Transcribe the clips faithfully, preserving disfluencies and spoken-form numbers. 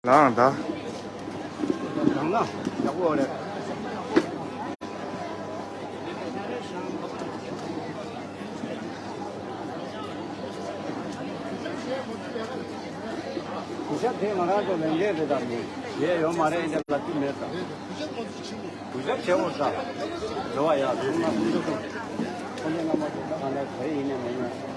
ལའང་ད། ནང་ལ་ཡག་པོ་རེད། གུས་ཞབས་དེ་ང་རང་ཚོ་ལས་འགན་རེད་དམ། ཡས་ཡོད་མ་རེད། འདི་ལ་ཅི་མེད་དམ། གུས་ཞབས་ཆེ་བོ་ས། རེ་བ་ཡག་ཐུག་ན་ཐུག་ཐུག་ཁོང་ཚོ་རྣམ་པ་ཚོ་ད་གང་ལྟར་ག་རེ་ཡིན་ནས་མེད་ན།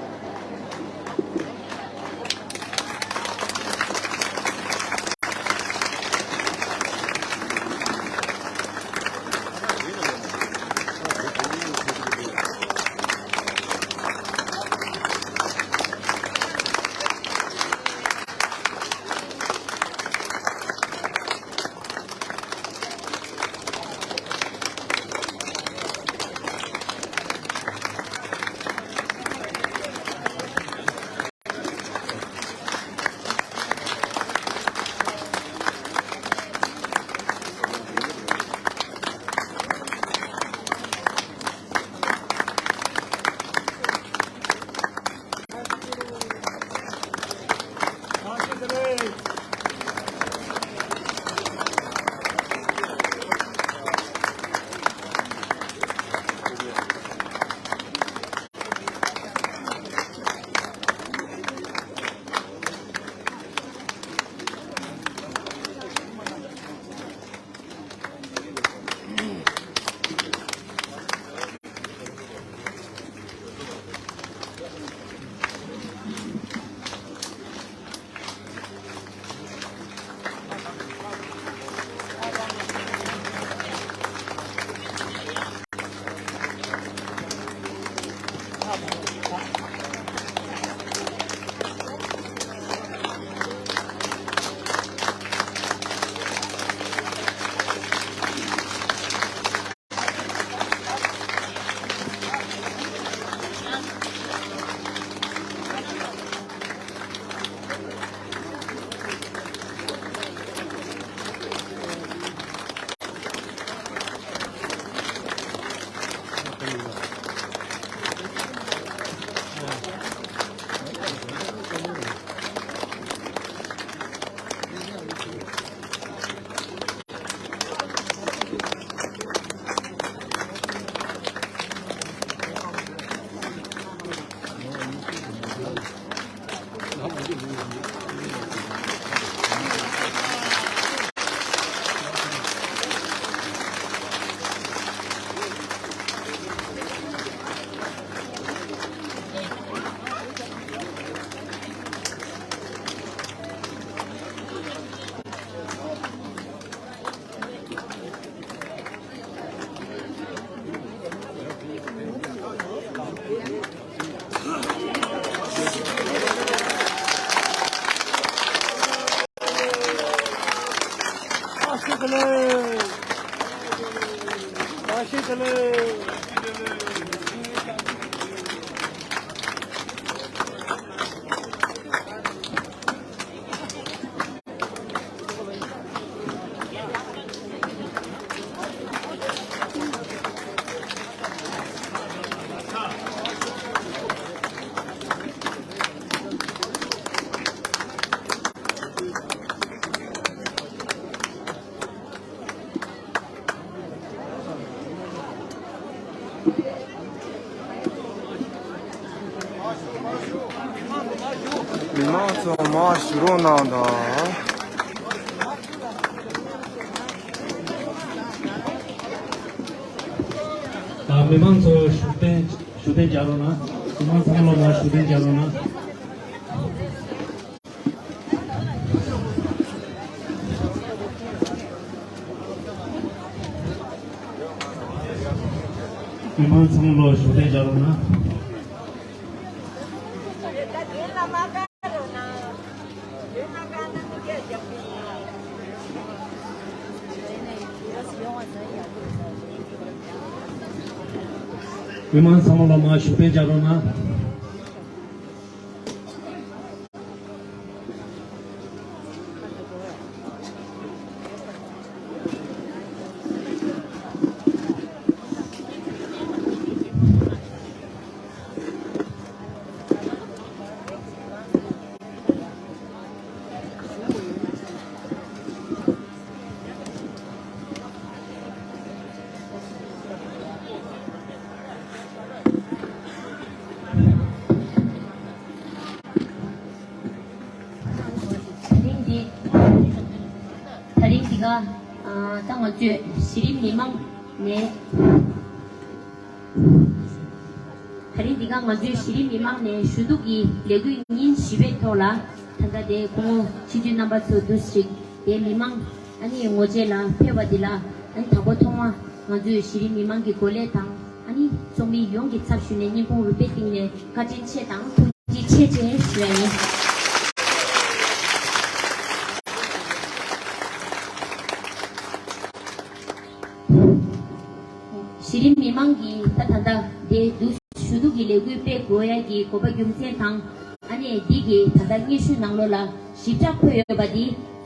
མི་མང་ཚོ་མར་བཞུགས་རོགས་གནང་དང་། ཨ། མི་མང་ཚོ་བཞུགས་གདན་བཞུགས་གདན་རྒྱག་རོགས་གནང་། མི་མང་ཚང་མ་མར་བཞུགས་གདན་རྒྱག་རོགས་གནང་། མི་མང་ཚང་མ་ལོ་བཞུགས་གདན་རྒྱག་རོགས་གནང་། མི་མང་ཚང་མ་ལོ་མར་བཞུགས་གདན་རྒྱག་རོགས་གནང་། ད་ཨ་ད་ང་ཚོས་གཞི་རིམ་མི་མང་ནས། ད་རིང་འདི་ག་ང་ཚོས་གཞི་རིམ་མི་མང་ནས་ཞུ་གཏུག་གི་ལས་འགུལ་ཉིན་བཞི་པའི་ཐོག་ལ། ད་ལྟ་དེ་སྐུ་ངོ་སྤྱི་འཐུས་རྣམ་པ་ཚོ་འདུ་ཞིག་དེ་མི་མང་ཨ་ནི་ངོ་བཅས་ལ་ཕེབས་པ་འདི་ལ། ཨ་ནི་དང་པོ་ཐོག་མ་ང་ཚོས་གཞི་རིམ་མི་མང་གི་འགོ་ལས་དང་། ཨ་ནི་ཚོགས་མི་ཡོངས་ཀྱི་ཚབ་ཞུས་ནས་སྙིང་ཁོང་རུས་པའི་གཏིང་ནས་བཀའ་དྲིན་ཆེ་དང་ཐུགས་རྗེ་ཆེ་ཞེས་ཞུ་ཡ་ཡིན། གཞི་རིམ་མི་མང་གིས་ད་ད་ལྟ་དེ་འདུ་ཞུ་གཏུག་གི་ལས་འགུལ་སྤེལ་དགོས་ཡ་གི་དགོས་པ་རྒྱུ་མཚན་དང་། ཨ་ནི་འདི་གི་ད་ལྟ་སྙན་ཞུ་ནང་ལོགས་ལ་ཞིབ་ཕྲ་འཁོད་ཡོད་པ་འདི།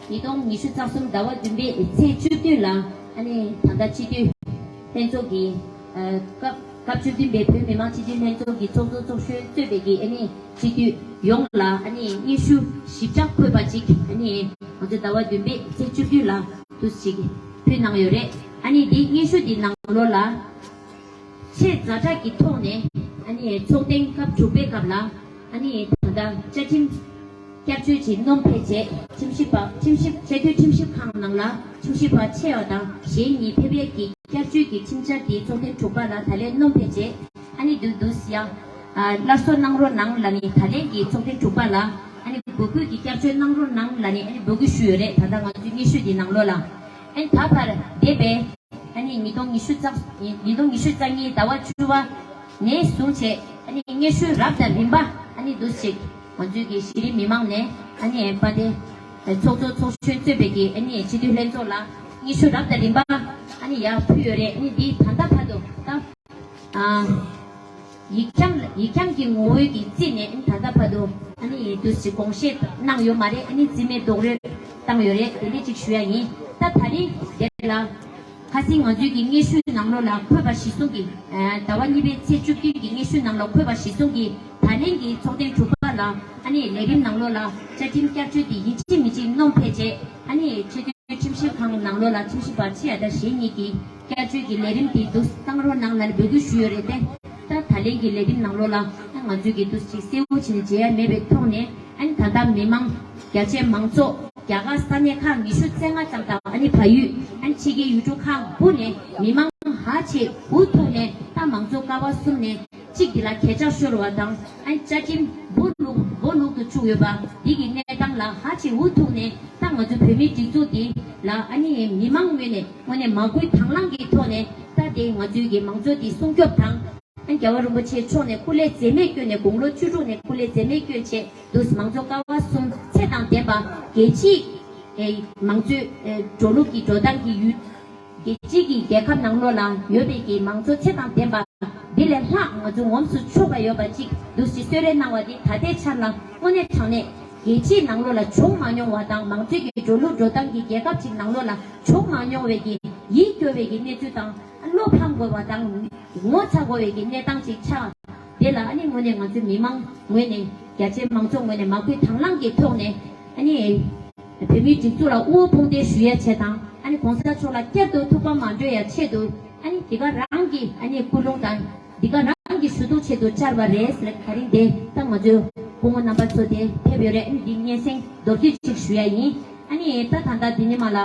ཉིས་སྟོང་ཉི་ཤུ་རྩ་གསུམ་ཟླ་བ་བདུན་པའི་ཚེས་བཅུ་བདུན་ལ། ཨ་ནི་ད་ལྟ་སྤྱི་འཐུས་ལྷན་ཚོགས་ཀྱི་ཨ་སྐབས་སྐབས་བཅུ་བདུན་པའི་བོད་མི་མང་སྤྱི་འཐུས་ལྷན་ཚོགས་ཀྱི་ཚོགས་གཙོ་ཚོགས་གཞོན་གཙོས་པའི་གི་ཨ་ནི་སྤྱི་འཐུས་ཡོངས་ལ་ཨ་ནི་སྙན་ཞུ་ཞིབ་ཕྲ་འཁོད་པ་ཅིག་ཨ་ནི་ང་ཚོ་ཟླ་བ་བདུན་པའི་ཚེས་བཅུ་བདུན་ལ་དུ་ཞིག་ཕུལ་གནང་ཡོད་རེད། ཨ་ནི་འདི་སྙན་ཞུ་འདི་ནང་ལོགས་ལ། ཆེས་ཛ་དྲག་གི་ཐོག་ནས་ཨ་ནི་ཚོགས་ཐེངས་སྐབས་དྲུག་པའི་སྐབས་ལ། ཨ་ནི་ད་ལྟ་བཅའ་ཁྲིམས་བསྐྱར་བཅོས་ཀྱི་སྣོན་ཕེབས་རྗེས། ཁྲིམས་ཞིབ་པ་ཁྲིམས་ཞིབ་ཆེས་མཐོའི་ཁྲིམས་ཞིབ་ཁང་ནང་ལ་ཁྲིམས་ཞིབ་པ་ཆེ་བ་དང་གཞན་གཉིས་ཕེབས་ཡས་ཀྱི་བསྐྱར་བཅོས་ཀྱི་ཁྲིམས་འཆར་དེ་ཚོགས་ཐེངས་དྲུག་པ་ལ་ད་ལན་སྣོན་ཕེབས་རྗེས། ཨ་ནི་དུས་དུས་སུ་ཡང་ཨ་སླར་གསོ་གནང་རོགས་གནང་ལབ་ནས། ད་ལན་གྱི་ཚོགས་ཐེངས་དྲུག་པ་ལ་ཨ་ནི་འབོད་སྐུལ་གྱི་བསྐྱར་བཅོས་གནང་རོགས་གནང་ལབ་ནས་ཨ་ནི་འབོད་སྐུལ་ཞུས་ཡོད་རེད། ད་ལྟ་ང་ཚོའི་སྙན་ཞུ་འདི་ནང་ལོགས་ལ། ཨ་ནི་ད་བར་འདས་པའི་ཨ་ནི་ཉིས་སྟོང་ཉི་ཤུ་རྩ་ཉིས་སྟོང་ཉི་ཤུ་རྩ་གཉིས་ཟླ་བ་བཅུ་པ་ནས་བཟུང་བྱས། ཨ་ནི་སྙན་ཞུ་རབ་དང་རིམ་པ་ཨ་ནི་འདུ་ཞིག་ང་ཚོའི་གི་གཞི་རིམ་མི་མང་ནས་ཨ་ནི་པ་དེ་ཚོགས་གཙོ་ཚོགས་གཞོན་གཙོས་པའི་གི་ཨ་ནི་སྤྱི་འཐུས་ལྷན་ཚོགས་ལ་སྙན་ཞུ་རབ་དང་རིམ་པ་ཨ་ནི་ཡར་ཕུལ་ཡོད་རེད། ཨ་ནི་འདི་ད་ལྟ་བར་དུ་ད་ཨ་ཡིག་འཁྱམ་ཡིག་འཁྱམ་གྱི་ངོ་བོའི་གི་རྩིས་ནས་ཨ་ནི་ད་ལྟ་བར་དུ་ཨ་ནི་འདུ་ཞིག་དགོངས་བཞེས་གནང་ཡོད་མ་རེད། ཨ་ནི་རྩིས་མེད་རྡོག་རོལ་བཏང་ཡོད་རེད། དེ་འདྲ་ཅིག་ཞུ་ཡ་ཡིན། ད་ད་རིང་དེ་ལ། ཁ་སང་ང་ཚོའི་གི་སྙན་ཞུའི་ནང་ལོགས་ལ་འཁོད་པ་གཞིར་བཟུང་གིས། ཟླ་བ་གཉིས་པའི་ཚེས་བཅུ་བདུན་གྱི་སྙན་ཞུ་ནང་ལ་འཁོད་པ་གཞིར་བཟུང་གིས། ད་ལན་གྱི་ཚོགས་ཐེངས་དྲུག་པ་ལ་ཨ་ནི་ལས་རིམ་ནང་ལོགས་ལ་བཅའ་ཁྲིམས་བསྐྱར་བཅོས་དེ་ཡིན་གཅིག་མིན་གཅིག་སྣོན་ཕེབས་རྗེས། ཨ་ནི་ཆེས་མཐོའི་ཁྲིམས་ཞིབ་ཁང་ནང་ལོགས་ལ་ཁྲིམས་ཞིབ་པ་ཆེ་ཡ་དང་གཞན་གཉིས་ཀྱིས་བསྐྱར་བཅོས་ཀྱི་ལས་རིམ་དེ་འདུག་བཏང་རོགས་གནང་ལབ་ནས་འབོད་སྐུལ་ཞུས་ཡོད་རེད་དེ། ད་ད་ལན་གྱི་ལས་རིམ་ནང་ལོགས་ལ་ང་ཚོས་ཀྱི་འདུག་ཅིག་གསལ་བོ་བྱས་ནས་མཇལ་ཡ་མེད་པའི་ཐོག་ནས། ཨ་ནི་ད་ལྟ་མི་མང་རྒྱ་ཆེ་མང་ཚོགས་རྒྱ་གར་ས་གནས་ཁག་ཉི་ཤུ་རྩ་ལྔ་ཙམ་དང་། ཨ་ནི་བལ་ཡུལ། ཨ་ནི་ཕྱི་རྒྱལ་ཡུལ་གྲུ་ཁག་དགུ་ནས་མི་མང་ཧ་ཅང་འུ་ཐུག་ནས། ད་མང་གཙོ་ཀ་བ་གསུམ་ནས་གཅིག་འདི་ལ་གད་ཆག་ཤོར་བ་དང་། ཨ་ནི་བཅའ་ཁྲིམས་སྦུག་ལུག་སྦུག་ལུག་ཏུ་བཅུག་ཡོད་པ་འདི་གི་གནས་སྟངས་ལ་ཧ་ཅང་འུ་ཐུག་ནས། ད་ང་ཚོ་བོད་མིའི་སྒྲིག་འཛུགས་འདི་ལ་ཨ་ནི་མི་མང་ངོས་ནས་དངོས་གནས་མ་བསྐུལ་དང་བླངས་ཀྱི་ཐོག་ནས། ད་དེ་ང་ཚོའི་གི་མང་གཙོ་འདི་སྲུང་སྐྱོབ་དང་། ཨ་རྒྱལ་བ་རིན་པོ་ཆེ་མཆོག་ནས་སྐུ་ལས་འཛེམས་མེད་བསྐྱོན་ནས། དགུང་ལོ་བཅུ་དྲུག་ནས་སྐུ་ལས་འཛེམས་མེད་བསྐྱོན་བྱས། དུས་མང་གཙོ་ཀ་བ་གསུམ་ཚད་དང་ལྡན་པ། རྒྱལ་སྤྱིའི་ཨེ་མང་གཙོའི་ཨེ་འགྲོ་ལུགས་ཀྱི་འགྲོ་སྟངས་ཀྱི་ཡུལ། རྒྱལ་སྤྱིའི་གི་རྒྱལ་ཁབ་ནང་ལོགས་ལ་ཡོད་པའི་གི་མང་གཙོ་ཚད་དང་ལྡན་པ་འདི་ལས་ལྷག་ང་ཚོ་ངོམ་སུ་ཆུག་པ་ཡོད་པ་ཅིག་འདུག་ཅེས་གསོལ་རས་གནང་བ་འདི་ད་ལྟའི་ཆར་ལ་དངོས་གནས་དྲང་གནས་རྒྱལ་སྤྱིའི་ནང་ལོགས་ལ་བྱུང་མ་མྱོང་བ་དང་། མང་གཙོའི་གི་འགྲོ་ལུགས་འགྲོ་སྟངས་ཀྱི་རྒྱལ་ཁབ་ཅིག་ནང་ལོགས་ལ་བྱུང་མ་མྱོང་བའི་གི་ཡིད་སྐྱོ་བའི་གི་གནས་ཚུལ་དང་། བློ་ཕམ་དགོས་པ་དང་ངོ་ཚ་དགོས་པའི་གི་གནས་སྟངས་ཅིག་ཆགས། དེ་ལ་ཨ་ནི་དངོས་གནས་ང་ཚོའི་མི་མང་ངོས་ནས། རྒྱ་ཆེའི་མང་ཚོགས་ངོས་ནས་མ་བསྐུལ་དང་བླངས་ཀྱི་ཐོག་ནས་ཨ་ནི་བོད་མིའི་སྒྲིག་འཛུགས་ལ་དབུ་བོ་དཔུང་འདེགས་ཞུ་ཡ་ཆེད་དང་། ཨ་ནི་གོང་ས་མཆོག་ལ་བསྐྱར་དུ་ཐུགས་ཕམ་མ་འགྲོ་ཡ་ཆེད་དུ། ཨ་ནི་འདི་ག་རང་གི་ཨ་ནི་སྐུལ་སློང་དང་འདི་ག་རང་གི་ཞུ་གཏུག་ཆེད་དུ་བཅར་བ་རེད་ཟེར། ད་རིང་དེ་ད་ང་ཚོའི་སྐུ་ངོ་རྣམ་པ་ཚོ་དེ་ཕེབས་ཡོད་རེད། ཨ་ནི་འདི་སྙན་སེང་མདོར་བསྡུས་ཅིག་ཞུ་ཡ་ཡིན། ཨ་ནི་ད་ད་ལྟ་འདི་ནས་མར་ལ།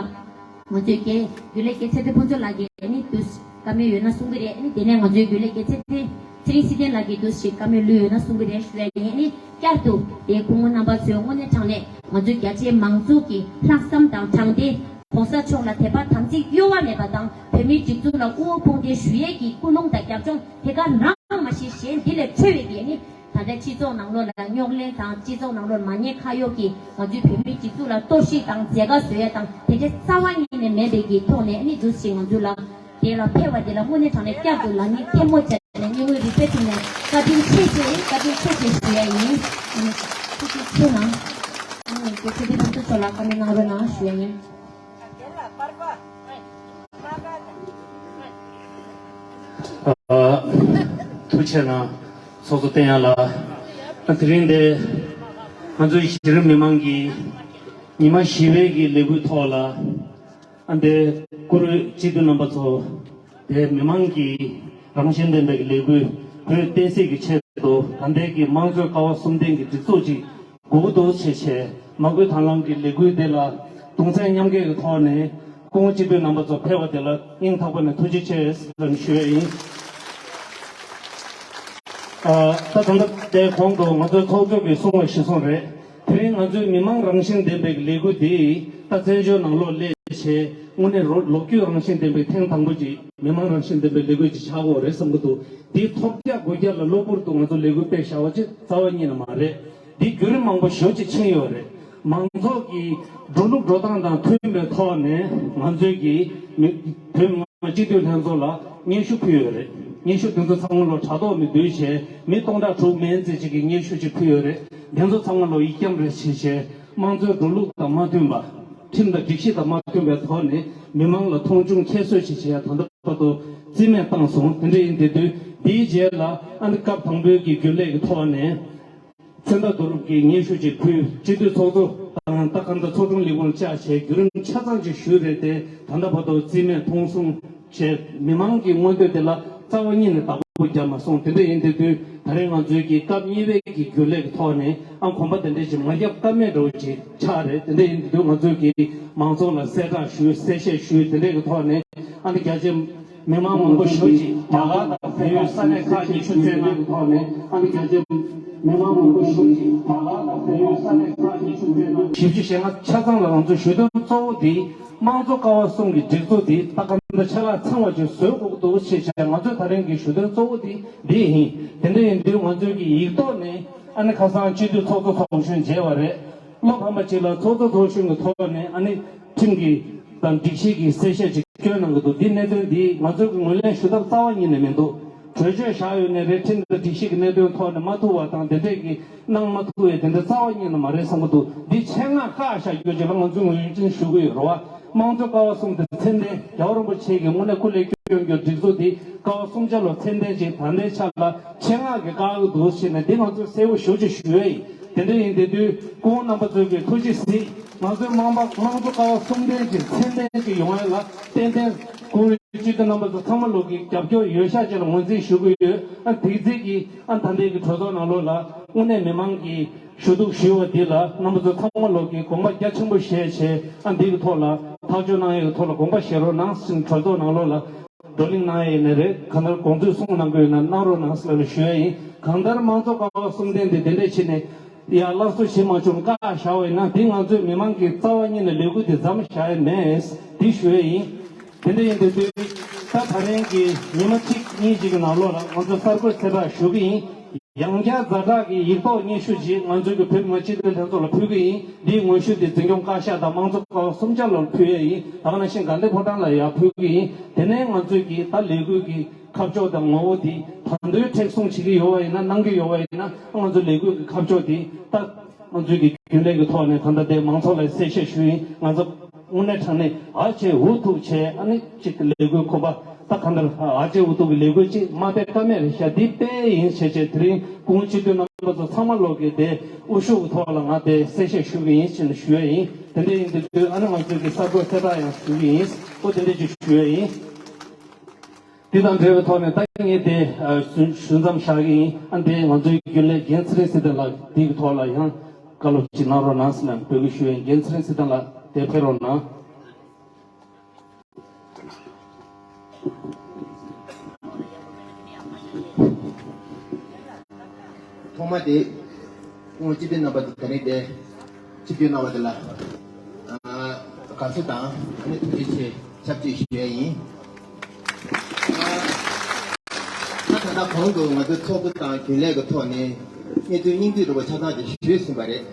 ང་ཚོའི་རྒན་རྒྱུན་ལས་རྒན་ཚེ་བརྟན་ཕུན་ཚོགས་ལགས་ཀྱིས་ཨ་ནི་དུས་བཀའ་མོལ་ཡོད་ན་གསུང་གི་རེད། ཨ་ནི་དེ་ནས་ང་ཚོའི་རྒྱུན་ལས་རྒན་ཚེ་བརྟན་ཚེ་རིང་སྲིད་ལྡན་ལགས་ཀྱིས་དུས་ཤིག་བཀའ་མོལ་ལུས་ཡོད་ན་གསུང་གི་རེད་ཞུ་ཡ་ཡིན། ཨ་ནི་བསྐྱར་དུ་དེ་སྐུ་ངོ་རྣམ་པ་ཚོས་དངོས་གནས་དྲང་གནས་ང་ཚོའི་རྒྱ་ཆེའི་མང་གཙོ་གི་ལྷག་བསམ་དང་དྲང་བདེན། གོང་ས་མཆོག་ལ་དད་པ་དམ་ཚིག་གཡོ་བ་མེད་པ་དང་། བོད་མིའི་སྒྲིག་འཛུགས་ལ་དབུ་བོ་དཔུང་འདེགས་ཞུ་ཡས་ཀྱི་སྐུལ་སློང་དང་རྒྱབ་ལྗོངས་དེ་ག་རང་མ་ཤེས་གཞན་འདི་ལས་འཕྲོས་པའི་གི་ཨ་ནི། ད་ལྟ་སྤྱི་ཚོགས་ནང་ལོགས་ལ་རྙོག་གླེང་དང་། སྤྱི་ཚོགས་ནང་ལོགས་མ་ཉེས་ཁ་གཡོག་གིས་ང་ཚོའི་བོད་མིའི་སྒྲིག་འཛུགས་ལ་གཏོར་བཤིག་དང་མཛད་དཀའ་བཟོ་ཡ་དང་། དེ་འདྲའི་རྩ་བ་ཉིད་ནས་མེད་པའི་གི་ཐོག་ནས་ཨ་ནི་འདུག་ཅིག་ང་ཚོ་ལ་དེ་ལ་ཕེབས་པ་དེ་ལ་དངོས་གནས་དྲང་གནས་བསྐྱར་དུ་ལག་གཉིས་ཐལ་མོ་སྦྱར་ནས་སྙིང་དབུས་རུས་པའི་གཏིང་ནས་བཀའ་དྲིན་ཆེ་ཞེས། བཀའ་དྲིན་ཆེ་ཞེས་ཞུ་ཡ་ཡིན། ཨ་ནི་ཐུགས་རྗེ་ཆེ་གནང་། ཨ་ནི་དགེ་ཚུལ་ཁྲིམས་ཕུན་ཚོགས་མཆོག་ལ་བཀའ་མོལ་གནང་རོགས་གནང་ཞུ་ཡ་ཡིན། ཨ། ཐུགས་རྗེ་ཆེ་གནང་། ཚོགས་གཙོ་བསྟན་ཡར་ལགས། ཨ། དེ་རིང་འདི་ང་ཚོའི་གཞི་རིམ་མི་མང་གི་ཉི་མ་བཞི་པའི་གི་ལས་འགུལ་ཐོག་ལ། ཨ། འདི་བཀུར་འོས་སྤྱི་འཐུས་རྣམ་པ་ཚོ། དེ་མི་མང་གི་རང་བཞིན་ལྡན་པའི་གི་ལས་འགུལ་བོད་བསྟན་སྲིད་ཀྱི་ཆེད་དུ། ད་ལྟའི་གི་དམངས་གཙོའི་ཀ་བ་གསུམ་ལྡན་གྱི་སྒྲིག་འཛུགས་ཅིག་འགོག་རྒོལ་བྱེད་ཆེད། མ་བསྐུལ་དང་བླངས་ཀྱི་ལས་འགུལ་འདི་ལ་གདུང་སེམས་མཉམ་སྐྱེད་ཀྱི་ཐོག་ནས་ སྐུ་ངོ་སྤྱི་འཐུས་རྣམ་པ་ཚོ་ཕེབས་པ་དེ་ལ་སྙིང་ཐག་པ་ནས་ཐུགས་རྗེ་ཆེ་ཟེར་ཞུ་ཡས་ཡིན། ཨ། ད་ད་ལྟ་དེ་གོང་དུ་ང་ཚོའི་ཚོགས་གཙོ་གིས་གསུངས་པ་གཞིར་བཟུང་རེད། དེ་རིང་ང་ཚོའི་མི་མང་རང་བཞིན་ལྡན་པའི་ལས་འགུལ་འདི་ད་བཙན་བྱོལ་ནང་ལོགས་སླེབས་བྱས་དངོས་གནས་རོ་ལོ་རྒྱུས་རང་བཞིན་ལྡན་པའི་ཐེངས་དང་པོ་ཅིག་མི་མང་རང་བཞིན་ལྡན་པའི་ལས་འགུལ་ཅིག་ཆགས་ཀྱི་ཡོད་རེད་བསམ་གྱི་འདུག་འདིའི་ཐོབ་རྒྱག་དགོས་རྒྱག་ལ་གློ་བུར་དུ་ང་ཚོ་ལས་འགུལ་སྤེལ་བཞག་པ་ཅིག་རྩ་བ་ཉིད་ནས་མ་རེད། འདི་བརྒྱུད་རིམ་མང་པོ་ཞེ་པོ་ཅིག་ཕྱིན་ཡོད་རེད། མང་ཚོགས་ཀྱི་འགྲོ་ལུགས་འགྲོ་སྟངས་དང་མཐུན་པའི་ཐོག་ནས་ང་ཚོས་ཀྱིས་མི་བོད་མི་མང་སྤྱི་འཐུས་ལྷན་ཚོགས་ལ་སྙན་ཞུ་ཕུལ་ཡོད་རེད། སྙན་ཞུ་དེ་ཚོ་ཚང་མ་ལོ་དྲ་ཐོག་ནས་བསྡུས་བྱས་མི་སྟོང་ཕྲག་དྲུག་མན་ཙམ་ཅིག་གིས་སྙན་ཞུ་ཅིག་ཕུལ་ཡོད་རེད། དེ་ཚོ་ཚང་མ་ལོ་ཡིག་རྒྱམ་རེ་བྱས་བྱས་དམངས་གཙོའི་འགྲོ་ལུགས་དང་མ་མཐུན་པ། ཁྲིམས་དང་སྒྲིག་གཞི་དང་མ་མཐུན་པའི་ཐོག་ནས་མི་མང་ལ་མཐོང་ཆུང་ཁྱད་གསོད་བྱས་བྱས་ད་ལྟ་བར་དུ་རྩིས་མེད་བཏང་སོང་། དེ་འདྲ་ཡིན་དེ་དུས་འདིའི་རྗེས་ལ་ཨ་ནི་སྐབས་དང་པོའི་གི་རྒྱུན་ལས་ཀྱི་ཐོག་ནས། མཚན་རྟགས་བསྡུ་རུབ་ཀྱི་སྙན་ཞུ་ཅིག་ཕུལ། སྤྱི་འཐུས་ཚོགས་གཙོ་དང་ད་གང་ལྟར་ཚོགས་དྲུང་ལས་ཁུངས་བཅར་བྱས་བརྒྱུད་རིམ་ཆ་ཚང་ཅིག་ཞུས་རེད་དེ། ད་ལྟ་བར་དུ་རྩིས་མེད་མཐོང་སོང་བྱས་མི་མང་གི་མངོན་འདོད་དེ་ལ་རྩ་བ་ཉིད་ནས་བདག་པོ་རྒྱབ་མ་སོང་། དེ་འདྲ་ཡིན་དེ་དུས་ད་རེས་ང་ཚོའི་གི་སྐབས་གཉིས་པའི་གི་རྒྱུན་ལས་ཀྱི་ཐོག་ནས་ཨ་གོམ་པ་དེ་འདྲ་ཅིག་མ་རྒྱབ་ཀ་མེད་འདྲ་བོ་ཅིག་ཆགས་རེད། དེ་འདྲ་ཡིན་དེ་དུས་ང་ཚོའི་གི་མང་ཚོགས་ལ་གསལ་བསྒྲགས་ཞུས། གསལ་བཤད་ཞུས། དེ་འདྲའི་གི་ཐོག་ནས་ཨ་ནི་རྒྱ་ཆེ་མི་མང་མང་པོ་ཞེ་པོ་ཅིག་རྒྱ་གར་དང་བལ་ཡུལ་ས་གནས་ཁག་གི་ཆུ་ཚན་ནང་། ཐོག་ནས་ཨ་ནི་རྒྱ་ཆེ་མི་མང་མང་པོ་ཞེ་པོ་ཅིག་རྒྱ་གར་དང་བལ་ཡུལ་ས་གནས་ཁག་གི་ཆུ་ཚན་ནང་། བཞི་བཅུ་ཞེ་ལྔ་ཆ་ཚང་ལ་ང་ཚོའི་ཞུ་དོན་གཙོ་བོ་དེ་དམངས་གཙོ་ཀ་བ་གསུམ་གྱི་སྒྲིག་འཛུགས་དེ་ད་ག་འདྲ་ཆ་ལག་ཚང་བ་ཅིག་བཟོ་དགོས་ཀྱི་འདུག་ཞེས་བྱས། ང་ཚོའི་ད་རིང་གི་ཞུ་དོན་གཙོ་བོ་དེ་འདི་ཡིན། དེ་འདྲ་ཡིན་དུས་ང་ཚོའི་གི་ཡིག་ཐོག་ནས་ཨ་ནི་ཁ་སང་སྤྱི་འཐུས་ཚོགས་གཙོ་ཚོགས་གཞོན་མཇལ་བ་རེད། བློ་ཕམ་པ་ཅིག་ལ་ཚོགས་གཙོ་ཚོགས་གཞོན་གྱི་ཐོག་ནས་ཨ་ནི་ཁྲིམས་ཀྱི་དང་སྒྲིག་གཞི་གི་གསལ་བཤད་ཅིག་བསྐྱོན་གནང་གི་འདུག་འདི་གནད་དོན་འདི་ང་ཚོ་གི་ངོས་ལེན་ཞུ་ཐབས་རྩ་བ་ཉིད་ནས་མི་འདུག་གྲོས་ཆོད་བཞག་ཡོད་ནའི་རེད། ཁྲིམས་དང་སྒྲིག་གཞི་གི་གནད་དོན་ཐོག་ནས་མ་ཐུག་པ་དང་དེ་འདྲས་ཀྱི་གནང་མ་ཐུབ་པའི་དེ་འདྲ་རྩ་བ་ཉིད་ནས་མ་རེད་བསམ་གི་འདུག་འདི་ཆེད་མངགས་བཀག་བཞག་རྒྱུ་ཅིག་ལ་ང་ཚོས་ངོས་འཛིན་ཞུ་གི་ཡོད་རེད་བ། དམངས་གཙོ་ཀ་བ་གསུམ་དེ་མཚན་ལྡན་རྒྱལ་བ་རིན་པོ་ཆེ་གིས་དངོས་གནས་སྐུ་ལས་བསྐྱོན་རྒྱུ་སྒྲིག་འཛུགས་འདི་ཀ་བ་གསུམ་ཆ་ལ་མཚན་ལྡན་ཅིག་ད་ལྟའི་ཆ་ལ་ཆེད་མངགས་ཀྱིས་བཀག་གི་འདུག་ཟེར་ནས་འདི་ང་ཚོས་གསལ་པོ་ཞེ་པོ་ཅིག་ཞུ་ཡས་ཡིན། དེ་འདྲ་ཡིན་དེ་དུས་སྐུ་ངོ་རྣམ་པ་ཚོས་ཀྱི་ཐུགས་རྗེ་གཟིགས། ང་ཚོའི་དམངས་པ་དམངས་གཙོ་ཀ་བ་གསུམ་ལྡན་གྱི་མཚན་ལྡན་གྱི་ཡོང་ཡ་ལ་ཏན་ཏན་སྐུ་ངོ་སྤྱི་འཐུས་རྣམ་པ་ཚོ་ཚང་མ་ལོག་གི་རྒྱབ་སྐྱོར་ཡོད་ཤག་ཅེས་ལ་ངོས་འཛིན་ཞུ་གི་ཡོད། ཨ་དེ་རྩིས་ཀྱི་ཨ་ད་ལྟའི་གི་གྲོས་ཚོགས་ནང་ལོགས་ལ་དངོས་གནས་མི་མང་གི་ཞུ་གཏུག་ཞུས་པ་འདི་ལ་རྣམ་པ་ཚོ་ཚང་མ་ལོག་གི་དགོངས་པ་རྒྱ་ཆེན་པོ་བཞེས་བྱས་ཨ་འདི་གི་ཐོག་ལ་ཐག་གཅོད་གནང་ཡས་ཀྱི་ཐོག་ལ་དགོངས་པ་བཞེས་རོགས་གནང་ཟེར་ནས་གྲོས་ཚོགས་ནང་ལོགས་ལ། བགྲོ་གླེང་གནང་ཡས་ཡིན་ནའི་རེད། གང་ལྟར་དགོངས་ཚུལ་གསུངས་གནང་དགོས་ཡོད་ན་གནང་རོགས་གནང་ཟེར་ལབ་ནས་ཞུ་ཡས་ཡིན། གང་ལྟར་དམངས་གཙོ་ཀ་བ་གསུམ་ལྡན་དེ་དེ་འདྲས་བྱས་ནས་ཡར་སླར་གསོ་བྱེད་མ་བྱུང་བཀག་བཞག་པ་ཡིན་ན་དེ་ང་ཚོས་མི་མང་གི་རྩ་བ་ཉིད་ནས་ལས་འགུལ་དེ་མཚམས་བཞག་ཡས་མེད། དེ་ཞུ་ཡས་ཡིན། དེ་འདྲ་ཡིན་དུས་དུས་ད་ད་རིང་གི་ཉི་མ་གཅིག་གཉིས་ཅིག་གི་ནང་ལོགས་ལ་ང་ཚོས་གསར་འགོད་གསལ་བསྒྲགས་ཞུ་གི་ཡིན། ཡང་བསྐྱར་ཛ་དྲག་གི་ཡིག་ཐོག་སྙན་ཞུ་ཅིག་ང་ཚོའི་གི་བོད་མི་མང་སྤྱི་འཐུས་ལྷན་ཚོགས་ལ་ཕུལ་གི་ཡིན། འདིའི་སྔོན་ཞུ་དེ་འཛིན་སྐྱོང་བཀའ་ཤག་དང་དམངས་གཙོ་ཀ་བ་གསུམ་ཆ་ལ་ཕུལ་ཡས་ཡིན། ད་ག་ནང་བཞིན་དགའ་ལྡན་ཕོ་བྲང་ལ་ཡར་ཕུལ་གི་ཡིན། དེ་ནས་ང་ཚོའི་གི་ད་ལས་འགུལ་གི་ཁ་ཕྱོགས་དང་ངོ་བོ་དེ་ད་དུང་མཁྲེགས་བཟུང་བྱེད་ཀྱི་ཡོད་པ་ཡིན་ན་གནང་གི་ཡོད་པ་ཡིན་ན་ང་ཚོ་ལས་འགུལ་གི་ཁ་ཕྱོགས་དེ་ད་ང་ཚོའི་གི་རྒྱུན་ལས་ཀྱི་ཐོག་ནས་ད་ལྟ་དེ་མང་ཚོགས་ལ་གསལ་བཤད་ཞུ་ཡིན། ང་ཚོ་དངོས་གནས་དྲང་གནས་ཨ་ཅེ་འུ་ཐུག་བྱས་ཨ་ནི་གཅིག་གི་ལས་འགུལ་ཁོ་པ་ད་ག་འདྲ་ཨ་ཅེ་འུ་ཐུག་གི་ལས་འགུལ་གཅིག་མ་སྤེལ་ཀ་མེད་རེད་ཤག་འདི་སྤེལ་ཡིན་བྱས་བྱས་དེ་རིང་སྐུ་ངོ་སྤྱི་འཐུས་རྣམ་པ་ཚོ་ཚང་མ་ལོག་གི་དེ་དབུ་བཞུགས་ཀྱི་ཐོག་ལ་ང་དེ་གསལ་བཤད་ཞུ་གི་ཡིན་ཞེས་ནས་ཞུ་ཡ་ཡིན། དེ་འདྲ་ཡིན་དུས་ཨ་ནི་ང་ཚོའི་གི་གསར་འགོད་གསལ་བསྒྲགས་ཡང་ཞུ་གི་ཡིན། ཨོ་དེ་འདྲ་ཅིག་ཞུ་ཡ་ཡིན། འདི་དང་འབྲེལ་བའི་ཐོག་ནས་ད་ངས་དེ་ཨ་ཞུ་ཞུ་མཚམས་བཞག་གི་ཡིན། ཨ་འདི་ང་ཚོའི་རྒྱུན་ལས་རྒན་ཚེ་རིང་སྲིད་ལྡན་ལགས་འདི་གི་ཐོག་ལ་ཡང་བཀའ་སློབ་ཅིག་གནང་རོགས་གནང་ཟེར་ནས་འབོད་སྐུལ་ཞུ་ཡིན། རྒན་ཚེ་རིང་སྲིད་ལྡན་ལགས་དེ་ཕེབས་རོགས་གནང་། ཐོག་མ་དེ་སྐུ་ངོ་སྤྱི་འཐུས་རྣམ་པ་དེ་ད་རིང་དེ་ཆིབས་བསྒྱུར་གནང་བ་དེ་ལ་ཨ་དགའ་བསུ་དང་ཨ་ནི་ཐུགས་རྗེ་ཆེ་ཞབས་ཕྱི་ཞུ་ཡ་ཡིན། ཨ་ད་ད་ལྟ་གོང་དུ་ང་ཚོའི་ཚོགས་གཙོ་དང་རྒྱུན་ལས་ཀྱི་ཐོག་ནས་སྙན་ཐོའི་སྙིང་བསྡུས་འདྲ་པོ་ཆ་ཚང་ཅིག་ཞུས་ཟིན་པ་རེད།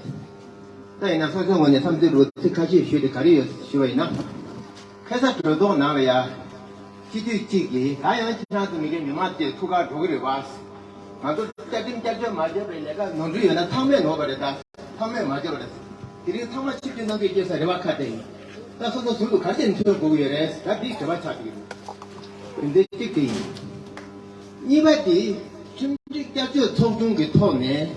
ད་ཡིན་ན་སོ་སོའི་ངོས་ནས་བསམ་ཚུལ་འདྲ་པོ་ཚིག་ཁ་ཤས་ཞུས་ཏེ་ག་རེ་ཡོད་ཞུ་བ་ཡིན་ན། ཁ་སང་གྲོས་ཚོགས་ནང་ལ་ཡ། སྤྱི་འཐུས་གཅིག་གིས་ད་ཡང་ཁྱེད་རང་ཚོ་མི་རྒན་མི་མང་དེ་ཐུགས་ཁག་འགྲོ་གི་རེད་བ། ང་ཚོ་བསྐྱར་འདེམས་བསྐྱར་བཅོས་མ་བྱས་པའི་ལས་ཀ་ནོར་འཁྲུལ་ཡོད་ན་ཚང་མས་ནོར་བ་རེད་ད། ཚང་མས་མ་བྱས་པ་རེད། དེ་རིང་ཚང་མ་ཆིབས་བསྒྱུར་གནང་གི་སྐྱེས་ས་རེ་བ་ཁ་གཏད་ཡིན། ད་སོ་སོ་ཟུར་དུ་ག་རེ་བྱས་ནས་ཐོན་དགོས་ཀྱི་ཡོད་རེད་ད་འདི་དྲི་བ་ཆགས་ཀྱི་རེད། དེ་འདྲ་གཅིག་དེ་ཡིན། གཉིས་པ་དེ་ཁྲིམས་སྒྲིག་བསྐྱར་བཅོས་ཚོགས་ཆུང་གི་ཐོག་ནས།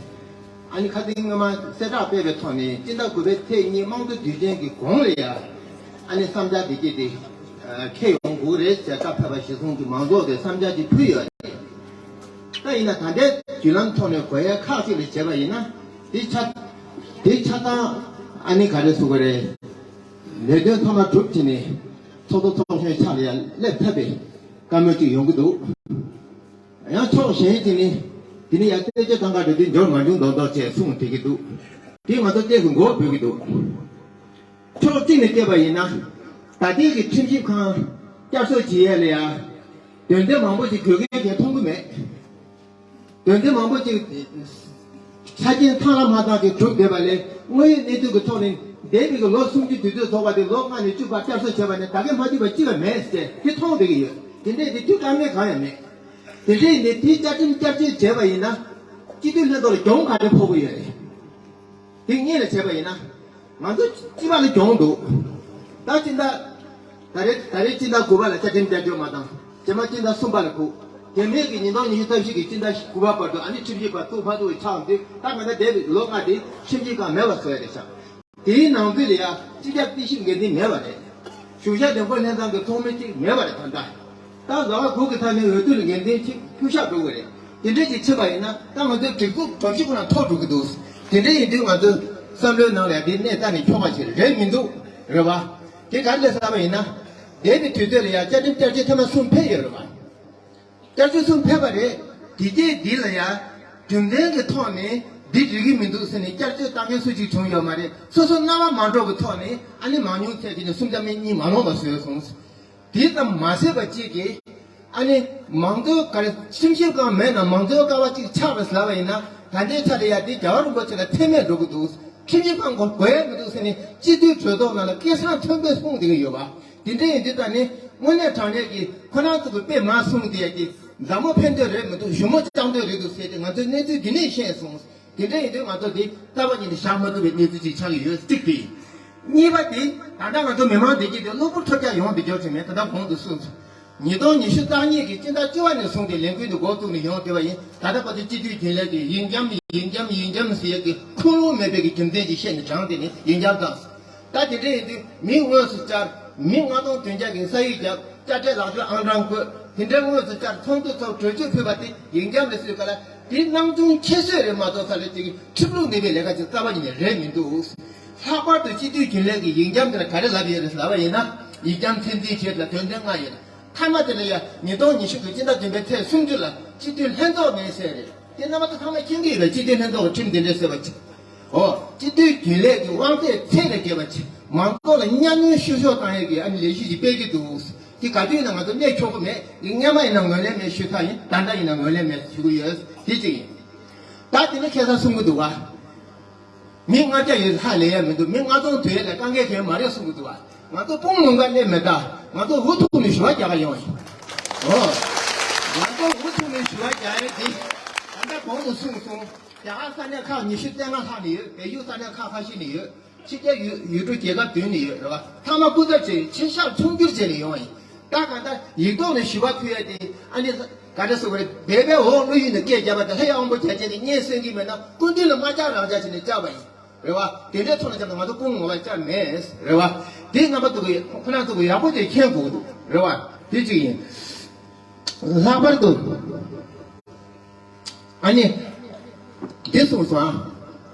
ཨ་ནི་ཁ་སང་སྔོན་མ་གསལ་བསྒྲགས་སྤེལ་བའི་ཐོག་ནས་སྤྱི་ཟླ་དགུ་པའི་ཚེས་གཉིས་དམངས་གཙོ་དུས་ཆེན་གྱི་གོང་ལ་ཡ། ཨ་ནི་བསམ་འཆར་དེ་སྐྱེས་ཏེ། ཨ་འཁྱེར་ཡོང་དགོས་རེད་ཟེར་བཀའ་ཕེབས་པ་གཞིར་བཟུང་གི་མང་ཚོགས་ཀྱི་བསམ་འཆར་དེ་ཕུལ་ཡོད་རེད། ད་ཡིན་ན་ད་ལྟའི་བརྒྱུད་ལམ་ཐོག་ནས་གོ་ཡ་ཁག་ཅིག་ལ་བྱས་པ་ཡིན་ན། དེ་ཆ་དེ་ཆ་ཚང་ཨ་ནི་ག་རེ་ཟེར་དགོས་རེད། ལས་དོན་ཚང་མ་གྲུབ་བྱས་ནས། ཚོགས་གཙོ་ཚོགས་གཞོན་ཆ་ལ་ཡང་སླེབས་ཐུབ་པའི་བཀའ་མོལ་ཅིག་ཡོང་གི་འདུག། ཡང་ཕྱོགས་གཞན་ཅིག་ནས་དེ་ནས་ཡང་བཙན་བྱོལ་གཏམ་ཁ་འགྲོ་དུས་འབྱོར་མ་འབྱུང་མདོག་མདོག་བྱས་གསུངས་བསྡད་ཀྱི་འདུག། དེ་ང་ཚོ་ཏོག་ཙམ་མགོ་འབུད་ཀྱི་འདུག། ཕྱོགས་གཅིག་ནས་བལྟས་པ་ཡིན་ན། ད་ལྟའི་གི་ཁྲིམས་ཞིབ་ཁང་བསྐྱར་གསོ་བྱེད་ཡས་ལ་ཡང་དོན་ཚན་མང་པོ་ཞིག་དགོས་གལ་གལ་མཐོང་གི་མེད། དོན་ཚན་མང་པོ་ཞིག་ཆ་རྐྱེན་ཚང་ལ་མ་ཚང་ཞིག་གྲུབ་བསྡད་པ་ལས། དངོས་ཡོད་གནས་ཚུལ་གྱི་ཐོག་ནས་འདས་པའི་གི་ལོ་སུམ་ཅུ་དུས་ཚོད་ཚོགས་པ་དེ་ལོ་ལྔ་ནས་བཅུ་བར་བསྐྱར་གསོ་བྱས་པ་ནས་ད་གིན་མ་བྱས་པ་གཅིག་ལ་མེད་ཟེར་དེ་མཐོང་བསྡད་ཀྱི་ཡོད། དེ་འདྲས་དེ་དུས་དཀའ་ངལ་གང་ཡང་མེད། དེ་འདྲས་ཡིན་དེ་དེ་བསྐྱར་ཞིབ་བསྐྱར་བཅོས་བྱས་པ་ཡིན་ན། སྤྱི་འཐུས་ལྷན་ཚོགས་ལ་གྱོང་ག་འདྲ་ཕོག་གི་ཡོད་རེད། དེ་སྔོན་ལ་བྱས་པ་ཡིན་ན། ང་ཚོ་སྤྱི་པ་ལ་གྱོང་འདུག། ད་སྤྱི་ཟླ། ད་རེས་ད་རེས་སྤྱི་ཟླ་དགུ་པ་ལ་བཅའ་ཁྲིམས་བསྐྱར་བཅོས་མ་བཏང་། རྗེས་མ་སྤྱི་ཟླ་གསུམ་པ་ལ་སྒུག། རྗེས་མའི་གི་ཉིས་སྟོང་ཉི་ཤུ་རྩ་བཞི་གི་སྤྱི་ཟླ་དགུ་པ་བར་དུ་ཨ་ནི་ཁྲིམས་ཞིབ་པ་ཐུག་ཕ་ཐུག་ཆགས་འདུག། ད་ང་ཚོ་འདས་པའི་ལོ་ལྔ་དེ་ཁྲིམས་ཞིབ་ཁང་མེད་པ་བཟོ་ཡ་རེད་ཤག། དེའི་ནང་ཁུལ་ལ་ཡ་སྤྱི་ཁྱབ་རྟེན་གཞི་འགན་འཛིན་མེད་པ་རེད། གཞུང་ཞབས་བདེ་འཁོད་ལྷན་ཁང་གི་ཚོགས་མི་གཅིག་མེད་པ་རེད་ད་ལྟ། ད་ཟླ་བ་དགུ་གི་མཐའ་མའི་འོས་བསྡུ་ལ་འགན་འཛིན་གཅིག་ཕུལ་བཞག་འགྲོ་གི་རེད། དེ་འདྲས་ཅིག་ཕྱིན་པ་ཡིན་ན་ད་ང་ཚོའི་སྒྲིག་འཛུགས་སྒྲོམ་གཞི་ཁོ་ན་འཐོར་འགྲོ་གི་འདུག། དེ་འདྲས་ཡིན་དུས་ང་ཚོའི་བསམ་བློའི་ནང་ལ་ཡ་དེ་གནས་རྩ་ནས་འཁྱོག་པ་ཞིག་རེད་མི་འདུག། རེད་བ། དེ་ག་རེ་ལས་བསམ་པ་ཡིན་ན། འདས་པའི་དུས་ཚོད་ལ་ཡ་བཅའ་ཁྲིམས་བསྐྱར་བཅོས་ཐེངས་མ་གསུམ་ཕེབས་ཡོད་རེད་བ། བསྐྱར་བཅོས་གསུམ་ཕེབས་པ་རེད། དེ་རྗེས་འདི་ལ་ཡ། རྒྱུ་མཚན་གྱི་ཐོག་ནས་འདི་འགྲིག་གི་མི་འདུག་ཟེར་ནས་བསྐྱར་བཅོས་བཏང་མཁན་སུ་གཅིག་བྱུང་ཡོད་མ་རེད། སོ་སོ་རྣ་བ་མ་འགྲོ་གི་ཐོག་ནས་ཨ་ནི་མང་ཉུང་ཚད་ཀྱི་ནས་གསུམ་ཆ་མེད་གཉིས་མ་ལོངས་པ་བཟོས་སོང་། དེ་ཙམ་མ་ཟད་པ་གཅིག་གིས་ཨ་ནི་མང་གཙོའི་ག་རེ་ཁྲིམས་ཞིབ་ཁང་མེད་ན་མང་གཙོའི་ཀ་བ་གཅིག་ཆགས་པ་ཟེར་བ་ཡིན་ན་ད་ལྟའི་ཆ་ལ་ཡ་འདི་རྒྱལ་བ་རིན་པོ་ཆེ་ལ་ཐེ་མེད་འགྲོ་གི་འདུག། ཁྲིམས་ཞིབ་ཁང་གོ་དགོས་ཡ་མི་འདུག་ཟེར་ནས་སྤྱི་འཐུས་གྲོས་ཚོགས་ནང་ལ་སྐད་གསང་མཐོན་པོས་གསུངས་བསྡད་ཀྱི་ཡོད་པ། དེ་འདྲ་ཡིན་དུས་ད་ནི་དངོས་གནས་དྲང་གནས་ཀྱི་ཁོ་རང་ཚོ་གི་དཔེ་མ་གསུངས་དེ་ཡ་གི་མཛའ་མོ་ཕན་ཐོགས་རེད་མི་འདུག། གཞུ་མོ་བཅག་འདོད་རེད་འདུག་ཟེར་ཏེ་ང་ཚོས་གནས་ཚུལ་འདི་ནས་ཤེས་སོང་། དེ་འདྲ་ཡིན་དུས་ང་ཚོ་འདི་རྩ་བ་ཉིད་ནས་བཞག་མ་ཐུབ་པའི་གནས་ཚུལ་ཅིག་ཆགས་ཀྱི་ཡོད། གཅིག་དེ། གཉིས་པ་དེ་ད་ལྟ་ང་ཚོ་མི་མང་བདེ་སྐྱིད་དེ་གློ་བུར་ཐོལ་རྒྱག་ཡོང་བསྡད་ཀྱོག་ཅིག་མེད། ད་ལྟ་གོང་དུ་གསུངས་སོང་། ཉིས་སྟོང་ཉི་ཤུ་རྩ་གཉིས་ཀྱི་སྤྱི་ཟླ་བཅུ་པ་ནས་བཟུང་སྟེ་ལས་འགུལ་འདི་འགོ་བཙུགས་ནས་ཡོང་བསྡད་པ་ཡིན། ད་ལྟ་བར་དུ་སྤྱི་འཐུས་རྒྱུན་ལས་ཀྱིས་ཡིན་རྒྱམ་ཡིན་རྒྱམ་ཡིན་རྒྱམ་ཟེར་ཡས་ཀྱི་ཁུངས་ལུང་མེད་པའི་གི་རྒྱུ་མཚན་ཅིག་བཤད་ནས་དྲངས་ཏེ་ནས་ཡིན་རྒྱམ་བཏང་སོང་། ད་དེ་འདྲ་ཡིན་དུས་མི་དངོས་སུ་བཅར། མི་ལྔ་སྟོང་བདུན་བརྒྱ་གི་ས་ཡིག་བརྒྱབ། དཔྱ་ཁྲལ་ལག་འཁྱེར་ཨང་གྲངས་བཀོད། དེ་འདྲའི་དངོས་སུ་བཅར། ཚོགས་འདུ་ཚོགས། གྲོས་ཆོད་ཕུལ་བ་དེ་ཡིན་རྒྱམ་རེད་ཟེར་ག་ལ། དེ་སྣང་ཆུང་ཁྱད་གསོད་རེད་མ་གཏོགས་ས་རེད་ཅིག་ཁྲིམས་ལུགས་མེད་པའི་ལས་ཀ་ཅིག་རྩ་བ་ཉིད་ནས་རེད་མི་འདུག། ལྷག་པར་དུ་སྤྱི་འཐུས་རྒྱུན་ལས་ཀྱི་ཡིན་རྒྱམ་དེ་ལ་ག་རེ་ལབ་ཡོད་རེད་ལབ་པ་ཡིན་ན། ཡིན་རྒྱམ་ཚད་འཛིན་བྱེད་ལ་དོན་ཚན་ལྔ་ཡོད། མཐའ་མ་དེ་ལ་ཡ་ཉིས་སྟོང་ཉི་ཤུ་གི་སྤྱི་ཟླ་བདུན་པའི་ཚེས་སུམ་ཅུ་ལ་སྤྱི་འཐུས་ལྷན་ཚོགས་མེད་ཟེར་རེད། དེ་རྣམ་པ་ཚོ་ཚང་མས་མཁྱེན་གྱི་ཡོད་པས། སྤྱི་འཐུས་ལྷན་ཚོགས་ཀྱི་ཁྲིམས་དེ་འདྲས་བཟོས་པ་ཅིག། ཨོ། སྤྱི་འཐུས་རྒྱུན་ལས་ཀྱི་དབང་ཚད་ཚད་ལས་བརྒལ་བ་ཅིག། མང་ཚོགས་ལ་གཉའ་གནོན་བཤུ་གཞོག་བཏང་ཡས་ཀྱི་ཨ་ནི་ལས་གཞི་ཞིག་སྤེལ་གྱི་འདུག། དེ་ག་དུས་ཡིན་ན་ང་ཚོ་གནས་ཆོག་གི་མེད། དེ་སྔོན་མ་ཡིན་ན་ངོས་ལེན་མེད་ཞུ་ཐག་ཡིན། ད་ལྟ་ཡིན་ན་ངོས་ལེན་མེད་ཞུ་གི་ཡོད། དེ་གཅིག་ཡིན། ད་དེ་ནི་ཁ་སང་གསུང་གི་འདུག་ག། མི་ལྔ་བརྒྱ་ཡོད་ལྷག་ལས་ཡ་མི་འདུག། མི་ལྔ་སྟོང་དུ་ཡོད་ལ་དཀའ་ངལ་གང་ཡང་མ་རེད་གསུང་གི་འདུག་བ། ང་ཚོ་དཔུང་ལུང་ག་སླེབས་མེད་ད། ང་ཚོ་འུ་ཐུག་ནས་ཞུ་བ་རྒྱག་ག་ཡོང་བ་ཡིན། ཨོ། ང་ཚོ་འུ་ཐུག་ནས་ཞུ་བ་རྒྱག་ཡས་དེ། ད་ལྟ་གོང་དུ་གསུངས་སོང་། རྒྱ་གར་ས་གནས་ཁག་ཉི་ཤུ་རྩ་ལྔ་ལྷག་ནས་ཡོད། བལ་ཡུལ་ས་གནས་ཁག་ཁ་ཤས་ནས་ཡོད། ཕྱི་རྒྱལ་ཡུལ་ཡུལ་གྲུ་རྒྱལ་ཁབ་བདུན་ནས་ཡོད་རེད་བ། ཚང་མ་སྐུ་ཚབ་བྱས། ཆེད་བཞག་ཆུང་བསྒྱུར་བྱས་ནས་ཡོང་བ་ཡིན། ད་ག་ད་ཡིག་ཐོག་ནས་ཞུ་བ་ཕུལ་ཡ་དེ་ཨ་ནི་ག་འདྲ་ཟེར་དགོས་རེད། སྦས་པའི་འོག་བློ་ཡུལ་ནས་སྐད་བརྒྱབ་པ་དེ་ལྷ་ཡི་དབང་པོ་རྒྱ་ཆེན་གྱིས་སྙན་གསན་གྱི་མེད་ན་སྐུ་མདུན་ལ་དམག་རྒྱག་རང་རྒྱག་བྱས་ནས་བཅར་བ་ཡིན། རེད་བ། དེ་འདྲའི་ཐོག་ནས་བཅར་ན་ང་ཚོ་སྐུ་ངོ་མ་བཅར་མེད། རེད་བ། དེ་རྣམ་པ་ཚོ་གི་ཁོ་རང་ཚོ་གི་ཡག་པོ་དེ་མཁྱེན་དགོས་ཀྱི་འདུག། རེད་བ། དེ་གཅིག་ཡིན། ལྷག་པར་དུ། ཨ་ནི། འདི་གསུངས་སོང་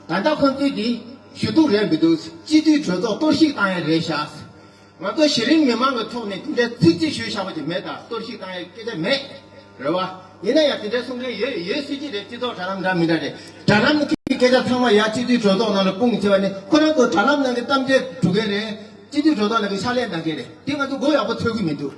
ཨ། ད་ལྟ་ཁོང་ཚོས་འདི་ཞུ་གཏུག་རེད་མི་འདུག། སྤྱི་འཐུས་གྲོས་ཚོགས་གཏོར་བཤིག་བཏང་ཡ་རེད་ཤག། ང་ཚོ་གཞི་རིམ་མི་མང་གི་ཐོག་ནས་དེ་འདྲའི་ཚིག་གཅིག་ཞུས་བཞག་པ་ཅིག་མེད་ད། གཏོར་བཤིག་བཏང་ཡ་སྐད་ཆ་མེད། རེད་བ། ཡིན་ན་ཡང་དེ་འདྲའི་གསུང་མཁན་ཡོད་ཡོད་སྲིད་ཀྱི་རེད། སྤྱི་ཚོགས་དྲ་ལམ་འདྲ་མི་འདྲ་རེད། དྲ་ལམ་གྱི་སྐད་ཆ་ཚང་མ་ཡར་སྤྱི་འཐུས་གྲོས་ཚོགས་ནང་ལ་སྤུངས་བྱས་པ་ནི་ཁོ་རང་ཚོ་དྲ་ལམ་ནང་གི་གཏམ་བརྗོད་སྒྲུག་མཁན་རེད། སྤྱི་འཐུས་གྲོས་ཚོགས་ནང་གི་ཕྱག་ལས་གནང་མཁན་རེད། དེ་ང་ཚོ་མགོ་ཡག་པོ་ཚོད་ཀྱི་མི་འདུག།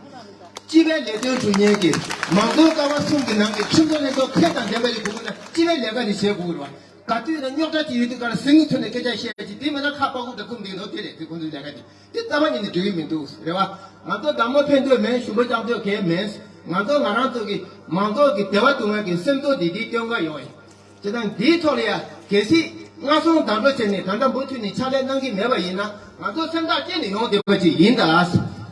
སྤྱི་པའི་ལས་དོན་སྒྲུབ་མཁན་གྱི་མང་གཙོའི་ཀ་བ་གསུམ་གྱི་ནང་གི་ཁྲིམས་བཟོ་ལྷན་ཚོགས་ཁེ་དང་ལྡན་པ་ཞིག་དགོས་ཀྱི་ན་སྤྱི་པའི་ལས་ཀ་ནི་བྱེད་དགོས་ཀྱི་རེད་བ། ག་དུས་ན་རྙོག་དྲ་ཅིག་ཡོད་དུས་ག་ལ་ཟིང་ངེ་ཐོག་ནས་སྐད་ཆ་བཤད་ཅིག། དེ་མིན་ན་ཁ་པར་ཁུག་འདྲ་བཙུམ་བསྡད་འདུག། དེ་རེད། དེ་ཁོང་ཚོའི་ལས་ཀ་དེ་དེ་རྩ་བ་ཉིད་ནས་འགྲིག་གི་མི་འདུག། རེད་བ། ང་ཚོ་བདག་མོ་ཕན་ཐོགས་མེད། ཞུམ་པ་རྐྱང་ཐོག་གས་མེད། ང་ཚོ་ང་རང་ཚོ་གི་མང་ཚོགས་ཀྱི་བདེ་བ་སྡུག་བསྔལ་གྱི་སེམས་ཚོར་འདི་འདིའི་སྟོན་ག་ཡོང་ཡིན། བྱས་ཙང་འདིའི་ཐོག་ལ་ཡ་གལ་སྲིད་སྔ་སོང་བདག་འགྲོ་བྱས་ནས་ད་ལྟ་མུ་མཐུད་ནས་ཕྱག་ལས་གནང་གི་མེད་པ་ཡིན་ན་ང་ཚོ་སེམས་ཐག་བཅད་ནས་ཡོང་བསྡད་པ་ཅིག་ཡིན་ད།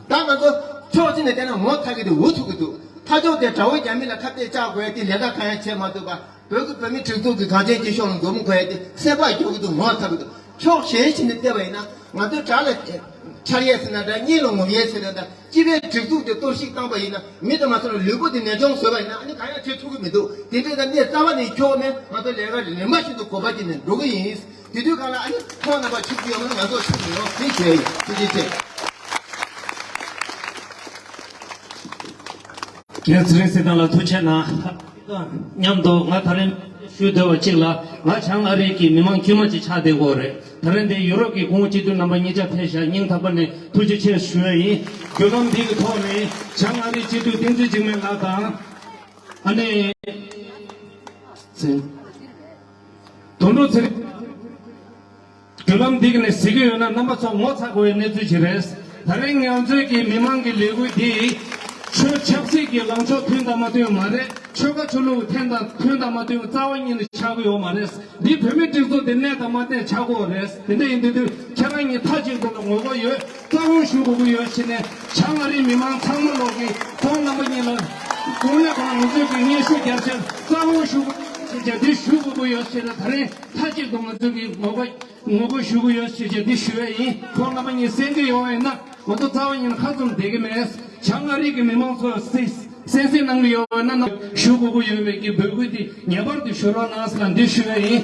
ད་ང་ཚོ་ཕྱོགས་གཅིག་ནས་བལྟས་ན་ངོ་ཚ་གི་འདུག། འུ་ཐུག་གི་འདུག། ཐག་ཆོད་དེ་དགྲ་བོ་རྒྱ་མི་ལ་ཁ་གཏད་བཅག་དགོས་ཏེ་ལས་ཀ་གང་ཡང་བྱེད་མ་ཐུབ་པ། བོད་ཀྱི་བོད་མིའི་སྒྲིག་འཛུགས་ཀྱི་གངས་ཅན་སྐྱིད་གཤོངས་ལ་མགོ་རྨོངས་དགོས་ཡ་དེ་སེམས་པ་སྐྱོ་གི་འདུག། ངོ་ཚ་གི་འདུག། ཕྱོགས་གཞན་ཞིག་ནས་བལྟས་པ་ཡིན་ན་ང་ཚོའི་དགྲ་ལ་འཕྱར་ཡས་ཟེར་ན་འདྲ། གཉེན་ལ་ངོམ་ཡས་ཟེར་ན་འདྲ། སྤྱི་པའི་སྒྲིག་འཛུགས་དེ་གཏོར་བཤིག་བཏང་པ་ཡིན་ན། མི་དང་མ་སོང་ལ་ལུས་པོ་དེ་ནད་གཅོང་བཟོས་པ་ཡིན་ན་ཨ་ནི་གང་ཡང་བྱེད་ཐུབ་ཀྱི་མི་འདུག། དེ་འདྲའི་ད་གནས་རྩ་བ་ནས་འཁྱོག་མེད། ང་ཚོ་ལས་ཀ་རིམ་པ་བཞིན་དུ་གོ་བ་བརྗེ་ནས་འགྲོ་གི་ཡིན། དེ་དུས་གང་ལ་ཨ་ནི་ཁོང་རྣམ་པ་ཆུག་གི་ཡོད་མ་ང་ཚོ་ཆུག་གི་ཡོད། དེ་བྱས་ཡིན། ཐུགས་རྗེ་ཆེ། རྒན་ཚེ་རིང་སྲིད་ཐང་ལགས་ཐུགས་རྗེ་གནང་། མཉམ་དུ་ང་ད་རིང་ཞུ་འདོད་པ་གཅིག་ལ། ང་བྱང་ཨ་རི་གི་མི་མང་དཀྱུས་མ་ཅིག་ཆགས་བསྡད་ཡོད་རེད། ད་རིང་འདི་ཡུ་རོབ་ཀྱི་སྐུ་ངོ་སྤྱི་འཐུས་རྣམ་པ་གཉིས་ཆ་ཕེབས་ཤག་སྙིང་ཐག་པ་ནས་ཐུགས་རྗེ་ཆེ་ཞུ་ཡ་ཡིན། བརྒྱུད་ལམ་འདི་གི་ཐོག་ནས་བྱང་ཨ་རིའི་སྤྱི་འཐུས་བསྟན་འཛིན་འཇིགས་མེད་ལགས་དང་། ཨ་ནི། དོན་གྲུབ་ཚེ་རིང་། བརྒྱུད་ལམ་འདི་ག་ནས་གཟིགས་ཀྱི་ཡོད་ན་རྣམ་པ་ཚོ་ངོ་ཚ་དགོས་པའི་གནས་ཚུལ་ཅིག་རེད། ད་རིང་ང་ཚོའི་གི་མི་མང་གི་ལས་འགུལ་འདི་ཆོས་ཆབ་སྲིད་ཀྱི་ལངས་ཕྱོགས་མཐུན་དང་མ་མཐུན་མ་རེད། ཆོལ་ཁ་ཆོས་ལུགས་མཐུན་དང་མཐུན་དང་མ་མཐུན་རྩ་བ་ཉིད་ནས་ཆགས་ཀྱི་ཡོད་མ་རེད། འདི་བོད་མིའི་སྒྲིག་འཛུགས་འདི་གནས་དང་མ་གནས་ཆགས་ཀྱི་ཡོད་རེད། དེ་འདྲ་ཡིན་དུས་དུས་ཁྱེད་རང་གཉིས་མཐའ་གཅིག་ཏུ་ལ་ངོ་རྒོལ་ཡོད། བཙན་དབང་ཞུ་དགོས་ཀྱི་ཡོད་ཟེར་ནས་བྱང་ཨ་རིའི་མི་མང་ཚང་མ་ལོག་གིས་ཁོང་རྣམ་པ་གཉིས་ལ་གོང་ནས་གོང་ང་ཚོས་ཀྱི་སྙན་ཞུ་རྒྱབ་ཕྱིར་བཙན་དབང་ཞུ་དགོས་ཀྱི་ཡོད་ཟེར་ནས་ད་རིང་ཐག་གཅོད་དགོས་ཀྱི་ཡོད་ཟེར་ནས་ད་རིང་མཐའ་གཅིག་ཏུ་ང་ཚོས་ཀྱི་ངོ་རྒོལ་ངོ་རྒོལ་ཞུ་གི་ཡོད་ཟེར་བྱས་འདི་ཞུ་ཡས་ཡིན། ཁོང་རྣམ་པ་གཉིས་གསན་གྱི་ཡོད་པ་ཡིན་ན་ང་ཚོ་རྩ་བ་ཉིད་ནས་ཁ་བཙུམ་བསྡད་ཀྱི་མེད། བྱང་ཨ་རི་གི་མི་མང་ཚོ་གསན་གསན་གཟིགས་གནང་གི་ཡོད་པ་ན་ཞུ་དགོས་ཀྱི་ཡོད་པའི་གི་འབོད་སྐུལ་འདི་ངེས་པར་དུ་ཞུ་རོགས་གནང་ཟེར་ལ་འདི་ཞུ་ཡས་ཡིན།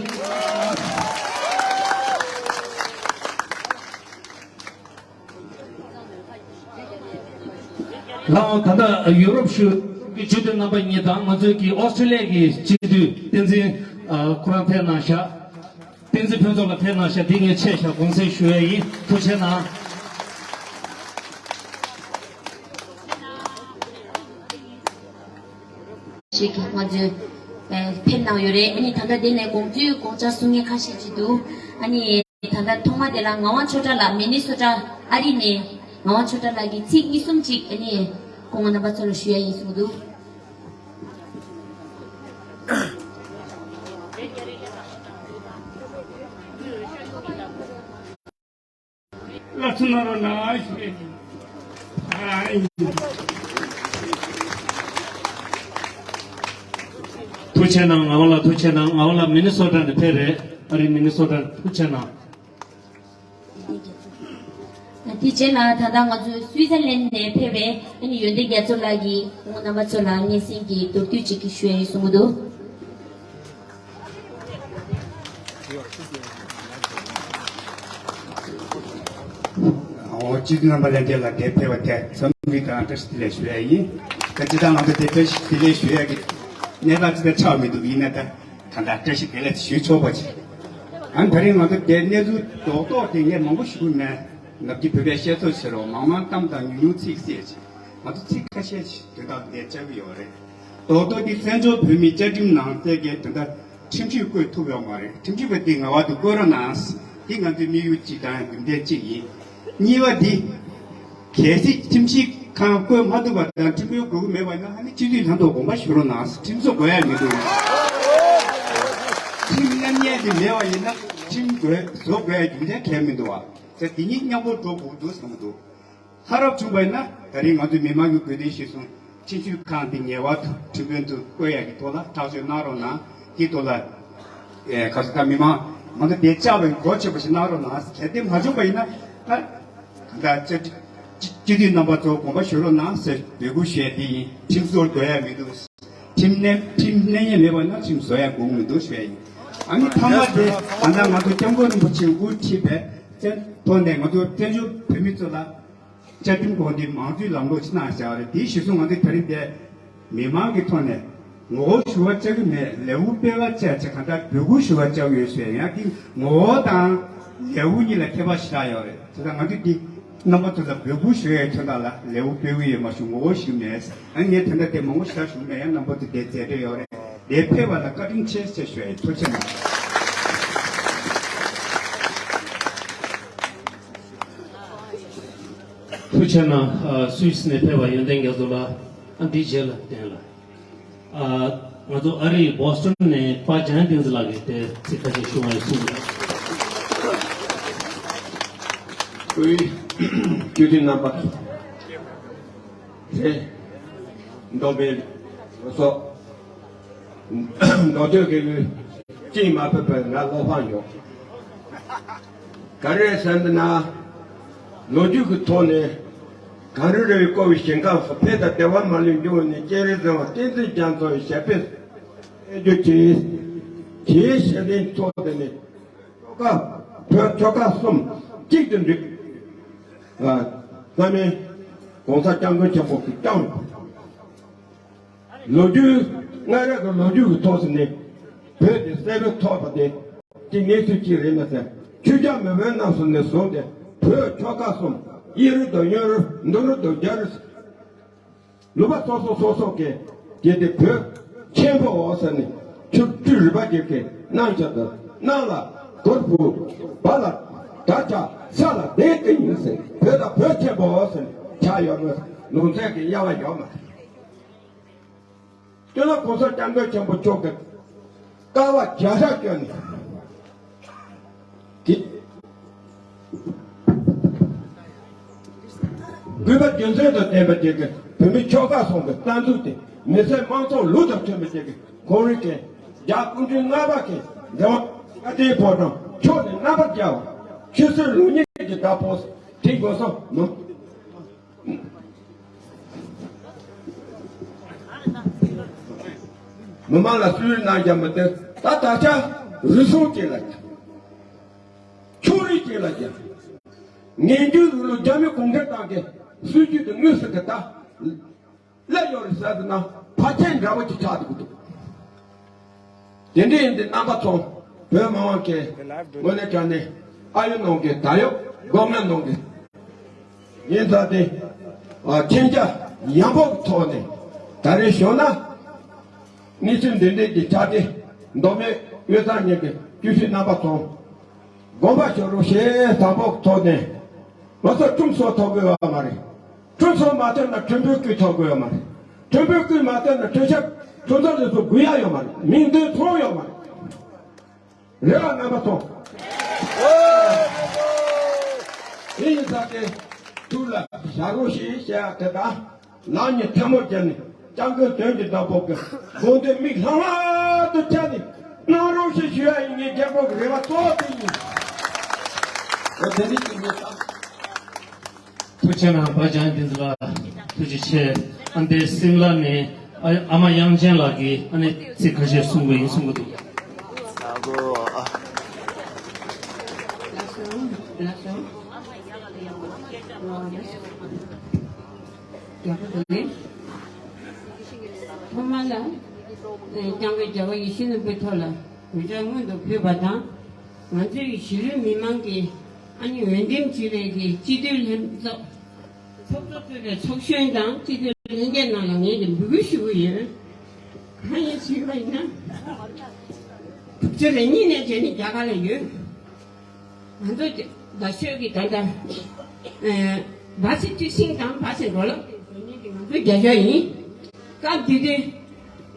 ལགས་འོང་། ད་ལྟ་ཡུ་རོབ་ཤུལ་གྱི་སྤྱི་འཐུས་རྣམ་པ་གཉིས་དང་ང་ཚོའི་གི་ཨོ་སི་ཀྲི་ལི་ཡ་གི་སྤྱི་འཐུས་བསྟན་འཛིན་ཨ་ཁོ་རང་ཕེབས་གནང་ཤག་བསྟན་འཛིན་ཕུན་ཚོགས་ལགས་ཕེབས་གནང་ཤག་འདི་ངས་ཆད་བཞག་དགོངས་སེལ་ཞུ་ཡས་ཡིན། ཐུགས་རྗེ་གནང་། ཞིག་ང་ཚོས་ཕེབས་གནང་ཡོད་རེད། ཨ་ནི་ད་ལྟ་དེ་ནས་དགོངས་ཚུལ་དགོངས་འཆར་གསུང་མཁན་ཁ་ཤས་ཅིག་འདུག་ཨ་ནི་ད་ལྟ་ཐོག་མ་དེ་ལ་ངག་དབང་ཆོས་གྲགས་ལགས། མི་ནི་སོ་ཊ་ཨ་རི་ནས་ངག་དབང་ཆོས་གྲགས་ལགས་ཀྱིས་ཚིག་གཉིས་གསུམ་ཅིག་ཨ་ནི་སྐུ་ངོ་རྣམ་པ་ཚོ་ལ་ཞུ་ཡ་ཡིན་གསུངས་འདུག་ལགས་སོ། གནང་རོགས་གནང་ཞུ། ཐུགས་རྗེ་གནང་། ངག་དབང་ལགས་ཐུགས་རྗེ་གནང་། ངག་དབང་ལགས་མི་ནི་སོ་ཊ་ནས་ཕེབས་རེད། ཨ་རི་མི་ནི་སོ་ཊ་ནས། ཐུགས་རྗེ་གནང་། དེ་རྗེས་ལ་ད་ལྟ་ང་ཚོ་སུའི་ཙར་ལན་ནས་ཕེབས་པའི་ཨ་ནི་ཡོན་ཏན་རྒྱ་མཚོ་ལགས་ཀྱིས་ཁོང་རྣམ་པ་ཚོ་ལ་སྙན་སེང་གི་མདོར་བསྡུས་ཅིག་ཞུ་ཡ་ཡོད་གསུང་གི་འདུག་ཨོ། སྤྱི་འཐུས་རྣམ་པ་ལྷན་རྒྱས་ལ་འདིར་ཕེབས་པ་དེ་འཚམས་འདྲི་དང་བཀྲ་ཤིས་བདེ་ལེགས་ཞུ་ཡ་ཡིན། ད་སྤྱིར་བཏང་ང་ཚོ་འདིར་བཀྲ་ཤིས་བདེ་ལེགས་ཞུ་ཡ་གི་གནས་སྟངས་ཅི་ལྟར་ཆགས་མི་འདུག་ཡིན་ན་ད་གང་ལྟར་བཀྲ་ཤིས་བདེ་ལེགས་ཞུ་ཆོག་པ་ཅིག་ཨ་ནི་ད་རིང་ང་ཚོ་འདིར་གནས་ཚུལ་རྡོག་རྡོག་དེ་ངས་མང་པོ་ཞུ་གི་མེད། ནམ་རྒྱུན་བོད་པས་བཤད་སྲོལ་བྱེད་རོགས། མང་མང་གཏམ་དང་ཉུང་ཉུང་ཚིག་བཤད་ཅིག་ང་ཚོ་ཚིག་ཁ་ཤས་ཤིག་དོན་དག་འདིར་བཅར་གྱི་ཡོད་རེད། རྡོག་རྡོག་འདི་བཙན་བྱོལ་བོད་མིའི་བཅའ་ཁྲིམས་ནང་གསལ་གྱི་དོན་དག་ཁྲིམས་གཞི་བཀོད་ཐུབ་ཡོད་མ་རེད། ཁྲིམས་གཞི་བཀོད་འདི་ངེས་པར་དུ་བཀོད་རོགས་གནང་། འདི་ང་ཚོའི་དམིགས་ཡུལ་གཅིག་དང་རྒྱུ་མཚན་གཅིག་ཡིན། གཉིས་པ་འདི། གལ་སྲིད་ཁྲིམས་ཞིབ་ཁང་བཀོད་མ་ཐུབ་པ་དང་ཁྲིམས་དཔོན་དགོས་ཀྱི་མེད་པ་ཡིན་ན་ཨ་ནི་སྤྱི་འཐུས་ལྷན་ཚོགས་དགོངས་པ་ཞུ་རོགས་གནང་། ཁྲིམས་བཟོ་དགོས་ཡ་མི་འདུག་ཁྲིམས་མཉམ་ཉན་དེ་མེད་པ་ཡིན་ན་ཁྲིམས་དགོས་བཟོ་དགོས་ཡ་རྒྱུ་མཚན་གང་ཡང་མི་འདུག་བ། ད་འདི་གཉིས་མཉམ་པོ་འགྲོ་དགོས་འདུག་བསམ་གྱི་འདུག་ཧ་རབ་བྱུང་བ་ཡིན་ན་ད་རིང་ང་ཚོའི་མི་མང་གི་འགོས་ནད་གཞིར་བཟུང་ཁྲིམས་ཞིབ་ཁང་འདི་ངེས་པར་དུ་ཁྲིམས་དཔོན་དུ་བསྐོ་ཡ་གི་ཐོག་ལ་ཐག་གཅོད་གནང་རོགས་གནང་། དེའི་ཐོག་ལ་ཨེ་ག་ས་ག་མི་མང་མང་ཚོགས་དེ་བཅར་བའི་གོ་ཆོད་པ་ཞིག་གནང་རོགས་གནང་། གལ་ཏེ་མ་བྱུང་བ་ཡིན་ན་ད་ད་སྤྱི་སྤྱི་འཐུས་རྣམ་པ་ཚོ་དགོངས་པ་ཞུ་རོགས་གནང་ཟེར་འབོད་སྐུལ་ཞུ་ཡ་དེ་ཡིན། ཁྲིམས་བཟོ་དགོས་ཡ་མི་འདུག་ཁྲིམས་གནས་ཁྲིམས་གནས་ངེས་མེད་པ་ན་ཁྲིམས་བཟོ་ཡ་དགོས་མི་འདུག་ཞུ་ཡ་ཡིན། ཨ་ནི་མཐའ་མ་དེ་ད་ལྟ་ང་ཚོ་སྐྱབས་མགོན་རིན་པོ་ཆེ་དབུ་ཁྲིད་པའི་བཙན་ཐོག་ནས་ང་ཚོ་བཙན་བྱོལ་བོད་མི་ཚོ་ལ་བཅའ་ཁྲིམས་དགོངས་དོན་མང་གཙོའི་ལམ་ལུགས་ཕྱི་ནང་བཞག་རེད། དེའི་གཞི་བཟུང་ང་ཚོས་ད་རིང་འདིར་མི་མང་གི་ཐོག་ནས་ངོ་རྒོལ་ཞུ་བ་བཅར་གྱི་མེད། ལས་འགུལ་སྤེལ་བ་བཅར་བྱས་གང་ལྟར་འབོད་སྐུལ་ཞུ་བ་བཅར་གྱི་ཡོད་ཟེར། ཡང་དེ་ངོ་རྒོལ་དང་ལས་འགུལ་གཉིས་ལ་ཁྱད་པར་ཞེ་དྲག་ཡོད་རེད། དེ་ལྟར་ང་ཚོས་འདི་རྣམ་པ་ཚོ་ལ་འབོད་སྐུལ་ཞུ་ཡའི་དོན་དག་ལ་ལས་འགུལ་སྤེལ་གྱི་ཡོད་མ་གཞི་ངོ་རྒོལ་ཞུ་གི་མེད། ཨ་ངས་དེ་འདྲ་དེ་མང་པོ་ཞེ་དྲག་ཞུ་གི་མེད། ཡང་རྣམ་པ་ཚོ་འདིར་མཛད་འབྲེལ་ཡོད་རེད། འདིར་ཕེབས་པ་ལ་བཀའ་དྲིན་ཆེ་ཞེས་ཞུ་ཡ་ཡིན། ཐུགས་རྗེ་གནང་། ཐུགས་རྗེ་གནང་། ཨ་སུད་སི་ནས་ཕེབས་པ་ཡོན་ཏན་རྒྱ་མཚོ་ལགས། ཨ་འདིའི་རྗེས་ལ་བསྟན་ལགས། ཨ་ང་ཚོ་ཨ་རིའི་བོ་སི་ཊོན་ནས་པ་འཇམ་དབྱངས་བསྟན་འཛིན་ལགས་ཀྱིས་དེ་ཚིག་ཁ་ཤས་ཞུ་བ་ཡིན་གསུངས་ཡོད། སྐུའི་སྐུ་མདུན་རྣམ་པ། དེ་མདོ་སྨད་ལ་སོགས་མདོ་སྟོད་ཀྱི་ལུས་ཅིས་མ་ཕོད་པའི་ང་བློ་ཕམ་ཡོད། ག་རེ་ཟེར་ན། ལོ་རྒྱུས་ཀྱི་ཐོག་ནས་གངས་རི་ར་བས་བསྐོར་བའི་ཞིང་ཁམས་སུ་ཕན་དང་བདེ་བ་མ་ལུས་འབྱུང་བ་ནི་སྤྱན་རས་གཟིགས་དབང་བསྟན་འཛིན་རྒྱ་མཚོ་ཡི་ཞབས་པད་སྲིད་རྒྱུ་གྱིས། དེའི་ཞལ་ལྡན་ཚོགས་འདི་ནི་ཆོལ་ཁ་བོད་ཆོལ་ཁ་གསུམ་གཅིག་ཏུ་འགྲིག་ཨ་བླ་མའི་༸གོང་ས་༸སྐྱབས་མགོན་ཆེན་པོ་གིས་བསྐྱངས། ལོ་རྒྱུས། སྔ་རབས་ཀྱི་ལོ་རྒྱུས་ཀྱི་ཐོག་སུ་ནི་བོད་དེ་གསེར་ལ་ཐོགས་པ་དེ་གཅིག་གནས་ཚུལ་གཅིག་རེད་མ་ཟད། ཆོས་རྒྱལ་མེས་དབོན་རྣམས་སུ་ནས་བཟུང་སྟེ་བོད་ཆོལ་ཁ་གསུམ། དབྱི་རུ་དང་ཡོན་རུ། འདུ་རུ་དང་རྒྱ་རུ། ལུང་པ་སོ་སོ་སོ་སོ་གི་དེ་དེ་བོད་ཆེན་པོ་འོ་ཟེར་ནས་ཆུ་སྤྲུལ་རི་པ་གྱེར་གྱི་གནང་བྱ་དང་། གནང་ལ་གུར་ཕུབ། བ་ལ་དར་ཆ། ས་ལ་གདན་བཏིང་ཡིན་ཟེར། བོད་ལ་བོད་ཆེན་པོ་འོ་ཟེར་ནས་ཆ་ཡོད་མ་ལུང་ཚན་གྱི་དབྱེ་བ་ཡོད་མ་རེད། སྤྱི་ནོར་གོང་ས་སྐྱབས་མགོན་ཆེན་པོ་མཆོག་གིས་དཀའ་བ་བརྒྱ་ཕྲག་བསྐྱོན་ནས་དེ། དགོས་པ་རྒྱུ་མཚན་དང་ལྡན་པ་ཅིག་གི་བོད་མི་ཆོལ་ཁ་གསུམ་གྱི་རྩ་འཛུགས་དེ། མི་སེར་དམངས་ཚོགས་ལུགས་དང་མཐུན་པ་ཅིག་གི་ཁོར་ཡུག་གི་རྒྱ་སྐུ་མདུན་ལྔ་པ་གི་འབྲེལ་བ་བཀའ་དྲིན་ཕོ་བྲང་ཕྱོགས་ནས་རྣམ་པར་རྒྱལ་བ། ཆོས་སྲིད་ལུགས་གཉིས་ཀྱི་བདག་པོ་དེ་དགོས་སོ་མི། མི་མང་ལ་སུས་གནང་རྒྱ་མི་སྟེར། ད་ད་ཆ་རུལ་སུངས་ཅིག་ལ་རྒྱ། ཕྱོགས་རིས་ཅིག་ལ་རྒྱ། ངན་ཇུས་རུ་ལུ་རྒྱ་མི་གུང་ཁྲན་ཏང་གི་སྲིད་ཇུས་དེ་དངོས་སུ་གི་ད་སླེབས་ཡོད་རེད་ཟེར་ཟེར་ན་ཕལ་ཆེར་འདྲ་བོ་ཅིག་ཆགས་འདུག་འདུག་དེ་འདྲ་ཡིན་དུས་རྣམ་པ་ཚོ་བོད་མི་མང་གི་ངོས་ནས་དྲང་ནས་ཨ་ཡོད་ནང་གི་ད་ཡོད་སྒོ་ང་ནང་གི་ཡིན་ཙང་དེ། ཨ། མཁྱེན་རྒྱ་ཡངས་པོ་ཐོག་ནས་ད་རེས་ཞོགས་ན་གནས་ཚུལ་འདི་འདྲའི་གི་ཆ་དེ་མདོ་སྨད་དབུས་གཙང་གཉིས་ཀྱི་སྐྱོ་ཤས་རྣམ་པ་ཚོ་དགོངས་པ་ཞུ་རོགས་ཞེས་དམ་པོ་ཐོག་ནས་ང་ཚོ་ཁྲིམས་སྲོལ་ཐོབ་དགོས་ཡོད་མ་རེད། ཁྲིམས་སྲོལ་མ་ཐོབ་ན་ཁྲིམས་དཔོན་སྐུ་ཐོབ་དགོས་ཡོད་མ་རེད། ཁྲིམས་དཔོན་སྐུ་མ་ཐོབ་ན་ཁྲིམས་ཞིབ་ཁྲིམས་ཚང་ལས་སུ་དགོས་ཡ་ཡོད་མ་རེད། མིང་དོན་མཚུངས་ཡོད་མ་རེད། རེ་བ་རྣམ་པ་ཚོ། དེ་ཡིན་ཙང་དེ་ཐུགས་ལ་བཞག་རོགས་ཞེས་བཤད་ཡ་དེ་དང་། ལག་གཉིས་ཐལ་མོ་སྦྱར་ནས་སྐྱབས་མགོན་དོན་གྱི་བདག་པོ་གི་དགོངས་དོན་མིག་ལྷང་ལྷང་དུ་བཅར་ནས་གནང་རོགས་ཞེས་ཞུ་ཡ་ཡིན། ངའི་རྒྱལ་པོ་གི་རེ་བ་གཙོ་བོ་དེ་ཡིན། འོ་དེ་འདྲ་ཞིག་ཡིན་ཙང་། ཐུགས་རྗེ་གནང་། པ་ཅང་བསྟན་འཛིན་ལགས་ཐུགས་རྗེ་ཆེ། ཨ་འདི་སིམ་ལ་ནས་ཨ་ཨ་མ་དབྱངས་ཅན་ལགས་ཀྱིས་ཨ་ནི་ཚིག་ཁ་ཤས་གསུང་གི་ཡིན་གསུང་གི་འདུག་ལགས་སོ། ལགས་སོ། ལགས་སོ། ཡག་པོ་འདུག་ལེ། ཐོག་མར་ལ་སྐྱབས་མགོན་རྒྱལ་བ་ཡིད་བཞིན་ནོར་བུའི་ཐོག་ལ་གུས་ཕྱག་སྔོན་དུ་ཕུལ་བ་དང་། ང་ཚོའི་གཞིས་ལུས་མི་མང་གིས་ཨ་ནི་འོས་འདེམས་བྱས་པའི་གི་སྤྱི་འཐུས་ལྷན་ཚོགས་ཚོགས་གཙོ་གཙོས་པའི་ཚོགས་གཞོན་དང་སྤྱི་འཐུས་ལྷན་རྒྱས་རྣམས་ལ་ངས་ཀྱི་འབོད་སྐུལ་ཞུ་གི་ཡོད། གང་ཡིན་ཞུས་པ་ཡིན་ན། དྲུག་ཅུ་རེ་གཉིས་ནས་བྱས་ནས་རྒྱ་གར་ལ་ཡོད། ང་ཚོ་རྒྱ་རྒྱ་ཤོད་ཀྱི་ད་ལྟ་ཨེ་སྦ་སི་ཊི་ཤིང་དང་སྦ་སི་འགྲོ་ལམ་དེ་བཟོ་མཁན་གྱི་ང་ཚོ་རྒྱ་ཤོད་ཡིན། སྐབས་དེ་དུས་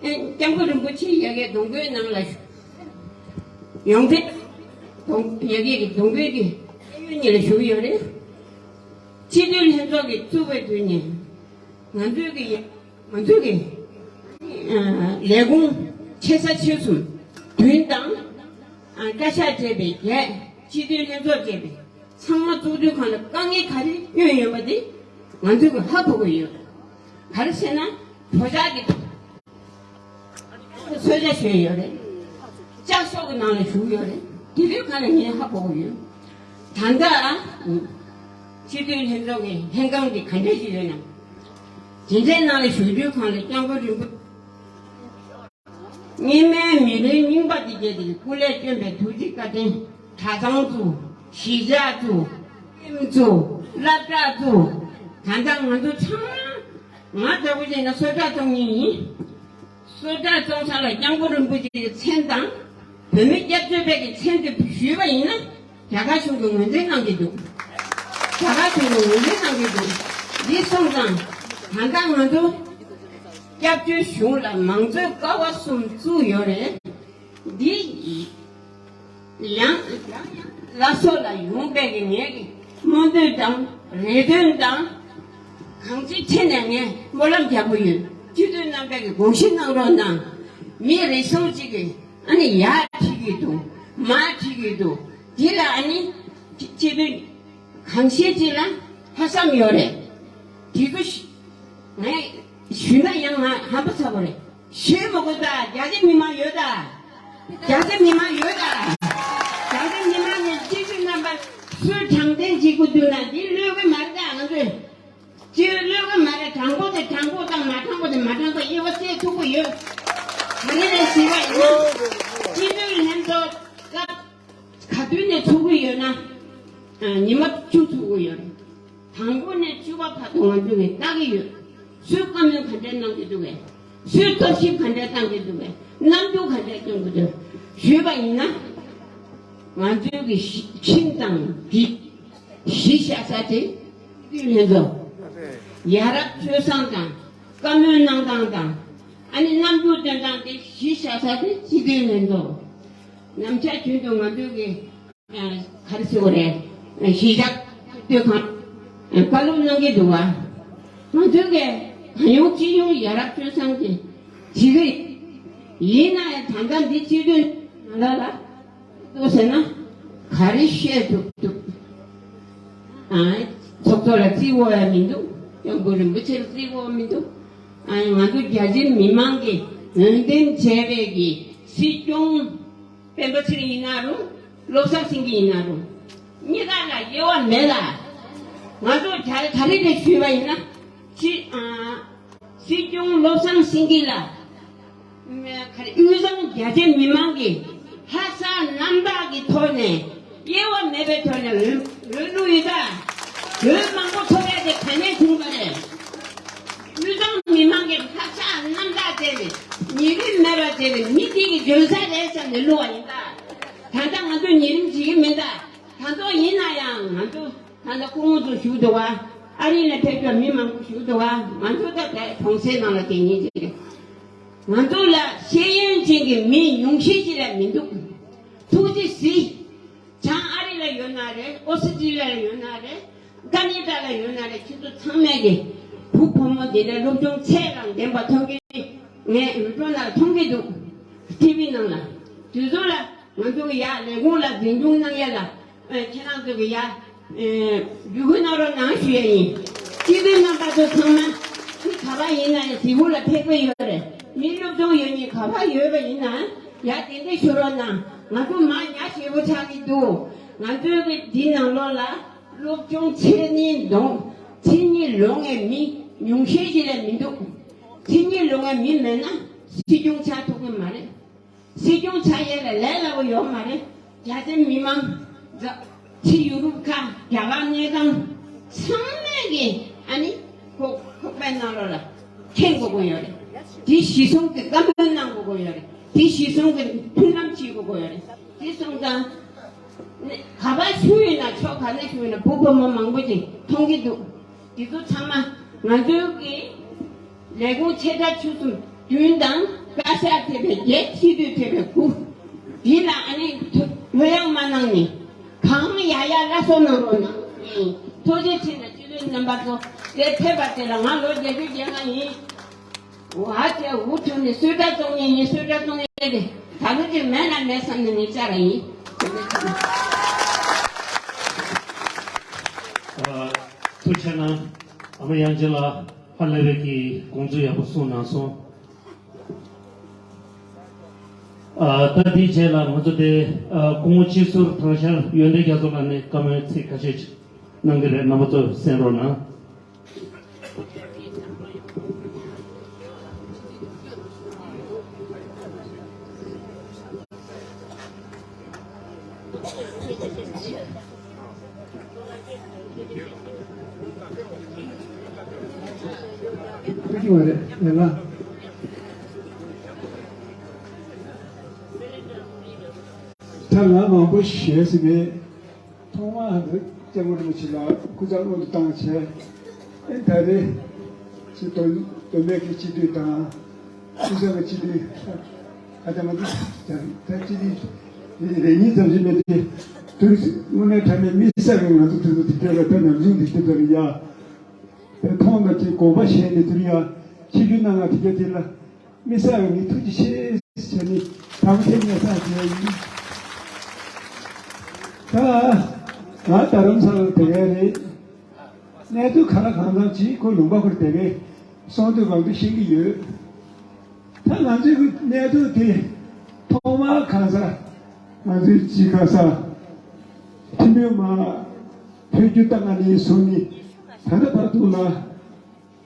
ཨེ་སྐྱབས་མགོན་རིན་པོ་ཆེ་ཡ་གིའི་གདུང་འཁོལ་ནང་ལ་ཡོངས་འཛིན་གདུང་ཡ་གིའི་གདུང་འཁོལ་གྱི་ཨེ་ཡོད་གཉིས་ལ་བཞུགས་ཡོད་རེད། སྤྱི་འཐུས་ལྷན་ཚོགས་ཀྱི་བཙུགས་པའི་དུས་ནས་ང་ཚོའི་གི་ང་ཚོ་གི་ཨ་ལས་ཁུངས་ཆེ་ས་ཆེ་གསུམ་བདུན་དང་ཨ་བཀའ་ཤག་བཅས་པའི་བརྒྱད། སྤྱི་འཐུས་ལྷན་ཚོགས་བཅས་པའི་ཚང་མ་བཙུགས་དུས་གང་ལ་དཀའ་ངལ་ག་རེ་བསྐྱོན་ཡོད་པ་དེ་ང་ཚོ་གི་ཧ་གོ་གི་ཡོད། ག་རེ་ཟེར་ན་བོད་ཇག་གི་གསོལ་ཇ་ཞོན་ཡོད་རེད། ལྕགས་ཤོག་གི་ནང་ལ་བཞུགས་ཡོད་རེད། དེ་དུས་གང་ལ་ངས་ཧ་གོ་གི་ཡོད། ད་ལྟ་སྤྱི་འཐུས་ལྷན་ཚོགས་ཀྱི་ལྷན་ཁང་འདི་ག་འདྲ་ཞིག་ཡོད་ན། དེ་འདྲའི་ནང་ལ་བཞུགས་དུས་གང་ལ་སྐྱབས་མགོན་རིན་པོ་སྔོན་མའི་མི་ལུས་རྙིང་པ་འདི་བརྒྱད་དེ་སྐུ་ལས་བསྐྱོན་པའི་ཐུགས་རྗེ་བཀའ་དྲིན། གྲྭ་ཚང་བཙུགས། གཞིས་ཆགས་བཙུགས། ཁྱིམ་བཙུགས། སློབ་གྲྭ་བཙུགས། ད་ལྟ་ང་ཚོ་ཚང་མ་ང་ལྟ་བུ་ཡིན་ན་གསོལ་ཇ་བཙོང་མཁན་ཡིན། གསོལ་ཇ་བཙོང་ས་ལ་སྐྱབས་མགོན་རིན་པོ་ཆེའི་མཚན་དང་། བོད་མི་སྐྱབས་བཅོལ་བའི་གི་མཚན་དེ་ཞུས་པ་ཡིན་ན། རྒྱ་གར་གཞུང་གིས་ངོས་འཛིན་གནང་གི་འདུག་རྒྱ་གར་གཞུང་གིས་ངོས་འཛིན་གནང་གི་འདུག་འདི་སོང་ཙང་། ད་ལྟ་ང་ཚོ་སྐྱབས་བཅོལ་གཞུང་ལ་མང་གཙོའི་ཀ་བ་གསུམ་བཙུགས་ཡོད་རེད། འདི་ཡང་ལ་སོགས་ལ་ཡོང་པའི་གི་ངེད་ཀྱི་སྨོན་འདུན་དང་རེ་འདུན་དང་། གང་ཅིའི་ཆེད་ནས་ངས་སྨོན་ལམ་རྒྱག་གི་ཡོད། སྤྱི་འཐུས་རྣམ་པས་ཀྱི་དགོངས་བཞེས་གནང་རོགས་གནང་། མི་རེ་ཟུང་ཅིག་གིས་ཨ་ནི་ཡར་ཁྲིད་ཀྱི་འདུག་མར་ཁྲིད་ཀྱི་འདུག་དེ་ལ་ཨ་ནི་སྤྱི་འཐུས་གང་ཤེས་ཅིག་ལ་ལྷག་བསམ་ཡོད་རེད། དེ་ཚོ་ཞུ་ངས་ཞུས་ན་ཡང་ང་ཧམ་པ་ཚ་པོ་རེད། ཞུས་མ་དགོས་ད། རྒྱ་ཆེ་མི་མང་ཡོད་ད། རྒྱ་ཆེ་མི་མང་ཡོད་ད། རྒྱ་ཆེ་མི་མང་ནས་སྤྱི་འཐུས་རྣམ་པ་སུས་དྲང་བདེན་བྱེད་དགོས་འདུག་ན་འདི་གློད་གི་མ་རེད་ད། ང་ཚོས་སྤྱི་འཐུས་གློད་གི་མ་རེད། དྲང་པོ་དེ་དྲང་པོ་དང་མ་དྲང་པོ་དེ་མ་དྲང་པོ་དབྱེ་བ་བཅད་ཐུབ་ ཡོད། ག་རེ་རེད་ཟེར་བ་ཡིན་ན། སྤྱི་འཐུས་ལྷན་ཚོགས་སྐབས་ག་དུས་ནས་ཚུགས་ཀྱི་ཡོད་ན། ཨ། ཉི་མ་བཅུ་ཚུགས་ཀྱི་ཡོད་རེད། དང་པོ་ནས་བཅུ་པ་བར་དུ་ང་ཚོ་གིས་ལྟ་གི་ཡོད། སུས་བཀའ་མོལ་ག་འདྲས་གནང་གི་འདུག་གས། སུས་རྟོག་ཞིབ་ག་འདྲས་བཏང་གི་འདུག་གས། རྣམ་འགྱུར་ག་འདྲས་སྟོན་གི་འདུག་ཞུས་པ་ཡིན་ན། ང་ཚོའི་གི་ཁྱིམ་དང་གི་གཞིས་ཆགས་ས་དེ་སྤྱི་འཐུས་ལྷན་ཚོགས། ཡ་རབས་སྤྱོད་བཟང་དང་བཀའ་མོལ་གནང་སྟངས་དང་། ཨ་ནི་རྣམ་འགྱུར་སྟོན་སྟངས་དེ་གཞིས་ཆགས་ས་དེ་སྤྱི་འཐུས་ལྷན་ཚོགས། ནམ་ཞག་རྒྱུན་དུ་ང་ཚོའི་གི་ཨ། ག་རེ་ཟེར་དགོས་རེད། གཞིས་ཆགས་སྤྱི་འཐུས་ཁང་བཀའ་སློབ་གནང་གི་འདུག་བ། ང་ཚོའི་གི་གང་ཡོང་ཅི་ཡོང་ཡ་རབས་སྤྱོད་བཟང་གི་བྱེད་ཀྱི་ཡིན་ན་ཡང་། ད་ལྟ་འདི་སྤྱི་འཐུས་ནང་ལ་ལ་ལྟོས་ཟེར་ན་ག་རེ་བཤད་ཐུབ་ཐུབ། ཨ། ཚོགས་གཙོ་ལ་བརྩི་དགོས་ཡ་མི་འདུག་སྐྱབས་མགོན་རིན་པོ་ཆེ་ལ་བརྩི་དགོས་མི་འདུག་ཨ། ང་ཚོ་རྒྱ་ཆེ་མི་མང་གིས་འོས་འདེམས་བྱས་པའི་གི་སྲིད་སྐྱོང་། སྤེན་པ་ཚེ་རིང་ཡིན་ན་རུང་། བློ་བཟང་སེང་གེ་ཡིན་ན་རུང་། གཉིས་ཀ་ལ་དབྱེ་བ་མེད་ལ། ང་ཚོ་ག་ག་རེ་རེ་ཞུས་པ་ཡིན་ན། སྤྱི། ཨ། སྲིད་སྐྱོང་བློ་བཟང་སེང་གེ་ལ། ཨ། ག་རེ། དབུས་གཙང་རྒྱ་ཆེ་མི་མང་གིས་ལྷག་བསམ་རྣམ་དག་གི་ཐོག་ནས། དབྱེ་བ་མེད་པའི་ཐོག་ནས་འོས་འོས་བླུགས་ཡོད་ད། འོས་མང་པོ་ཐོབ་ཡ་དེ་ག་ནས་བྱུང་བ་རེད། དབུས་གཙང་མི་མང་གིས་ལྷག་བསམ་རྣམ་དག་བྱས་ནས། ཉེ་རིང་མེད་པ་བྱས་ནས། མི་དེ་གི་འཇོན་ས་རེད་བསམ་ནས་བླུགས་པ་ཡིན་ད། ད་ལྟ་ང་ཚོ་ཉེ་རིང་བྱེད་ཀྱི་མིན་ད། ད་ལྟ་ཡིན་ན་ཡང་ང་ཚོ་ད་ལྟ་སྐུ་ངོ་ཚོ་བཞུགས་འདུག་བ། ཨ་རི་ལ་ཕེབས་པའི་མི་མང་པོ་བཞུགས་འདུག་བ། ང་ཚོ་ད་ལྟ་གྲོང་གསེབ་ནང་ལ་དེ་ཉིད་ཅིག་རེད། ང་ཚོ་ལ་ཤེས་ཡོན་ཅན་གྱི་མི་ཉུང་ཤས་ཅིག་ལས་མི་འདུག་ཐུགས་རྗེ་གཟིགས། བྱང་ཨ་རི་ལ་ཡོད་ན་རེད། ཨོ་སི་ཀྲི་ལི་ཡ་ལ་ཡོད་ན་རེད། ཀ་ནེ་ཌ་ལ་ཡོད་ན་རེད། ཁྱེད་ཚོ་ཚང་མས་ཀྱི་བུ་བུ་མོ་དེ་འདྲ་སློབ་སྦྱོང་ཚད་དང་ལྡན་པ་ཐོན་གྱི། ངས་ཡུ་ཊུབ་ནང་མཐོང་གི་འདུག་ཊི་ཝི་ནང་ལ། དུས་ཚོད་ལ་ང་ཚོ་གི་ཡ་ལས་ཁུངས་ལ་འཛིན་སྐྱོང་གནང་ཡ་ལ། ཨ། ཁྱེད་རང་ཚོ་གི་ཡ། ཨ། བརྒྱུད་སྐུལ་གནང་རོགས་གནང་ཞུ་ཡ་ཡིན། སྤྱི་འཐུས་རྣམ་པ་ཚོ་ཚང་མ་ཁྱེད་ག་པར་ཡིན་ན་ཡང་། གཟིགས་སྐོར་ལ་ཕེབས་ཀྱི་ཡོད་རེད། མི་སློབ་སྦྱོང་ཡོད་མཁན་ག་པར་ཡོད་པ་ཡིན་ན་ཡ་དེ་འདྲ་ཞུ་རོགས་གནང་། ང་ཚོ་མར་ཉག་ཞེ་པོ་ཆགས་ཀྱི་འདུག་ང་ཚོའི་གི་འདི་ནང་ལོགས་ལ་སློབ་སྦྱོང་ཚད་གཉིས་འདོན། ཚད་གཉིས་ལོན་མཁན་མི་ཉུང་ཤས་ཤིག་ལས་མི་འདུག་ཚད་གཉིས་ལོན་མཁན་མི་མེད་ན་སྲིད་སྐྱོང་ཆགས་ཐུབ་ཀྱི་མ་རེད། སྲིད་སྐྱོང་ཆགས་ཡས་ལ་ལས་སླ་པོ་ཡོད་མ་རེད། རྒྱ་ཆེ་མི་མང་། ཕྱི་ཡུ་རོབ་ཁག་རྒྱ་གར་གནས་སྟངས་ཚང་མས་ཀྱི་ཨ་ནི་ཁོ་ཁོག་པའི་ནང་ལོགས་ལ་འཐེན་དགོས་ཀྱི་ཡོད་རེད། དེ་གཞི་བཟུང་གི་བཀའ་མོལ་གནང་དགོས་ཀྱི་ཡོད་རེད། དེ་གཞི་བཟུང་གི་མཐུན་ལམ་བྱེད་དགོས་ཀྱི་ཡོད་རེད། དེ་སོང་ཙང་། ག་པར་བཞུགས་ཡོད་ན། ཕྱོགས་ག་ནས་བཞུགས་ཡོད་ན། བུ་བུ་མོ་མང་པོ་ཅིག་མཐོང་གི་འདུག་འདི་ཚོ་ཚང་མ་ང་ཚོའི་གི་ལས་ཁུངས་ཆེ་ཕྲ་ཆུང་གསུམ་བདུན་དང་། བཀའ་ཤག་ཐེ་བའི་བརྒྱད། སྤྱི་འཐུས་ཐེ་བའི་དགུ། འདི་ལ་ཨ་ནི་ཐུ་ཐུགས་ཡངས་མ་གནང་ནས་གང་ཡག་ཡག་སླར་གསོ་གནང་རོགས་གནང་། ཐུགས་རྗེ་ཆེ་ན་སྤྱི་འཐུས་རྣམ་པ་ཚོ། དེ་ཕེབས་པ་དེ་ལ་ང་ལོ་བརྒྱད་ཅུ་གྱ་ལྔ་ཡིན། འོ། ཨ་ཅེ། འུ་ཐུག་ནས་གསོལ་ཇ་བཙོང་མཁན་ཡིན། གསོལ་ཇ་བཙོང་མཁན་རེད། ད་ལོ་ཅིག་མེད་ན་མེད་བསམ་ནས་ངས་བཅར་བ་ཡིན། ཨ། ཐུགས་རྗེ་གནང་། ཨ་མ་དབྱངས་ཅན་ལགས་ཧ་ལས་པའི་གི་དགོངས་ཚུལ་ཡག་པོ་གསུངས་གནང་སོང་། ཨ། ད་དེའི་རྗེས་ལ་ང་ཚོ་དེ། ཨ། སྐུ་ངོ་སྤྱི་ཟུར་དྭངས་ཤར་ཡོན་ཏན་རྒྱ་མཚོ་ལགས་ནས་བཀའ་མོལ་ཚིག་ཁ་ཤས་ཅིག་གནང་གི་རེད། རྣམ་པ་ཚོ་གསན་རོགས་གནང་། ཐུགས་རྗེ་ཆེ་གནང་། ད་ང་མང་པོ་ཞུ་ཡས་མེད། ཐོག་མར་ཧ་འདི་སྐྱབས་མགོན་རིན་པོ་ཆེ་ལ་སྐུ་ཚབ་སྔོན་དུ་བཏང་བྱས། ཨེ། ད་རེས་ཀྱི་དོན་དོན་མེད་ཀྱི་སྤྱི་འཐུས་དང་། སྐུ་ཚབ་ཀྱི་སྤྱི་འཐུས། ཁ་ཚ་མ་འདི་ད་སྤྱི་འཐུས་རེ་གཉིས་ཙམ་ཞིག་མེད་དེ། དུས་དངོས་གནས་དྲང་གནས་མི་གསར་བའི་ང་ཚོ་དུས་ཚོད་འདི་འདྲ་ལ་ད་ནམ་རྒྱུན་འདི་འདྲ་ལ་ཡ། དེ་མཐོང་ན་ཅིག་དགོངས་པ་བཞེས་ནས་དུས་ཡ་ཆིབས་བསྒྱུར་གནང་ང་དེ་ག་དེ་ལ། མི་གསར་བའི་ངས་ཐུགས་རྗེ་ཆེ་ཟེར་ནས་དམ་ཐེངས་ངས་བསམ་བྱས་ཡིན། ད་ང་རྡ་རམ་ས་ལར་བསྡད་ཡས་རེད། གནས་ཚུལ་ག་ལ་གང་འཚམ་ཅིག་ཁོ་ལུང་པ་ཁུལ་བསྡད་པས་གསུང་དུས་གང་དུ་ཤེས་ཀྱི་ཡོད། ད་ང་ཚོའི་གནས་ཚུལ་དེ་ཐོག་མར་གང་ཟག་ང་ཚོའི་གཅིག་ག་ས་ཐིམ་ཕུག་མ་ཕེབས་རྒྱུ་ད་ང་ནས་བཟུང་ནས་ད་ལྟ་བར་དུ་ལ།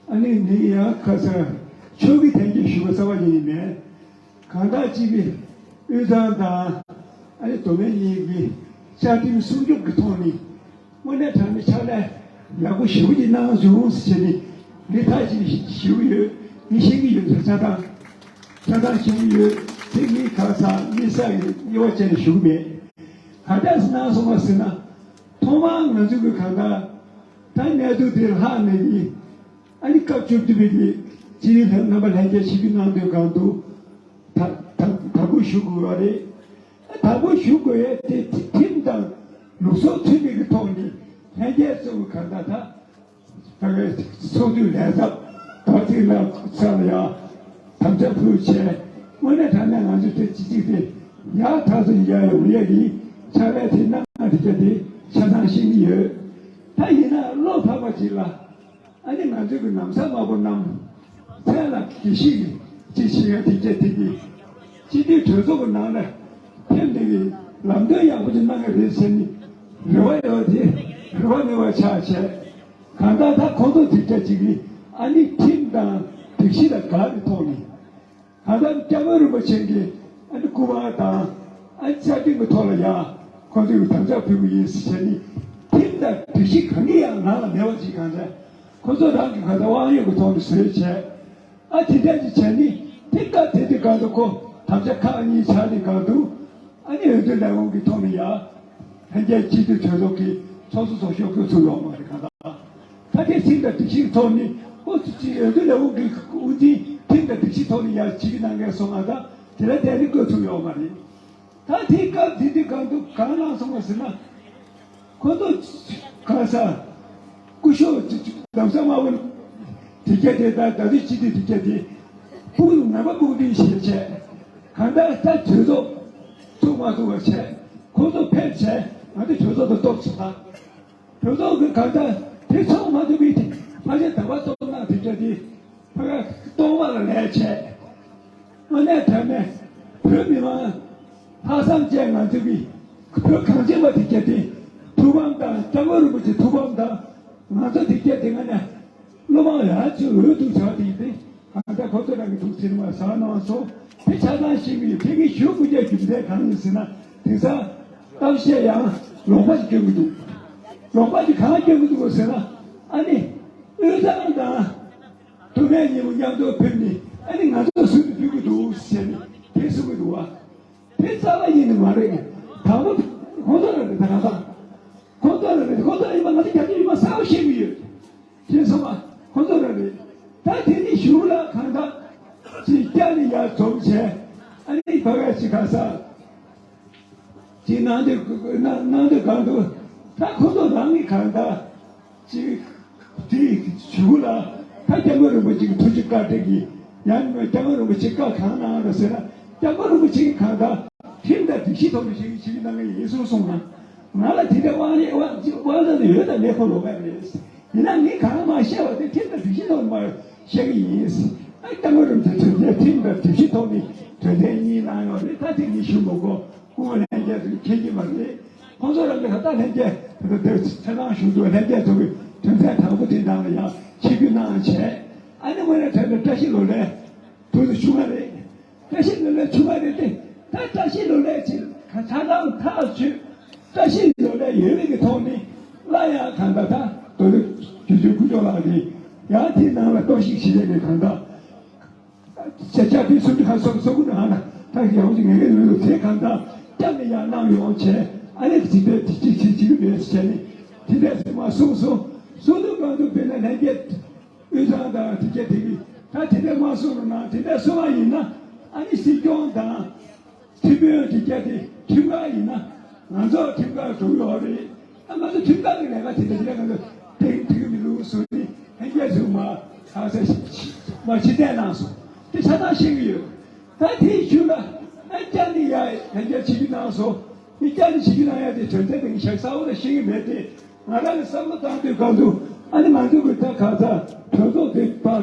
ཨ་ནི་འདི་ཡང་ཁ་སང་ ཆོས་ཀྱི་ཐད་ཀྱི་ཞུ་བ་རྩ་བ་ཉིད་ནས་མེད། གང་དག་ཅིག་གིས་དབུས་གཙང་དང་ཨ་ནི་མདོ་སྨད་གཉིས་ཀྱི་བཅའ་ཁྲིམས་སྲུང་སྐྱོབ་ཀྱི་ཐོག་ནས་དངོས་གནས་དྲང་གནས་ཕྱག་ལས་ཡག་པོ་ཞེ་པོ་ཅིག་གནང་བྱུང་ཟེར་ནས་ངས་ཐག་ཅིག་ཞུ་གི་ཡོད། ངས་ཤེས་ཀྱི་ཡོད། ཆ་ཚང་ཆ་ཚང་ཤེས་ཀྱི་ཡོད། དེ་ངས་གང་ཟག་དམིགས་བསལ་གྱི་དབྱེ་བ་བྱས་ནས་ཞུ་གི་མེད། ག་འདྲས་གནང་སོང་བ་ཟེར་ན། ཐོག་མར་ང་ཚོ་གི་གང་ལྟར་ད་གནས་ཚུལ་དེ་ལྷག་ནས་ཀྱི། ཨ་ནི་སྐབས་བཅུ་བདུན་པའི་གི་སྤྱི་འཐུས་རྣམ་པ་ལྷན་རྒྱས་ཆིབས་བསྒྱུར་གནང་དུས་སྒང་དུ་ད་ད་དམ་འབུལ་ཞུ་དགོས་པ་རེད། དམ་འབུལ་ཞུ་དགོས་ཡས་དེ་ཁྲིམས་དང་ལུགས་སྲོལ་མཐུན་པའི་གི་ཐོག་ནས་ལྷན་རྒྱས་ཚོ་གི་གང་ལྟར་ད་ད་གའི་ཚོགས་འདུའི་ལས་ཚབ་དོ་ཐིག་ལ་ཚ་ལ་ཡ་དམ་བཅའ་ཕུལ་བྱས། དངོས་གནས་དྲང་གནས་ང་ཚོས་དེ་ཅི་ཅིག་དེ་ཡག་ཐག་ཆོད་ཡ་ཡོང་ཡས་ཀྱི་ཕྱག་ལས་དེ་གནང་དེ་ཆ་དེ་ཆ་ཚང་ཤེས་ཀྱི་ཡོད། ད་ཡིན་ན་བློ་ཕམ་པ་ཅིག་ལ། ཨ་ནི་ང་ཚོའི་གི་ན་བཟའ་དམར་པོ་རྣམས་མཚན་ལ་དགེ་བཤེས་ཀྱི་ཅི་བྱེད་ཡ་དེ་སྐད་དེ་གི་སྤྱི་འཐུས་གྲོས་ཚོགས་ཀྱི་ནང་ལ་ཕེབས་ནས་གི་ལམ་སྟོན་ཡག་པོ་ཅིག་གནང་གི་རེད་ཟེར་ནས་རེ་བ་ཡོད་དེ་རེ་བ་མེད་པ་ཆགས་བྱས། གང་ལྟར་ད་ཁོང་ཚོ་དེ་སྐད་ཅིག་གི་ཨ་ནི་ཁྲིམས་དང་སྒྲིག་གཞི་ལ་དགའ་བའི་ཐོག་ནས། ད་ལྟ་སྐྱབས་མགོན་རིན་པོ་ཆེ་གི་ཨ་ནི་སྐུ་པར་དང་ཨ་ནི་བཅའ་ཁྲིམས་ཀྱི་ཐོག་ལ་ཡང་ཁོང་ཚོས་དམ་བཅའ་ཕུལ་གྱི་ཡིན་ཟེར་ནས་ཁྲིམས་དང་སྒྲིག་གཞི་གང་གི་ཡང་ནང་ལ་མེད་པ་ཅིག་གང་ཟེར་ཁོང་ཚོ་རང་གི་ག་ད་དབང་ཡོད་ཀྱི་ཐོག་ནས་བཟོས་བྱས། ཨ་དེ་འདྲ་ཅིག་བྱས་ནས་དེ་སྐབས་དེ་དུས་སྒང་དུ་ཁོ་དམ་བཅའ་ཁག་གཉིས་ཆགས་ནས་སྒང་དུ། ཨ་ནི་འོས་བསྡུ་ལས་ཁུངས་ཀྱི་ཐོག་ནས་ཡང་ལྷན་རྒྱས་སྤྱི་འཐུས་གྲོས་ཚོགས་ཀྱི་ཚོགས་གཙོ་ཚོགས་གཞོན་བསྐོས་ཐུབ་ཡོད་མ་རེད་གང་ལྟར། ད་དེ་ཁྲིམས་དང་སྒྲིག་གཞིའི་ཐོག་ནས་ཨོ་ཙི་ཙི་འོས་བསྡུ་ལས་ཁུངས་ཀྱི་དབུ་འཛིན་ཁྲིམས་དང་སྒྲིག་གཞིའི་ཐོག་ནས་ཡང་ཇི་གི་གནང་མཁན་སོང་ང་ད་དེ་ལ་དེ་ནི་བསྐོས་ཐུབ་ཡོད་མ་རེད། ད་དེའི་སྐབས་དེ་དུས་སྒང་དུ་གང་གནང་སོང་བ་ཟེར་ན། ཁོ་ཚོ་གང་ས་སྐུ་ཞབས་ལམ་སང་དམར་པོ་དེ་སྐད་དེ་ད་ད་དུས་སྤྱི་འཐུས་དེ་སྐད་དེ་ཕུག་ནང་པ་ཕུག་འདི་ཞེས་བྱས། གང་ལྟར་ད་གྲོས་ཚོགས་ཚུགས་མ་ཐུབ་པ་བྱས། ཁོ་ཚོ་ཕེབས་བྱས་ང་ཚོ་གྲོས་ཚོགས་དང་གཏོགས་བྱེད་པ། གྲོས་ཚོགས་ཀྱི་གང་ལྟར་དེ་ཚོགས་མ་ཐུབ་པའི་ཕལ་ཆེར་ཟླ་བ་གཏོང་གནང་དེ་འདྲ་དེ་ཕ་ག་གཏོང་བ་ལ་ལས་བྱས། དངོས་གནས་དྲང་གནས་བོད་མི་མང་ལྷག་བསམ་ཅན་ང་ཚོ་གི་བོད་གངས་ཅན་པ་དེ་སྐྱེ་དེ་ཐུགས་ཕམ་དང་སྐྱབས་མགོན་རིན་པོ་ཆེ་ཐུགས་ཕམ་དང་ང་ཚོ་དེ་སྐྱེ་དེ་ང་ནས་བློ་མང་ཡང་ཅིག་འོས་ཐུག་བྱ་དེ་ཡིན་ཏེ། ད་ལྟ་ཁོ་ཚོ་རང་གི་ཐུགས་ཚིར་མ་ཟ་གནང་སོང་། དེ་ཆ་ཚང་ཤེས་ཀྱི་ཡོད། དེ་གི་ཞུ་དགོས་རྒྱུ་རྒྱུ་མཚན་གང་ཡིན་ཟེར་ན། དེང་སང་གཏམ་བཤད་ཡང་ལོག་པ་ཞིག་སྐྱོན་གྱི་འདུག་ལོག་པ་ཞིག་གང་སྐྱོན་གྱི་འདུག་ཟེར་ན། ཨ་ནི་དབུས་གཙང་དང་མདོ་སྨད་གཉིས་པོ་མཉམ་དུ་ཕེབས་ནས་ཨ་ནི་ང་ཚོ་ཟུར་དུ་ཕུད་ཀྱི་འདུག་ཟེར་ནས་དེ་གསུང་གི་འདུག་བ། དེ་རྩ་བ་ཉིད་ནས་མ་རེད། དང་པོ་ཁོང་ཚོ་རང་རེད། ད་ག་ས་ཁོང་ཚོ་རང་རེད། ཁོང་ཚོ་ཡིན་པ་ང་ཚོ་རྒྱ་ཆེ་ཡིན་པ་གསལ་པོ་ཤེས་ཀྱི་ཡོད། ཅེས་གསུངས་པ་ཁོ་ཚོ་རང་རེད། ད་དེ་ནི་གཞུང་ལ་གང་ལྟར་ཅིག་བསྐྱར་ནས་ཡར་འཛོམས་བྱས། ཨ་ནི་བ་ག་ཅིག་ག་ས་ཅིག་གནང་དུས་གནང་དུས་གང་དུ་ད་ཁོ་ཚོ་རང་གི་གང་ལྟར་ཅིག་དེ་གཞུང་ལ་ད་སྐྱབས་མགོན་རིན་པོ་ཆེ་གི་ཐུགས་རྗེ་བཀའ་དྲིན་གྱིས་ཡང་སྐྱབས་མགོན་རིན་པོ་ཆེ་བཀའ་གང་གནང་རེད་ཟེར་ན། སྐྱབས་མགོན་རིན་པོ་ཆེ་གི་གང་ལྟར་ཁྲིམས་དང་སྒྲིག་གཞི་ཐོག་ནས་བྱེད་ཀྱི་བྱེད་ཀྱི་གནང་གི་ཡིན་གསུངས་སོང་ན། ང་ལ་དེ་འདྲའི་དབང་ཡོད་དབང་དབང་ཆ་དེ་ཡོད་དང་མེད་ཁོ་ལོག་ག་རེད། ཡིན་ན་ངས་གང་མ་བཤད་པ་དེ་ཁྲིམས་དང་སྒྲིག་གཞི་ཐོག་ནས་མ་བཤད་ཀྱི་ཡིན། ཨ་སྐྱབས་མགོན་རིན་པོ་ཆེ་དོན་ཚན་ཁྲིམས་དང་སྒྲིག་གཞི་ཐོག་ནས་དོན་ཚན་གཉིས་གནང་ཡོད་རེད། ད་དེ་ངས་ཞུ་མི་དགོས། སྐུ་ངོ་ལྷན་རྒྱས་ཚོས་མཁྱེན་གྱི་མ་རེད། ཁོང་ཚོ་རང་གི་ད་ལྟ་ལྷན་རྒྱས་དེ་ཚོ་དེ་ཚོ་ཆ་ཚང་ཞུ་འདུག་ལྷན་རྒྱས་ཚོ་གི་དོན་ཚན་དང་པོ་དེ་ནང་ལ་ཡང་ཆིབས་བསྒྱུར་གནང་བྱས། ཨ་ནི་དངོས་གནས་དྲང་གནས་བཀྲ་ཤིས་ལོ་ལེགས་དུས་སུ་བྱུང་བ་རེད། བཀྲ་ཤིས་ལོ་ལེགས་བྱུང་བ་རེད་དེ། ད་བཀྲ་ཤིས་ལོ་ལེགས་ཅིག་ཆ་ཚང་ཐག་ཆོད། བཀྲ་ཤིས་ལོ་ལེགས་ཡོད་མེད་ཀྱི་ཐོག་ནས་སླར་ཡང་གང་ལྟར་ད་མདོ་སྟོད་ཆོས་འབྱོར་དཀོན་མཆོག་ལགས་ཀྱིས་ཡང་དེའི་ནང་ལ་གཏོར་བཤིག་བྱེད་མཁན་གྱི་གང་ལྟར། ཆ་ཆ་དེ་སུམ་ཅུ་ཁ་སོ་སོ་དགུ་ནང་ལ་ཐག་ཡོང་ཅིག་ངེས་ངེས་ཡོད་དེ་གང་ལྟར་སྐྱབས་ནས་ཡང་གནང་ཡོང་བྱས། ཨ་ནི་ཅིག་དེ་ཅིག་ཅིག་ཅིག་ཅིག་མེད་ཟེར་ནས་དེ་འདྲ་ཟེར་མ་གསུངས་སོང་། གསུང་དུས་གང་དུ་དཔེར་ན་ལྷན་རྒྱས་དབུས་གཙང་དང་དེ་སྐད་དེ་གི་ད་དེ་འདྲ་མ་གསུངས་རུང་ན་དེ་འདྲ་གསུང་བ་ཡིན་ན། ཨ་ནི་སྲིད་སྐྱོང་དང་ཁྲིམས་དཔོན་དེ་སྐད་དེ་ཁྲིམས་ཁང་ཡིན་ན་ང་ཚོ་ཁྲིམས་ཁང་འགྲོ་ཡོད་རེད། ཨ་ང་ཚོ་ཁྲིམས་ཁང་གི་ལས་ཀ་དེ་འདྲ་དེ་འདྲ་ང་ཚོ་དེ་དེ་གི་མི་འདུག་གསུངས་ནས་ལྷན་རྒྱས་ཚོས་མ་ཧ་ས་མ་ཕྱིར་འཐེན་གནང་སོང་། དེ་ཆ་ཚང་ཤེས་ཀྱི་ཡོད། ད་དེའི་ཤུལ་ལ་ཨ་བསྐྱར་ནས་ཡ་ལྷན་རྒྱས་ཆིབས་བསྒྱུར་གནང་སོང་། དེ་བསྐྱར་ནས་ཆིབས་བསྒྱུར་གནང་ཡ་དེ་དོན་ཚན་དེ་ཞག་གསལ་བོ་ལ་ཤེས་ཀྱི་མེད་དེ། ང་རང་གི་བསམ་བློ་བཏང་དུས་སྒང་དུ་ཨ་ནི་ང་ཚོ་གི་ད་ག་ས་གྲོས་ཚོགས་དེ་ད་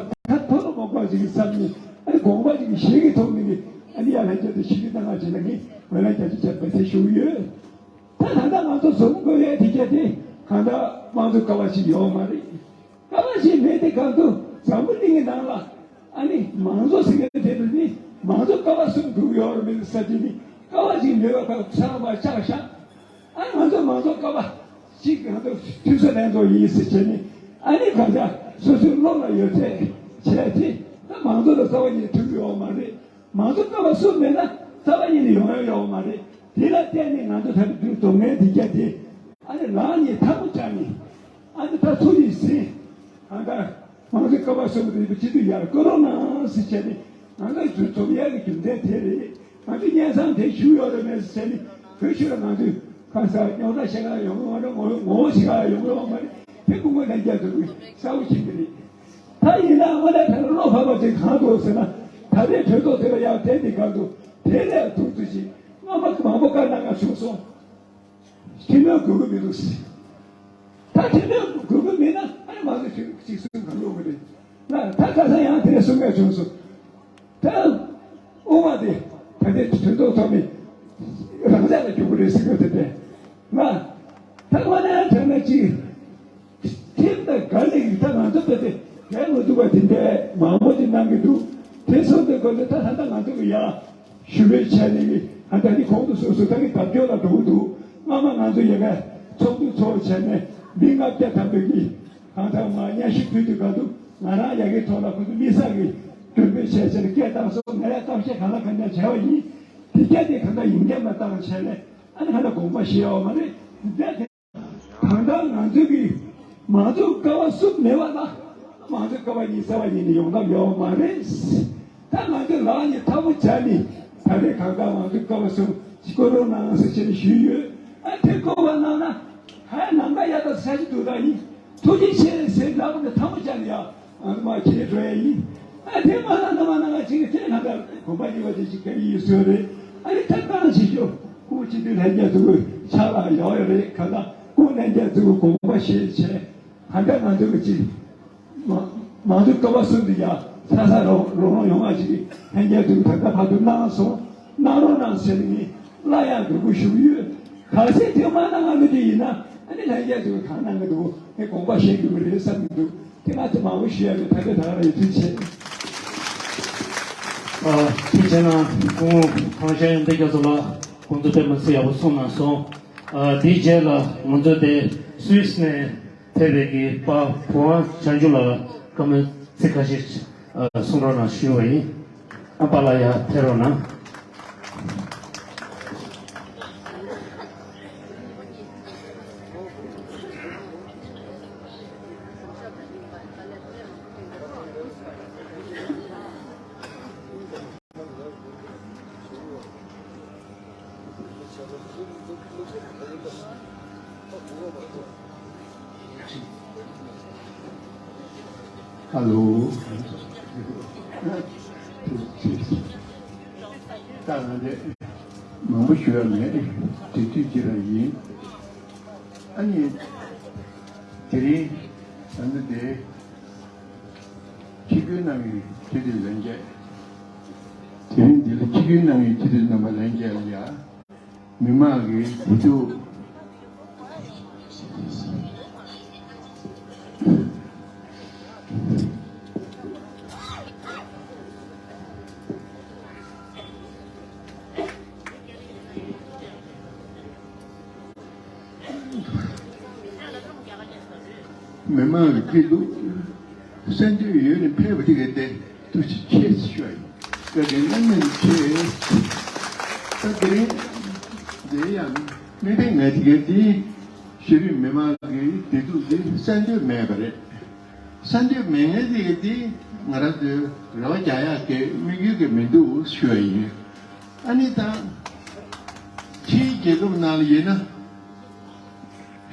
ད་ཐོག་ལ་མ་པ་ཞིག་གི་བསམ་ནས་ཨ་ནི་དགོངས་པ་ཞིག་གི་ཞིག་གི་ཐོག་ནས་ཨ་ནི་ཡ་ལྷན་རྒྱས་དེ་ཞིག་གི་ད་ང་བྱེད་ན་ངས་ང་རང་རྒྱ་ཆེ་ཆེ་བེད་སྤྱོད་ཞུ་གི་ཡོད། ད་ད་ལྟ་ང་ཚོ་འཛོམས་དགོས་ཡས་དེ་གྱད་དེ་གང་ལྟར་དམངས་གཙོ་ཀ་བ་ཞིག་ཡོད་མ་རེད། ཀ་བ་ཞིག་མེད་དེ་སྒང་དུ་འཛམ་བུ་གླིང་གི་ནང་ལ་ ཨ་ནི་མང་གཙོ་ཟེར་མཁན་དེ་ལ་ནི་མང་གཙོ་ཀ་བ་གསུམ་དགོས་ཀྱི་ཡོད་རེད་མི་འདུག་ས་དེ་ནི་ཀ་བ་གཅིག་མེད་པ་ཁག་ཚང་མ་བཅག་བཞག་ཨ་ང་ཚོ་མང་གཙོ་ཀ་བ་གཅིག་ང་ཚོ་ཐུན་ཚོད་ལེན་ཚོ་ཡིན་ཟེར་བྱས་ནས་ཨ་ནི་གང་ལྟར་སོ་སོའི་བློ་ལ་ཡོད་ཚད་བྱས་ཏེ་ད་མང་གཙོ་ལ་རྩ་བ་ཉིད་ཐུག་ཡོད་མ་རེད། མང་གཙོ་ཀ་བ་གསུམ་མེད་ན་རྩ་བ་ཉིད་ནས་ཡོང་ཡ་ཡོད་མ་རེད། དེ་ལ་བརྟེན་ནས་ང་ཚོ་ད་དུང་སྡུག་བསྔལ་འདི་རྒྱ་དེ་ཨ་ནི་ལག་གཉིས་ཐལ་མོ་སྦྱར་ནས་ཨ་ནི་ད་ཚུར་ཡིན་ཟིན་གང་ལྟར་མང་གཙོ་ཀ་བ་གསུམ་དུ་ཡིན་པ་སྤྱི་འཐུས་ཡར་བསྐོ་རོགས་གནང་ཟེར་བྱས་ནས་ང་ཚོ་འཛུལ་ཐོབ་ཡག་གི་རྒྱུ་མཚན་དེ་རེད། ང་ཚོ་སྙན་སེང་དེ་ཞུ་ཡོད་རེད་མེད་ཟེར་ནས་བོད་ཤོད་ལ་ང་ཚོས་ཁ་ས་རྙོག་དྲ་བཤད་ག་ཡོང་གི་མ་རེད། ངོ་ངོ་བོ་བཤད་ག་ཡོང་གི་ཡོད་མ་རེད། དེ་སྐུ་ངོ་ལྷན་རྒྱས་ཚོ་གིས་གསལ་པོ་ཤེས་ཀྱི་རེད། ད་ཡིན་ན་དངོས་གནས་དེ་ལ་བློ་ཕམ་པ་ཅིག་གང་འདུག་ཟེར་ན་ད་ལྟའི་གྲོས་ཚོགས་དེ་ལ་ཡང་དེ་འདི་གང་འདུག་དེ་ལས་ཐུག་ཚུལ་ཞིག་སྔོན་མ་མང་པོ་བཀའ་གནང་ང་བྱུང་སོང་། ཁྲིམས་དཔོན་དགོས་ཀྱི་མི་འདུག་ཟེར། ད་ཁྲིམས་དཔོན་དགོས་ཀྱི་མེད་ན་ཨ་ནི་མང་གཙོ་ཅིག་གསུང་གང་ལོག་གི་རེད། ལ་ད་ཁ་སང་ཡང་དེ་གསུང་ངས་བྱུང་སོང་། ད་དབུ་མ་དེ་ད་ལྟའི་དོན་ཐོག་ཐོག་ནས་རང་ཅག་ལ་རྒྱུག་གི་རེད་ཟེར་གྱི་དེ་དེ་ང་ད་ང་ནས་དྲན་ན་ཅིག་ཁྲིམས་དང་འགལ་ནས་ད་ང་ཚོ་ད་དེ་འགལ་མི་འདུག་པ་དེ་འདྲའི་མང་པོ་ཅིག་གནང་གི་འདུག་དེ་སོང་དུས་གོ་ལེ་ད་ད་ལྟ་ང་ཚོ་གི་ཡ་ཞུ་བའི་ཆ་ནས་ཨ་ད་ནི་གོང་དུ་སོ་སོ་ད་ནི་བརྡབ་སྐྱོར་ལ་འགྲོ་གི་འདུག་སྔ་མ་ང་ཚོ་ཡ་ག་ཚོགས་འདུ་ཚོགས་བྱས་ནས་མི་ལྔ་བརྒྱ་ཐམ་པའི་གི་གང་ལྟར་མ་སྙན་ཞུ་ཕུལ་དུས་ག་འདུག་ང་རང་ཡ་གའི་ཐོག་ལ་ཁོ་ཚོ་དམིགས་བསལ་གྱི་མགྲོན་འབོད་བྱས་བྱས་ནས་སྐད་བཏང་སོང་། ང་ཡ་གཏམ་བཤད་གང་ལ་གང་འཚམ་བྱས་པ་ཡིན། དེ་སྐད་དེ་གང་ལྟར་ཡིན་གྱི་མ་བཏང་བྱས་ནས་ཨ་ནི་གང་ལྟར་དགོངས་པ་བཞེས་ཡོད་མ་རེད། དེ་འདྲ་དེ་གང་ལྟར་ང་ཚོ་གི་མང་གཙོ་ཀ་བ་གསུམ་མེད་པ་ལ་མང་གཙོ་ཀ་བ་གཉིས་གསར་པ་ཡིན་ནས་ཡོང་ཐབས་ཡོད་མ་རེད། ད་ང་ཚོས་ལག་གཉིས་ཐལ་མོ་སྦྱར་ནས་ད་རེས་གང་ལྟར་ང་ཚོ་སྐབས་སུ་སྐུ་རོགས་གནང་ཟེར་བྱས་ནས་ཞུས་ཡོད། ཨ་དེ་གོ་བ་གནང་ན་ཧ་ནམ་མཁའ་ཡག་ད་ས་ཆ་དུ་ད་ཡིན། ཐུགས་རྗེ་ཆེ་ཟེར་ལབ་ནས་ཐལ་མོ་སྦྱར་ནས་ཡ་ང་ཚོ་མར་ཁྱེར་འགྲོ་ཡ་ཡིན། ཨ་དེ་མ་གནང་ན་མ་གནང་ང་ཅིག་དེ་ང་ཚོ་གོམ་པ་ཉེས་པ་དེ་ཞིག་ག་ཡིན་ཟེར་རེད། ཨ་རེ་ཐབས་གང་བྱེད་ཤོག་སྐུ་སྤྱི་འཐུས་ལྷན་རྒྱས་ཚོ་གི་ཕྱག་ལ་ཡོད་རེད། ག་ལ་སྐུ་ལྷན་རྒྱས་ཚོ་གི་དགོངས་པ་བཞེས་བྱས། ད་ལྟ་ང་ཚོ་གི་ཅིག་མ་མང་གཙོ་ཀ་བ་གསུམ་དུ་ཡ་ས་ས་རོང་རོང་རོང་ཡོང་བ་ཅིག་ལྷན་རྒྱས་ཚོས་ད་ལྟ་ཕར་ཚུར་གནང་སོང་། གནང་རོགས་གནང་ཟེར་ནས་སླར་ཡང་འབོད་སྐུལ་ཞུ་གི་ཡོད། གལ་སྲིད་དེ་མ་གནང་ང་ལོ་དེ་ཡིན་ན་ཨ་ནི་ལྷན་རྒྱས་ཚོས་གང་གནང་གི་འདུག་ངས་དགོངས་པ་བཞེས་དགོས་ཀྱི་རེད་བསམ་གྱི་འདུག་དེ་ང་ཚོ་མང་པོ་ཞུ་ཡ་མེད། ད་ལྟ་ད་ག་རང་ཡོད་ཚུལ་བྱེད། ཨ་ཐུགས་རྗེ་གནང་། སྐུ་ངོ་ཁང་ཤན་འདི་རྒྱ་མཚོ་ལགས་ཁོང་ཚོ་དཔེ་མི་སྲིད་ཡག་པོ་གསུངས་གནང་སོང་། ཨ་དེའི་རྗེས་ལ་ང་ཚོ་དེ་སུད་སི་ནས་ཕེབས་པའི་གི་པ་བུ་ཝང་བྱང་ཆུབ་ལགས་ལ་བཀའ་མོལ་ཚིག་ཁ་ཤས་ཨ་གསུང་རོགས་གནང་ཞུ་བ་ཡིན། ཨ་པ་ལགས་ཡར་ཕེབས་རོགས་གནང་། ཧ་ལོ། ད་ང་འདི་མང་པོ་ཞུ་ཡ་མེད། དེ་དུས་ཅི་རང་ཡིན། ཨ་ནི་དེ་རིང་ད་ནི་དེ། ཆིབས་བསྒྱུར་གནང་བའི་སྤྱི་འཐུས་ལྷན་རྒྱས། དེ་རིང་འདི་ལ་ཆིབས་བསྒྱུར་གནང་བའི་སྤྱི་འཐུས་རྣམ་པ་ལྷན་རྒྱས་ལ་ཡ། མི་མང་གི་བུ་ཕྲུག་མི་མང་གི་སྐྱིད་སྡུག་གསན་འདོད་ཡོད་ནས་ཕེབས་པ་དེ་ག་དེ་ཐུགས་རྗེ་ཆེ་ཞུ་ཡ་ཡིན། བཀའ་དྲིན་བླ་མེད་ཆེ། ད་དེ་རིང་འདིར་ཡང་དམིགས་བསལ་ང་དེ་ག་དེ་གཞིས་རིམ་མི་མང་གི་བདེ་སྡུག་དེ་གསན་འདོད་མེད་པ་རེད། གསན་འདོད་མེད་མཁན་དེ་ག་དེ་ང་རང་ཚོའི་རེ་བ་རྒྱག་ཡག་གི་དམིགས་ཡུལ་གི་མི་འདུག་ཞུ་ཡ་ཡིན། ཨ་ནི་ད་ཕྱིའི་རྒྱལ་ཁབ་ནང་ལ་ཡིན་ན།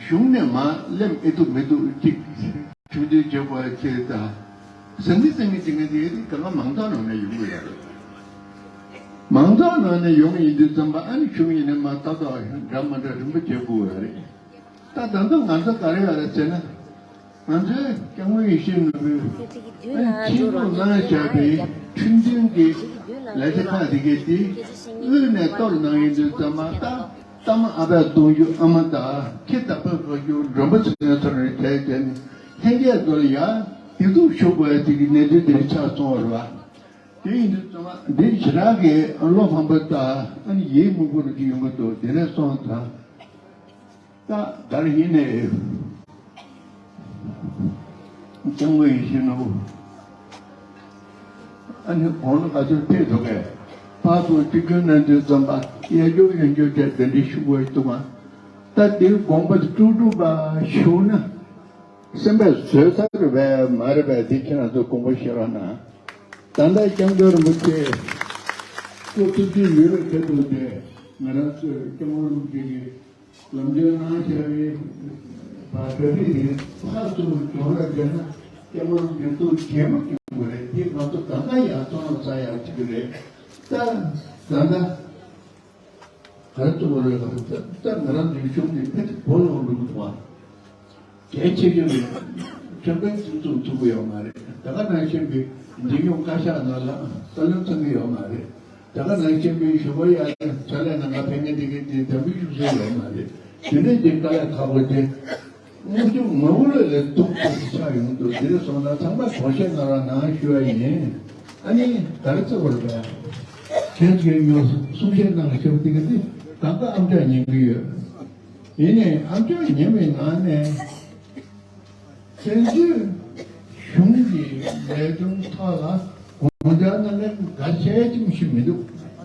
གཞུང་ནས་མར་སླེབས་ཨེ་ཐུབ་མི་ཐུབ་ཅིག་ཁྲིམས་མཐུན་བྱེད་དགོས་ཅེས་དང་། ཟང་ངེ་ཟིང་ངེ་བྱེད་མཁན་དེ་ག་ལ་མང་ཚོགས་ནང་ནས་ཡོང་གི་ཡོད་རེད། མང་ཚོགས་ནང་ནས་ཡོང་གི་ཡིན་དུས་ཙམ་པ་ཨ་ནི་གཞུང་ཡིན་ན་མར་ཏག་ཏག་འདྲ་མ་འདྲ་རིམ་པ་བྱེད་དགོས་ཡོད་རེད། ད་ད་དུང་ང་ཚོ་ག་རེ་ཡོད་རེད་ཟེར་ན། ང་ཚོའི་སྐྱབས་མགོན་ཡེ་ཤེས་ནོར་བུས་ཨ་ནི་ཆེད་དུ་གནང་བཞག་པའི་ཁྲིམས་མཐུན་གྱི་ལས་བྱ་ཁག་དེ་གས་དེ་དབུས་ནས་གཏོར་གནང་ཡོང་དུས་ཙམ་པ་ད། ལྟ་མ་ཨ་ཕའི་གཏོང་རྒྱུ་ཨ་མ་དང་ཁྱི་ད་ཕ་ཁ་རྒྱུ་མགྲོན་པོ་ཚོ་ཚོ་རེ་གྲས་བྱས་ནས་ལྷན་རྒྱས་ཚོ་ལ་ཡ་ སྒྲིག་འཛུགས་ཞུ་དགོས་ཡ་དེ་གི་གནད་དོན་དེ་ཆགས་སོང་བ་རེད་བ། དེ་ཡིན་དུས་ཙམ་པ་འདི་ཞེ་དྲག་གི་བློ་ཕམ་པ་དང་ཨ་ནི་ཡིད་མུག་པོ་རུ་གི་ཡོང་གི་འདུག་དེ་ནས་སོང་ཙང་། ད་ད་རེས་ཡིན་ནའི་སྐྱབས་མགོན་ཡིད་བཞིན་ནོར་བུ་ཨ་ནི་གོང་ལ་ག་ཚོད་ཕེབས་འདུག་གས། ཕར་ཚུར་དཀྲུག་གནང་དུས་ཙམ་པ་གཡས་སྐྱོར་གཡོན་སྐྱོར་བྱས་གདན་འདྲེན་ཞུ་དགོས་འདུག་ག་ད་དེའི་དགོངས་པ་དེ་དཀྲུག་དཀྲུག་པ་ཞུ་ན། སེམས་པས་བཟོད་ས་རེད་པས་མ་རེད་པས་འདི་ཁྱེད་རང་ཚོ་དགོངས་པ་བཞེས་རོགས་གནང་། ད་ལྟ་སྐྱབས་མགོན་རིན་པོ་ཆེ་སྐུ་ཐུགས་རྗེ་ཡོད་པའི་ཁྱད་དུ་འདས་ང་རང་ཚོས་སྐྱབས་མགོན་རིན་པོ་ཆེ་གི་ལམ་སྟོན་གནང་བཞག་པའི་བར་ག་རེ་ཡིན་ཕར་ཚུར་སྦྱོང་ར་བྱས་ན་སྐྱབས་མགོན་རིན་པོ་ཆེ་ཐུགས་རྗེ་མོ་སྐྱོན་དགོས་རེད། འདི་ང་ཚོ་ད་ལྟ་ཡང་བསམ་བློ་ཟ་ཡག་ཅིག་རེད། ད་ད་ལྟ། ག་རེ་གཏོང་བ་རེད་ལ་ད་ང་རང་ཚོའི་གཞུང་འདི་ཕན་ཚུན་བོར་ཡོང་འགྲོ་གི་འདུག་བ། གལ་ཆེ་ཤོས་ནི་ཁྲིམས་དཔོན་འཛིན་སྐྱོང་ཐུབ་ཀྱི་ཡོད་མ་རེད། ད་ག་ནང་བཞིན་པའི་འབྲེལ་ཡོད་བཀའ་ཤག་ནང་ལ་རྩ་ལོན་ཚང་གི་ཡོད་མ་རེད། ད་ག་ནང་བཞིན་པའི་ཞུ་བ་ཡ་ཕྱག་ལས་ནང་ལ་ཕན་ངེས་འདི་གའི་དེ་དམ་འབུལ་ཞུ་སྲོལ་ཡོད་མ་རེད། དེ་འདྲའི་དེ་དཀའ་ལས་ཁག་པོ་དེ། དངོས་བྱུང་ངོ་བོ་ལས་ལས་སྡུག་ཏུ་ཆགས་ཡོང་འདུག་དེ་རེད་སོང་ན་ཚང་མ་དགོངས་བཞེས་གནང་རོགས་གནང་ཞུ་བ་ཡིན། ཨ་ནི་ག་རེ་ཚོ་བར་བས་ཁྱེད་ཚོའི་ཉོ་གསུང་བཤད་གནང་ཞུ་བ་དེ་ག་དེ་གང་ག་ཨམ་ཅོག་ཉན་གི་ཡོད། ཡིན་ནའི་ཨམ་ཅོག་ཉན་པའི་ངང་ནས་བཙན་བྱོལ་གཞུང་གི་ལས་དོན་ཐོག་ལ་དགོངས་འཆར་གནང་མཁན་འགའ་ཤས་ཅིག་ཞིག་མི་འདུག་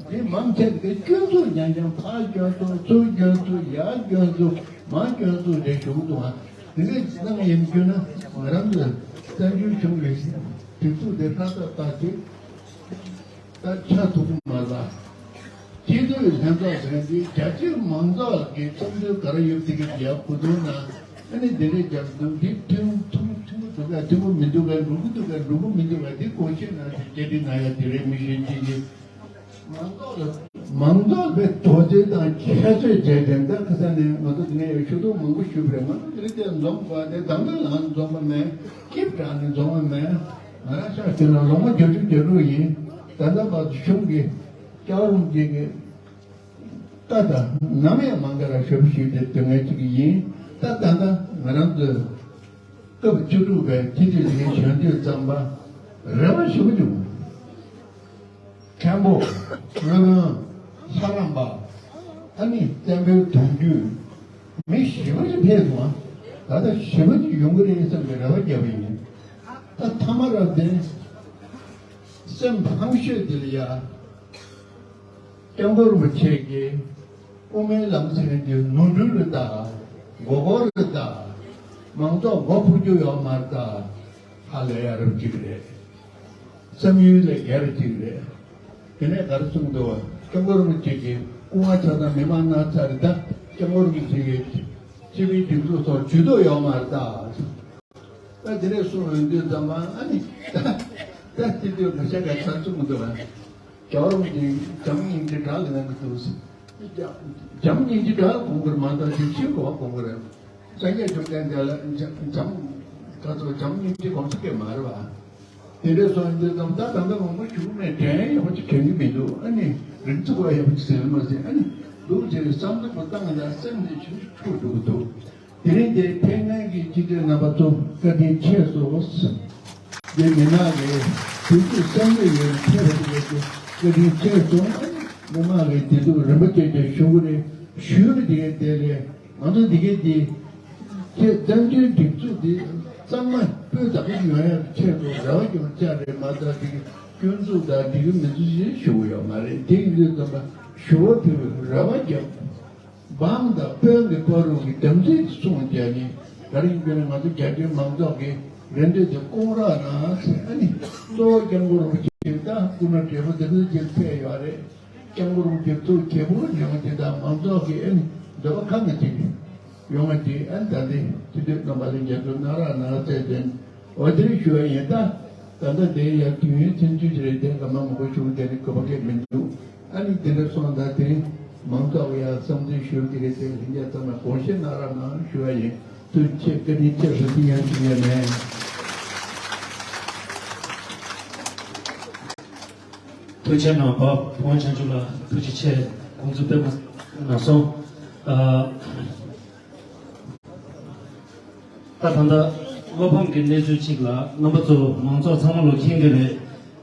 དེ་མང་ཆེ་གེ་སྐྱོན་འཛུགས་རྐྱང་རྐྱང་ཕར་སྐྱོན་འཛུགས་ཚུར་སྐྱོན་འཛུགས་ཡར་སྐྱོན་འཛུགས་མར་སྐྱོན་འཛུགས་རེ་ཞུ་གི་འདུག་ཨ། དེ་འདྲ་གནང་ཡིན་རྒྱུ་ན་ང་རང་ཚོ་བཙན་བྱོལ་གཞུང་གི་སྒྲིག་འཛུགས་དེ་ཧྲ་ཏག་ཏག་ཅིག་ད་ཆགས་ཐུབ་ཀྱི་མ་རེད། སྤྱི་འཐུས་ལྷན་ཚོགས་ཟེར་མཁན་དེ་རྒྱ་ཆེའི་མང་ཚོགས་ཀྱི་བསམ་ཚུལ་ག་རེ་ཡོད་དེ་གི་ཡར་གོ་བསྡུར་ན་ཨ་ནི་དེ་འདྲའི་རྒྱབ་འདུག་འདི་ཐུན་ཐུན་ཐུན་མོང་འདུག་ག་ཐུན་མོང་མི་འདུག་ག་འགྲུབ་ཀྱི་འདུག་ག་འགྲུབ་ཀྱི་མི་འདུག་ག་འདི་གོ་ཤེས་ན་དེ་བསྐྱར་སྒྲིག་གནང་ཡ་དེ་རེད་མི་ཤེས་ཅི་ཡིན། མང་ཚོགས་ལ་མང་ཚོགས་པའི་དོགས་ཟོན་དང་ཁྱད་གསོད་བྱས་ཏེ་ད་ཁ་ས་ནས་ང་ཚོ་དེ་ནས་ཞུ་གཏུག་མང་པོ་ཞུས་པ་རེད། ང་ཚོ་དེ་རིང་དེ་འཛོམས་པ་དེ་དང་པོའི་ལང་འཛོམས་པ་མེད། སྐྱིད་དྲགས་ནས་འཛོམས་པ་མེད། ང་རང་ཤག་དེ་ལ་ལོ་ངོ་བརྒྱད་ཅུ་གྱ་དྲུག་ཡིན། ད་ལྟ་བར་དུ་གཞུང་གི་སྐྱབས་རོགས་ཀྱི་ལྟ་དང་ནམ་ཡང་མ་འགལ་བར་ཞབས་ཞུས་ཏེ་སྡོད་མཁན་ཅིག་ཡིན། ད་ད་ལྟ་ང་རང་ཚོའི་སྐབས་བཅུ་དྲུག་པའི་སྤྱི་འཐུས་ལས་འགན་གཞོན་དུས་ཙམ་པ་རེ་བ་ཞུ་གི་འདུག་མཁན་པོ། སློབ་དཔོན། ལྷ་རམས་པ། ཨ་ནི་བཙན་པོའི་གདུང་རྒྱུད། མི་ཞེ་པོ་ཅིག་ཕེབས་སོང་ཨ། ད་ལྟ་ཞེ་པོ་ཅིག་ཡོང་གི་རེད་བསམ་པའི་རེ་བ་བརྒྱབ་པ་ཡིན། ད་མཐའ་མ་ར་དེ། སེམས་ཕམ་ཤོས་དེ་ལ་ཡ། སྐྱབས་མགོན་རིན་པོ་ཆེ་གིས་དབུ་མའི་ལམ་ཟེར་མཁན་དེ་ནོར་འཁྲུལ་རེད་ད། མགོ་སྐོར་རེད་ད། མང་ཚོགས་མགོ་འཕུར་རྒྱུ་ཡོད་མ་རེད་ད། ཧ་ལས་ཡ་རབས་ཅིག་རེད། བསམ་ཡུལ་ལས་བརྒལ་བ་ཅིག་རེད། དེ་ནས་ག་རེ་གསུངས་འདུག་བ། སྐྱབས་མགོན་རིན་པོ་ཆེ་གིས་སྐུ་ངལ་ཆ་ཚང་མི་མང་གནང་ཚར་རེད་ད། སྐྱབས་མགོན་རིན་པོ་ཆེ་གིས་སྤྱི་པའི་སྒྲིག་འཛུགས་ཐོག་ཇུས་གཏོགས་ཡོད་མ་རེད་ད། ད་དེ་རེད་གསུངས་ཡོང་དུས་ཙམ་པ་ཨ་ནི་ད་ད་དེ་དུས་ང་ཤ་ག་ཆ་གསུངས་འདུག་བ། རྒྱལ་བ་རིན་པོ་ཆེ་འཇམ་སྙིང་རྗེ་དྲག་ལ་ངང་གི་འདུག་འཇམ་སྙིང་རྗེ་དྲག་ལ་དགོངས་པར་མ་འདང་ཞིང་ཤིན་ཏུ་བ་དགོངས་པར། སངས་རྒྱས་བཅོམ་ལྡན་འདས་ལ་འཇམ་འཇམ་ག་ཚོད་འཇམ་སྙིང་རྗེ་དགོངས་ས་གས་མ་རེད་བ། དེ་འདྲ་སོང་དུས་ཙམ་ད་ད་ལྟ་མང་པོ་ཞུ་གི་མེད། དྲན་ཡག་པོ་ཅིག་དྲན་གི་མི་འདུག་ཨ་ནི་རིག་ཚུགས་པ་ཡག་པོ་ཅིག་ཟེར་མ་ཟེར་ཨ་ནི་འདུག་ཅེས་བསམ་བློ་པོ་བཏང་ན་སེམས་ནི་ཆུ་འཁྱུག་འགྲོ་གི་འདུག་དེ་རིང་འདིར་ཕེབས་མཁན་གྱི་སྤྱི་འཐུས་རྣམ་པ་ཚོ་བཀའ་དྲིན་ཆེ་སོང་། འདི་མི་ནག་གི་དུས་ཚོད་བསམ་བློ་ཡོད་ཕེབས་པ་དེ་ལ་བཀའ་དྲིན་ཆེ་སོང་། མི་ནག་གི་དེ་དུས་རིན་པོ་ཆེ་དེ་ཞུ་གི་རེད། ཞུས་པ་དེ་གའི་དེ་ལས་ང་ཚོ་འདི་གའི་དེ་ཁྱེད་བཙན་བྱོལ་སྒྲིག་འཛུགས་འདི་གཙང་མ་སྤུས་དག་པོ་ཡོང་ཡག་ཆེད་དུ་རེ་བ་ཀྱང་བཅའ་རེད་མ་གཏོགས་དེ་གའི་སྐྱོན་འཛུགས་དང་དེ་གའི་མི་འཛུགས་ཞེས་ཞུ་གི་ཡོད་མ་རེད། དེ་ཡིན་དུས་ཙམ་པ་ཞུ་བ་ཕུལ་བའི་རེ་བ་བརྒྱབ། འབངས་དང་དཔོན་གྱི་བར་དུ་གི་དམ་ཚིག་གི་སྲུང་བརྒྱབ་ནས་ད་རིང་ཁྱོད་ང་ཚོ་རྒྱ་ཆེའི་མང་ཚོགས་ཀྱི་རེ་འདོད་དེ་སྐོང་རོགས་གནང་ཟེར། ཨ་ནི་གཙོ་བོ་སྐྱབས་མགོན་རིན་པོ་ཆེ་ད་སྐུ་ན་བགྲེས་པོ་དེ་ཚོ་ཅིག་ཕེབས་ཡོད་རེད། སྐྱབས་མགོན་རིན་པོ་ཆེ་ཐུགས་དགྱེས་པོ་ཡོང་དེ་དང་མང་ཚོགས་ཀྱི་ཨ་ནི་འདོད་པ་ཁ་ནས་དེ་ཡོང་བ་དེ་ཨ་ནི་ད་ལྟའི་སྤྱི་འཐུས་རྣམ་པ་ལ་འགན་འཁུར་གནང་རོགས་གནང་ཟེར་དེ། འོ་དེར་ཞུ་བ་ཡིན་ད། ད་ལྟ་དེ་ཡང་དུས་ཡུན་ཐུང་ཐུང་ཞིག་རེད། དེ་སྐར་མ་མང་པོ་ཞུ་དེ་ནི་དགོས་པ་གལ་མི་འདུག་ཨ་ནི་དེ་འདྲ་སོང་ད་དེ་རིང་མང་ཚོགས་ཀྱི་ཡང་བསམ་ཚུལ་ཞུ་གི་རེད། དེ་ལྷན་རྒྱས་ཚང་མ་དགོངས་བཞེས་གནང་རོགས་གནང་ཞུ་བ་ཡིན། ཐུགས་རྗེ་ཆེ། བཀའ་དྲིན་ཆེ། ཞུ་རྒྱུ་ཡང་ཞུ་ཡ་མེད། ཐུགས་རྗེ་གནང་བ་ཕུན་ཚོགས་ལགས་ཐུགས་རྗེ་ཆེ། དགོངས་ཚུལ་དཔེ་མ་གནང་སོང་། ཨ། ད་ད་ལྟ་ བློ་ཕམ་གྱི་གནས་ཚུལ་གཅིག་ལ་རྣམ་པ་ཚོ་མང་ཚོགས་ཚང་མ་ལ་མཁྱེན་གྱི་རེད།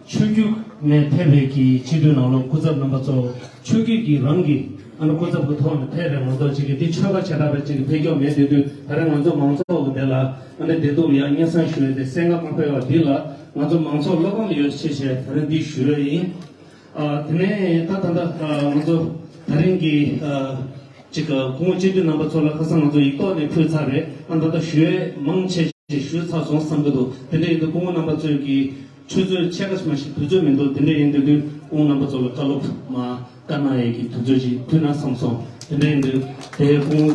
ཆོས་བརྒྱུད་ནས་ཕེབས་པའི་གི་སྤྱི་འཐུས་ནང་ལོགས་སྐུ་ཚབ་རྣམ་པ་ཚོ་ཆོས་བརྒྱུད་ཀྱི་རང་གི་ཨ་ནི་སྐུ་ཚབ་ཀྱི་ཐོག་ནས་ཕེབས་རེད། ང་ཚོ་གཅིག་གི་འདི་ཆོལ་ཁ་བྱེ་བྲག་པའི་གཅིག་གི་ཕེབས་སྐྱོད་མེད་དེ་དུས་ད་རེས་ང་ཚོ་མང་ཚོགས་ཀྱི་དེ་ལ་ཨ་ནི་བདེ་སྡུག་ཡང་སྙན་སེང་ཞུ་ཡས་དེ་གསན་ག་མ་ཕེབས་པ་འདི་ལ་ང་ཚོ་མང་ཚོགས་བློ་ཕམ་ཡོད་ཆེ་ཆེ་ད་རེས་འདི་ཞུ་ཡས་ཡིན། ཨ་དེ་ནས་ད་ད་ད་ང་ཚོ་ད་རིང་གི་ཨ་ཅིག་སྐུ་ངོ་སྤྱི་འཐུས་རྣམ་པ་ཚོ་ལ་ཁ་སང་ང་ཚོ་ཡིག་ཐོག་ནས་ཕུལ་ཚར་རེད། ཨ་ད་ལྟ་ཞུ་ཡས་མང་ཆེ་ཞིག་ཞུས་ཚར་སོང་བསམ་གྱི་འདུག་དེ་འདྲ་ཡིན་དུས་སྐུ་ངོ་རྣམ་པ་ཚོས་ཀྱི་ཆུ་ཚོད་ཕྱེད་ཀ་ཞིག་མ་ཞིག་དུས་ཚོད་མི་འདུག་དེ་འདྲ་ཡིན་དུས་དུས་སྐུ་ངོ་རྣམ་པ་ཚོ་ལ་བཀའ་སློབ་མ་བཀའ་གནང་ཡས་ཀྱི་དུས་ཚོད་ཅིག་ཕུལ་ན་བསམ་སོང་། དེ་འདྲ་ཡིན་དུས་དེ་སྐུ་ངོ་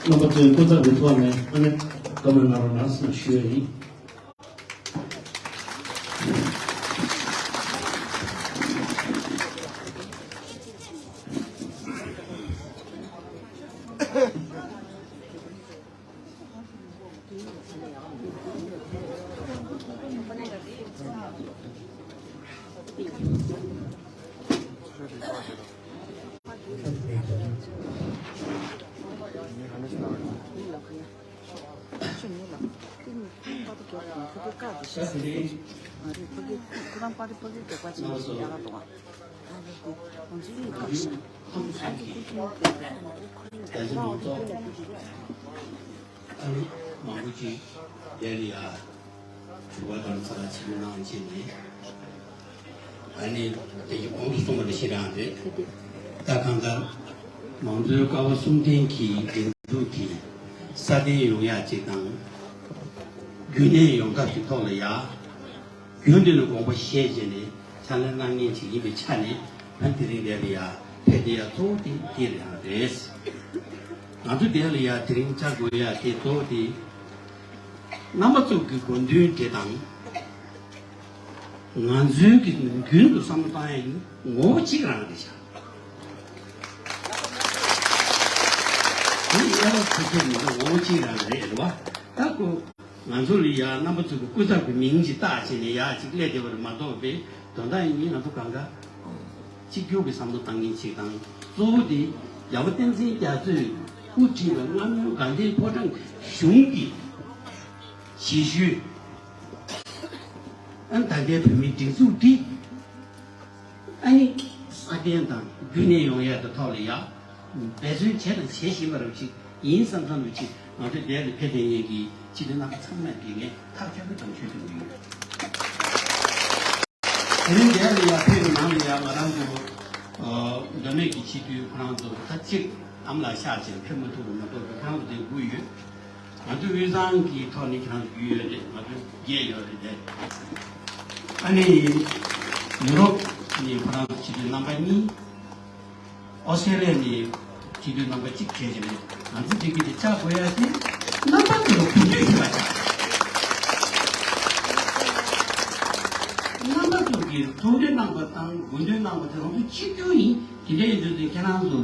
རྣམ་པ་ཚོས་སྐུ་ཚབ་ཀྱི་ཐོག་ནས་ཨ་ནི་བཀའ་མོལ་གནང་རོགས་གནང་ཞེས་ཞུ་ཡས་ཡིན། ཨ་ནི་མང་པོ་ཅིག་ཡར་ལ་ཡར་དྲི་བ་དང་ཚ་ལ་ཆེན་པོ་གནང་བྱས་ནས། ཨ་ནི་དེ་གི་གོང་དུ་གསུངས་པ་ནང་བཞིན་རང་རེད། ད་གང་ལྟར་མང་གཙོའི་ཀ་བ་གསུམ་ལྡན་གྱི་སྒྲིག་འཛུགས་དེ་སྲ་བརྟན་ཡོང་ཡག་ཅིག་དང་། རྒྱུན་གནས་ཡོང་ཐབས་ཀྱི་ཐོག་ལ་ཡ། རྒྱུན་དུ་ནས་དགོངས་པ་བཞེས་བྱས་ནས་ཕྱག་ལས་གནང་མཁན་ཅིག་ཡིན་པའི་ཆ་ནས་ང་དེ་རིང་འདིར་ཡ་ཕེབས་བསྡད་ཡ་གཙོ་བོ་དེ་འདི་རང་རེད། ང་ཚོ་འདིར་ལ་ཡ་དེ་རིང་བཅར་དགོས་ཡ་དེ་གཙོ་བོ་དེ། རྣམ་པ་ཚོ་གི་དགོས་འདུན་དེ་དང་། ང་ཚོའི་གི་རྒྱུན་དུ་བསམ་བློ་བཏང་ཡ་ཡིན་ངོ་བོ་གཅིག་རང་རེད་ཤག་དེ་ཡ་ལ་ཁ་ཁྱེར་མི་འདུག་ངོ་བོ་གཅིག་རང་རེད་རེད་བ། ད་ཁོ་ང་ཚོ་ལ་ཡ་རྣམ་པ་ཚོ་གི་སྐུ་ཚབ་ཀྱི་མིང་ཅིག་བཏགས་བྱས་ནས་ཡ་ཅིག་སླེབས་བསྡད་པ་རེད་མ་གཏོགས་པའི་དོན་དག་ཡིན་ངེས་ང་ཚོ་གང་ག་གཅིག་གྱུར་གྱི་བསམ་བློ་བཏང་མཁན་ཅིག་དང་གཙོ་བོ་དེ་རྒྱལ་བ་བསྟན་འཛིན་རྒྱ་མཚོས་དབུ་ཁྲིད་པའི་སྔ་མོའི་དགའ་ལྡན་ཕོ་བྲང་གཞུང་གི་གཞིས་བཞུགས་ཨ་ད་ལྟའི་བོད་མིའི་སྒྲིག་འཛུགས་འདི་ཨ་ནི་སྲ་བརྟན་དང་རྒྱུན་གནས་ཡོང་ཡས་ཀྱི་ཐོག་ལ་ཡ་འབད་བརྩོན་བྱས་དང་བྱེད་བཞིན་པ་རབ་ཅིག་ཡིན་བསམ་བསམ་རུ་ཅིག་ང་ཚོ་འདིར་ཕེབས་བསྡད་མཁན་གྱི་སྤྱི་འཐུས་རྣམ་པ་ཚང་མ་གིས་ངས་ཐག་ཆོད་པོ་དང་ཆོད་དུ་ཡོད། དེ་རིང་འདིར་ཡར་ཕེབས་པའི་ནང་ལ་ཡང་ང་རང་ཚོ་མདོ་སྨད་ཀྱི་སྤྱི་འཐུས་ཁོ་རང་ཚོ་ད་གཅིག་ཨ་མ་ལགས་གཤགས་བྱས་ཕེབས་མ་ཐུབ་པ་མ་གཏོགས་ཁོ་རང་ཚོ་དེ་སྒུག་ཡོད། ང་ཚོ་དབུས་གཙང་གི་ཐོག་ནས་ཁྱེད་རང་ཚོ་ཡོད་ཡོད་རེད། ང་ཚོ་རྒྱས་ཡོད་རེད་དེ། ཨ་ནི་ཡུ་རོབ་ནས་ཁོ་རང་ཚོ་སྤྱི་འཐུས་རྣམ་པ་གཉིས། ཨོ་སི་ཀྲི་ལི་ཡ་ནས་སྤྱི་འཐུས་རྣམ་པ་གཅིག་བྱས་བྱས་ནས་ང་ཚོ་འགྲིག་གི་དེ་བཅར་དགོས་ཡ་དེ་རྣམ་པ་ཚོ་ལ་གོ་རྒྱུ་ཞུ་བ་བྱ། རྣམ་པ་ཚོ་གིས་ཐུགས་འདོད་གནང་བ་དང་དགོས་འདུན་གནང་བ་དེ་རང་ཚོ་གཅིག་གྱུར་ཡིན། དེ་འདྲ་ཡིན་དུས་ཁྱེད་རང་ཚོ་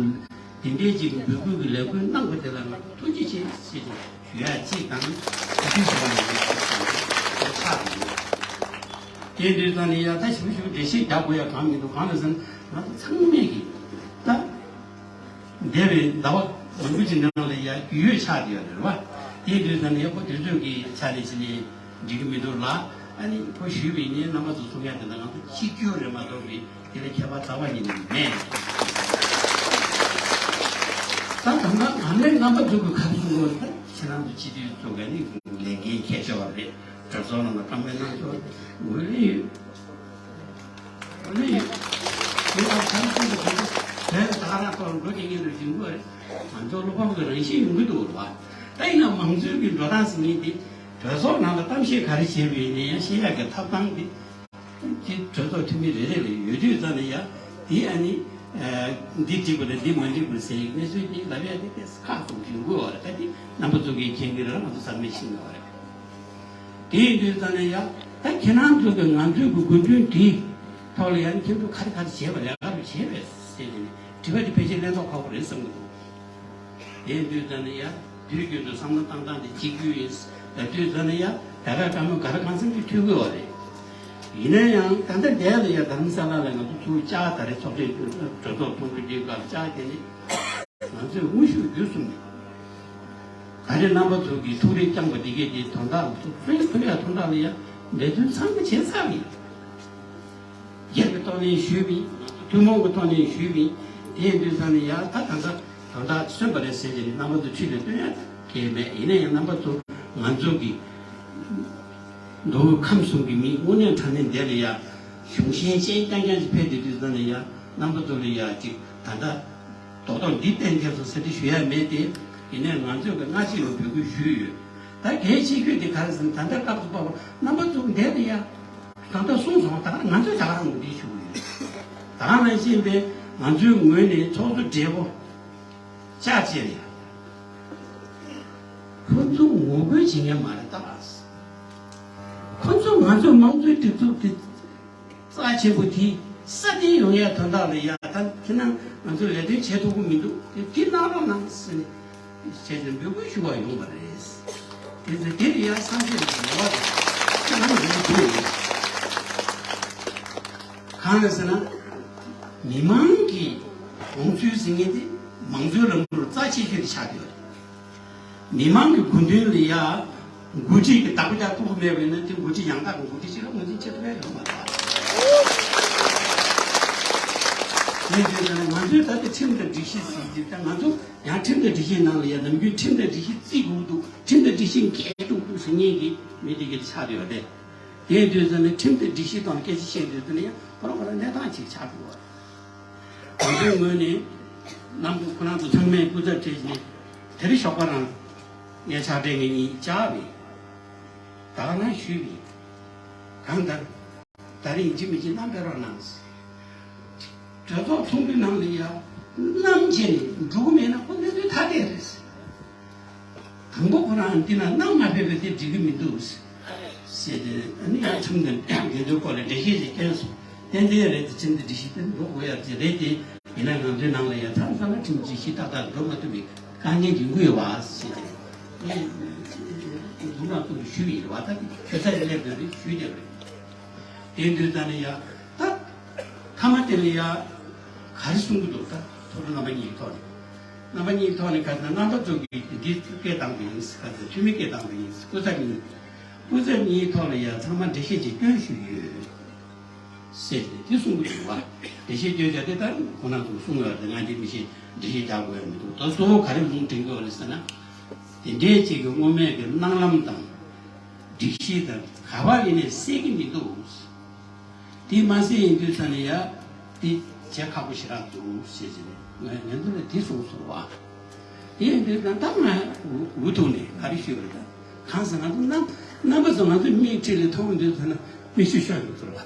དེ་འདྲའི་ཅིག་འབོད་སྐུལ་གྱི་ལས་འགུལ་གནང་བ་དེ་ལ་ང་ཐུགས་རྗེ་ཆེ་ཞེས་ཞུ་ཡ་གཅིག་དང་། དེ་དུས་ཞུ་བ་ཡིན་ཆགས་འདུག་དེ་དུས་ཙང་ནས་ཡ་ད་ཞུ་ཞུ་འགྲེལ་བཤད་རྒྱག་དགོས་ཡ་གང་མི་འདུག་གང་ལ་ཟེར་ན་ང་ཚོ་ཚང་མས་ཀྱི་ད། འདས་པའི་ཟླ་བ་མང་པོ་ཅིག་ནང་ལ་ཡ་རྒྱུས་ཡོད་ཆགས་བསྡད་ཡོད་རེད་བ། དེ་དུས་ཙང་ནས་ཁོ་དུས་ཚོད་ཀྱི་ཆ་ནས་བྱས་ནས་འགྲིག་གི་མི་འདུག་ལ། ཨ་ནི་ཁོ་ཞུས་པ་ཡིན་ནའི་རྣམ་པ་ཚོ་གསུང་ཡ་དེ་འདྲ་ང་ཚོ་གཅིག་གྱུར་རེད་མ་གཏོགས་པའི་དེ་ལ་ཁྱད་པར་རྩ་བ་ཉིད་ནས་མེད། ད་ད་ང་ང་ནས་རྣམ་པ་ཚོ་གི་ཁ་གསུང་དགོས་ད་ཁྱེད་རང་ཚོ་སྤྱི་འཐུས་ཚོ་ག་ནི་ལས་འགན་ཁྱད་ཆེ་བ་རེད། གྲོས་ཚོགས་ནང་ལ་བཀའ་མོལ་གནང་ཆོག་ངོས་ལེན་ཡོད། ཨ་ནི། དེ་ལ་གང་ཚུལ་དུ་བོད་ད་ག་རང་ཐོག་འགྲོ་དེ་ཉིད་དུ་བཞིན་དགོས་རེད། ང་ཚོ་བློ་ཕམ་གྱི་རང་བཞིན་ཡོང་གི་འདུག་བ། ད་ཡིན་ན་མང་གཙོའི་གི་འགྲོ་སྟངས་ཟེར་མཁན་དེ་གྲོས་ཚོགས་ནང་ལ་གཏམ་བཤད་ག་རེ་བྱས་པ་ཡིན་ན་ཡང་བཤད་ཡག་གི་ཐོབ་ཐང་དེ་དེ་གྲོས་ཚོགས་འཐུས་མི་རེ་རེ་ལ་ཡོད་དུས་ཙང་ནས་ཡང་དེ་ཨ་ནི། འདི་འགྲིག་པ་རེད་འདི་མ་འགྲིག་པ་རེད་ཟེར་ཡག་གནས་ཚུལ་དེ་ལབ་ཡག་དེ་དེ་ཁག་སོང་གི་འདུག་བ་རེད། ད་དེ་རྣམ་པ་ཚོ་གིས་མཁྱེན་གྱི་རེད། ང་ཚོ་ཚང་མས་ཤེས་ཀྱི་ཡོད་རེད། དེ་ཡིན་དུས་ཙང་ནས་ཡ་ད་ཁྱེད་རང་ཚོ་གི་ང་ཚོའི་གི་དགོས་འདུན་དེ་ཐོག་ལ་ཡ་ཁྱེད་ཚོ་ག་རེ་ག་རེ་བྱས་པ་ལས་ཀ་རུ་བྱས་པས་ཟེར་ནས་དྲི་བ་དེ་ཕལ་ཆེར་ལན་ཐོག་ཁག་པོ་རེད་བསམ་གི་འདུག་དེ་ཡིན་དུས་ཙང་ནས་ཡ་དུས་རྒྱུན་དུ་བསམ་བློ་བཏང་སྟངས་དེ་གཅིག་གྱུར་ཡིན། ད་དུས་ཙང་ནས་ཡ་ད་ག་བཀའ་མོལ་ག་རེ་གང་འཚམ་གྱི་ཐོས་གི་ཡོད་རེད། ཡིན་ན་ཡང་ད་ལྟ་འདས་ལ་ཡ་དྷ་རམ་ས་ལ་ལ་ང་ཚོ་ཚུར་བཅར་ད་རེས་ཚོགས་ཆེན་གྲོས་ཚོགས་ཚོགས་འདུ་འདིའི་སྐབས་བཅར་དེ་ནི། ང་ཚོས་དངོས་ཤུགས་བརྒྱུད་གསུམ་ནས་ ད་རེས་རྣམ་པ་ཚོ་གིས་ཐུགས་རེ་བསྐྱངས་པ་འདི་གས་དེ་དོན་དག་ལ་ཐུགས་ཕན་ཐོགས་ཡ་དོན་དག་ལ་ཡ་འབད་བརྩོན་ཚང་མ་བྱས་ཚར་བ་ཡིན། སྒེར་གྱི་ཐོག་ནས་ཞུས་པ་ཡིན། ཐུན་མོང་གི་ཐོག་ནས་ཞུས་པ་ཡིན། དེ་ཡིན་དུས་ཙང་ནས་ཡ་ད་གང་ཟག་དོན་དག་སོན་པ་རེད་ཟེར་གྱི་རེད། རྣམ་པ་ཚོ་ཁྲིད་ལ་སྟོན་ཡ་གལ་མེད། ཡིན་ན་ཡང་རྣམ་པ་ཚོ་ང་ཚོ་གི་མདོ་དབུས་ཁམས་གསུམ་གྱི་མི་དངོས་གནས་དྲང་གནས་འདི་ལ་ཡ་གཞུང་ཤན་ཅན་རྐྱང་རྐྱང་ཞིག་ཕེབས་བསྡད་དུས་ཙང་ནས་ཡ་རྣམ་པ་ཚོ་ལ་ཡ་ཅིག་ད་ལྟ་རྡོག་རྡོག་འདི་བསྟན་མཁན་ཚོ་ཟེར་དེ་ཞུ་ཡ་མེད་དེ། ཡིན་ནའི་ང་ཚོས་ཀྱི་སྔ་ཕྱི་ལ་འབོད་སྐུལ་ཞུས་ཡོད། ད་གལ་ཆེ་ཤོས་དེ་ག་རེ་ཟེར་ན། ད་ལྟ་སྐབས་སུ་བབས་པ་རྣམ་པ་ཚོ་འདས་ལ་ཡ་ད་ལྟ་གསུངས་སོང་། ད་ང་ཚོས་ད་ག་རང་ངོས་འཛིན་ཞུ་གི་ཡོད། ད་ག་ནང་བཞིན་པའི་ང་ཚོའི་ངོས་ནས་ཚོགས་གཙོ་བགྲེས་པོ་ཅག་བཅས་ལ་ཡ་ཁོ་ཚོ་ངོ་རྒོལ་བྱེད་མཁན་མ་རེད་ད། ཁོ་ཚོ་ང་ཚོའི་དམངས་གཙོའི་སྒྲིག་འཛུགས་དེ་རྩ་ཆེན་པོ་དེ་སྲ་བརྟན་ཡོང་ཡ་དོན་དག་ལ་ཡ་ད་ཁྱེད་རང་ང་ཚོ་ལས་དོན་བྱེད་ཐུབ་ཀྱི་མི་འདུག་དེ་དེ་གནང་རོགས་གནང་ཟེར་ནས་བྱས་ཏེ་འབོད་སྐུལ་ཞུ་བ་ཡོང་བ་རེད། དེ་ཚེ་དེ་ལ་ཡ་སངས་རྒྱས་ཀྱི་ངོ་བ་དང་ཁྱེད་རང་ཡོང་གི་འདུག་གང་རེད་ཟེར་ན། མི་མང་གི་དགོངས་ཚུལ་ཟེར་མཁན་དེ་མང་གཙོའི་ལམ་ལུགས་རྩ་ཆེ་ཤོས་དེ་ཆགས་ཡོད་རེད། མི་མང་གི་དགོས་འདུན་ལ་ཡ་འགོ་ཁྲིད་ཀྱི་བདག་པོ་རྒྱག་ཐུབ་ཀྱི་མེད་པ་ཡིན་ན། དེ་འགོ་ཁྲིད་ཡང་དག་གི་འགོ་ཁྲིད་ཅིག་ལ་ངོས་འཛིན་བྱེད་ཐུབ་ཡ་ཡོད་མ་རེད། དེ་དུས་ཙང་ང་ཚོས་ད་ལྟ་ཁྲིམས་དང་སྒྲིག་གཞི་ཟེར་གྱི། ད་ང་ཚོ་ཡང་ཁྲིམས་དང་སྒྲིག་གཞིའི་ནང་ལ་ཡ་ནམ་རྒྱུན་ཁྲིམས་དང་སྒྲིག་གཞི་བརྩི་དགོས་འདུག་ཁྲིམས་དང་སྒྲིག་གཞི་འགལ་འགྲོ་འདུག་ཟེར་མཁན་གྱི་མི་དེ་ག་ཆགས་ཡོད་རེད། དེ་དུས་ཙང་ནས་ཁྲིམས་དང་སྒྲིག་གཞི་ཐོག་ནས་སྐད་ཆ་བཤད་དུས་ཙང་ནས་ཡང་ཁོ་རང་ཁོ་རང་གནས་སྟངས་ཅིག་ཆགས་འགྲོ་བ་རེད། ང་ཚོའི་ངོས་ནས་རྣམ་པ་ཁོ་རང་ཚོ་ཚང་མས་སྐུ་ཚབ་བྱས་ནས་དེ་རིང་ཞོགས་པ་རང་ངས་ཕྱག་སྦྲེལ་ངེད་གཉིས་བཅར་བས། ད་ག་རང་ཞུས་པས། གང་ལྟར་ད་རེས་ཡིན་གཅིག་མིན་གཅིག་བསྣམས་ཕེབས་རོགས་གནང་། གྲོས་ཚོགས་ཚོགས་འདུའི་ནང་ལ་ཡ་བསྣམས་བྱས་ནས་འགྲོ་གི་མེད་ན་ཁོ་གནས་ཚུལ་ཐ་དད་རེད། དང་པོ་ཁོ་རང་འདི་ན་བསྣམས་མ་ཕེབས་པ་དེ་འགྲིག་གི་མི་འདུག་ཟེར་ཏེ། ཨ་ནི་ཡང་ཁྲིམས་དང་འགལ་འདུའི་སྐོར་ལ་འགྲེལ་བཤད་ཅིག་བསྐྱོན་སོང་། ཏན་ཏན་རེད་དེ། ཁྲིམས་དང་སྒྲིག་གཞི་དེ་འགྲོ་དགོས་ཡ་དེ་རེད་དེ། ཡིན་ན་ང་ཚོའི་ནང་ལ་ཡ་མཚམས་མཚམས་ལ་ཁྲིམས་སྒྲིག་གཞི་ཏག་ཏག་འགྲོ་མ་ཐུབ་པའི་དཀའ་ངལ་ཡོང་གི་ཡོད་པ་ཟེར་ཏེ། ངས་འཛུགས་སྐྲུན་ཚོགས་འདུ་ཞུས་པ་ཡིན་པ། ད་ཁྱོད་ཚོ་ལ་སླེབས་དགོས་རེད་ཞུས་བསྡད་པ་རེད། དེ་དུས་ད་ནི་ཡ་ད་མཐའ་མ་དེ་ལ་ཡ་ག་རེ་གསུང་གི་འདུག་ད་ཚོགས་གཙོ་རྣམ་པ་གཉིས་ཀྱི་ཐོག་ནས། རྣམ་པ་གཉིས་ཀྱི་ཐོག་ནས་ག་ཚོད་རྣམ་པ་ཚོ་གིས་འདི་སྐད་བཏང་པ་ཡིན། ག་ཚོད་འཐུས་མི་སྐད་བཏང་པ་ཡིན། སྐུ་ཚབ་གཉིས། སྐུ་ཚབ་གཉིས་ཐོག་ལ་ཡ་ཚང་མ་འགྲེལ་བཤད་ཅིག་སྐྱོན་ཞུས་ཡོད་ཟེར་ཏེ་དེ་གསུང་གི་འདུག་བ། འགྲེལ་བཤད་སྐྱོན་བྱ་དེ་ལྟར་ཁོང་རྣམ་ཚོས་གསུང་ཡོད་རེད། ང་འདི་མི་ཤེས། འགྲེལ་བཤད་རྒྱག་དགོས་ཡ་མི་འདུག་ད་གཙོ་བོ་ག་རེ་ལུང་འདྲེན་དགོས་རེད་ཟེར་ན། དེ་འདྲའི་ཅིག་གི་སྔོན་མའི་གི་གནང་ལམ་དང་སྒྲིག་གཞི་དང་ག་བ་ཡིན་ནའི་གསལ་གི་མི་འདུག་དེ་མ་གསལ་ཡིན་དུས་ཙང་ནས་ཡ་དེ་བྱེད་ཁག་པོ་ཞེ་དྲག་འདུག་ཞེས་བྱས་ནས་ངས་ངས་འདི་ལ་དེ་གསུངས་སོང་བ། དེ་ཡིན་དུས་ཙང་ད་ང་འུ་ཐུག་ནས་ག་རེ་ཞུས་པ་རེད། ད་གང་ཟེར་ང་ཚོ་རྣམ་རྣམ་པ་ཚོ་ང་ཚོ་མིག་འཕྲིན་ལས་མཐོང་དུས་ཙང་ན་མིག་ཆུ་ཤོར་ཡོང་ཚུལ་བ།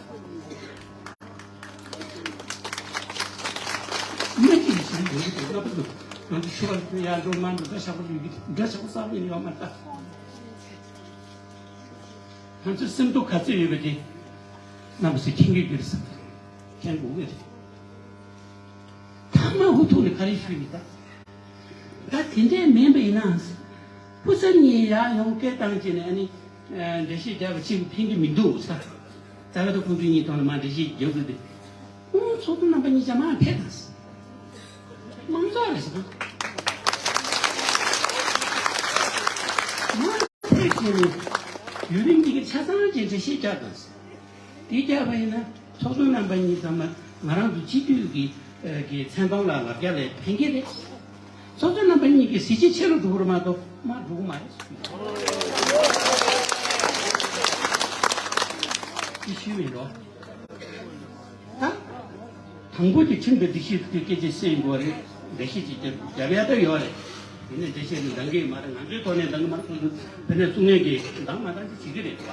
མ་གཅིག་གིས་ཞིག་ཡོད་ཀྱི་འདུག་རྣམ་པ་ཚོ་ང་ཚོ་ཆུ་བ་ཡར་འགྲོ་མར་འགྲོ་འདྲ་ཆགས་པོ་ཡོད་ཀྱི་འདུག་འདྲ་ཆགས་པོ་གསར་པ་ཡིན་ཡོད་མ་རེད་ད། ང་ཚོའི་སེམས་སྡུག་ག་ཚོད་ཡོད་པ་དེ་རྣམ་པ་ཚོས་མཁྱེན་གྱི་ཡོད་རེད་བསམ། མཁྱེན་དགོས་ཀྱི་རེད། མཐའ་མ་འུ་ཐུག་ནས་ག་རེ་ཞུས་ནས་ད། ད་དེ་འདྲས་མིན་པ་ཡིན་ན། སྐུ་ཚབ་གཉིས་ཡར་ཡོང་སྐད་བཏང་བྱས་ནས་ཨ་ནི། འགྲེལ་བཤད་རྒྱབ་པ་གཅིག་ཕན་གྱི་མི་འདུག་ས། རྩ་བའི་ཐོག་ཁོང་ཚོ་གཉིས་ཐོག་ནས་མར་འགྲེལ་བཤད་རྒྱབ་དགོས་ཏེ། ཁོང་ཚོགས་གཙོ་རྣམ་པ་གཉིས་ཀྱང་མར་ཕེབས་དང་། མང་ཚོགས་རེད་ཟེར། མར་ཕེབས་བྱས་ནས་ཡུན་རིང་གི་ཆ་ཚང་གི་འགྲེལ་བཤད་རྒྱག་དང་ཟེར། དེ་རྒྱག་པ་ཡིན་ན་ཚོགས་གཙོ་རྣམ་པ་གཉིས་ཚང་མ་ང་རང་ཚོ་སྤྱི་འཐུས་ཀྱི་ཨ་གི་མཚན་མཐོང་ལ་ལབ་རྒྱག་ལས་ཕན་གྱི་རེད། ཚོགས་གཙོ་རྣམ་པ་གཉིས་ཀྱི་གཟི་བརྗིད་ཆེ་རུ་འགྲོ་གི་རེད་མ་གཏོགས་མར་འགྲོ་གི་མ་རེད། དེ་ཞུས་མིན་འགྲོ། ད་དང་པོ་དེ་ཁྲིམས་དང་སྒྲིག་གཞི་དེ་སྐད་ཆ་གསན་དགོས་རེད། འགྲེལ་བཤད་ཅིག་རྒྱབ་རྒྱབ་ཡ་ད་ཡོད་རེད། དེ་ནས་འགྲེལ་བཤད་ནི་འདང་གི་མ་རེད། ང་ཚོའི་ཐོག་ནས་འདང་གི་མ་རེད། སོ་སོ་དེ་ནས་གསུང་མཁན་གྱིས་འདང་མ་འདང་ཅིག་བྱེད་ཀྱི་རེད་བ།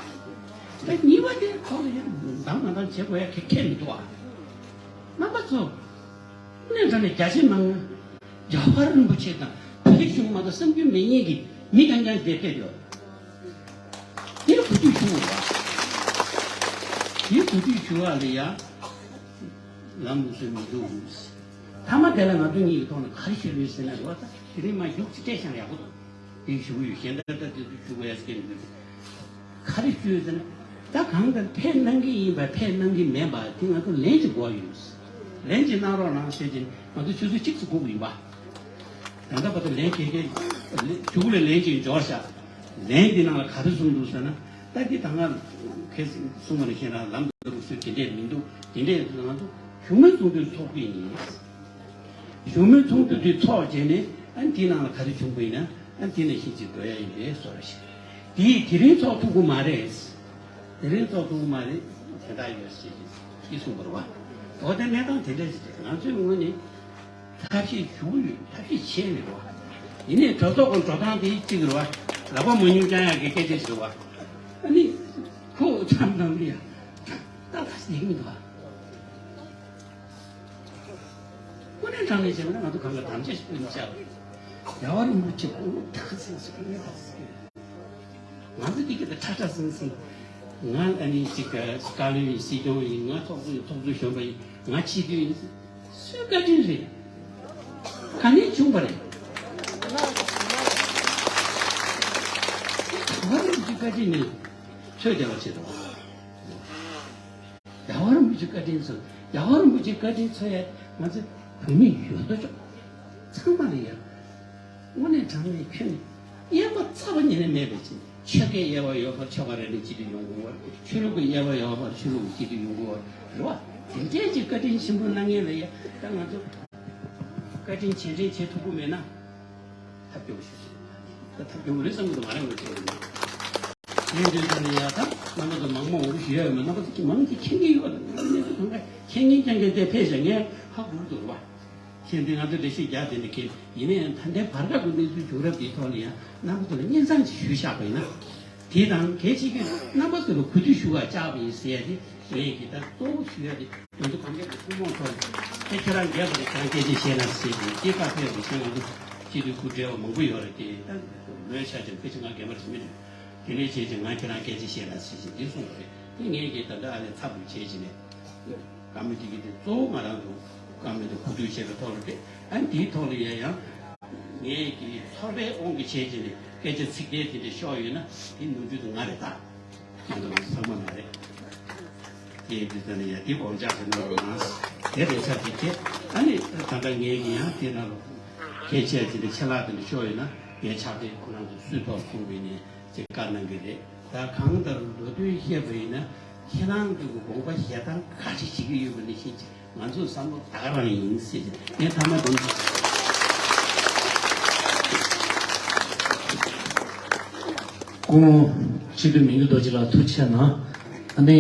ད་གཉིས་པ་དེ་ཐོག་ལ་ཡང་འདང་མ་འདང་བྱེད་དགོས་ཡ་གི་ཁྱད་མི་འདུག་ཨ། རྣམ་པ་ཚོ། གནས་འདྲ་ནས་རྒྱ་ཆེ་མང་། རྒྱལ་བ་རིན་པོ་ཆེ་དང་བོད་གཞུང་མ་གཏོགས་བསམ་རྒྱུ་མེད་མཁན་གྱི་མི་རྐྱང་རྐྱང་དེ་ཕེབས་ཡོད། དེ་གོ་ཐོས་ཞུ་བ། དེ་གོ་ཐོས་ཞུ་བ་ལ་ཡ། ལམ་ལུགས་སྲོལ་མི་འདུག་མཐའ་མ་དེ་ལ་ང་ཚོ་གཉིས་ཀྱི་ཐོག་ནས་ག་རེ་ཞུ་ཡོད་ཟེར་ན་རེད་བ། ད་དེ་རིང་མ་རྒྱུགས་ཅིག་སྤྲད་ཤང་ཡག་པོ་འདུག་དེ་ཞུ་གི་ཡོད། གཞན་དག་ད་དེ་ཚོ་ཞུ་དགོས་ཡ་སྐད་མི་འདུག་ག་རེ་ཞུ་ཡོད་ཟེར་ན། ད་གང་ལྟར་ཕེབས་གནང་གི་ཡིན་པ་ཕེབས་གནང་གི་མེད་པ་དེ་ང་ཚོ་ལན་ཅིག་དགོས་ཡོད། ལན་ཅིག་གནང་རོགས་གནང་ཟེར་གྱིན་ང་ཚོ་ཆུ་ཚོད་གཅིག་ཙམ་སྒུག་གི་ཡིན་པ། ད་ལྟ་བར་དུ་ལན་ཁེ་ཁེ་གཞུག་ལ་ལན་ཅིག་འབྱོར་ཤག་ལན་འདི་ནང་ལ་ག་རེ་གསུངས་འདུག་ཟེར་ན། ད་འདི་ད་སྔ་ཁས་གསུངས་པ་ནང་བཞིན་རང་ལམ་དུ་སུ་དེ་འདྲས་མི་འདུག་དེ་འདྲས་ང་ཚོ་བཞུགས་མོལ་ཚོགས་འདུ་ཚོགས་ཀྱི་ཡིན། བཞུགས་མོལ་ཚོགས་འདུ་དེ་ཚོགས་རྗེས་ནས་ཨ་འདི་ནང་ལ་ག་རེ་བྱུང་པ་ཡིན་ན་ཨ་འདི་ནང་བཞིན་ཅིག་འགྲོ་ཡ་ཡིན་པས་སོ་ར་ཞིག་དེ་དེ་རིང་ཚོགས་ཐུབ་ཀྱི་མ་རེད། དེ་རིང་ཚོགས་ཐུབ་ཀྱི་མ་རེད། དེ་འདྲ་ཡོད་ཟེར་གྱི་གསུངས་པ་རེད་བ། འོ་དེ་གནས་སྟངས་དེ་འདྲ་ཞིག་རེད། ང་ཚོའི་ངོས་ནས་ཐབས་ཤེས་ཞུ་གི་ཡོད། ཐབས་ཤེས་བྱས་ནས་རེད་བ། ཡིན་ནའི་གྲོས་ཚོགས་ཀྱི་འགྲོ་སྟངས་དེ་གཅིག་རེད་བ། ལག་པ་མ་ཉུང་རྐྱང་ཡག་གི་སྐད་ཆ་ཞིག་རེད་བ། ཨ་ནི་ཁོ་ཚང་ནང་ལ་ཡ་ཏག་ཏག་ཞིག་ཡིན་མི་འདུག་བ། དངོས་གནས་དྲང་གནས་བྱས་པ་ན་ང་ཚོ་གང་ལ་དམ་བཅའ་ཞིག་ཕུལ་ན་བྱ་བ། རྒྱལ་བ་རིན་པོ་ཆེ་ཁོང་ཐག་ཟིན་སོང་ནས་ཐག་ཟིན། ང་ཚོ་འདི་ག་ད་ཁྲ་ཁྲ་ཟིན་སོང་། ང་ཨ་ནི་ཅིག་བཀའ་བློན་ཡིན། སྲིད་སྐྱོང་ཡིན། ང་ཚོགས་གཙོ་ཡིན། ཚོགས་གཙོ་གཞོན་པ་ཡིན། ང་སྤྱི་འཐུས་ཡིན། སུའི་བཀའ་དྲིན་རེད། ག་ནས་བྱུང་བ་རེད། རྒྱལ་བ་རིན་པོ་ཆེའི་བཀའ་དྲིན་ནི་ཆོས་རྒྱལ་བ་ཆེ་དང་། རྒྱལ་བ་རིན་པོ་ཆེ་བཀའ་དྲིན་ཚོ། རྒྱལ་བ་རིན་པོ་ཆེ་བཀའ་དྲིན་ཚོ་ཡ་ང་ཚོ་བོད་མི་ཡོད་དོ་ཅོག་ཚང་མ་ལ་ཡ། དངོས་གནས་དྲང་གནས་ཁྱོན་ནས་དབྱེ་བ་རྩ་བ་ཉིད་ནས་མེད་པའི་ཕྱིར། ཆོལ་ཁའི་དབྱེ་བ་ཡོད་པར་ཆོལ་ཁ་རེ་རེ་གཅིག་ཏུ་ཡོང་དགོས་པ། ཆོས་ལུགས་ཀྱི་དབྱེ་བ་ཡོད་པར་ཆོས་ལུགས་གཅིག་ཏུ་ཡོང་དགོས་པ་རེད་བ། དེ་འདྲའི་ཅིག་བཀའ་དྲིན་ཆེན་པོ་གནང་མཁན་ལ་ཡ་ད་ང་ཚོ་བཀའ་དྲིན་རྗེས་དྲན་བྱེད་ཐུབ་ཀྱི་མེད་ན། ཐབས་སྐྱོ་པོ་ཞིག་རེད། ད་ཐབས་སྐྱོ་པོ་རེད་བསམ་གྱི་འདུག་ང་རང་ངོས་ནས་བྱས་ན། ངས་འདི་ཚོ་ནས་ཡ་ད་རྣམ་པ་ཚོ་མང་མང་འོ་ཞུ་ཡ་ཡོད་མ། རྣམ་པ་ཚོ་གི་མང་གི་མཁྱེན་གྱི་ཡོད་རེད། ང་གནས་ཚུལ་གང་ག་མཁྱེན་མཁན་རྐྱང་རྐྱང་དེ་ཕེབས་ཤག་ངས་ཧ་གོ་གི་འདུག་བ། ཁྱེད་འདི་ང་ཚོ་འགྲེལ་བཤད་རྒྱག་དེ་འདྲ་མཁན་ཡིན་ན་ཡང་ད་ལྟའི་བར་སྐབས་ཀྱི་གནས་ཚུལ་བྱུང་རབས་དེའི་ཐོག་ལ་ཡང་རྣམ་པ་ཚོ་ལ་སྙན་སེང་ཞིག་ཞུས་བཞག་པ་ཡིན་ན། དེ་དང་གལ་ཆེ་ཤོས་རྣམ་པ་ཚོ་ལ་གུས་འདུད་ཞུ་བར་བཅར་བ་ཡིན་ཟེར་ཡ་དེ་ངས་ཀྱི་ད་གཙོ་བོ་ཞུ་ཡ་དེ། ང་ཚོ་གང་ག་གི་ཐུན་མོང་ཐོག་ནས་ཨེ་ཁྱེད་རང་རྒྱལ་བ་རེད། ཁྱེད་རང་སྐད་ཆ་བཤད་ན་ཟེར་གྱི་སྐྱེས་སྐར་ཕེབས་པའི་ཆེད་ང་ཚོ་སྤྱི་འཐུས་སྐུ་བགྲེས་པ་མང་པོ་ཡོད་རེད་དེ། ད་ལོས་ཆ་ཅན་སྐད་ཆ་ང་རྒན་པ་རེད་མི་འདུག་དེ་ནས་བྱས་ཀྱི་ང་ཁྱེད་རང་སྐད་ཆ་བཤད་ན་ཟེར་གྱི་འདི་གསུངས་པ་རེད། དེ་ངས་ཀྱི་ད་ལྟ་ཨ་ནི་ཚབ་ཏུ་བྱས་ཀྱི་ནས་བཀའ་མོལ་དེ་གི་དེ་གཙོ་བོ་ང་རང་ཚོ་བཀའ་མོལ་དེ་གོ་བསྡུར་བྱས་པའི་ཐོག་ལ་རེད། ཨ་ནི་དེའི་ཐོག་ལ་ཡ་ཡང་ངས་ཀྱི་ཚོར་བའི་དབང་གིས་བྱས་ཀྱི་ནས་སྐད་ཆ་ཚིག་འགྲེལ་དེ་འདྲ་ཤོར་ཡོད་ན་དེ་ནོར་འཁྲུལ་དེ་ང་རེད་ད། ཁྱེད་ཚོ་ཚང་མ་མ་རེད། དེ་འདི་ལྟ་ནས་ཡ་དེ་དགོངས་འཇགས་ཀྱི་གནང་རོགས་གནང་། དེ་རེད་ཚར་གྱི་དེ་ཨ་ནི་ད་ལྟ་ངས་ཀྱི་ཡང་དེ་ནང་ལོ་སྐད་ཆ་དེ་འདྲ་ཆད་ལྷག་དེ་འདྲ་ཤོར་ཡོད་ན་ངས་ཕྱག་དེབ་ཁོ་རང་ཚོ་སུས་ཐོག་གསུངས་པའི་ནས་ཅིག་བཀའ་གནང་གི་རེད། ད་གང་ལྟར་ལོ་དུས་བཤད་པ་ཡིན་ན་ཁྱེད་རང་ཚོ་གི་དགོངས་པ་བཞེས་སྟངས་ག་རེ་བྱེད་ཀྱི་ཡོད་པ་ནི་ཤེས་ཀྱི། ང་ཚོའི་བསམ་བློ་ད་ག་རང་ཡིན་ཟེར་ཏེ་ངས་ཐ་མ་དེ་ནས། སྐུ་ངོ་སྤྱི་འཐུས་མི་འགྱུར་རྡོ་རྗེ་ལགས་ཐུགས་རྗེ་ཆེ་གནང་། ཨ་ནི་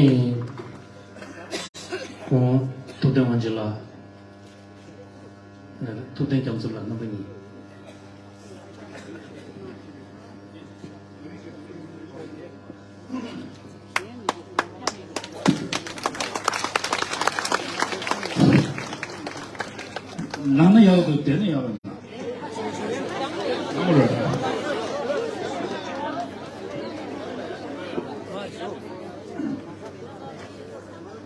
སྐུ་ངོ་ཐུབ་བསྟན་དབང་ཆེན་ལགས། ཐུབ་བསྟན་རྒྱ་མཚོ་ལགས། རྣམ་པ་གཉིས། ལངས་ན་ཡག་འདུག་བསྡད་ན་ཡག་པ་འདུག་ལངས་རོགས།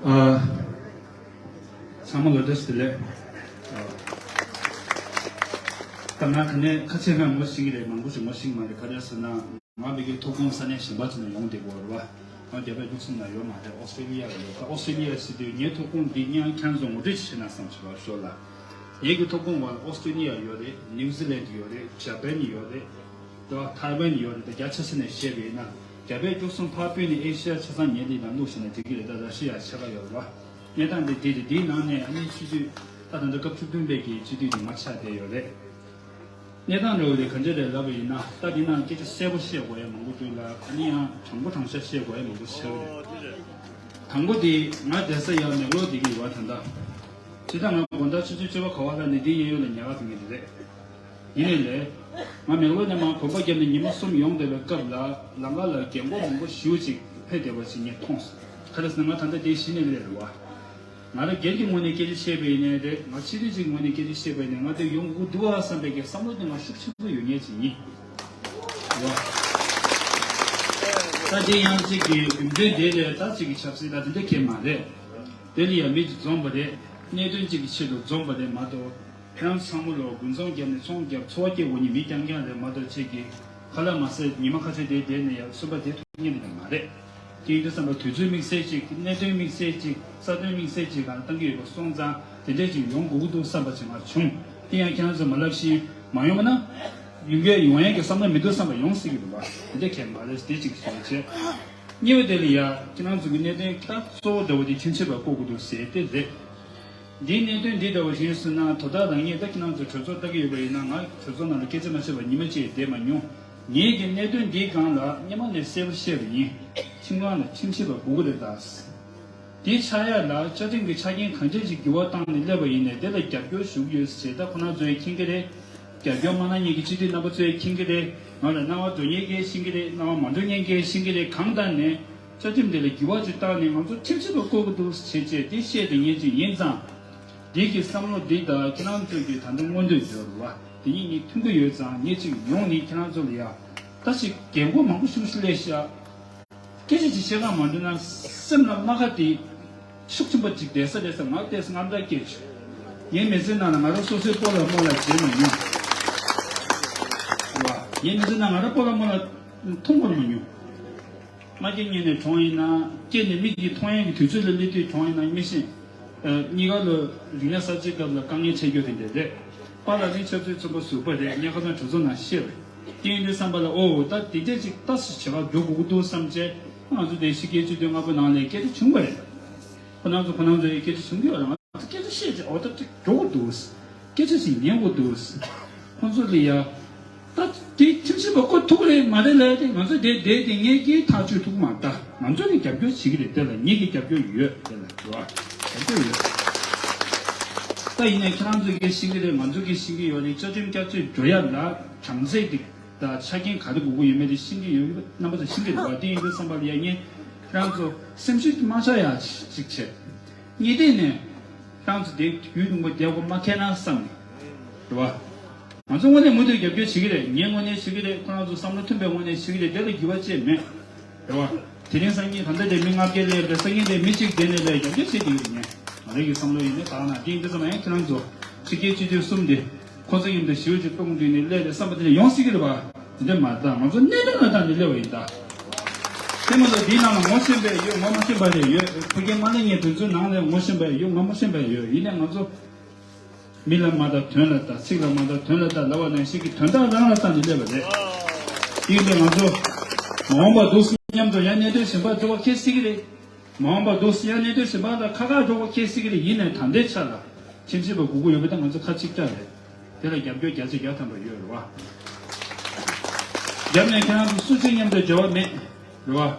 ཨ། ཚང་མ་ལ་བཀྲ་ཤིས་བདེ་ལེགས། ད་ང་ག་ནས་ཁ་ཆེ་ང་ངོ་ཤེས་ཀྱི་རེད། མང་པོ་ཞིག་ངོ་ཤེས་ཀྱི་མ་རེད། ག་རེ་ཟེར་ན་ང་བོད་ཀྱི་ཐུགས་དགོངས་ས་གནས་གཞན་པ་ཅིག་ནས་ཡོང་བསྡད་ཀྱི་ཡོད་རེད་བ། ང་རྒྱ་བལ་འབྲུག་གསུམ་ལ་ཡོད་མ་རེད། ཨོ་སི་ཀྲེ་ལི་ཡ་ལ་ཡོད། ད་ཨོ་སི་ཀྲེ་ལི་ཡ་ཟེར་དུས་ངའི་ཐུགས་དགོངས་འདི་སྙིང་ཁྱེད་ཚོ་ངོ་སྤྲོད་ཅིག་བྱེད་ན་བསམ་བྱས་པ་ཞོར་ལ། ངེད་ཀྱི་ཐུགས་དགོངས་བ་ཨོ་སི་ཀྲེ་ལི་ཡ་ཡོད་རེད། ནིའུ་ཛི་ལན་ཡོད་རེད། ཇ་པན་ཡོད་རེད། ད་ཐའེ་ཝན་ཡོད་རེད། ད་རྒྱ་ཆེ་ས་ནས་བཤད་པ་ཡིན་ན་རྒྱ་བལ་འབྲུག་གསུམ་ཕར་སྤོས་ནས་ཨེ་ཤི་ཡ་ཆ་ཚང་ཉེ་དེ་དང་བླུགས་བྱས་ན་འགྲིག་གི་རེད། ད་ར་ཤི་ཡ་ཕྱེད་ཀ་ཡོད་རེད་བ། གནས་སྟངས་འདི་འདི་རེད། འདིའི་ནང་ནས་ཨ་ནི་སྤྱི་འཐུས་ད་ད་ལྟ་སྐབས་བཅུ་བདུན་པའི་གི་སྤྱི་འཐུས་དེ་མ་ཆགས་བསྡད་ཡོད་རེད། གནས་སྟངས་འདྲ་བོ་རེད། ག་འདྲ་རེད་ལབ་པ་ཡིན་ན་ད་འདི་ནང་སྐད་ཆ་གསལ་པོ་བཤད་དགོས་ཡ་མང་པོ་འདུག་ལ། ཨ་ནི་ཡང་དྲང་པོ་དྲང་བཞག་བཤད་དགོས་ཡ་མང་པོ་ཆགས་ཀྱི་རེད། དང་པོ་དེ་ང་བསྡད་ས་ཡ་མེག་ལོར་བསྡད་ཀྱི་ཡོད་པ། ད་ལྟ་ཇི་ལྟར་ང་དགོང་དག་ཆུ་ཚོད་བཅུ་པ་ག་བ་ལ་ནི་འདི་གཡས་གཡོན་ལ་ཉལ་ག་འགྲོ་མཁན་དེ་རེད། ཡིན་ནའི་ལས། ང་མེག་ལོར་ནས་མར་གོམ་པ་བརྒྱབ་ནས་ཉི་མ་གསུམ་ཡོང་བསྡད་པའི་སྐབས་ལ་ལམ་ཁ་ལ་རྒན་གོག་མང་པོ་ཞེ་པོ་ཅིག་ཕེབས་བསྡད་པ་ཅིག་ངས་མཐོང་སོང་། ག་རེ་ཟེར་ན་ང་ད་ལྟ་འདིར་གཞི་ནས་སླེབས་རེད་བ། ང་རང་སྒེར་གྱི་ངོས་ནས་སྐད་ཆ་བཤད་པ་ཡིན་ནའི་རེད། ང་སྤྱི་འཐུས་ཅིག་ངོས་ནས་སྐད་ཆ་བཤད་པ་ཡིན་ནའི་ང་འདིར་ཡོང་དགོས་འདུག་ཨ་བསམ་པའི་གི་བསམ་བློ་དེ་ང་ཤུགས་ཆེན་པོ་ཡོད་མཁན་ཅིག་ཡིན། རེད་བ། ད་དེ་ཡང་གཅིག་གི་རྒྱུ་མཚན་དེ་ལས་ད་གཅིག་གི་ཆབ་སྲིད་ད་དེ་འདྲ་གང་ཡང་མ་རེད། དེ་ལ་ཡང་མི་ཅིག་འཛོམས་པ་རེད། གནད་དོན་གཅིག་གི་ཆེད་དུ་འཛོམས་པ་རེད་མ་གཏོགས། ཁྱེད་རང་ཚོ་ཚང་མ་ལོ་དགུན་ཚོང་བརྒྱབ་ནས་ཚོང་བརྒྱབ་འཚོ་བ་སྐྱེལ་དགོས་མཁན་མི་རྐྱང་རྐྱང་རེད་མ་གཏོགས། ཁྱེད་ཀྱིས་ཁ་ལག་མ་ཟས་ཉི་མ་ཁ་ཤས་དེ་བསྡད་ནས་ཡར་གསོན་པོ་བསྡད་ཐུབ་མཁན་དེ་འདྲ་མ་རེད། དེ་ཡིན་དུས་ཙམ་པ་དུས་ཚོད་དམིགས་བསལ་ཅིག་གནད་དོན་དམིགས་བསལ་ཅིག་རྩ་དོན་དམིགས་བསལ་ཅིག་གང་བཏང་གི་ཡོད་པ་སོང་ཙང་དེ་འདྲས་ཅིག་ཡོང་དགོས་ཀྱི་འདུག་བསམ་པ་ཅིག་ང་བྱུང་། དེ་ཡང་ཁྱེད་རང་ཚོ་མ་ལབ་བཞིན་ མ་ཡོང་བ་ན་ཡོང་གི་ཡོང་ཡས་ཀྱི་བསམ་བློ་མི་འདུག་བསམ་པ་ཡོང་སྲིད་ཀྱི་འདུག་བ། དེ་འདྲ་ཁས་མ་རེད། དེ་གཅིག་ཞུ་བ་བྱས། གཉིས་པ་དེ་ལ་ཡ་ཁྱེད་རང་ཚོ་གི་གནད་དོན་ད་གཙོ་བོ་འདྲ་བོ་དེ་ཁྱིམ་གཞིས་པ་བསྐོ་དགོས་འདུག་ཟེར་དེ་རེད། འདིའི་གནད་དོན་འདི་འདྲ་བོ་ཞིག་ཡིན་ཟེར་ན། དོ་བདག་རང་ཉིད་ད་ཁྱེད་རང་ཚོ་གྲོས་ཚོགས་ལྟ་གི་ཡོད་པ་ཡིན་ན། ང་གྲོས་ཚོགས་ནང་ལ་སྐད་ཆ་མ་བཤད་པར་ཉི་མ་གཅིག་བསྡད་མ་མྱོང་། ངེད་ཀྱི་གནད་དོན་འདིའི་སྒང་ལ་སྔོན་མ་ནས་གསལ་པོ་བཤད་པ་ཡིན། ཁྱིམ་ཚང་ལ་ཁྱིམ་གཞིས་པ་དགོས་ཀྱི་རེད་ད། དེ་ཆགས་ཡ་ལ་བཅའ་ཁྲིམས་ཀྱི་ཆ་རྐྱེན་གང་ཅི་ཞིག་འགྱུར་བ་བཏང་ནས་སླེབས་པ་ཡིན་ནའི་དེ་ལ་རྒྱབ་སྐྱོར་ཞུ་གི་ཡོད་ཟེར། ད་ཁོ་རང་ཚོས་མཁྱེན་གྱི་རེད། རྒྱབ་སྐྱོར་མ་གནང་མཁན་གྱི་སྤྱི་འཐུས་རྣམ་པ་ཚོས་མཁྱེན་གྱི་རེད། ང་ལ་སྣང་བ་འགྲོ་མཁན་གྱིས་ཤེས་ཀྱི་རེད། སྣང་བ་མ་འགྲོ་མཁན་གྱིས་ཤེས་ཀྱི་རེད། གང་ལྟར་ནས་བཅའ་ཁྲིམས་དེ་ལ་འགྱུར་བ་ཅིག་བཏང་ནས་ང་ཚོ་ཁྲིམས་ཞིབ་པ་བསྐོ་གི་འདུག་ཟེར་བྱས་དེ་བཤད་དེ་ངས་ཅིག་ཡིན་ཙང་། འདི་གི་བསམ་བློ་འདི་དང་ཁྱེད་རང་ཚོས་ཀྱི་ད་ལྟ་མངོན་འདོད་འཇོག་རུ་བ་དེ་གཉིས་གཉིས་མཐུན་གྱི་ཡོད་ཙང་། ངས་ཅིག་ཡོང་ནས་ཁྱེད་རང་ཚོ་ལ་ཡ་ད་ཅིག་རྒན་གོག་མང་པོ་ཞིག་སླེབས་ཤག་སྐད་ཆ་ཅིག་བཤད་ག་མ་འགྲོ་ན་སེམས་ལ་རྨ་ཁ་དེ་ཤུགས་ཆེན་པོ་ཅིག་བསྡད་ས་བསྡད་ས། ང་བལྟས་ས་རྔམ་སྐྲག་སྐྱེས་བྱུང་། ངའི་མི་ཚེ་ནང་ལ་ང་རང་སོ་སོའི་སྤོ་ལགས་རྨོ་ལགས་བྱས་མ་མྱོང་། རེད་བ། ངའི་མི་ཚེ་ནང་ང་རང་སྤོ་ལགས་རྨོ་ལགས་མཐོང་བར་མ་མྱོང་། མ་སྐྱེས་ཉིན་ནས་གྲོངས་ཡིན་ན། སྐྱེས་ནས་མིག་གིས་མཐོང་ཡས་ཀྱི་དུས་ཚོད་ལ་སླེབས་དུས་གྲོངས་ཡིན་ན་མི་ཤེས། ཨ། གཉིས་ཀ་ལ་རིག་གནས་གསར་བརྗེའི་སྐབས་ལ་དཀའ་ངལ་འཕྲད་རྒྱུ་དེ་འདྲ་རེད། པཱ་ལགས་ནི་ཆབ་སྲིད་བཙོན་པ་ཟུར་པ་རེད། ངས་ཁ་སང་གྲོས་ཚོགས་ནང་བཤད་པ་རེད། དེ་ཡིན་དུས་བསམ་པ་ལ། ཨོ། ད་དེ་འདྲ་ཅིག་ལྟ་ཞིག་བྱེད་ག་འགྲོ་དགོས་ཀྱི་འདུག་བསམ་བྱས། ང་ཚོ་དེ་ཕྱི་རྒྱལ་སྤྱི་འཐུས་ལྔ་པོ་ནང་ལ་སྐད་ཆ་བྱུང་བ་རེད། ཁོ་རང་ཚོ་ཁོ་རང་ཚོའི་སྐད་ཆ་བྱུང་གི་ཡོད་རེད། ང་ཚོ་སྐད་ཆ་བཤད་བྱས། ཨོ། ད་དེ་འགྲོ་དགོས་འདུག་སྐད་ཆ་ཞིག་ཉན་དགོས་འདུག་ཁོང་ཚོ་ལ་ཡ། ད་དེ་ཁྲིམས་ཞིབ་པ་བསྐོ་ཐུབ་ཀྱི་རེད་མ་རེད་ལབ་དེ། ང་ཚོ་དེ་དེ་དེ་ངས་ཀྱིས་ཐག་གཅོད་ཐུབ་ཀྱི་མ་རེད། ད་ང་ཚོ་ནས་རྒྱབ་སྐྱོར་བྱེད་ཀྱི་རེད། དེ་ལ་ངེད་ཀྱི་རྒྱབ་སྐྱོར་ཡོད། དེ་ལ་རེད་བ། རྒྱབ་སྐྱོར་ཡོད། ད་ཡིན་ནའི་ཁྱེད་རང་ཚོ་གིས་ཤེས་ཀྱི་རེད། ང་ཚོ་གིས་ཤེས་ཀྱི་ཡོད་རེད། བཅའ་ཁྲིམས་བསྐྱར་བཅོས་འགྲོ་ཡ་ལ་གྲངས་ཚད་དེ་དང་ཆ་རྐྱེན་ག་རེ་དགོས་ཀྱི་ཡོད་མེད་དེ་ཤེས་ཀྱི་ཡོད། རྣམ་པ་ཚོ་ཤེས་ཀྱི་རེད་བ། དེ་ཡིན་དུས་བསམ་པ་ལ་ཡ། ངས་ཁྱེད་རང་ཚོ་སེམས་ཤུགས་མ་ཆག་ཡ་ཅིག་བྱས། གཉིས་ཐད་ནས་ཁྱེད་རང་ཚོ་དེ་ཡུན་རིང་པོ་བསྡད་དགོས་མ་ཁེལ་ན་བསམ་ནས། རེད་བ། ང་ཚོ་དངོས་གནས་མུ་མཐུད་རྒྱབ་སྐྱོར་བྱེད་ཀྱི་རེད། ངས་དངོས་གནས་བྱེད་ཀྱི་རེད། ཁོ་རང་ཚོ་བསམ་བློ་མཐུན་པའི་ངོས་ནས་བྱེད་ཀྱི་རེད། དེ་ལ་འགྱུར་བ་ཅིག་མེད། རེད་བ། དེ་རིང་སང་ཉིན་ད་ལྟ་དེ་མི་ལྔ་བརྒྱ་སླེབས་རེད། སང་ཉིན་དེ་མི་གཅིག་དེ་ནས་སླེབས། རྒྱབ་སྐྱོར་བྱེད་ཀྱི་ཡོད་ངས། ང་རང་གི་བསམ་བློ་ཡིན་ན། ད་ང་དེ་ཡིན་དུས་ཙམ་ཡང་ཁྱེད་རང་ཚོ་ཕྱི་རྒྱལ་སྤྱི་འཐུས་གསུམ་དེ་ཁོ་ཚོ་མཉམ་དུ་ཞེ་པོ་ཅིག་སྟོང་བསྡུས་ནས་སླེབས་རེད་བསམ་པ་དེ་འདྲ་ཡོང་སྲིད་ཀྱི་རེད་བ། དེ་འདྲ་མ་རེད། ད་ང་ཚོ་གནད་དོན་ལ་བལྟས་ནས་སླེབས་པ་ཡིན་ད། དེ་མ་གཏོགས་འདིའི་ནང་ལ་ངོ་ཤེས་པ་ཡོད། ངོ་མ་ཤེས་པ་རེ་ཡོད། ཕ་གིའི་དམག་ལས་ངན་དེ་ཚོའི་ནང་ལ་ངོ་ཤེས་པ་ཡོད། ངོ་མ་ཤེས་པ་ཡོད། ཡིན་ནའི་ང་ཚོ་མི་ལ་མ་ལྟ་དོན་ལ་ལྟ། ཚིག་ལ་མ་ལྟ་དོན་ལ་ལྟ་ལབ་པ་ནང་བཞིན་གྱི་དོན་དག་རང་ལ་བལྟས་ནས་སླེབས་པ་རེད། དེ་ཡིན་དུས་ང་ཚོ་མ་འོངས་པ་འདུག་སེ་མཉམ་དུ་ཡང་གནད་དོན་གཞན་པ་འགྲོ་བ་ཁེལ་སྲིད་ཀྱི་རེད། མ་འོངས་པ་འདུག་སེ་ཡང་གནད་དོན་གཞན་པ་དང་ཁ་ཁ་འགྲོ་བ་ཁེལ་སྲིད་ཀྱི་རེད། ཡིན་ནའི་ད་ལྟའི་ཆ་ལ་ཁྲིམས་ཞིབ་པ་དགོས་ཀྱི་ཡོད་པ་དེ་ང་ཚོ་ཁ་གཅིག་གྲགས་རེད། དེ་ལ་རྒྱབ་སྐྱོར་བརྒྱ་ཆ་བརྒྱ་ཐམ་པ་ཡོད་རེད་བ། རྒྱབ་ནས་ཁྱེད་རང་ཚོ་སུ་གཅིག་མཉམ་དུ་འབྲེལ་བ་མེད། རེད་བ།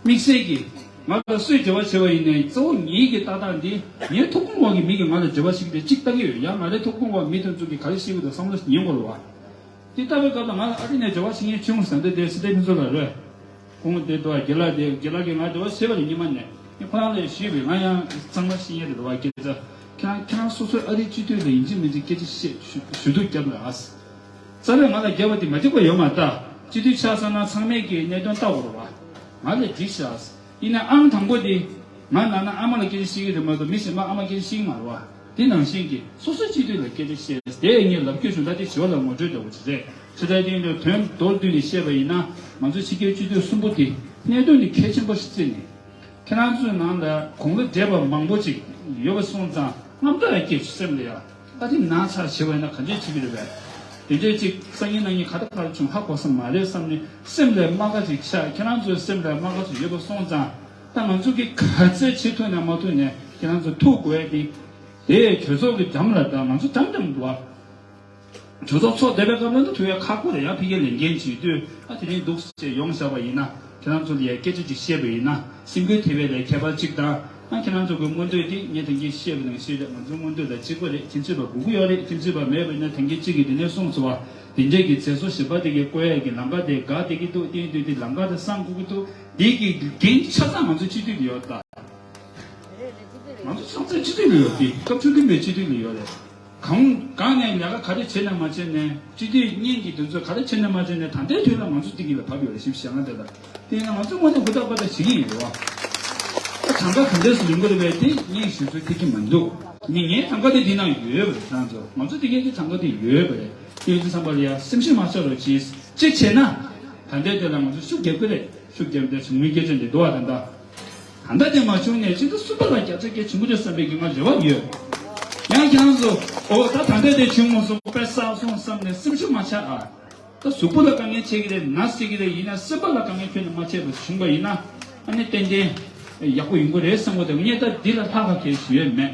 དམིགས་བསལ་གྱིས་ང་ལ་སུས་འབྲེལ་བ་བྱས་པ་ཡིན་ནའི་གཙོ་བོ་ངེད་ཀྱི་ཏག་ཏག་འདི་ངའི་ཐུགས་ཁུར་འོག་གི་མི་གིས་ང་ལ་འབྲེལ་བ་ཞིག་དེ་གཅིག་ལྟ་གི་ཡོད། ཡང་ང་རའི་ཐུགས་ཁུར་འོག་མི་དེ་ཚོ་གིས་ག་རེ་བཤད་ཀྱི་འདུག་བསམ་བློ་ཞིག་ཉན་དགོས་རེད་བ། དེ་ལྟ་བའི་སྐབས་ལ་ང་ལ་ཨ་རི་ནས་འབྲེལ་བ་བྱེད་མཁན་བྱུང་ཟེར་འདི་དེ་སི་ཏེ་ཕུན་ཚོགས་ལགས་རེད། ཁོང་དེ་འདུག་བ། རྒན་ལགས་དེ། རྒན་ལགས་ཀྱིས་ང་འབྲེལ་བ་བྱས་པ་རེད། སྔོན་མ་ནས་ངས་ཁོ་རང་ལ་ཞུས་པས། ང་ཡང་ཚང་མ་ཤེས་ཡས་རེད་བ། སྐད་ཆ་ཁྱེད་རང་ཁྱེད་རང་སོ་སོའི་ཨ་རིའི་སྤྱི་འཐུས་ལ་ཡིན་གཅིག་མིན་གཅིག་སྐད་ཆ་བཤད་ཞུ་ཞུ་གཏུག་རྒྱབ་ལ་ཨ། རྩ་བས་ང་ལ་རྒྱབ་པ་དེ་མ་འགྲིག་པ་ཡོད་མ་རེད་ད། སྤྱི་འཐུས་ཆགས་ཚར་ན་ཚང་མས་ཀྱི་གནད་དོན་ལྟ་དགོས་རེད་བ། ང་ལ་འགྲིག་ཤག་ཡིན་ན་ཨང་དང་པོ་དེ་ང་ནང་ན་ཨ་མ་ལ་སྐད་ཆ་བཤད་ཀྱི་རེད་མ་གཏོགས་མི་གཞན་པ་ཨ་མ་སྐད་ཆ་བཤད་ཀྱི་མ་རེད་བ། དེ་ནང་བཞིན་གྱི་སོ་སོའི་སྤྱི་འཐུས་ལ་སྐད་ཆ་བཤད། དེ་ངས་ལབ་རྒྱུ་བྱུང་། ད་དེ་ཞི་བ་ལ་ངོ་སྤྲོད་འདྲ་བོ་ཅིག་རེད། ཕྱི་དྲགས་དེ་ཡིན་དུས་དོན་མདོར་བསྡུས་ནས་བཤད་པ་ཡིན་ན། ང་ཚོ་ཕྱི་རྒྱལ་སྤྱི་འཐུས་གསུམ་པོ་དེ་གནད་དོན་དེ་གལ་ཆེན་པོ་ཞིག་བརྩིས་ནས། ཁྱེད་རང་ཚོའི་ནང་ལ་དགུང་ལོ་བགྲེས་པ་མང་པོ་ཅིག་ཡོད་པ་སོང་ཙང་། རྔམ་སྐྲག་སྐྱེས་བྱུང་སེམས་ལ་ཡ། ཨ། དེ་ན་ཚ་བྱེད་པ་ཡིན་ན་ག་འདྲས་བྱེད་ཀྱི་རེད་པས། དེ་འདྲས་ཅིག་སང་ཉིན་གནངས་ཉིན་ག་ད་ག་རེ་བྱུང་ཧ་གོ་ས་མ་རེད་བསམ་ནས་སེམས་ལ་རྨ་ཁ་ཅིག་ཤར། ཁྱེད་རང་ཚོའི་སེམས་ལ་རྨ་ཁ་ཅིག་ཡོད་པ་སོང་ཙང་། ད་ང་ཚོ་གིས་ག་ཚད་བྱེད་ཐུབ་ན་མ་ཐུབ་ནས་ཁྱེད་རང་ཚོ་ཐུག་དགོས་ཡ་དེ། དེ་གྲོས་ཚོགས་ཀྱི་འགྲམ་ལ། ད་ང་ཚོ་འགྲམ་འགྲམ་འདུག་བ། གྲོས་ཚོགས་ཚོགས་བསྡད་པའི་སྐབས་ལ་ད་ཐུག་ཡ་ཁག་པོ་རེད། ཡང་ཕ་གིར་ལས་འགན་བྱེད་དུས། ཨ། དེ་རིང་འདུག་སེ་ཡོང་བཞག་པ་ཡིན་ན། ཁྱེད་རང་ཚོ་ལ་ཡ་སྐད་ཆ་ཅིག་བཤད་པ་ཡིན་ན། སེམས་འགུལ་ཐེབས་པ་ལ་ཁྱད་པར་ཅིག་དང་། ཨ། ཁྱེད་རང་ཚོ་གི་མངོན་འདོད་དེ་ངས་ད་གིན་བཤད་པ་ནང་བཞིན་རེད། ང་ཚོའི་མངོན་འདོད་ལ་གཅིག་པ་རེད། ཁྱིམ་མཚེས་པ་དགོས་ཀྱི་ཡོད་རེད། ཁྱིམ་མཚེས་པ་མེད་པ་ཡིན་ན་ད་གིན་གཅིག་གིས་དེ་ནས་གསུངས་སོང་བ། དེ་འདྲས་ཀྱི་མཛད་གཙོ་གཞན་པ་དེ་གིས་བསྐོ་ཡས་ཀྱི་ལམ་ཁ་དེ་འགག་བསྡད་ཀྱི་འདུག་དེ་ཡིན་དུས་དེ་ལམ་ཁ་དེ་སངས་དགོས་ཀྱི་འདུག་དེ་གི་འགན་ཆ་ཚང་ང་ཚོ་སྤྱི་འཐུས་ལ་ཡོད་ད། ང་ཚོ་ཆ་ཚང་སྤྱི་འཐུས་ལ་ཡོད་དེ། སྐབས་བཅུ་བདུན་པའི་སྤྱི་འཐུས་ལ་ཡོད་རེད། གང་གང་ནས་ལས་ཀ་ག་རེ་བྱས་ན་མ་བྱས་ནས། སྤྱི་འཐུས་གཉིས་ཀྱི་དོན་ཚོ་ག་རེ་བྱས་ན་མ་བྱས་ནས། ད་ལྟའི་དུས་ལ་ང་ཚོ་འདི་གི་ལ་བབས་ཡོད་རེད། ཞིབ་བཤད་ང་དེ་ལ། དེ་ཡིན་ན་ང་ཚོ་དངོས་གནས་ཧུར་ཐག་པ་ཐག་བྱེད་ཀྱི་ཡིན་རེད་བ། ད་གྲངས་ཀ་ག་འདྲས་སུ་ལེན་དགོས་རེད་པས། དེ་ངས་ཞུ་ཚོད་ཐིག་གི་མི་འདུག་ངས་ངའི་གྲངས་ཀ་དེ་འདི་ནང་ཡོད་པ་རེད། ང་ཚོ་ང་ཚོ་དེ་གས་ཀྱི་གྲངས་ཀ་དེ་ཡོད་པ་རེད། དེ་ཡིན་དུས་ཙམ་པ་ལ་ཡ་སེམས་ཤུགས་མ་ཆག་རོགས་གྱིས། གཅིག་བྱས་ན། ད་ལྟའི་དུས་ལ་ང་ཚོ་ཤུགས་རྒྱབ་ཀྱི་རེད། ཤུགས་རྒྱབ་འདི་བྱུང་མིན་སྐད་ཆ་འདི་འདུག་བ། ད་ལྟ། ད་ལྟ་དེ་མ་བྱུང་ནས་སྤྱི་ཚོགས་གསུམ་པ་ལ་བརྒྱ་ཆ་བརྒྱ་བྱུང་གི་རེད་བསམ་པའི་གི་ང་རེ་བ་ཡོད། ཡང་ཁྱེད་རང་ཚོ་ཨོ་ད་ད་ལྟ་དེ་བྱུང་མ་སོང་དཔེ་བསགས་སོང་བསམ་ནས་སེམས་ཤུགས་མ་ཆག་ཨ། ད་གཟུགས་པོ་ལ་དཀའ་ངལ་ཆེ་གི་རེད་ན་སྲིད་ཀྱི་རེད་ཡིན་ན་སེམས་པ་ལ་དཀའ་ངལ་ཁྱོན་ནས་མ་ཆེ་བ་བྱུང་པ་ཡིན་ན་ཨ་ནི་ཏན་ཏན་ཡག་པོ་ཡོང་གི་རེད་བསམ་གི་འདུག་ངས་ད་འདི་ལ་ལྷག་པ་གལ་ཞུ་ཡས་མེད།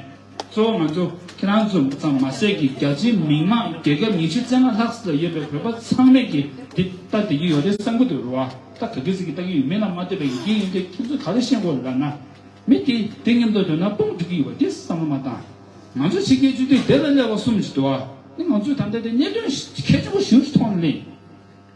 གཙོ་བོ་ང་ཚོ་ཁྱེད་རང་ཚོ་ཙམ་མ་ཟད་ཀྱི་རྒྱ་ཆེའི་མི་མང་རྒྱལ་ཁབ་ཉི་ཤུ་རྩ་ལྔ་ལྷག་ཙམ་ལ་ཡོད་པའི་བོད་པ་ཚང་མས་ཀྱི་འདི་ལྟ་བསྡད་ཀྱི་ཡོད་རེད་བསམ་གི་འདུག་རེད་བ། ད་ག་གི་ཟིག་གི་ལྟ་གི་ཡོད་མེད་ལ་མ་ལྟོས་པའི་ཡིན་གྱི་ཡིན་གྱི་ཁྱེད་ཚོས་ག་རེ་བཤད་དགོས་ལབ་ན། མི་དེ་དེ་མཉམ་དུ་སྡོད་ན་དཔུང་འགྲིག་གི་ཡོད་པ་དེ་བསམ་བློ་མ་བཏང་། ང་ཚོ་ཕྱི་རྒྱལ་སྤྱི་འཐུས་དེ་ལ་སླེབས་པ་གསུམ་ཞིག་འདུག་བ། ནི་ང་ཚོས་ད་ལྟ་དེ་གནད་དོན་གལ་ཆེན་པོ་ཞིག་མཐོང་ནས་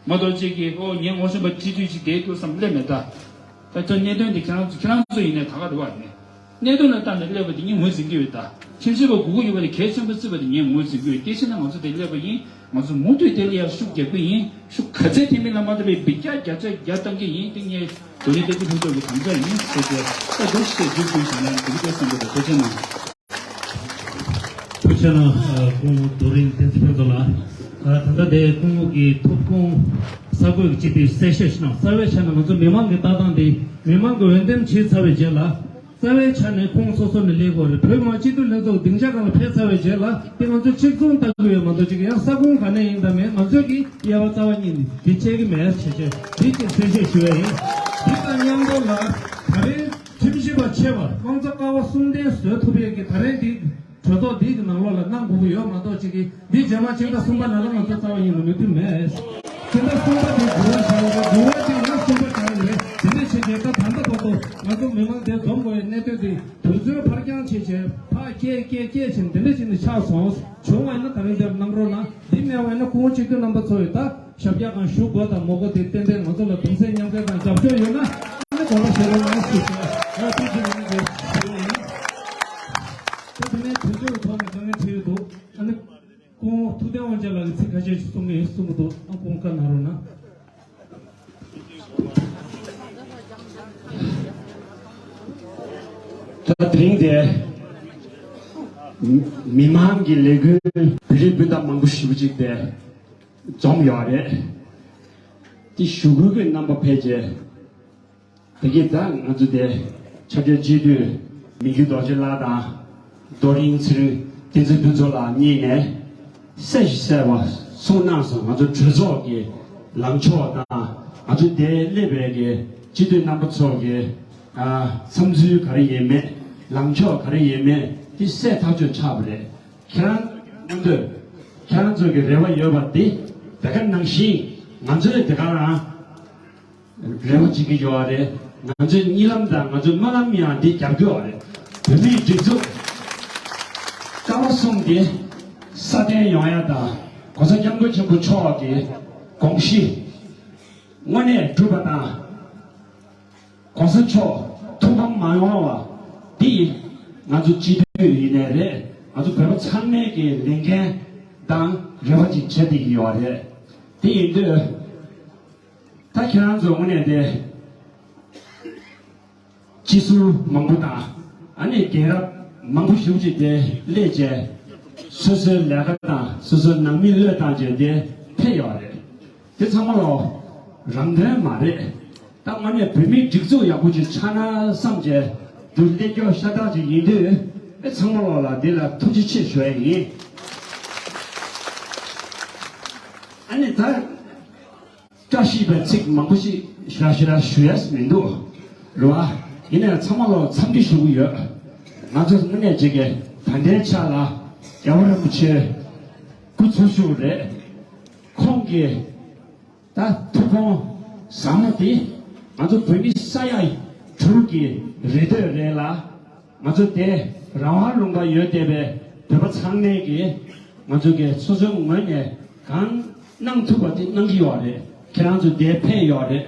མ་གཏོགས་ཅིག་གིས་ཨོ་ངས་ངོ་ཤེས་པ་སྤྱི་འཐུས་ཅིག་བསྡད་འདུག་བསམ་སླེབས་མེད་ད། ད་ལྟ་གནད་དོན་དེ་ཁྱེད་རང་ཚོ་ཁྱེད་རང་ཚོ་ཡིན་ནའི་ད་ག་རེད་བ་ནི། གནད་དོན་ལ་བལྟས་ནས་སླེབས་པ་དེ་ངས་ངོས་འཛིན་གྱི་ཡོད་ད། ཁྲིམས་ཞིབ་པ་དགོས་ཀྱི་ཡོད་པ་དེ་གལ་ཆེན་པོ་བརྩིས་པ་དེ་ངས་ངོས་འཛིན་གྱི་ཡོད་དེ་བྱས་ན་ང་ཚོ་དེ་སླེབས་པ་ཡིན། ང་ཚོ་མུ་མཐུད་དེ་ལ་ཡར་ཤུགས་རྒྱག་གི་ཡིན། ཤུགས་ག་ཚད་ཐེབས་མིན་ལ་མ་ལྟོས་པའི་འབུད་རྒྱག་བརྒྱ་ཆ་བརྒྱ་གཏང་གི་ཡིན་དེ་ངས་དོན་ལས་བསྟན་འཛིན་ཕུན་ཚོགས་ཀྱི་དམ་བཅའ་ཡིན་ཟེར་ཏེ་ད་འདུག་ཞེས་མཇུག་སྒྲིལ་བྱས་ན་འདུག་སྟེ་བསམ་གྱི་འདུག་ཐུགས་རྗེ་གནང་། ཐུགས་རྗེ་གནང་། སྐུ་ངོ་རྡོ་རིང་བསྟན་འཛིན་ཕུན་ཚོགས་ལགས། ད་ལྟ་དེ་སྐུ་ངོ་གི་ཐུགས་དགོངས་གསར་འགོད་ཀྱི་སྤྱི་འཐུས་གསལ་བཤད་ཞུ་གནང་། རྩ་བའི་ཆ་ནས་ང་ཚོ་མི་མང་གི་ལྟ་སྟངས་དེ་མི་མང་གི་འོས་འདེམས་བྱས་ཚར་བའི་རྗེས་ལ། རྩ་བའི་ཆ་ནས་ཁོངས་སོ་སོ་ནས་སླེབས་དགོས་རེད། བོད་མི་མང་སྤྱི་འཐུས་ལྷན་ཚོགས་སྡིངས་ཆ་སྒང་ལ་ཕེབས་ཚར་བའི་རྗེས་ལ་དེ་ང་ཚོ་གཅིག་མཚུངས་ལྟ་གི་ཡོད་མ་གཏོགས་ཅིག་ཡང་ས་ཁོངས་ག་ནས་ཡིན་དང་མིན་ང་ཚོས་ཀྱི་དབྱེ་བ་རྩ་བ་ཉིད་ནས་དེ་བྱེད་ཀྱི་མེད་ཟེར་བྱས་འདི་གཅིག་གསལ་བཤད་ཞུ་ཡ་ཡིན། འདི་དང་མཉམ་དུ་ལ་ད་རེས་ཁྲིམས་ཞིབ་པ་ཆེ་བ་དབང་རྩ་ཀ་བ་གསུམ་ལྡན་བཟོ་ཐུབ་ཡས་ཀྱི་ད་རེས་འདི་གྲོས་ཚོགས་འདི་གི་ནང་ལོགས་ལ་གནང་དགོས་ཀྱི་ཡོད་མ་གཏོགས་ཅིག་གི་འདི་རྗེས་མ་ཕྱི་ཟླ་གསུམ་པ་ནང་ལ་ང་ཚོ་རྩ་བ་ཉིད་ནས་མོས་མཐུན་མེད། ཕྱི་ཟླ་གསུམ་པ་དེ་འགྱུར་བ་བྱུང་བ་འགྱུར་བ་དེ་ཡང་གསུམ་པ་བྱུང་ཡོད་རེད། དེ་འདྲ་བྱས་རྗེས་ད་ད་ལྟ་བར་དུ་ང་ཚོ་མི་མང་དེ་འཛོམས་དགོས་པའི་གནད་དོན་དེ་དུས་ཚོད་ཕར་འགྱངས་བྱས་བྱས་ཕར་བསྐྱལ་བསྐྱལ་བསྐྱལ་བྱས་དེ་འདྲ་བྱས་ནས་ཆགས་སོང་། བྱུང་བ་ཡིན་ན་ད་རིང་འདིར་གནང་རོགས་གནང་། འདི་མེད་པ་ཡིན་ན་སྐུ་ངོ་སྤྱི་འཐུས་རྣམ་པ་ཚོ་ཡིས་ད་ཞབས་བཀྱག་གང་ཞུ་དགོས་དང་མ་དགོས་དེ་ཏན་ཏན་ང་ཚོ་ལ་གདུང་སེམས་མཉམ་སྐྱེད་དང་རྒྱབ་སྐྱོར་ཡོད་ན་ཨ་ནི་དགོངས་པ་བཞེས་རོགས་གནང་ཞུ་ཞུ་ཡ་ཐུགས་རྗེ་གནང་ཞུ་ཡ་ཡིན། ད་དེ་ནས་དུས་ཚོད་ཐོག་ནས་དཀའ་ངལ་འཕྲད་ཡོད་འདུག་ཨ་ནི། སྐུ་ངོ་ཐུབ་བསྟན་དབང་ཆེན་ལགས་ཀྱིས་ཚིག་ཁ་ཤས་ཤིག་གསུང་གི་ཡོད་གསུང་གི་འདུག་ཨ་སྐུ་ངོ་བཀའ་གནང་རོགས་གནང་། ད་དེ་རིང་དེ་མི་མང་གི་ལས་འགུལ་བོད་རིགས་སྤུན་ཟླ་མང་པོ་ཞེ་པོ་ཅིག་དེ་འཛོམས་ཡོད་རེད། དེ་ཞུ་སྐུལ་གྱི་རྣམ་པ་ཕལ་ཆེར། དེ་གས་ད་ང་ཚོ་དེ་ཆབ་ཆ་སྤྱི་འཐུས་མི་རྒྱུད་རྡོ་རྗེ་ལགས་དང་རྡོ་རིང་ཚེ་རིང་བསྟན་འཛིན་ཕུན་ཚོགས་ལགས་གཉིས་ནས་གསལ་ཞིང་གསལ་བ་གསུངས་གནང་སོང་། ང་ཚོ་གྲོས་ཚོགས་ཀྱི་ལངས་ཕྱོགས་དང་ང་ཚོ་དེ་སླེབས་པའི་གི་སྤྱི་འཐུས་རྣམ་པ་ཚོ་གི་ཨ་བསམ་ཚུལ་ག་རེ་ཡིན་མེད་ལངས་ཕྱོགས་ག་རེ་ཡིན་མེད་དེ་གསལ་ཐག་ཆོད་ཆགས་པ་རེད། ཁྱེད་རང་མངོན་འདོད་ཁྱེད་རང་ཚོ་གི་རེ་བ་ཡོད་པ་དེ་དེ་ག་ནང་བཞིན་ང་ཚོས་དེ་ག་རང་། རེ་བ་བྱེད་ཀྱི་ཡོད་རེད། ང་ཚོའི་གཉིད་ལམ་དང་ང་ཚོའི་སྨོན་ལམ་ཡང་འདི་རྒྱབ་སྐྱོར་རེད། བོད་མིའི་སྒྲིག་འཛུགས་ཀ་བ་གསུམ་འདི་སྲ་བརྟན་ཡོང་ཡ་དང་གོང་ས་སྐྱབས་མགོན་ཆེན་པོ་མཆོག་གི་དགོངས་གཞི་དངོས་གནས་འགྲུབ་པ་དང་། གོང་ས་མཆོག་ཐུགས་ཕམ་མ་ཡོང་བ་འདི་ང་ཚོ་སྤྱི་འཐུས་ཡིན་ནའི་རེད། ང་ཚོ་བོད་པ་ཚང་མའི་གི་ལས་འགན་དང་རེ་བ་ཅིག་བྱེད་བསྡད་ཀྱི་ཡོད་རེད། དེ་ཡིན་དུས། ད་ཁྱེད་རང་ཚོ་དངོས་གནས་དེ་སྤྱི་ཟུར་མང་པོ་དང་ཨ་ནི་རྒན་རབས་མང་པོ་ཞིག་ཅིག་དེ་སླེབས་བྱས་སོ་སོའི་ལས་ཀ་དང་སོ་སོའི་ནང་མི་བློས་བཏང་བྱས་དེ་ཕེབས་ཡོད་རེད། དེ་ཚང་མ་ལོ་རང་དོན་མ་རེད། ད་དངོས་གནས་བོད་མིའི་སྒྲིག་འཛུགས་ཡག་པོ་ཅིག་ཆགས་ན་བསམ་བྱས་འདུག་སླེབས་སྐྱོ་ཤ་སྟག་ཅིག་ཡིན་དུས་ཨེ་ཚང་མ་ལོ་ལ་འདི་ལ་ཐུགས་རྗེ་ཆེ་ཞུ་ཡ་ཡིན། ཨ་ནི་ད། བཀྲ་ཤིས་པའི་ཚིག་མང་པོ་ཞིག་ཞེ་དྲག་ཞེ་དྲག་ཞུ་ཡས་མི་འདུག་རེད་བ། ཡིན་ནའང་ཚང་མ་ལ་འཚམས་འདྲི་ཞུ་གི་ཡོད། ང་ཚོ་དངོས་གནས་བྱེད་ཀྱི་ད་ལྟའི་ཆ་ལ་རྒྱལ་བ་རིན་པོ་ཆེ་སྐུ་འཚོ་བཞུགས་རེད། ཁོང་གི་ད་ཐུགས་དགོངས་ཟབ་མོ་དེ་ང་ཚོ་བོད་མི་ས་ཡ་དྲུག་གི་རེ་འདོད་རེད་ལ། ང་ཚོ་དེ་རང་དབང་ལུང་པ་ཡོད་བསྡད་པའི་བོད་པ་ཚང་མས་ཀྱིས་ང་ཚོ་གི་སོ་སོའི་ངོས་ནས་གང་གནང་ཐུབ་པ་དེ་གནང་གི་ཡོད་རེད། ཁྱེད་རང་ཚོ་དེ་ཕེབས་ཡོད་རེད།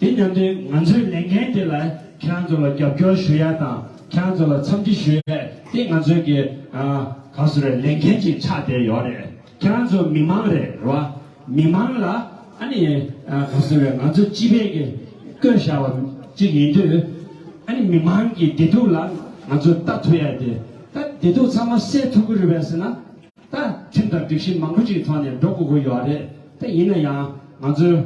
དེ་མཉམ་དུ་ང་ཚོའི་ལས་འགན་དེ་ལ་ཁྱེད་རང་ཚོ་ལ་རྒྱབ་སྐྱོར་ཞུ་ཡ་དང་ཁྱེད་རང་ཚོ་ལ་འཚམས་འདྲི་ཞུ་ཡ་དེ་ང་ཚོའི་གི་ཨ་ག་ཟེར་རེད་ལས་འགན་ཅིག་ཆགས་བསྡད་ཡོད་རེད། ཁྱེད་རང་ཚོ་མི་མང་རེད་རེད་བ། མི་མང་ལ་ཨ་ནི་ཨ་ག་ཟེར་རེད་ང་ཚོ་སྤྱི་པའི་གི་བསྐོས་བཞག་པ་ཅིག་ཡིན་དུས་ཨ་ནི་མི་མང་གི་བདེ་སྡུག་ལ་ང་ཚོ་ལྟ་ཐུབ་ཡ་དེ་ད་བདེ་སྡུག་ཚང་མ་སེལ་ཐུབ་ཀྱི་རེད་པས་ཟེར་ན་ད་ཁྲིམས་དང་སྒྲིག་གཞི་མང་པོ་ཅིག་ཐོག་ནས་འགྲོ་དགོས་ཀྱི་ཡོད་རེད། ད་ཡིན་ན་ཡང་ང་ཚོས་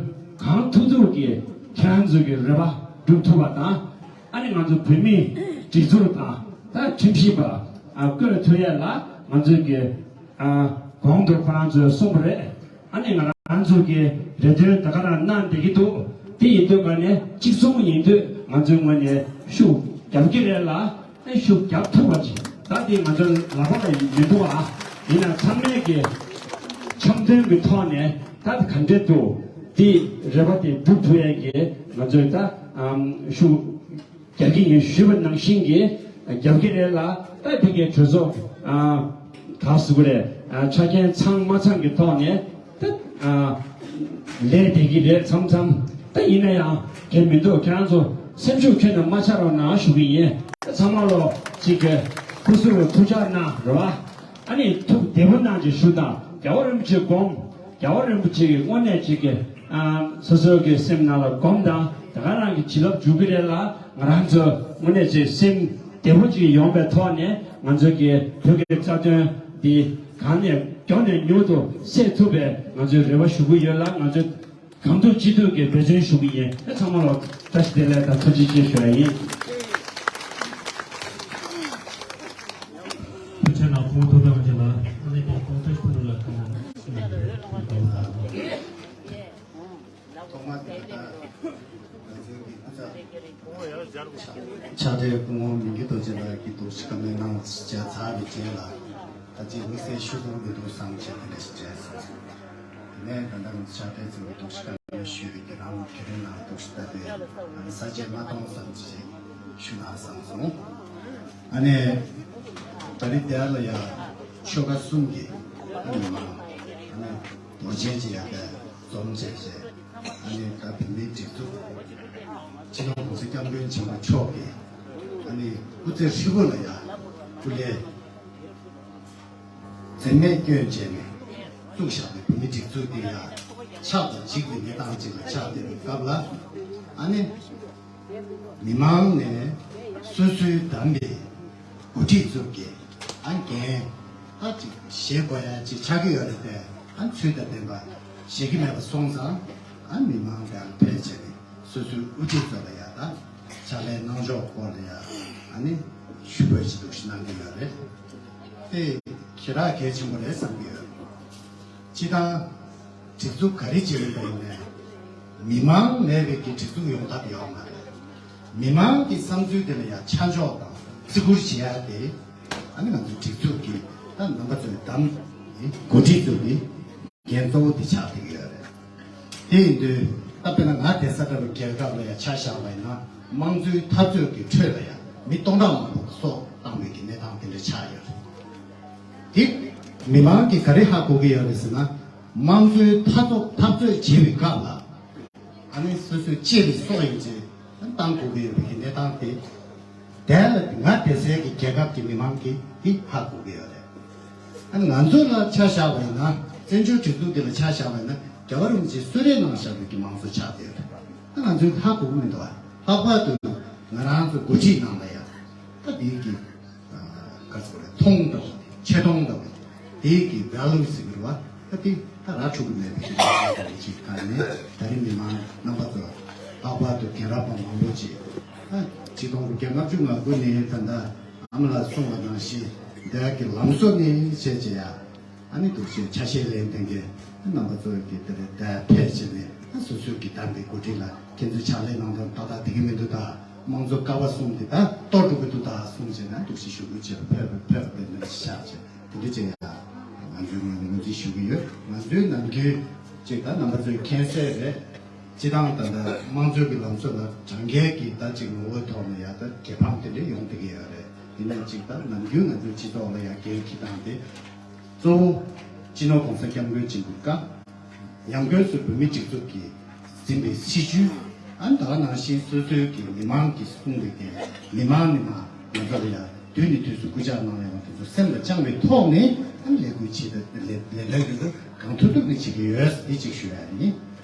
གང་ཐུབ་ཐུབ་ཀྱིས་ཁྱེད་རང་ཚོ་གི་རེ་བ་སྒྲུབ་ཐུབ་པ་དང་ཨ་ནི་ང་ཚོ་བོད་མིའི་སྒྲིག་འཛུགས་དང་ད་ཁྲིམས་ཞིབ་པ་བསྐོས་ཐུབ་ཡ་ལ་ ང་ཚོས་ཀྱི་ཨ་གོང་དུ་ཁོ་རང་ཚོས་གསུངས་པ་རེད། ཨ་ནི་ང་རང་ཚོས་ཀྱི་རེ་འདུན་ད་ག་རང་གནང་བསྡད་ཀྱི་འདུག་དེ་ཡིན་དུས་ང་ནས་གཅིག་མཚུངས་ཡིན་དུས་ང་ཚོས་ངོས་ནས་ཤུགས་རྒྱབ་ཀྱི་རེད་ལ། ཨེ་ཤུགས་རྒྱབ་ཐུབ་པ་ཅིག་ད་དེ་ང་ཚོའི་ལག་པ་ལ་མི་འདུག་ཨ། ཡིན་ན་ཚང་མས་ཀྱི་འཆམ་མཐུན་གྱི་ཐོག་ནས་ད་ག་འདྲས་འདུག་དེ་རེ་བ་དེ་སྒྲུབ་ཐུབ་ཡས་ཀྱི་ང་ཚོས་ད་ཨམ་ཤུགས་རྒྱག་གི་ཡིན་ཞུས་པ་ནང་བཞིན་གྱི་རྒྱབ་ཀྱི་རེད་ལ། ད་དེ་གའི་གྲོས་ཚོགས་ཨ་ག་ཟེར་དགོས་རེད། ཨ་ཆ་རྐྱེན་ཚང་མ་ཚང་གི་ཐོག་ནས་ད་ཨ་ལས་བསྡད་ཀྱི་རེད། མཚམས་མཚམས་ད་ཡིན་ན་ཡང་གལ་མི་འདུག་ཁྱེད་རང་ཚོ་སེམས་ཤུགས་ཁྱོན་ནས་མ་ཆག་རོགས་གནང་ཞུ་གི་ཡིན། ད་ཚང་མ་ལོ་གཅིག་གི་སྐུ་གཟུགས་ལ་ཐུགས་ཅག་གནང་རེད་བ། ཨ་ནི་ཐུགས་བདེ་པོ་གནང་ཅིག་ཞུ་དང་། རྒྱལ་བ་རིན་པོ་ཆེ་དགོངས། རྒྱལ་བ་རིན་པོ་ཆེ་གི་དངོས་གནས་ཅིག་གི་ཨ་སོ་སོ་གི་སེམས་ནང་ལ་སྒོམ་དང་། ད་ག་རང་གི་བྱིན་རླབས་འཇུག་གི་རེད་ལ། ང་རང་ཚོ་དངོས་གནས་ཅིག་སེམས་བདེ་པོ་ཅིག་ཡོང་བའི་ཐོག་ནས་ང་ཚོ་གི་བོད་ཀྱི་རྩ་དོན་འདི་གང་ནས་མགྱོགས་ནས་མྱུར་དུ་སེལ་ཐུབ་པའི་ང་ཚོས་རེ་བ་ཞུ་གི་ཡོད་ལ། ང་ཚོས་གང་ཐུབ་ཅི་ཐུབ་ཀྱིས་འབད་བརྩོན་ཞུ་གི་ཡིན། ཚང་མ་ལ་བཀྲ་ཤིས་བདེ་ལེགས་དང་ཐུགས་རྗེ་ཆེ་ཞུ་བ་ཡིན། ཕྱི་ནང་ཁོང་ཐུགས་དམ་བཅས་ལ་ཨ་ནི་དེ་ཁོང་ཐུགས་ཕུལ་ལ་ཁོང་ཐོག་མ་དེ་ད་ང་ཚོའི་གི་སྐུ་ཚབ་ཕྱག་སྦྲེལ་སྐུ་ངོ་མི་འགྱུར་རྡོ་རྗེ་ལགས་ཀྱིས་འདུག་སེ་བཀའ་མོལ་གནང་བྱས་ཚར་བའི་རྗེས་ལ། ད་ཅི་དམིགས་བསལ་ཞུ་དགོས་མི་འདུག་བསམ་བྱས་དེ་འདྲ་ཞིག་བྱས་སོང་། དེ་ནས་ད་ལྟ་ང་ཚོ་ཕྱག་སྦྲེལ་ཚོས་འདུག་སེ་བཀའ་མོལ་ཞུས་པའི་རྒྱུན་རང་དེ་རིང་ནང་འདུག་སེ་ད་དེ་ས་བཅད་མ་གཏོང་བསམ་བྱས་ཞུ་ན་བསམ་སོང་། ཨ་ནི་ད་རེས་དེ་ལ་ཡ་ཆོལ་ཁ་གསུམ་གྱི་ཨ་ནི་མང་ཨ་ནི་རྡོ་རྗེ་ཅིག་ཡ་ག་འཛོམས་བྱས་བྱས། ཨ་ནི་ད་བོད་མིའི་སྒྲིག་འཛུགས་སྤྱི་ནོར་༸གོང་ས་༸སྐྱབས་མགོན་ཆེན་པོ་མཆོག་གིས་ཨ་ནི་སྐུ་ཚེ་ཧྲིལ་པོ་ལ་ཡ་སྐུ་ལས་འཛེམས་མེད་སྐྱོན་བྱས་ནས་བཙུགས་བཞག་པའི་བོད་མིའི་སྒྲིག་འཛུགས་དེ་ཡ་ཆགས་དང་འཇིག་པའི་གནས་སྟངས་ཅིག་ལ་ཆགས་བསྡད་པའི་སྐབས་ལ། ཨ་ནི་མི་མང་ནས་སོ་སོའི་བདམས་པའི་འགོ་ཁྲིད་ཚོ་གིས་ཨ་འགན་ཨ་ཅིག་བཞེས་དགོས་ཡ་ཅིག་ཆགས་ཀྱི་ཡོད་རེད་དེ། ཨ་ཚུལ་དང་ལྡན་པ་བཞེས་ཀྱི་མེད་པ་སོང་ཙང་། ཨ་མི་མང་དང་ཕལ་ཆེར་ནི་སོ་སོའི་དབུ་ཁྲིད་ཚོ་ལ་ཡ་ད་ཕྱག་ལས་གནང་ཕྱོགས་སྐོར་ལ་ཡ་ཨ་ནི་ཞུ་འབོད་ཅིག་འདུག་སེ་གནང་གི་ཡོད་རེད། དེ་ཞེ་དྲག་གལ་ཆེན་པོ་རེད་བསམ་གྱི་ཡོད། སྤྱི་བཏང་སྒྲིག་འཛུགས་ག་རེ་བྱེད་ཡིན་པ་ཡིན་ནའི་མི་མང་མེད་པའི་གི་སྒྲིག་འཛུགས་ཡོང་ཐབས་ཡོད་མ་རེད། མི་མང་གི་བསམ་ཚུལ་དེ་ལ་ཡང་ཆ་འཇོག་དང་བརྩི་བཀུར་བྱེད་ཡ་དེ་ཨ་ནི་ང་ཚོའི་སྒྲིག་འཛུགས་ཀྱི་ད་རྣམ་པ་ཚོའི་གདམ་འགོ་ཁྲིད་ཚོ་གི་འགན་གཙོ་བོ་དེ་ཆགས་བསྡད་ཀྱི་ཡོད་རེད། དེ་ཡིན་དུས་ད་དཔེར་ན་ང་བསྡད་ས་འདྲ་བའི་རྒྱལ་ཁབ་ལ་ཡང་ཆ་བཞག་པ་ཡིན་ན་དམངས་གཙོའི་འཐབ་རྩོད་ཀྱི་ཁྲོད་ལ་ཡང་མི་སྟོང་ཕྲག་མང་པོ་སྲོག་བཏང་བའི་གི་གནས་སྟངས་དེ་འདྲ་ཆགས་ཡོད་རེད། དེ་མི་མང་གིས་ག་རེ་ཧ་གོ་གི་ཡོད་རེད་ཟེར་ན། དམངས་གཙོའི་འཐབ་རྩོད་འཐབ་རྩོད་བྱེད་པའི་སྐབས་ལ་ཨ་ནི་སོ་སོའི་གཅེས་པའི་སྲོག་ཡིན་ཚེ་བཏང་དགོས་ཀྱི་ཡོད་པའི་གི་གནས་སྟངས་དེ། དེ་ལ་ང་བསྡད་སའི་གི་རྒྱལ་ཁབ་ཀྱི་མི་མང་གིས་དེ་ཧ་གོ་གི་ཡོད་རེད། ཨ་ནི་ང་ཚོ་ལ་ཆ་བཞག་པ་ཡིན་ན། བཙན་བྱོལ་སྒྲིག་འཛུགས་འདི་ལ་ཆ་བཞག་པ་ཡིན་ན། རྒྱལ་བ་རིན་པོ་ཆེས་གསོལ་རས་གནང་བཞག་པའི་གི་དམངས་གཙོ་ཆགས་བསྡད་ཡོད་རེད། ཨ་ང་ཚོས་ཧ་གོ་གི་མི་འདུག་ཨ། ལྷག་པར་དུ་ང་རང་ཚོ་འགོ་ཁྲིད་ནང་ལ་ཡང་ད་འདི་གི་ག་ཚོད་རེད། མཐོང་འདྲ་བོ་དེ། ཆེ་མཐོང་འདྲ་བོ་དེ། དེ་གི་value་ཟེར་གི་རེད་བ། ད་དེ་ད་ར་འཕྲོད་གི་མེད་པའི་གི་ལས་ཀ་རེད། ཅིག་ག་ནས་ད་རིང་མི་མང་རྣམ་པ་ཚོ་ལྷག་པར་དུ་རྒན་རབས་པ་མང་པོ་ཅིག་ད་ཆིག་སྟོང་དགུ་བརྒྱ་ལྔ་བཅུ་ང་དགུ་ནས་ད་ལྟ་ཨ་མ་ལགས་གསུངས་པ་ནང་བཞིན་འདས་ཀྱི་ལམ་བཟོ་ནས་བྱས་བྱས་ཡ། ཨ་ནི་འདུག་སེ་ཆ་ཤས་ལེན་མཁན་གྱི་རྣམ་པ་ཚོ་གི་དེ་རེད། ད་ཕལ་ཆེར་ནས་ཨ་སོ་སོའི་གི་བདམས་པའི་འགོ་ཁྲིད་ལ་ཁྱེད་ཚོས་ཕྱག་ལས་གནང་སྟངས་ཏག་ཏག་བསྡད་ཀྱི་མི་འདུག་ད་དམངས་གཙོ་ཀ་བ་གསུམ་དེ་ད་གཏོར་འགྲོ་གི་འདུག་ད་གསུངས་བྱས་ན་འདུག་སེ་ཞུ་དགོས་བྱས་ཕེབས་ཕེབས་པ་དེ་འདྲ་ཆགས་བྱས་དེ་འདྲ་བྱས་ཡ། ང་ཚོའི་ངོས་ནས་ངོས་འཛིན་ཞུ་གི་ཡོད། ང་ཚོའི་ནམ་རྒྱུན་ཅིག་ད་རྣམ་པ་ཚོས་མཁྱེན་གསལ་རེད། སྤྱི་བཏང་ད་ལྟ་དམངས་གཙོའི་གི་ལམ་སྲོལ་ལ་དྲང་གནས་ཀྱི་ད་ཅིག་ངོ་བོའི་ཐོག་ནས་ཡ་ད་གྱེས་ཕམ་དེ་འདྲ་ཡོང་བསྡད་ཀྱི་ཡོད་རེད། ཡིན་ན་ཅིག་ད་ནམ་རྒྱུན་ང་ཚོའི་སྤྱི་ཚོགས་ལ་ཡ་འགན་འཁྱེར་སྟངས་དེ་གཙོ་བོ་སྤྱི་ནོར་༸གོང་ས་༸སྐྱབས་མགོན་ཆེན་པོའི་བཀའ། ཡང་སྒོས་སུ་བོད་མིའི་སྒྲིག་འཛུགས་ཀྱིས་འཛིན་པའི་སྲིད་བྱུས། ཨ་ནི་ད་ག་ནང་བཞིན་སོ་སོའི་གི་མི་མང་གིས་གསུངས་པའི་གི་མི་མང་ནི་མ་ང་ཚོ་ལ་ཡ་དུས་ནས་དུས་སུ་སྐུལ་ལྕག་གནང་ཡོང་བ་དེ་ཚོ་སེམས་ལ་བཅངས་པའི་ཐོག་ནས་ཨ་ནི་ལས་འགུལ་བྱེད་ད་ལས་ལས་ལས་འགུལ་གང་ཐུབ་ཐུབ་ནས་བྱེད་ཀྱི་ཡོད། འདི་གཅིག་ཞུ་ཡ་ཡིན།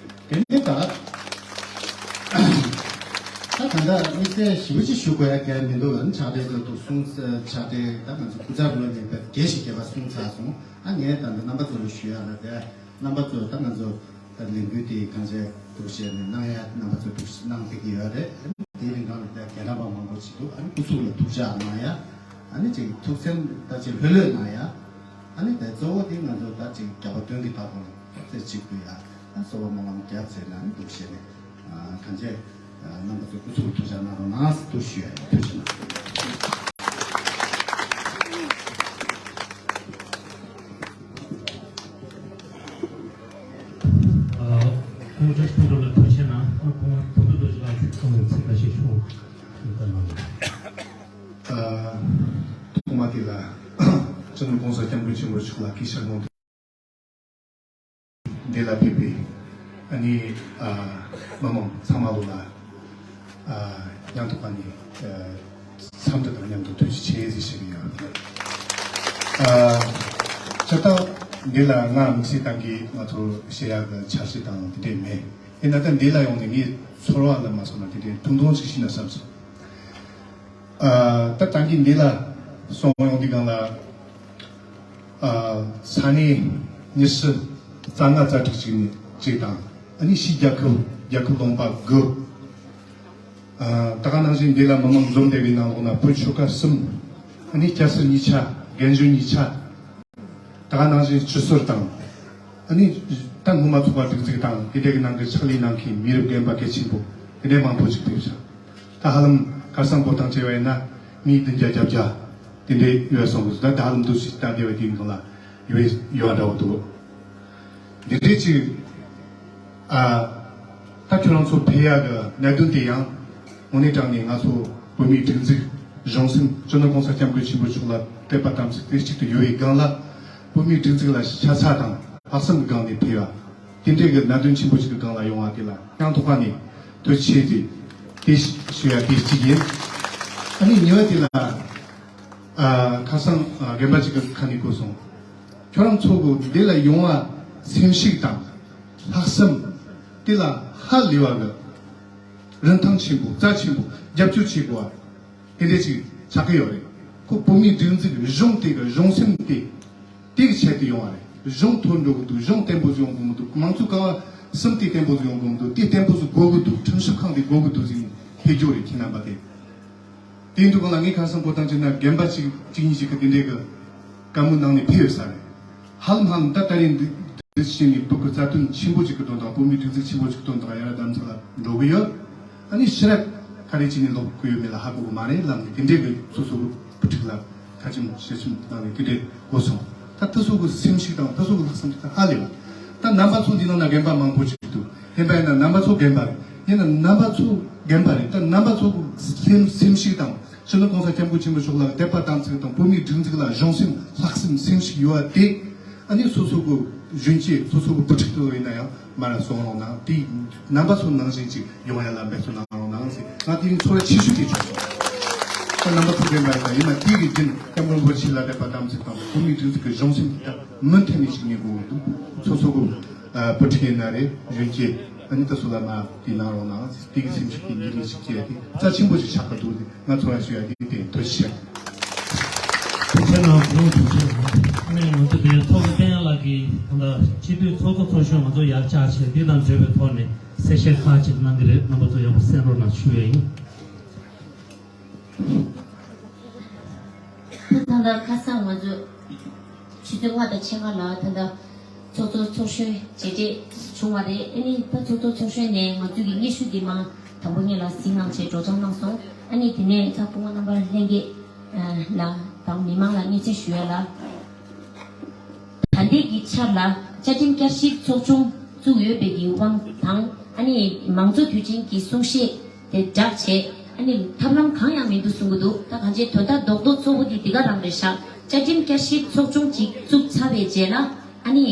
དེ་ནས་ད་ད་ད་ལྟ་དམིགས་བསལ་ཞིབ་པོ་ཅིག་ཞུ་དགོས་ཡ་གལ་མི་འདུག་ཨ་ནི་ཕྱག་སྦྲེལ་ཚོ་འདུག་གསུངས། ཕྱག་སྦྲེལ་ད་ང་ཚོ་སྐུ་ཚབ་ལོ་ནས་བརྒྱད་བཞི་བརྒྱ་པ་གསུངས་ཚར་སོང་། ཨ་ངས་ད་ལྟ་རྣམ་པ་ཚོ་ལ་ཞུ་ཡ་ལ་དེ། རྣམ་པ་ཚོ་ད་ང་ཚོ་ད་ལས་འགུལ་དེ་གང་བྱས་འདུག་བྱས་ནས་གནང་ཡ་རྣམ་པ་ཚོ་འདུག་གནང་བསྡད་ཀྱི་ཡོད་རེད། དེའི་རིང་གང་ལ་ད་རྒན་རབས་པ་མང་པོ་ཞིག་འདུག་ཨ་ནི་སྐུ་གཟུགས་ལ་ཐུགས་ཅག་གནང་ཡ། ཨ་ནི་ཅིག་ཐུགས་སེམས་ད་ཅིག་ལྷོད་ལྷོད་གནང་ཡ། ཨ་ནི་དེ་གཙོ་བོ་དེ་ང་ཚོ་ད་ཅིག་རྒྱ་བོད་དོན་གྱི་ཐོག་ལ་རྩེ་གཅིག་ཏུ་ཡ་ད་གསོལ་བ་སྨོན་ལམ་རྒྱབ་ཟེར་ན་ནི་འདུག་བྱས་ནས་ཐམས་ཅད་རྣམ་པ་ཚོ་སྐུ་གཟུགས་ཐུགས་ཅག་གནང་རོགས་གནང་ཟེར་འདུག་ཞུ་ཡ་ཡིན། ཐུགས་རྗེ་གནང་། ཁོང་བཀྲ་ཤིས་ཕུན་སྒྲུབ་ལ་ཐུགས་རྗེ་གནང་། ཁོང་ཐུགས་རྡོ་རྗེ་ལགས་ཚིག་ཐོག་ནས་ཚིག་ཁ་ཤས་ཤོག་ཐུགས་རྗེ་གནང་། ཐོག་མ་དེ་ལ་སྤྱི་ནོར་༸གོང་ས་༸སྐྱབས་མགོན་ཆེན་པོ་མཆོག་ལ་གུས་ཕྱག་གནང་དུ། འདི་ལ་ཕེབས་པའི་ཨ་ནི་ཨ་མི་མང་ཚང་མ་ལོ་ལ་ཨ་མཉམ་དུ་ཁ་ནས་ཨ་འཚམས་འདྲི་དང་མཉམ་དུ་ཐུགས་རྗེ་ཆེ་ཟེར་ཞུ་གི་ཡོད། ཨ་ཇི་ལྟར་འདི་ལ་ང་དམིགས་བསལ་གཏང་གི་ང་ཚོ་བཤད་ཡག་གི་འཆར་གཞི་དང་དེ་འདྲས་མེད། ཡིན་ན་ད་འདི་ལ་ཡོང་ནས་ངའི་ཚོར་བ་ལ་མ་སོང་ན་དེ་འདྲས་ཐུང་ཐུང་ཅིག་ཤེས་ན་བསམ་སོང་། ཨ་ད་ད་གིན་འདི་ལ་སོང་ཡོང་དུས་སྒང་ལ་ཨ་ས་གནས་ཉི་ཤུ་རྩ་ལྔ་རྩ་དྲུག་ཅིག་ནས་གཅིག་དང་ཨ་ནི་ཕྱིའི་རྒྱལ་ཁབ་རྒྱལ་ཁབ་ལུང་པ་དགུ། ཨ་ད་ག་ནང་བཞིན་འདི་ལ་མི་མང་འཛོམས་བསྡད་པའི་ནང་ལོགས་ན་བོད་ཆོལ་ཁ་གསུམ། ཨ་ནི་སྐྱ་སེར་གཉིས་ཆ། རྒན་གཞོན་གཉིས་ཆ། ད་ག་ནང་བཞིན་སྤྱི་ཟུར་དང་། ཨ་ནི་ད་སྔོན་མ་ཚོགས་པ་སྒྲིག་འཛུགས་དང་དེ་འདྲའི་གི་ནང་གི་ཕྱག་ལས་གནང་མཁན་མི་རབས་རྒན་པ་གལ་ཆེན་པོ་དེ་འདྲའི་མང་པོ་ཞིག་ཕེབས་ཤག་ད་ཧ་ལམ་ཁ་སང་བོ་དང་བཅས་པ་ཡིན་ན་མི་བདུན་བརྒྱ་བརྒྱད་བརྒྱ་དེ་འདྲའི་ཡོད་སོང་གི་ད་ད་ཧ་ལམ་འདུ་ཤེས་ད་འདི་བ་དེའི་ནང་ལ་ཡོད་ཡོད་འདྲ་བོ་འདུག་འདི་འདྲའི་ཅིག་ཨ་ད་ཁྱོད་རང་ཚོ་ཕེབས་ཡག་གི་གནད་དོན་དེ་ཡང་དངོས་གནས་དྲང་གནས་ང་ཚོ་བོད་མིའི་སྒྲིག་འཛུགས་གཞུང་སེམས་སྤྱི་ནོར་༸གོང་ས་༸སྐྱབས་མགོན་ཆེན་པོ་མཆོག་ལ་དད་པ་དམ་ཚིག་དེ་གཅིག་ཏུ་ཡོད་པའི་སྒང་ལ་བོད་མིའི་སྒྲིག་འཛུགས་ལ་ཤ་ཚ་དང་ལྷག་བསམ་གྱི་སྒང་ནས་ཕེབས་ཡ། དེ་འདྲའི་གི་གནད་དོན་ཆེན་པོ་ཞིག་གི་སྒང་ལ་ཡོང་བ་དེ་ལ་སྙིང་ཐག་པ་ནས་ཐུགས་རྗེ་ཆེ་ཞུ་ཡ་དེ་གཅིག་ཡིན། ཨ་ནི་གཉིས་པ་དེ་ལ་ཨ་ཁ་སང་ཨ་རྒན་པ་གཅིག་གི་ཁ་ནས་གོ་སོང་། ཁྱོད་རང་ཚོ་གི་འདི་ལ་ཡོང་བ་སེམས་ཤུགས་དང་ལྷག་བསམ་དེ་ལ་ཧ་ལས་པ་གི་རིན་ཐང་ཆེན་པོ་རྩ་ཆེན་པོ་རྒྱབ་སྐྱོར་བྱེད་དགོས་པ་དེ་འདྲ་ཅིག་ཆགས་ཀྱི་ཡོད་རེད། ཁོ་བོད་མིའི་སྒྲིག་འཛུགས་གཞུང་དེ་གི་གཞུང་སེམས་དེ་དེ་གི་ཆེད་དུ་ཡོང་བ་རེད། གཞུང་མཐོ་འགྲོ་གི་འདུག་གཞུང་བརྟན་པོ་ཡོང་དགོས་མི་འདུག་མང་གཙོ་ཀ་བ་གསུམ་དེ་བརྟན་པོ་ཡོང་དགོས་མི་འདུག་དེ་བརྟན་པོ་ཞིག་དགོས་ཀྱི་འདུག་ཁྲིམས་ཞིབ་ཁང་དེ་དགོས་ཀྱི་འདུག་ཟེར་ནས་ཕེབས་རྒྱུ་རེད་ཁྱེད་རྣམ་པ་དེ། དེ་འདུག་ག་ལ་ངས་ཁ་སང་བོ་དང་བཅས་ན་རྒན་པ་གཅིག་གཅིག་གཉིས་ཤིག་གི་དེ་འདྲའི་གི་བཀའ་མོལ་གནང་ནས་ཕེབས་ཡོད་ས་རེད། ཧ་ལམ་ཧ་ལམ་ད་ད་རིང་འདི་འདི་བྱས་ནས་བོད་ཀྱི་རྩ་དོན་ཆེན་པོ་གཅིག་གི་དོན་དང་བོད་མིའི་སྒྲིག་འཛུགས་ཆེན་པོ་གཅིག་གི་དོན་དང་ཡ་ར་དམ་ཚིག་ལ་འགྲོ་གི་ཡོད། ཨ་ནི་ཕྱི་རབས་ག་རེ་བྱས་ནས་ལོག་གི་ཡོད་མེད་ལ་ཧ་གོ་གི་མ་རེད་ལབ་ནས་དེ་འདྲའི་གི་སོ་སོ་གི་བུ་ཕྲུག་ལ་ཁ་ཆེམས་ཞལ་ཆེམས་གནང་ནས་དེ་འདྲའི་གོ་སོང་། ད་དེ་ཚོ་གི་སེམས་ཤུགས་དང་དེ་ཚོ་གི་ལྷག་བསམ་དེ་ད་ཧ་ལས་པ། ད་རྣམ་པ་ཚོ་འདི་ནང་ན་རྒན་པ་མང་པོ་ཞིག་འདུག་རྒན་པ་ཡིན་ན་རྣམ་པ་ཚོ་རྒན་པ་རེད། ཡིན་ན་རྣམ་པ་ཚོ་རྒན་པ་རེད། ད་རྣམ་པ་ཚོ་གི་སེམས་སེམས་ཤུགས་དང་། སྤྱི་ནོར་༸གོང་ས་༸སྐྱབས་མགོན་ཆེན་པོ་མཆོག་ལ་དད་པ་དམ་ཚིག་དང་བོད་མིའི་སྒྲིག་འཛུགས་ལ་གཞུང་སེམས་ལྷག་བསམ་སེམས་ཤུགས་ཡོད་པ་དེ། ཨ་ནི་སོ་སོ་གི་གཞོན་སྐྱེས་སོ་སོ་གི་བུ་ཕྲུག་ཏུ་ཡིན་ན་ཡང་མར་སོང་རོགས་གནང་། དེ་རྣམ་པ་ཚོ་ནང་བཞིན་ཅིག་ཡོང་ཡ་ལ་འབད་བརྩོན་གནང་རོགས་གནང་ཟེར། ང་དེ་ནི་ཚོར་བ་ཆེ་ཤོས་དེ་བྱུང་སོང་། ད་རྣམ་པ་ཚོ་རྒན་པ་ཡིན་ན་ཡིན་ན་དེ་གི་རྒྱུན་༸སྐྱབས་མགོན་རིན་པོ་ཆེ་ལ་དད་པ་དམ་ཚིག་དང་བོད་མིའི་སྒྲིག་འཛུགས་ཀྱི་གཞུང་སེམས་དེ་ད་མུ་མཐུད་ནས་ཅིག་གནས་དགོས་འདུག་སོ་སོ་གི་བུ་ཕྲུག་ཡིན་ན་རེད། གཞོན་སྐྱེས་ཨ་ནི་ད་སུ་ལ་མ་དེ་གནང་རོགས་གནང་། དེ་གི་སེམས་ཤུགས་ཀྱི་ཉིན་མོ་ཞིག་སྐྱེལ་ཏེ་རྩ་ཆེན་པོ་ཞིག་ཆགས་ཀྱི་འདུག་ང་ཚོ་ལ་ཞུ་ཡ་དེ་དེ་ཐུགས་རྗེ་ཆེ། ཐུགས་རྗེ་གནང་། ཐུགས་རྗེ་གནང་། ཨ་ནི་ང་ཚོ་དེ་ཚོགས་གཙོ་བསྟན་ཡག་ལགས་ཀྱིས་ད་ལྟ་སྤྱི་འཐུས་ཚོགས་གཙོ་ཚོགས་གཞོན་ང་ཚོ་ཡར་བཅར་བྱས་འདི་དང་འབྲེལ་བའི་ཐོག་ནས་གསལ་བཤད་ཁག་ཅིག་གནང་གི་རེད། རྣམ་པ་ཚོ་ཡག་པོ་གསན་རོགས་གནང་ཞུ་ཡ་ཡིན། ད་ལྟ་ཁ་སང་ང་ཚོ་ཆུ་ཚོད་ལྔ་དང་ཕྱེད་ཀ་ལ་ད་ལྟ་ཚོགས་གཙོ་ཚོགས་གཞོན་མཇལ་འཕྲད་བྱུང་བ་རེད། ཨ་ནི་ད་ཚོགས་གཙོ་ཚོགས་གཞོན་ནས་ང་ཚོ་གི་སྙན་ཞུ་འདི་མ་དང་པོ་ངེད་ལ་གཟིགས་གནང་བྱས་སྒྲོག་སྦྱང་གནང་སོང་། ཨ་ནི་དེ་ནས་ད་སྐུ་ངོ་རྣམ་པ་ལྷན་རྒྱས་ལ་དང་མི་མང་ལ་སྙན་སེང་ཞུ་ཡ་ལ། ད་ལྟའི་གི་ཆར་ལ་བཅའ་ཁྲིམས་བསྐྱར་ཞིབ་ཚོགས་ཆུང་བཙུགས་ཡོད་པའི་གི་དབང་དང་ཨ་ནི་མང་གཙོ་དུས་ཆེན་གྱི་གསུང་བཤད་དེ་བསྒྲགས་བྱས། ཨ་ནི་ཐབས་ལམ་གང་ཡང་མི་འདུག་གསུང་གི་འདུག་ད་གང་ཅི་དོན་དག་རྡོག་རྡོག་གཙོ་བོ་དེ་འདི་ག་རང་རེད་ཤག་བཅའ་ཁྲིམས་བསྐྱར་ཞིབ་ཚོགས་ཆུང་ཅིག་བཙུགས་ཚར་བའི་རྗེས་ལ་ཨ་ནི་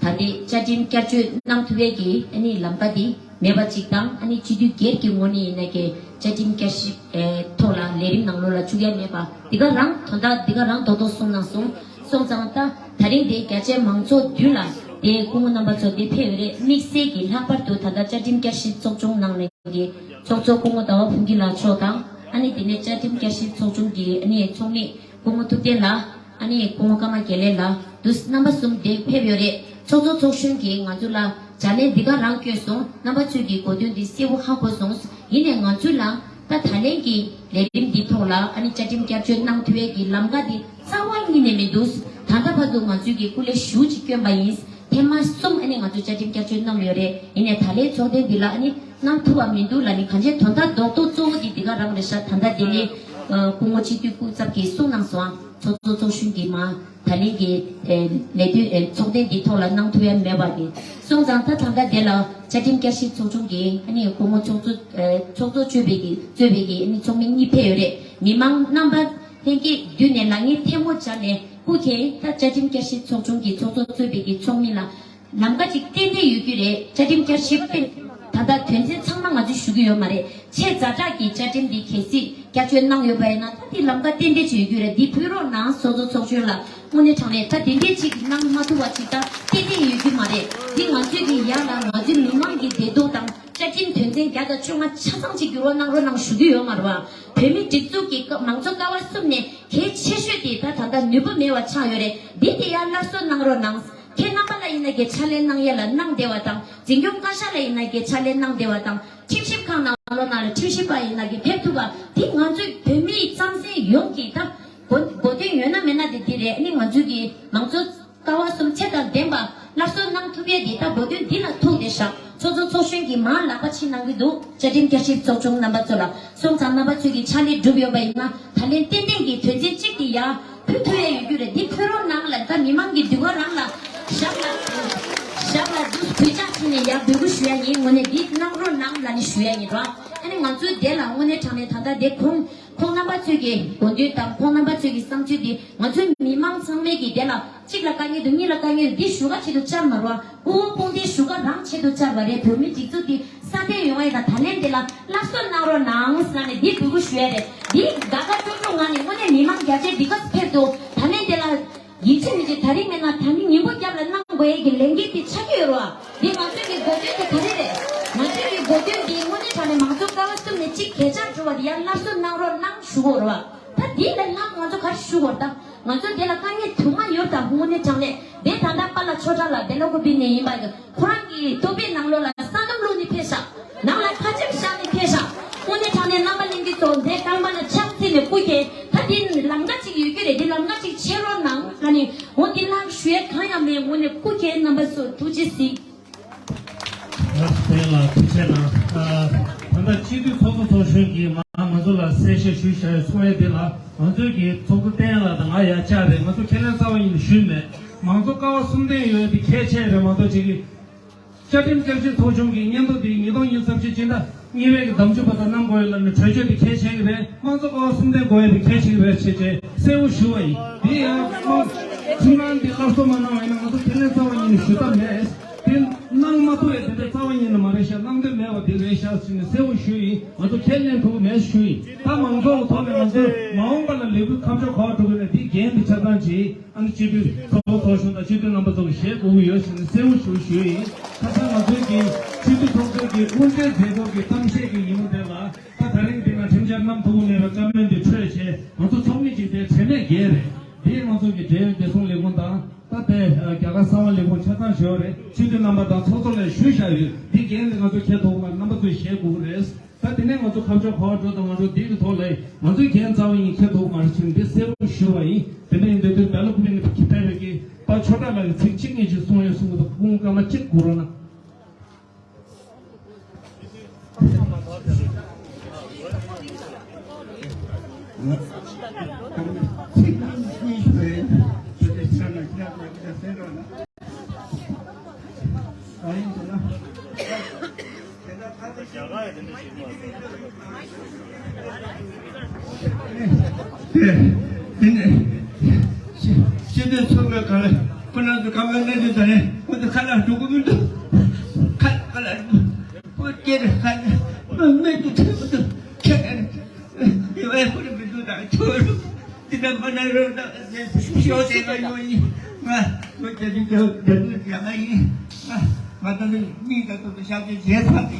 ད་ལྟའི་བཅའ་ཁྲིམས་བསྐྱར་བཅོས་གནང་ཐུབ་པའི་གི་ཨ་ནི་ལམ་ཀ་དེ་མེད་པ་ཅིག་དང་ཨ་ནི་སྤྱི་འཐུས་སྒེར་གྱི་ངོས་ནས་ཡིན་ན་གི་བཅའ་ཁྲིམས་བསྐྱར་ཞིབ་ཨེ་ཐོག་ལ་ལས་རིམ་ནང་ལོགས་ལ་བཅུག་ཡ་མེད་པ་འདི་ག་རང་དོན་དག་འདི་ག་རང་རྡོག་རྡོག་གསུངས་གནང་སོང་། སོང་ཙང་ད་ད་རིང་དེ་རྒྱ་ཆེའི་མང་ཚོགས་མདུན་ལ་དེ་སྐུ་ངོ་རྣམ་པ་ཚོ་དེ་ཕེབས་ཡོད་རེད། དམིགས་བསལ་གྱི་ལྷག་པར་དུ་ད་ལྟ་བཅའ་ཁྲིམས་བསྐྱར་ཞིབ་ཚོགས་ཆུང་ནང་ནས་ཀྱི་ཚོགས་གཙོ་སྐུ་ངོ་ཟླ་བ་ཕུན་སྐྱིད་ལགས་མཆོག་དང་ཨ་ནི་དེ་ནས་བཅའ་ཁྲིམས་བསྐྱར་ཞིབ་ཚོགས་ཆུང་གི་ཨ་ནི་ཚོགས་མི་སྐུ་ངོ་ཐུབ་བསྟན་ལགས། ཨ་ནི་སྐུ་ངོ་ཀརྨ་དགེ་ལེགས་ལགས་འདུག་རྣམ་པ་གསུམ་དེ་ཕེབས་ཡོད་རེད། ཚོགས་གཙོ་ཚོགས་གཞོན་གྱིས་ང་ཚོ་ལ་བྱ་ལས་འདི་ག་རང་བསྐྱོན་སོང་། རྣམ་པ་ཚོས་ཀྱི་གོ་དོན་འདི་གསལ་པོ་ཧ་གོ་སོང་། ཡིན་ནའི་ང་ཚོ་ལ་ད་ད་ལན་གྱི་ལས་རིམ་འདི་ཐོག་ལ་ཨ་ནི་བཅའ་ཁྲིམས་བསྐྱར་བཅོས་གནང་ཐུབ་ཡས་ཀྱི་ལམ་ཀ་འདི་རྩ་བ་ཉིད་ནས་མི་འདུག་ད་ ད་ལྟ་བར་དུ་ང་ཚོས་ཀྱི་སྐུ་ལས་ཞུ་ཅིག་བསྐྱོན་པ་ཡིན། ཐེངས་མ་གསུམ་ཨ་ནི་ང་ཚོས་བཅའ་ཁྲིམས་བསྐྱར་བཅོས་གནང་ཡོད་རེད། ཡིན་ནའི་ད་ལན་ཚོགས་ཐེངས་འདི་ལ་ཨ་ནི་གནང་ཐུབ་པ་མི་འདུག་ལ་ནི་གང་ཅི་དོན་དག་རྡོག་རྡོག་གཙོ་བོ་འདི་འདི་ག་རང་རེད་ཤག་ད་ལྟ་འདི་ནི་སྐུ་ངོ་སྤྱི་འཐུས་སྐུ་ཚབ་ཀྱིས་གསུངས་གནང་སོང་ཨ། ཚོགས་གཙོ་ཚོགས་གཞོན་གྱིས་མ་ད་ལན་གྱི་ལས་དོན་ཚོགས་ཐེངས་འདི་ཐོག་ལ་གནང་ཐུབ་ཡ་མེད་པ་གི་སོང་ཙང་ད་ད་ལྟ་དེ་ལ་བཅའ་ཁྲིམས་བསྐྱར་ཞིབ་ཚོགས་ཆུང་གི་ཨ་ནི་སྐུ་ངོ་ཚོགས་གཙོ་ཚོགས་གཙོ་གཙོས་པའི་གི་གཙོས་པའི་གི་ཨ་ནི་ཚོགས་མི་གཉིས་ཕེབས་ཡོད་རེད། མི་མང་རྣམ་པ་ལྷན་རྒྱས་བསྡུས་ནས་ལག་གཉིས་ཐལ་མོ་སྦྱར་ནས་སྐུ་མཁྱེན། ད་བཅའ་ཁྲིམས་བསྐྱར་ཞིབ་ཚོགས་ཆུང་གི་ཚོགས་གཙོ་གཙོས་པའི་གི་ཚོགས་མི་ལ་ལམ་ཁ་ཅིག་ཏན་ཏན་ཡོད་རྒྱུ་རེད། བཅའ་ཁྲིམས་བསྐྱར་ཞིབ་སྤེལ་ད་ལྟ་དོན་ཚན་ཚང་མ་ང་ཚོས་ཞུ་གི་ཡོད་མ་རེད། ཆེས་ཛ་དྲག་གི་བཅའ་ཁྲིམས་འདི་གལ་སྲིད་བསྐྱར་བཅོས་གནང་ཡོད་པ་ཡིན་ན་ད་འདི་ལམ་ཁ་ཏན་ཏན་ཅིག་ཡོད་རྒྱུ་རེད། འདི་ཕུལ་རོགས་གནང་། སོ་སོ་ཚོགས་གཞོན་ལ་དངོས་གནས་དྲང་གནས་ད་དེ་འདྲས་ཅིག་གནང་མ་ཐུབ་པ་ཅིག་ད་ཏན་ཏན་ཡོད་རྒྱུ་མ་རེད། འདི་ང་ཚོས་ཀྱི་ཡར་ལ་ང་ཚོའི་མི་མང་གི་བདེ་སྡུག་དང་བཅའ་ཁྲིམས་དོན་ཚན་བརྒྱ་དང་བཅོ་ལྔ་ཆ་ཚང་ཅིག་འགྱུར་བ་གནང་རོགས་གནང་ཞུ་གི་ཡོད་མ་རེད་བ། བོད་མི་སྒྲིག་འཛུགས་ཀྱི་སྐབས་མང་གཙོ་ཀ་བ་གསུམ་ནས་གལ་ཆེ་ཤོས་དེ་ད་ད་ལྟ་ནུས་པ་མེད་པ་ཆགས་ཡོད་རེད། འདི་དེ་ཡར་སླར་གསོ་གནང་རོགས་གནང་། ཁྱེད་རྣམ་པ་ལ་ཡིན་ན་གི་ཕྱག་ལས་གནང་ཡས་ལ་གནང་བདེ་བ་དང་འཛིན་སྐྱོང་བཀའ་ཤག་ལ་ཡིན་ན་གི་ཕྱག་ལས་གནང་བདེ་བ་དང་ཁྲིམས་ཞིབ་ཁང་ནང་ལོགས་ནང་ལ་ཁྲིམས་ཞིབ་པ་ཡིན་ན་གི་ཕེབས་ཐུབ་པ་འདི་ང་ཚོའི་བོད་མིའི་རྩམ་ཟན་ཡོངས་ཀྱི་ད་གོ་གོ་དོན་ཡོད་ན་མེད་ན་དེ་འདི་རེད། ཨ་ནི་ང་ཚོའི་གི་མང་གཙོ་ཀ་བ་གསུམ་ཚད་དང་ལྡན་པ་སླར་གསོ་གནང་ཐུབ་ཡས་འདི་ད་གོ་དོན་འདི་ལ་ཐུག་བསྡད་ཤག་ཚོགས་གཙོ་ཚོགས་གཞོན་གྱིས་མར་ལག་པ་ཕྱིས་གནང་གི་འདུག་བཅའ་ཁྲིམས་བསྐྱར་ཞིབ་ཚོགས་ཆུང་རྣམ་པ་ཚོ་ལ་སོང་ཙང་རྣམ་པ་ཚོས་ཀྱི་ཕྱག་ལས་བསྒྲུབས་ཡོད་པ་ཡིན་ན་ད་ལན་ཏན་ཏན་གྱི་དོན་ཚན་གཅིག་དེ་ཡ། ཕུལ་ཐུབ་ཡ་ཡོད་རྒྱུ་རེད། འདི་ཕུལ་རོགས་གནང་ལ་ད་མི་མང་གི་འདུན་པ་རང་ལ་ཞབས་ལ་ཞབས་ལ་འདུ་གུས་ཕྱག་ཕྱིན་ནས་ཡ་འབོད་སྐུལ་ཞུ་ཡ་ཡིན། དངོས་གནས་འདི་གནང་རོགས་གནང་ལ་ནི་ཞུ་ཡ་ཡིན་རོགས། ཨ་ནི་ང་ཚོའི་དེ་ལ་དངོས་གནས་དྲང་གནས་ད་ལྟ་དེ་ཁོང་ཁོང་རྣམ་པ་ཚོས་ཀྱི་དགོངས་དོན་དང་ཁོང་རྣམ་པ་ཚོས་ཀྱི་བསམ་ཚུལ་འདི་ང་ཚོའི་མི་མང་ཚང་མས་ཀྱི་དེ་ལ་གཅིག་ལ་དཀའ་ངལ་འདུག་གཉིས་ལ་དཀའ་ངལ་འདུག་འདི་ཞུ་ག་ཆེད་དུ་བཅར་མ་རོགས། སྐུ་ངོ་དཔུང་སྡེའི་ཞུ་ག་རང་ཆེད་དུ་བཅར་བ་རེད། བོད་མི་སྒྲིག་འཛུགས་འདི་སྲ་བརྟན་ཡོང་བ་ཡིན་ན་ད་ལན་དེ་ལ་སླར་གསོ་གནང་རོགས་གནང་ཟེར་ནས་འདི་འབོད་སྐུལ་ཞུ་ཡ་རེད། འདི་དགའ་དགའ་སྤྲོ་སྤྲོ་ངང་ནས་དངོས་གནས་མི་མང་རྒྱ་ཆེ་འདི་ག་ཕེབས་འདུག་ད་ལན་དེ་ལ་ཡིན་གཅིག་མིན་གཅིག་ད་རིང་མིན་ན་ད་ནི་ཉིན་གུང་རྒྱབ་ལ་གནང་དགོས་ཡས་ཀྱི་ལས་འགན་དེ་ཆགས་ཀྱི་ཡོད་རེད་བ། འདི་ང་ཚོའི་གི་འགོ་དོན་དེ་ག་རེ་རེད། ང་ཚོའི་གི་འགོ་དོན་འདི་དངོས་གནས་དྲང་གནས་མང་གཙོ་ཀ་བ་གསུམ་ནས་གཅིག་གས་ཆག་འགྲོ་བ་དེ་ཡར་སླར་གསོ་གནང་རོགས་གནང་ཞུ་དགོས་རེད་བ། ད་འདི་ལས་ལྷག་ང་ཚོ་ག་རེ་ཞུ་དགོས་རེད། ད་ང་ཚོ་འདི་ལ་དཀའ་ངལ་དུ་མ་ཡོད་ད་དངོས་གནས་དྲང་གནས་དེ་ད་ལྟ་པཱ་ལགས་ཆོས་གྲགས་ལགས་བེ་ལ་ཀོ་པི་ནས་ཡིན་པ་གི་ཁོ་རང་གི་ཏོ་པའི་ནང་ལོགས་ལ་ས་སྣུམ་བླུགས་ནས་ཕེབས་ཤག་ནང་ལ་ཁ་ཆེམས་བཞག་ནས་ཕེབས་ཤག་དངོས་གནས་དྲང་གནས་རྣམ་པ་ལྷན་རྒྱས་ཚོ་འདི་རྐང་པ་ལ་ཕྱག་འཚལ་ནས་སྐུ་མཁྱེན། ད་འདི་ལམ་ཁ་ཅིག་ཡོད་རྒྱུ་རེད། འདི་ལམ་ཁ་ཅིག་ཕྱེ་རོགས་གནང་། ཨ་ནི་འོ་འདི་ལྷག་ཞུ་ཡས་གང་ཡང་མེད། དངོས་གནས་སྐུ་མཁྱེན། རྣམ་པ་ཚོ་ཐུགས་རྗེ་གཟིགས། ལགས་སོ། ལགས་ཐུགས་རྗེ་གནང་། ཨ། ད་ལྟ་སྤྱི་འཐུས་ཚོགས་གཙོ་ཚོགས་གཞོན་གྱིས་མ་ང་ཚོ་ལ་གསལ་བཤད་ཞུས་བཞག་ཡོད་ཚོང་ཡས་འདི་ལ་ང་ཚོའི་གི་ཚོགས་གཙོ་བསྟན་ལགས་དང་ང་ཡ་བཅར་རེད། ང་ཚོ་ཁས་ལེན་རྩ་བ་ཉིད་ནས་ཞུས་མེད། མང་གཙོ་ཀ་བ་གསུམ་ལྡན་ཡོད་དེ་གལ་ཆེ་རེད་མ་གཏོགས་ཅིག་གི་བཅའ་ཁྲིམས་བསྐྱར་ཞིབ་ཚོགས་ཆུང་གི་སྙན་ཐོ་དེ་ཉིས་སྟོང་ཉི་ཤུ་རྩ་བཞི་སྤྱི་ཟླ་གཉིས་པའི་གི་ཟླ་མཇུག་བར་དུ་གནང་དགོས་ཡོད་ལབ་ནས་གྲོས་ཆོད་དེ་གལ་ཆེ་གི་རེད། དམངས་གཙོ་ཀ་བ་གསུམ་ལྡན་དགོས་ཡོད་དེ་གལ་ཆེ་གི་རེད་ཅེས་ཅེས་གསལ་པོ་ཞུ་བ་ཡིན། དེ་ཡང་དམངས་ཁྲིམས་ཁང་དེ་སླར་གསོ་མ་གནང་བ་ཡིན་ན་ང་ཚོ་ཁས་ལེན་རྩ་བ་ཉིད་ནས་ཞུ་ཐབས་མེད། དེ་གནང་མ་ཐུབ་ཡ་དེ་འདྲ་རྩ་བ་ཉིད་ནས་མ་རེད་ཤག་གནང་འདོད་མེད་པ་དེ་རེད་ཤག་ཟེར་ནས་གསལ་པོ་ཞུས་ཡིན། ང་ཚོ་ཁས་ལེན་ཐུབ་མེད་ཞུས་ཡིན། ད་མང་ཚོགས་ཀྱི་ཐོག་ནས་ང་ཚོ་མ་འོངས་པ་ལ་ལས་འགུལ་ཁ་ཕྱོགས་ག་པར་འགྲོ་དགོས་ན་དེའི་འགན་དེ་ཆ་ཚང་བྱེད། ཨ་ནི་སྤྱི་འཐུས་ཚོགས་གཙོ་ཚོགས་གཞོན་དང་སྤྱི་འཐུས་རྣམ་པ་ཚོ་གིས་བཞེས་དགོས་ཀྱི་ཡོད་ཟེར་ནས་གསལ་པོ་ཞུ་ཞུས་ཡིན། ཁ་སང་ང་ཚོའི་གི་སྤྱི་འཐུས་ཚོགས་གཙོ་གི་དབུ་མཛད་མཛད་ཐོག་གི་གཏམ་བཤད་ཀྱི་ཉིན་མོ་དེ་ལ་ད་ད་རིང་འདི་ན་ཁྲིམས་འཆར་བསྣམས་ཐུབ་ཀྱི་མེད་པའི་བཀའ་མོལ་འདི་འཕྲོས་བྱས་ང་ཚོ་ཚོགས་མི་གཅིག་དེ་དྲན་མེད་བརྒྱལ་རེད། འདིས་ང་ཚོ་གི་འབྲེལ་ཡོད་བདེ་སྲུང་ལས་ཁུངས་དང་ད་ལྟའི་རྒྱ་གར་གསང་བ་ལས་ཁུངས་ཆ་ཚང་ཞུ་བ་རེད། སྤྱི་འཐུས་རྣམ་པ་དང་ཚོགས་གཙོ་ལ་ཞུས་བཞག་ཡོད། འདི་འགན་འདི་ང་ཚོ་འཁྱེར་ཐུབ་ཀྱི་མ་རེད། རྣམ་པ་ཚོས་བཞེས་དགོས་ཀྱི་རེད། ད་དེ་ནས་ང་ཚོ་ཁ་ཕྱོགས་ག་པར་འགྲོ་དང་མ་འགྲོ་འདི་གི་ཐོག་ལ་ང་ཚོའི་འགན་རྩ་བ་ཉིད་འཁྱེར་ཐུབ་མ་རེད་ཅེས་འདི་གསལ་པོ་ཞུ་བ་ཡིན། དེ་འདྲ་ཡིན་དུས་དེ་བེ་ལ་ཀུ་པི་ནས་ཕེབས་པའི་གི་པ་ཆོས་གྲགས་ལགས་ཀྱིས་ཚིག་གཅིག་གཉིས་ཅིག་གསུང་ཡོད་གསུང་གི་འདུག་སྐུ་ངོ་སྐར་མ་གཅིག་སྒུག་རོགས་གནང་། ཚིག་གཉིས་ཞུ་ཡིན། ཆོས་གྲགས་ལགས་ཁྱེད་རང་ཚོ་གཅིག་གསན་རོགས་གནང་། གང་ཡིན་ཟེར་ན། དེ་ནས་སྤྱི་འཐུས་ཚོགས་པའི་སྒང་ལ་ཁོ་རང་ཚོ་ཁ་པར་གནང་དུས་ད་ནས་ཁོ་ཚོ་ཁ་ལག་འགྲོ་གི་མི་འདུག་ཁ་ཁ་ལག་ཁོ་སྐྱེ་རེ་ཁ་ལག་མི་མི་འདུག་ཐུབ་མི་འདུག་ཁྱེད་ཡོད་ཁོ་རང་མི་འདུག་ད་ཁྱོད་རང་འདི་འདྲ་མ་གནང་རོགས་གནང་ཞེས་ཤོག་ཟེར་ག་ཡོང་ཡིན། ང་ཁྱོད་རྒྱ་རིགས་ཀྱི་རྒྱ་མི་རྒྱ་མ་ཡིན། ང་ང་ད་ནི་མིག་ད་ཏོག་ཏོ་ཤར་ཏེ་བྱས་ཚར་ཏེ་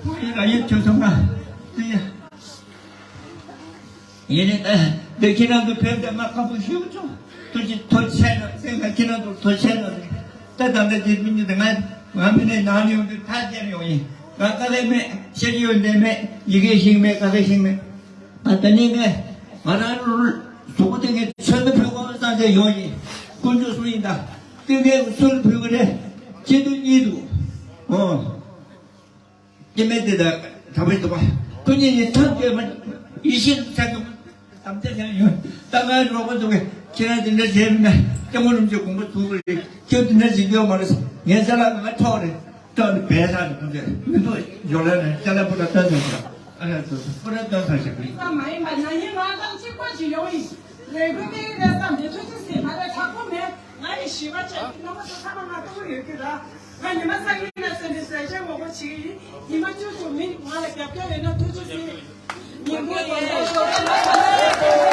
ཁོ་ཡིན་ལ་ཡིན་ཁྱོད་ཚོ་ང་དེ་ཡ། ཡིན་ནའི་ད་འདི་ཁྱེད་རང་ཚོ་ཕེབས་ཏེ་ང་ཁ་ཕོ་ཞུ་ཆོག་ཐུགས་རྗེ་ཐུགས་རྗེ་ཆེ་ན་སེམས་ཁ་ཁྱེད་རང་ཚོ་ཐུགས་རྗེ་ཆེ་ན་རེད། ད་ད་ལྟ་རྗེས་མི་ཉིད་དེ་ང་ང་མི་ནས་ནང་ནས་ཡོང་དུས་ཐག་བཅད་ནས་ཡོང་ཡིན། ང་དཀའ་ལས་མེད། བཤད་རྒྱུ་ཡོད་འདྲེ་མེད། ཡི་གེ་ཤེས་མེད། དཀའ་ལས་ཤེས་མེད། ང་ད་ནི་ངས་ང་རང་གཟུགས་པོ་དེ་ངས་ཚོད་འདུ་ཕོད་གོ་བསམ་བྱས་ཡོང་ཡིན། དཀོན་མཆོག་གསུམ་ཡིན་ད། ཀུན་མཁྱེན་གྱི་གསུང་ལ་ཕུལ་གི་རེད། སྐྱེ་དུས་གཉིས་འདུག་ཨོ། སྐྱེ་མེད་དེ་དག་གྲགས་པའི་འདུག་པ། ཀུན་མཁྱེན་ནི་ཐབས་སྐྱོ་མ། ཡིད་ཆེས་ཚ་གི། དམ་བཅའ་ཡང་ཡོད། ད་ང་རོགས་པ་འདུག་གས། ཁྱེད་རང་དེ་འདྲ་བྱས་མིན་ན་སྐྱབས་མགོན་རིན་པོ་ཆེ་དགོངས་པ་ཚོམ་གི་རེད། ཁྱོད་དེ་འདྲ་བྱེད་རྒྱུ་ཡོད་མ་རེད། ངའི་ཅ་ལག་ང་འཕྲོག་རེད། སྐྲག་ནས་བས་ས་རེད། ཁོང་ཚོས་མི་འདུག་ཡོ་ལེ་ནས་ཅ་ལག་པུ་ར་སྟོན་ཐུབ་ཤག་ཨ་ལས་ཚོ་པུ་ར་སྟོན་ཐུབ་ཤག་ཨ་མ་ཡིན་པ་ན་ཡིན་ང་དང་གཅིག་པ་ཞིག་ཡོང་ཡིན། རེ་སྐུལ་དེ་རེད་བསམ་དེ་ཐུགས་རྗེ་ཆེ། ད་ལྟ་དྲག་པོ་མེད། ང་ཡི་ཞི་བ་ཅན་རྣམ་པ་ཚོ་ཚང་མ་ང་ལྟ་བུ་ཡོད་རྒྱུ་ར། ང་ཉི་མ་སང་ཉིན་ལ་སེམས་ནས་ཟས་བཅད་ངོ་རྒོལ་བྱེད་ཀྱི་ཡིན། ཉི་མ་བཅུ་དྲུག་མིན་ང་ལ་རྒྱབ་སྐྱོར་ཡོད་ན་ཐུགས་རྗེ་ཆེ། ཉིན་གུང་དགོང་དག་ཞོགས་ཀས་ལ་ཁ་ལག་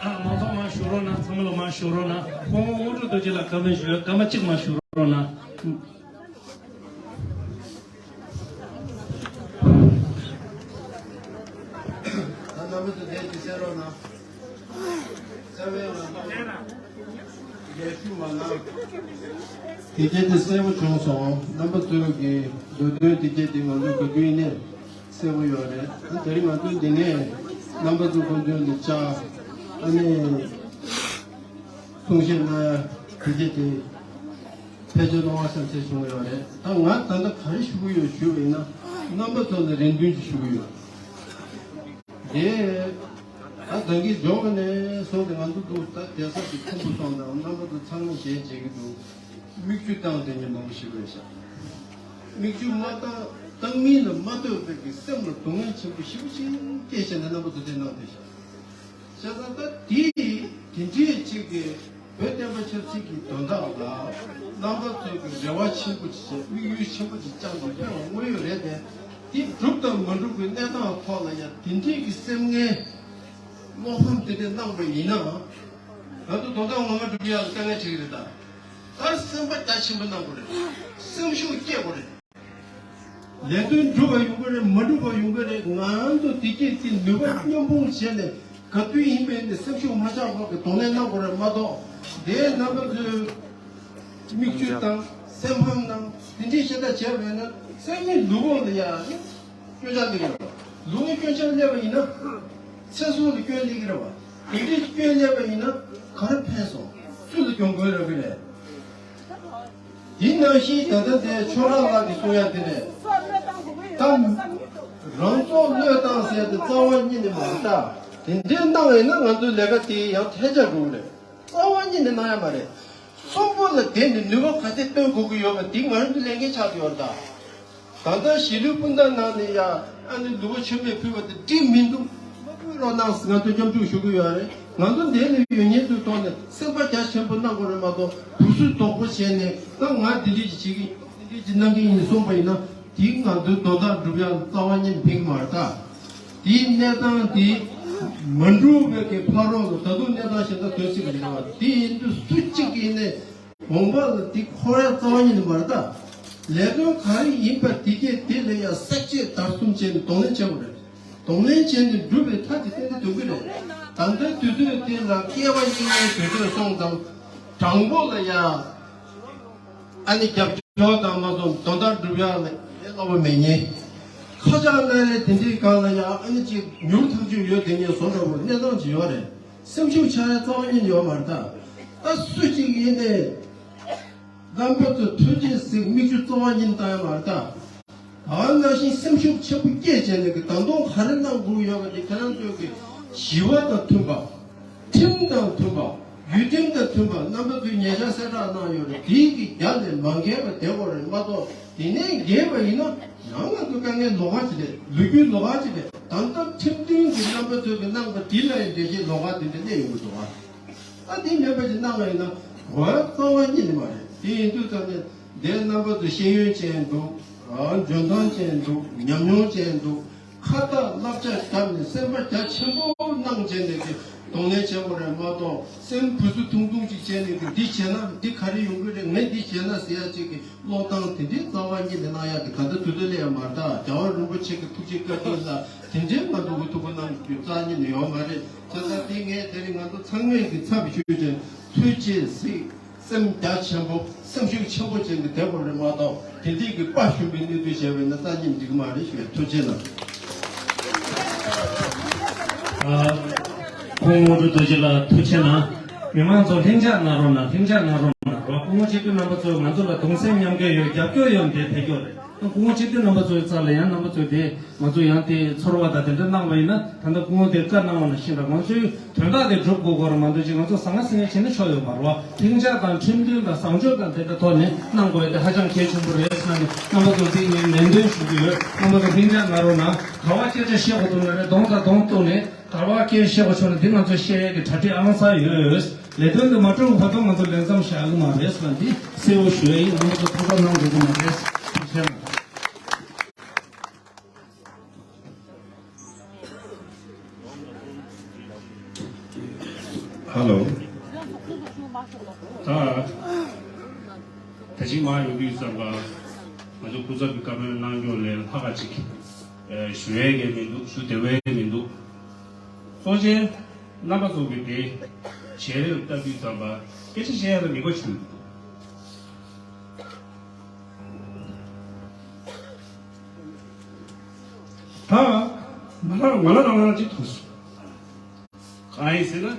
ཨ། མང་ཚོགས་མར་བཞུགས་རོགས་གནང་། ཚང་མ་ལ་མར་བཞུགས་རོགས་གནང་། སྐུ་ངོ་དངོས་གྲུབ་རྡོ་རྗེ་ལགས་བཀའ་མོལ་ཞུ་ཡ། སྐར་མ་གཅིག་མར་བཞུགས་རོགས་གནང་། ད་རྣམ་པ་ཚོ་དེ་ཅིག་གསན་རོགས་གནང་། གསན་པའི་ལམ་ལ་ལས་ཞུགས་མ་གནང་། དེ་རྗེས་དེ་གསལ་པོ་བྱུང་སོང་། རྣམ་པ་ཚོའི་གི་འདོད་དོན་དེ་རྗེས་དེ་ང་ཚོ་ག་དུས་ཡིན་ནའི་གསལ་པོ་ཡོད་རེད། ད་དེ་རིང་ང་ཚོ་འདི་ནས་རྣམ་པ་ཚོ་སྐུ་མདུན་དུ་བཅར། ཨ་ནི་གསུང་བཤད་གནང་ཡ་དེ་རྗེས་དེ་ཕལ་ཆེར་གནང་བ་བསམ་ཚུལ་བྱུང་ཡོད་རེད། ད་ང་ད་ལྟ་ག་རེ་ཞུ་གི་ཡོད་ཞུས་པ་ཡིན་ན། རྣམ་པ་ཚོ་ལ་རེ་འདུན་ཅིག་ཞུ་གི་ཡོད། དེ་ད་ད་གིན་འཇོག་ནས་སོང་སྟེ་ང་ཚོ་འདུག་ད་རྒྱལ་ས་དེ་ཁམས་པོ་སོང་དང་རྣམ་པ་ཚོ་ཚང་མ་ཞལ་མཇལ་གྱི་འདུག་མིག་ཆུ་བཏང་དེ་ཉིན་མང་པོ་ཞིག་རེད་ཤག་མིག་ཆུ་མ་བཏང་། བཏང་མིན་ལ་མ་ལྟོས་པའི་གི་སེམས་ལ་སྡུག་བསྔལ་ཆེན་པོ་ཞེ་པོ་ཅིག་སྐྱེས་བྱས་ནས་རྣམ་པ་ཚོ་དེ་གནང་བསྡད་ཤག་བྱས་ཙང་ད་དེ་དེ་འདྲའི་ཅིག་གི་བོད་བསྟན་པ་ཆབ་སྲིད་ཀྱི་དོན་དག་ལ་རྣམ་པ་ཚོ་གི་རེ་བ་ཆེན་པོ་ཅིག་བྱས། དམིགས་ཡུལ་ཆེན་པོ་ཅིག་བཅངས་ནས་ཕེབས་པ་དངོས་ཡོད་རེད་དེ། དེ་འགྲུབ་དང་མ་འགྲུབ་ཀྱི་གནས་སྟངས་ཐོག་ལ་ཡང་དེ་འདྲའི་གི་སེམས་ངལ་བློ་ཕམ་དེ་འདྲ་གནང་བ་ཡིན་ན། ང་ཚོ་དོན་དག་ངོ་མ་འགྲུབ་ཡག་དཀའ་ངལ་འཕྲད་ཀྱི་རེད་ད། ད་སེམས་པ་རྒྱ་ཆེན་པོ་གནང་དགོས་རེད། སེམས་ཤུགས་སྐྱེད་དགོས་རེད། ལས་དོན་འགྲུབ་པ་ཡོང་གི་རེད། མ་འགྲུབ་པ་ཡོང་གི་རེད། ང་ཚོ་དེ་སྐྱེད་དེ་ནུས་པ་མཉམ་སྤུངས་བྱས་ནས་ག་དུས་ཡིན་པའི་ནས་སེམས་ཤུགས་མ་ཆག་པར་གི་གདོང་ལེན་གནང་དགོས་རེད་མ་གཏོགས། དེའི་རྣམ་པ་ཚོས་མིག་ཆུ་བཏང་། སེམས་ཕམ་གནང་། དེ་འདྲའི་ཤ་སྟག་བྱས་པ་ཡིན་ན་སེམས་ཉིད་ལུས་ཕུང་ལ་ཡང་སྐྱོན་ཆ་སླེབས་ཀྱི་རེད། ལུས་ཕུང་སྐྱོན་ཆ་སླེབས་པ་ཡིན་ན་ཚེ་སྲོག་ལ་སྐྱོན་སླེབས་ཀྱི་རེད་བ། དེ་འདྲའི་སྐྱོན་སླེབས་པ་ཡིན་ན་ག་རེ་ཕན་སོང་། སུ་ལ་གྱོང་གུན་རག་གི་རེད། དེ་ནང་བཞིན་ད་ལྟ་དེ་ཆོས་གྲགས་ལགས་ཀྱིས་གསུང་ཡ་དེ་རེད། ད་རང་སྲོག་བློས་བཏང་ཟེར་དེ་རྩ་བ་ཉིད་ནས་མ་རེད་ད། དེ་འདྲའི་གནང་ཡིན་ན་ང་ཚོའི་ལས་ཀ་དེ་ཡང་ཐལ་ཆ་འགྲོ་གི་རེད། རྩ་བ་ཉིད་ནས་གནང་ཡ་མ་རེད། གསོན་པོ་ལ་དེ་ནི་ནུས་པ་ག་ཚད་བཏོན་དགོས་ཀྱི་ཡོད་པ་དེ་ང་རང་ཚོའི་ལས་འགན་ཆགས་ཀྱི་ཡོད་རེད་ད། ད་ལྟ་གཞིས་ལུས་སྤུན་ཟླ་ནང་ནས་ཡ་ཨ་ནི་ལུས་པོ་མཆོད་མེ་ཕུལ་བ་དེ་འགྲིག་མི་འདུག་མ་ཕུལ་རོགས་གནང་ཟེར་ང་ཚོས་སྐྱབས་འཇུག་ཞུ་གི་ཡོད་རེད། ང་ཚོ་འདི་ལ་ཡོད་མཁན་ཚོའི་ཐོག་ནས་སེམས་པ་རྒྱ་ཆེན་པོ་གནང་དགོས་རེད་མ་གཏོགས་དུག་སུས་དོག་པོ་བྱས་ནས་ད་ང་འདི་འདྲས་ཀྱི་བྱེད་ཀྱི་འདི་འདྲས་ཀྱི་གནང་གི་ཡིན་གསུངས་པ་ཡིན་ན་དེ་ང་ཚོའི་དོན་དག་འགྲུབ་ཡག་རྩ་བ་ཉིད་ཕན་གྱི་མ་རེད་ད། དེའི་གནས་སྟངས་དེ་མ་འགྲུབ་པའི་གི་ཕ་རོལ་ལ་ད་དུང་གནས་སྟངས་གཞན་དག་སྡོད་སྲིད་པ་རེད་བ། དེ་ཡིན་དུས་སུ་གཅིག་གིས་ནས། དགོངས་པ་ལ་དེ་འཁོར་ཡ་རྩ་བ་ཉིད་ནས་མ་རེད་ད། ལས་དོན་ག་རེ་ཡིན་པ་དེ་གས་དེ་ལ་ཡ་བསྲེག་བཅད་བརྡར་གསུམ་བྱས་ནས་གདོང་ལེན་བྱེད་དགོས་རེད། གདོང་ལེན་བྱས་ནས་འགྲུབ་པའི་མཐའ་དེ་གཏན་ནས་འདོན་གི་རེད། ད་ལྟའི་དུས་ཚོད་དེ་ལ་སྐྱེ་བ་སྙིང་ནས་དུས་ཚོད་སོང་ཙང་དྲང་པོ་ལ་ཡ་ཨ་ནི་རྒྱབ་སྐྱོར་དང་མ་སོང་དོན་དག་འགྲུབ་ཡག་ལ་ཡ་སླ་པོ་མེད་ཉེ། ཁ་ཆག་སྣ་རལ་དེ་འདྲའི་སྒང་ལ་ཡ་ཨ་ནི་ཅིག་མྱུར་ཐག་ཆོད་ཡོད་དེ་ཉེ་བཟོ་འདྲ་བོ་གནས་སྟངས་ཅིག་ཡོད་རེད། སེམས་ཤུགས་ཆག་ཡ་རྩ་བ་ཉིད་ཡོད་མ་རེད་ད། ད་སུ་གཅིག་ཡིན་ནའི་རྣམ་པ་ཚོ་ཐུགས་རྗེ་གཟིགས། མིག་ཆུ་རྩ་བ་ཉིད་བཏང་ཡ་མ་རེད་ད། ད་ནང་བཞིན་སེམས་ཤུགས་ཆེན་པོ་སྐྱེད་བྱས་ནས་ཀྱི་ད་དུང་ག་རེ་གནང་དགོས་ཡོད་པ་དེ་ཁྱེད་རང་ཚོས་ཀྱི་ཞི་བ་དང་མཐུན་པ། ཁྲིམས་དང་མཐུན་པ། ཡུལ་ཁྲིམས་དང་མཐུན་པ་རྣམ་པ་ཚོས་ཉེ་ཆར་གསལ་བསྒྲགས་གནང་ཡོད་རེད། དེའི་གི་རྒྱ་ལས་མ་འགལ་བ་བསྡད་དགོས་རེད་མ་གཏོགས། དེ་ནས་འགལ་བ་ཡིན་ན་ཡང་ང་ཚོ་དཀའ་ངལ་ལོགས་ཀ་ཅིག་རེད། ལོ་རྒྱུས་ལོགས་ཀ་ཅིག་རེད། ད་ལྟ་ཁྲིམས་མཐུན་གྱི་རྣམ་པ་ཚོས་ཀྱི་གནང་བ་དེ་ལ་ཡང་འགྲེལ་བཤད་ལོགས་ཀ་དེ་འདྲ་གནས་ཡོང་གི་འདུག་ཨ། ད་དེ་མེད་པ་ཅིག་གནང་བ་ཡིན་ན་འོ་རྩ་བ་ཉིད་ནས་མ་རེད། དེ་ཡིན་དུས་ཙམ་ནས་འདིར་རྣམ་པ་ཚོ་ཤེས་ཡོན་ཅན་འདུག་འཇོན་ཐང་ཅན་འདུག་ཉམས་མྱོང་ཅན་འདུག་ཁ་བཏགས་བསླབ་བྱ་བརྒྱབ་ནས་སེམས་པ་རྒྱ་ཆེན་པོ་གནང་བྱས་ནས་ཀྱི་གདོང་ལེན་བྱེད་དགོས་རེད་མ་གཏོགས། སེམས་ཕུ་སུ་ཐུང་ཐུང་ཅིག་བྱས་ནས་ཀྱི་འདི་བྱས་ན་འདི་ག་རེ་ཡོང་གི་རེད། ངས་འདི་བྱས་ན་ཟེར་ཡ་ཅིག་གི་བློ་བཏང་དེ་འདྲའི་རྩ་བ་ཉིད་ནས་གནང་ཡག་གི་ད་ལྟ་དུས་ཚོད་སླེབས་ཡ་མ་རེད་ད། རྒྱལ་བ་རིན་པོ་ཆེ་གི་ཐུགས་རྗེ་བཀའ་དྲིན་ལ་དེ་འདྲའི་ང་ཚོ་གི་ཐུགས་ཁུར་གནང་རྒྱུ་རྩ་བ་ཉིད་ནས་ཡོད་མ་རེད། བྱས་ཙང་དེ་ངས་དེ་རིང་ང་ཚོ་ཚང་མས་ཀྱི་ཚབ་ཞུས་བྱས་ཐུགས་རྗེ་གཟིགས། སེམས་རྒྱ་ཆེན་པོ་སེམས་ཤུགས་ཆེན་པོ་བྱས་ནས་བསྡད་དགོས་རེད་མ་གཏོགས། དེ་འདྲའི་གི་དཔའ་ཞུམ་པའི་གནས་ཚུལ་བྱས་པ་ཡིན་ན་རྩ་ཉིད་འགྲིག་གི་མ་རེད་ཞུ་བའི་ཐུགས་རྗེ་གནང་། ཨ། སྐུ་ངོ་དངོས་གྲུབ་རྡོ་རྗེ་ལགས་ཐུགས་རྗེ་གནང་། མི་མང་ཚོ་ལྷིང་འཇགས་གནང་རོགས་གནང་། ལྷིང་འཇགས་གནང་རོགས་གནང་། སྐུ་ངོ་སྤྱི་འཐུས་རྣམ་པ་ཚོས་ང་ཚོ་ལ་གདུང་སེམས་མཉམ་སྐྱེད་ཡོད། རྒྱབ་སྐྱོར་ཡོད་དེ་ཐད་ཀྱོག་རེད། སྐུ་ངོ་སྤྱི་འཐུས་རྣམ་པ་ཚོའི་རྩ་ལ་ཡང་རྣམ་པ་ཚོས་དེ་ང་ཚོ་ཡང་དེ་ཚོར་བ་དང་དེ་འདྲ་གནང་བ་ཡིན་ན། ད་ལྟ་སྐུ་ངོ་དེ་བཀའ་གནང་བ་ནང་བཞིན་ལ་ང་ཚོའི་དོན་དག་དེ་སྒྲུབ་དགོས་སྐོར་མ་གཏོགས་ཅིག་ང་ཚོ་ཟང་ངེ་ཟིང་ངེ་བྱས་ན་ཆོག་ཡོད་མ་རེད་བ། ལྷིང་འཇགས་དང་ཁྲིམས་མཐུན་དང་བཟང་སྤྱོད་དང་དེ་འདྲ་ཐོག་ནས་གནང་དགོས་ཡ་དེ་ཧ་ཅང་གལ་ཆེན་པོ་རེད་ཟེར་ནས། རྣམ་པ་ཚོ་འདི་ངས་ནན་སྟོན་ཞུ་གི་ཡོད། རྣམ་པ་ཚོ་ལྷིང་འཇགས་གནང་རོགས་གནང་། ག་བ་སྐད་ཆ་བཤད་དགོས་འདུག་ན་རེད། གདོང་དང་གདོང་གཏུག་ནས། ག་བ་སྐད་བཤད་དགོས་བྱུང་ན་འདི་ང་ཚོ་བཤད་ཡ་གི་གྲ་སྒྲིག་ཨང་གསར་ཡོད། ལས་དོན་འདི་མ་གྲུབ་བར་དུ་ང་ཚོ་ལས་མཚམས་བཞག་གི་མ་རེད་ཟེར་ནས་འདི་གསལ་བོ་ཞུ་ཡ་ཡིན། རྣམ་པ་ཚོ་ཐུགས་ཁུར་གནང་དགོས་ཀྱི་མ་རེད། ཐུགས་རྗེ་གནང་། ཧ་ལོ། ད་ད་ཅིག་མ་ཡོང་དུས་ཙམ་པ་ང་ཚོ་སྐུ་ཚབ་ཀྱི་བཀའ་མོལ་གནང་རྒྱུ་ལས་ལྷག་ག་ཅིག་ཞུ་ཡས་ཀྱི་མི་འདུག་ཞུ་བདེ་བའི་མི་འདུག་གཙོ་ཆེན་རྣམ་པ་ཚོ་གི་དེ་བྱེད་རེས་ལྟ་དུས་ཙམ་པ་སྐད་ཆ་བཤད་ཡ་ལ་མི་དགའ་བྱུང་འདུག་ད་ང་རང་ང་རང་རང་རང་ཅིག་ཐུག་སོང་། གང་ཡིན་ཟེར་ན།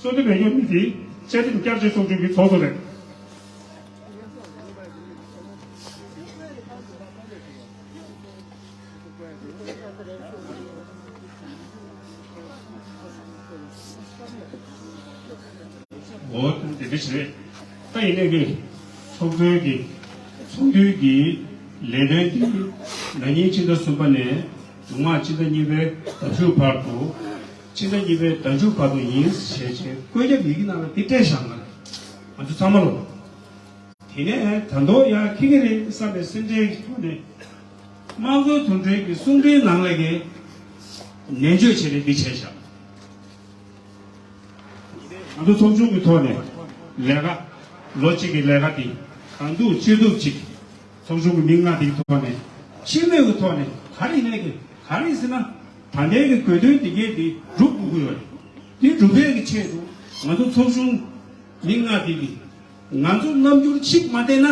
གསོལ་འདེབས་ཡོད་མི་དེ་བཅའ་ཁྲིམས་བསྐྱར་བཅོས་ཚོགས་ཆུང་གི་ཚོགས་གཙོ་རེད། འོ་དེ་འདྲ་ཞིག་རེད། ད་ཡིན་ནའི་གི་ཚོགས་གཙོའི་གི་ཚོགས་འདུའི་གི་ལས་དོན་དེ་ན་ནིང་ཕྱི་ཟླ་གསུམ་པ་ནས་མཇུག་མ་ཕྱི་ཟླ་གཉིས་པའི་ཟླ་མཇུག་བར་དུ། ཕྱི་ཟླ་གཉིས་པའི་ཟླ་མཇུག་བར་དུ་ཡིན་ཞེས་བྱས་བཀོད་ཁྱབ་ཡི་གེ་ནང་ལ་དེ་སྤྲད་བཞག་ན་རེད། ང་ཚོ་ཚང་མ་ལོ། དེ་ནས་ད་དུང་ཡང་འཁྱེར་གྱི་རེད་བསམ་པའི་སེམས་ཁྲལ་གྱི་ཐོག་ནས། དམངས་གཙོ་དོན་གྲུབ་ཀྱི་གསུང་འཕྲིན་ནང་ལ་གི་ནན་བརྗོད་བྱས་ནས་འདི་བྱས་བཞག་ང་ཚོ་ཚོགས་ཆུང་གི་ཐོག་ནས་ལས་ཀ་ལོ་གཅིག་གི་ལས་ཀ་འདི་གང་ཐུབ་ཅི་ཐུབ་ཅིག་ཚོགས་ཆུང་གི་མི་ལྔ་འདིའི་ཐོག་ནས་སྤྱི་མོས་ཀྱི་ཐོག་ནས་ག་རེ་ཡིན་ནའི་གི་ག་རེ་ཡིན་ཟེར་ན། ད་ལྟའི་གི་དགོས་འདུན་འདི་གས་འདི་སྒྲུབ་དགོས་ཀྱི་ཡོད་རེད། འདི་སྒྲུབ་ཡས་ཀྱི་ཆེད་དུ་ང་ཚོ་ཚོགས་ཆུང་མི་ལྔ་འདི་གི་ང་ཚོ་རྣམ་འགྱུར་གཅིག་མ་བསྟན་ན།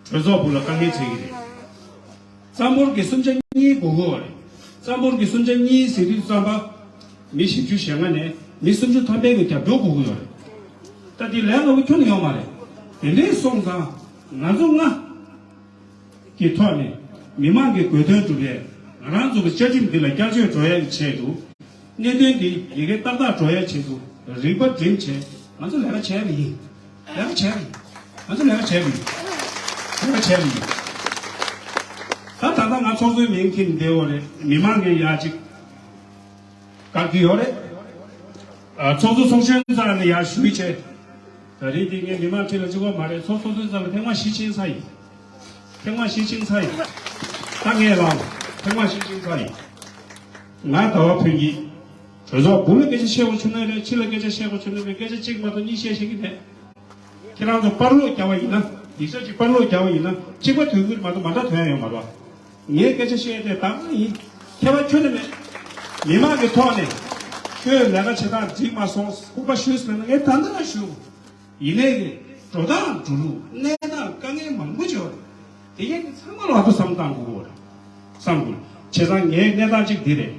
གྲོས་ཚོགས་སྦུག་ལ་དཀའ་ངལ་འཕྲད་ཀྱི་རེད། རྩ་འབོར་གྱི་གསུམ་ཆ་གཉིས་དགོས་ཀྱི་ཡོད་རེད། རྩ་འབོར་གྱི་གསུམ་ཆ་གཉིས་ཟེར་དུས་ཙམ་པ། མི་བཞི་བཅུ་ཞེ་ལྔ་ནས་མི་སུམ་ཅུ་ཐམ་པའི་གི་རྒྱབ་སྐྱོར་དགོས་ཀྱི་ཡོད་རེད། ད་འདི་ལས་སླ་པོ་ཁྱོན་ནས་ཡོད་མ་རེད། དེ་འདྲའི་སོང་ཙང་ང་ཚོ་ལྔ་གི་ཐོག་ནས་མི་མང་གི་དགོས་འདུན་སྒྲུབ་ཡས། ང་རང་ཚོ་གི་བཅའ་ཁྲིམས་འདི་ལ་བསྐྱར་བཅོས་འགྲོ་ཡས་ཀྱི་ཆེད་དུ། གནད་དོན་འདི་ཡི་གེ་ཏག་ཏག་འགྲོ་ཡ་ཆེད་དུ་རིག་པ་སྒྲིམ་བྱས་ང་ཚོ་ལས་ཀ་བྱས་པ་ཡིན། ལས་ཀ་བྱས་པ་ཡིན། ང་ཚོ་ལས་ཀ་བྱས་པ་ཡིན། ལས་ཀ་བྱས་པ་ཡིན། ད་ད་ལྟ་ང་ཚོགས་གཙོའི་མིང་འཁྱེར་ནས་བསྡད་ཡོད་རེད། མི་མང་གིས་ཡ་གཅིག་བཀག་གི་ཡོད་རེད། ཨ། ཚོགས་གཙོ་ཚོགས་གཞོན་རྩ་ནས་ཡར་ཞུ་ཡིག་བྱས། ད་རེས་འདི་ངས་མི་མང་ཁྲི་ལ་གཅིག་པོ་མ་རེད། ཚོགས་གཙོ་ཚོགས་གཞོན་རྩ་ལ་ཐེངས་མ་བཞི་ཕྱིན་ཚར་ཡིན། ཐེངས་མ་བཞི་ཕྱིན་ཚར་ཡིན། ད་ངས་ལབ། ཐེངས་མ་བཞི་ཕྱིན་ཚར་ཡིན། ང་ཟླ་བ་ཕུན་སྐྱིད། གྲོས་ཚོགས་སྦུག་ལ་སྐད་ཆ་བཤད་དགོས་བྱུང་ན་རེད། ཕྱི་ལ་སྐད་ཆ་བཤད་དགོས་བྱུང་ན་རེད། སྐད་ཆ་གཅིག་མ་གཏོགས་གཉིས་བཤད་ཤེས་ཀྱི་མེད། ཁྱེད་རང་ཚོ་པར་སློག་རྒྱག་པ་ཡིན་ན། ཡིག་ཆ་གཅིག་པར་སློག་རྒྱག་པ་ཡིན་ན་གཅིག་པ་ཐོན་གྱི་རེད་མ་གཏོགས་མ་འདྲ་ཐོན་ཡ་ཡོད་མ་རེད་བ། ངས་སྐད་ཆ་བཤད་དེ་དག་པ་ཡིན། ཁྱད་པར་ཁྱོན་ནས་མེད། མི་མང་གི་ཐོག་ནས་ཁྱོད་ལས་ཀ་བྱེད་སྟངས་འགྲིག་མ་སོང་སྐུར་པ་ཞུས་ཟེར་ན་ངས་ད་ལྟ་རང་ཞུ། ཡིན་ནའི་གི་འགྲོ་སྟངས་འགྲོ་ལུགས་གནས་སྟངས་དཀའ་ངལ་མང་པོ་ཅིག་ཡོད་རེད། དེ་གས་ཀྱི་ཚང་མ་ལ་ཨ་ཏོ་བསམ་བཏང་དགོས་ཀྱི་ཡོད་རེད། བསམ་དགོས། བྱས་ཙང་ངའི་གནས་སྟངས་གཅིག་འདི་རེད།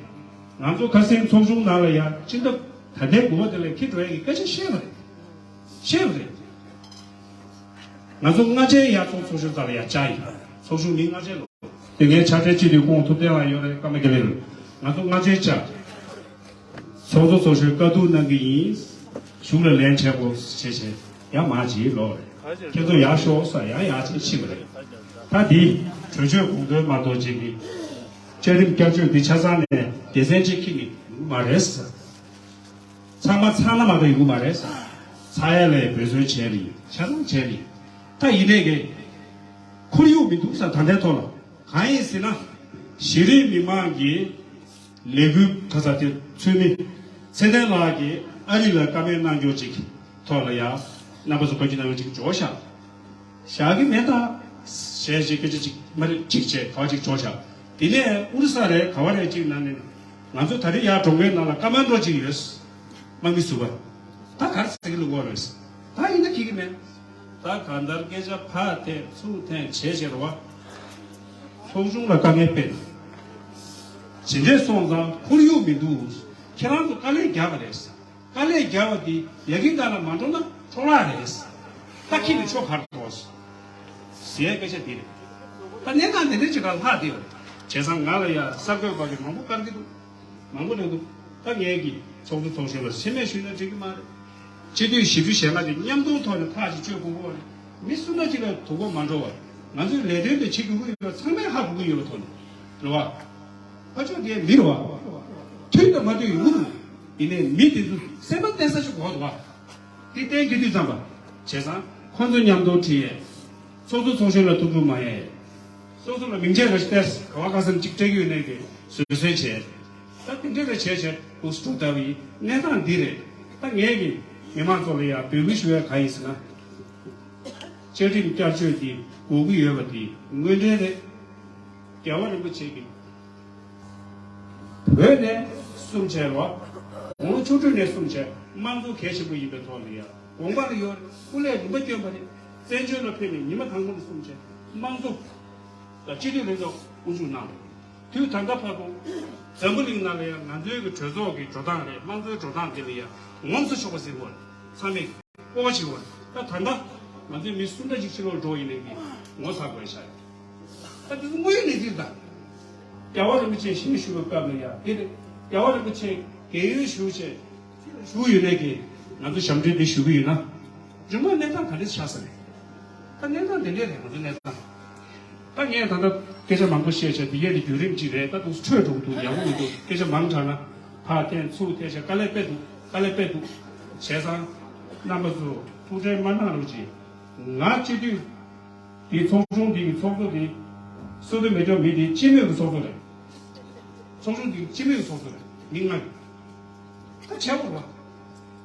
ང་ཚོ་ཁ་སང་ཚོགས་ཆུང་ནང་ལ་ཡ་སྤྱི་ཟླ་ད་ལྟའི་དགུ་པ་དེ་ལ་འཁྱེར་འགྲོ་ཡ་གི་སྐད་ཆ་བཤད་པ་རེད། བཤད་པ་རེད། ང་ཚོ་ལྔ་ཆའི་ཡ་ཚོགས་ཚོགས་གཞོན་རྩ་ལ་ཡ་བཅར་ཡིན། ཚོགས་ཆུང་མི་ལྔ་ཆའི་ལོ། དེ་ངའི་ཕྱག་སྦྲེལ་སྤྱི་འཐུས་སྐུ་ངོ་ཐུབ་བསྟན་ལགས་ཡོད་རེད། ཀརྨ་དགེ་ལེགས་རེད། ང་ཚོ་ལྔ་ཆའི་བཅར། ཚོགས་གཙོ་ཚོགས་གཞོན་བཀའ་བསྡུར་གནང་གི་ཡིན། གཞུང་ལ་ལན་བྱེད་དགོས་བྱས་བྱས་ཡང་མ་བྱེད་ལོག་རེད། ཁྱེད་ཚོ་ཡར་ཤོག་ཟེར་ཡང་ཡར་བྱེད་ཕྱིན་པ་རེད། ད་འདི་གྲོས་ཆོད་དགོངས་དོན་མ་གཏོགས་བྱེད་ཀྱི། བཅའ་ཁྲིམས་བསྐྱར་བཅོས་འདི་ཆ་ཚང་ནས་སྡེ་ཚན་གཅིག་ཁྱེར་ནས་ཡོང་གི་མ་རེད་ཟེར། ཚང་མ་ཚང་ན་མ་གཏོགས་ཡོང་གི་མ་རེད་ཟེར། ཚང་ཡ་ལ་འབད་བརྩོན་བྱས་པ་ཡིན། ཆ་ཚང་བྱས་པ་ཡིན། ད་ཡིན་ནའི་གི་ཁོར་ཡུག་མི་འདུག་ཟེར། ད་ལྟའི་ཐོག་ལ་གང་ཡིན་ཟེར་ན། གཞི་རིམ་མི་མང་གི་ལས་འགུལ་ག་ས་དེ་ཚུད་མི་ཚེ་བརྟན་ལགས་ཀྱིས་ཨ་རི་ལ་བཀའ་མོལ་གནང་རྒྱུ་ཅིག་ཐོག་ལ་ཡ་རྣམ་པ་ཚོ་བཀའ་བཀྱོན་གནང་རྒྱུ་ཅིག་འབྱོར་ཤག་བཞག་གི་མེད་ད། ཞལ་ཞིག་སྐད་ཆ་ཅིག་མ་རེད་ཅིག་བྱས་ག་བ་ཅིག་འབྱོར་ཤག་དེ་ནས་ཨོ་རི་ས་རེད་ག་བ་རེད་ཅིག་ནང་ནས་ང་ཚོ་ད་རེས་ཡར་འགྲོ་མཁན་ནང་ལ་ཀ་མན་ཌོ་ཅིག་ཡོད། དམག་མི་ཟུར་པ། ད་ག་རེ་ཟེར་གི་འདུག་གོ་རེད། ད་ཡིན་ན་ཁྱི་གི་མེད། ད་གང་ལྟར་སྐད་ཆ་ཕར་འཐེན་ཚུར་འཐེན་བྱས་བྱས་རེད་བ། ཚོགས་ཆུང་ལ་དཀའ་ངལ་སྤེལ། དེ་འདྲས་སོང་ཙང་ཁོར་ཡུག་མི་འདུག་ཁྱེད་རང་ཚོ་དཀའ་ལས་རྒྱག་པ་རེད། དཀའ་ལས་རྒྱག་པ་འདི་ཡ་གི་ག་ལ་མ་འགྲོ་ན་འཕྲོ་བརླག་རེད། ད་ཁྱེད་ནི་ཆོ་གར་འགྲོ། ཟེར་སྐད་ཆ་འདི་རེད། ད་གནས་སྟངས་འདི་འདྲས་ཅིག་ལ་ལྷག་བསྡད་ཡོད་རེད། བྱས་ཙང་ང་ལ་ཡ་གསར་འགོད་པ་གི་མང་པོ་བཀར་གྱི་འདུག་མང་པོ་རེད་འདུག་ད་ངས་ཀྱི་ཚོགས་གཙོ་ཚོགས་གཞོན་ལ་སེམས་ནས་ཞུས་ན་འགྲིག་གི་མ་རེད། སྤྱི་འཐུས་བཞི་བཅུ་ཞེ་ལྔ་དེ་མཉམ་དུ་ཐོག་ནས་ཐག་ཅིག་གཅོད་དགོས་ཀྱི་ཡོད་རེད། མི་སུ་འདྲ་ཅིག་ལ་དོ་ཁུར་མ་འགྲོ་བར་ང་ཚོའི་ལས་དོན་དེ་བྱེད་དགོས་ཀྱི་ཡོད་པ་ཚང་མས་ཧ་གོ་གི་ཡོད་པ་ཐོག་ནས་རེད་བ། ཕར་ཕྱོགས་དེ་མི་རེད་བ། མཐུན་དང་མ་མཐུན་ཡོང་གི་འདུག་ཡིན་ནའི་མི་དེ་ཚོ་སེམས་པ་གཏད་ས་ཞིག་དགོས་འདུག་བ། དེ་གཏན་འཁེལ་དུས་ཙམ་པ། བྱས་ཙང་ཁོང་ཚོ་མཉམ་དུ་ཁྲིད་ཡས། ཚོགས་གཙོ་ཚོགས་གཞོན་ལ་ཐུགས་ཁུར་མ་ཡས། སོ་སོ་ལ་མིང་ཆད་རེ་སྟེར་ག་བ་ག་སར་གཅིག་སྤྲད་ཀྱི་ཡོད་ནས་ཀྱི་བཟོད་གསོལ་བྱས། ད་དེ་འདྲ་རེ་བྱས་བྱས་འདུག་སྤྲོ་ལྟ་བུ་ཡིན་གནས་སྟངས་འདི་རེད། ད་ངས་ཀྱི་མི་མང་ཚོ་ལ་ཡང་འབོད་སྐུལ་ཞུ་ཡས་ག་ཡིན་ཟེར་ན། བཅའ་ཁྲིམས་བསྐྱར་བཅོས་འདི་དགོས་ཀྱི་ཡོད་པ་འདི་དངོས་འབྲེལ་རེད། རྒྱལ་བ་རིན་པོ་ཆེ་གིས་བོད་ནས་གསུམ་བྱས་རོགས། དགུང་ལོ་བཅུ་དྲུག་ནས་གསུམ་བྱས་དམངས་གཙོ་གལ་ཆེན་པོ་ཡིན་པའི་ཐོག་ལ་ཡ་དགོངས་པ་ལ་ཡོད་རེད། སྐུ་ལས་རིམ་པ་བསྐྱོན་པ་རེད། བཙན་བྱོལ་ལ་ཕེབས་ནས་ཉི་མ་དང་པོ་ནས་གསུམ་བྱས་དམངས་གཙོ་དང་སྤྱི་འཐུས་ལྷན་ཚོགས་དབུ་བཞུགས་གནང་རེད། དུས་ད་ལྟ་བར་དུ་འཛམ་བུ་གླིང་ནང་ལ་ཡང་ང་ཚོའི་གི་གྲོས་ཚོགས་ཀྱི་འགྲོ་སྟངས་རེད། དམངས་གཙོའི་འགྲོ་སྟངས་དེ་ལ་ཡང་ངོམ་ས་ཆོག་པ་ཟེར་བ་ཚང་མས་སྤོབས་པ་བྱེད་དགོས། ད་ད་ལྟ་ང་ཚོའི་མི་སུ་འདྲ་ཅིག་ཕྱི་ལོགས་འགྲོ་ཡིན་ནའི་གི་ངོ་ཚ་དགོས་ཤག་ད་དེ་ཚོ་དངོས་ཡོད་གནས་ཚུལ་དང་། རྒྱལ་བ་རིན་པོ་ཆེ་ཞལ་བཞུགས་པའི་སྐབས་ལ་ཡང་དེ་རེད། རྒྱལ་བ་རིན་པོ་ཆེ་རྒས་ཡོལ་ཞུ་བྱས་ཞུ་ཡོད་ནའི་གི་ང་ཚོ་ཞབས་འདྲེན་དེ་ཞུ་གི་ཡོད་ན། མཇུག་མ་གནས་སྟངས་ག་འདྲས་ཆགས་ས་རེད། ད་གནས་སྟངས་དེ་འདྲས་རེད་ང་ཚོ་གནས་སྟངས། ད་ངས་ད་ལྟ་སྐད་ཆ་མང་པོ་བཤད་བྱས་འདི་གས་དེ་བརྒྱུད་རིམ་གཅིག་རེད། ད་འདུག་འཕྲོས་འགྲོ་གི་འདུག་ཡག་པོ་མི་འདུག་སྐད་ཆ་མང་དྲགས་ན་ཕར་བསྟན་ཚུར་བསྟན་བྱས་དཀའ་ལས་དཔེ་འདུག་དཀའ་ལས་དཔེ་འདུག་བྱས་ཙང་རྣམ་པ་ཚོ་ཐུགས་ཁྲལ་མ་གནང་རོགས་གྱིས། ང་སྤྱི་འཐུས་དེའི་ཚོགས་ཆུང་འདི་གི་ཚོགས་གཙོ་དེ་སོ་སོ་མེད་ཀྱང་མི་དེ་སྤྱི་མོས་ཀྱི་ཚོགས་གཙོ་རེད། ཚོགས་ཆུང་འདི་སྤྱི་མོས་ཀྱི་ཚོགས་གཙོ་རེད། མི་ལྔ་གི་ད་བྱས་པ་རེད་བ།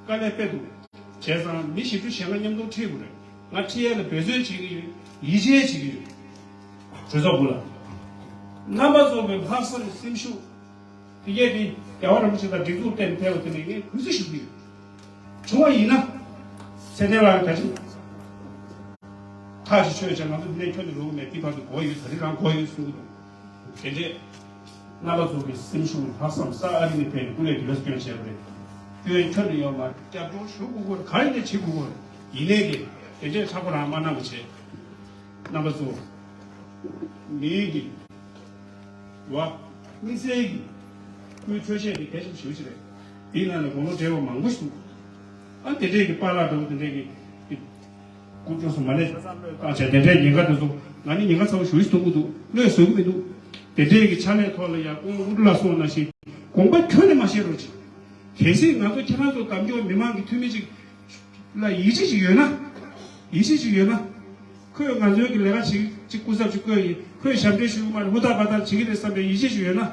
དཀའ་ལས་དཔེ་འདུག་བྱས་ཙང་མི་བཞི་བཅུ་ཞེ་ལྔ་མཉམ་དུ་ཁྲིད་དགོས་རེད། ང་ཁྲིད་ཡས་ལ་འབད་བརྩོན་བྱེད་ཀྱི་ཡོད། ཡིད་ཆེས་བྱེད་ཀྱི་ཡོད། གྲོས་ཚོགས་དགུ་ལ། རྣམ་པ་ཚོ་གི་ལྷག་བསམ་སེམས་ཤུགས། དེ་གས་དེ་རྒྱལ་བ་རིན་པོ་ཆེ་དང་སྒྲིག་འཛུགས་གཏན་ཕེབས་པ་དེ་ནས་ངས་གུས་བརྩི་ཞུ་གི་ཡོད། བྱུང་བ་ཡིན་ན། ཚེ་བརྟན་ལགས་ད་ཅི། ཐག་ཅིག་ཆོད་བྱས་ང་ཚོ་འདི་ནས་ཁྱོན་ནས་ལོག་མེད། འདི་བར་དུ་གོ་ཡོད། ད་རིང་རང་གོ་ཡོད་གསུང་གི་འདུག་དེ་འདྲས། རྣམ་པ་ཚོ་གི་སེམས་ཤུགས་ལྷག་བསམ་ས་ཨ་རི་ནས་ཕེབས་ནས་སྐུ་ལས་དེ་འདྲས་སྐྱོན་བྱས་པ་རེད། སྐྱོན་ཁྱོན་ནས་ཡོད་མ་རེད། རྒྱབ་སྐྱོར་ཞུ་དགོས་ཀྱི་རེད། ག་རེ་ནས་བྱེད་དགོས་ཀྱི་རེད། ཡིན་ནའི་གི་དེ་འདྲས་ཁྲ་པོ་རང་མ་གནང་བ་བྱས། རྣམ་པ་ཚོ། མིའི་གི། བ། དམིགས་བསལ་གྱི། སྐུའི་འཕྲོད་བཞེས་དེ་གལ་ཆེན་ཞེ་པོ་ཅིག་རེད། དེའི་ནང་ནས་དགུང་ལོ་བགྲེས་པ་མང་པོ་ཞིག་འདུག་ཨ་དེ་འདྲས་ཀྱི་པཱ་ལགས་འདྲ་བོ་དེ་འདྲས་ཀྱི། སྐུ་ཕྲེང་སུ་མ་ལས་བཏང་བྱས་དེ་འདྲའི་ཉེན་ཁ་དེ་ཚོ་ང་ནི་ཉེན་ཁ་ཚ་བོ་ཞེ་པོ་ཞིག་མཐོང་གི་འདུག་བློས་བཟོད་ཀྱི་མི་འདུག་དེ་འདྲའི་གི་ཕྱག་ལས་ཐོག་ལ་ཡང་སྐུ་ངོ་དངོས་གྲུབ་ལགས་སོང་ནང་བཞིན་དགོངས་པ་ཁྱོན་ནས་མ་བཞེས་རོགས་གྱིས། གལ་སྲིད་ང་ཚོ་ཁྱེད་རང་ཚོ་འདེམས་སྐྱོར་མི་མང་གི་འཐུས་མི་ཅིག་ལ་ཡིད་ཆེས་ཅིག་ཡོད་ན། ཡིད་ཆེས་ཅིག་ཡོད་ན། ཁོས་ང་ཚོའི་གི་ལས་ཀ་ཅིག་ཅིག་སྐུ་ཚབ་ཅིག་བསྐོས་ཡིན། ཁོས་ཞབས་འདྲེན་ཞུ་གི་མ་རེད། ཧུར་ཐག་འབད་ཐག་བྱེད་ཀྱི་རེད་བསམ་པའི་ཡིད་ཆེས་ཅིག་ཡོད་ན།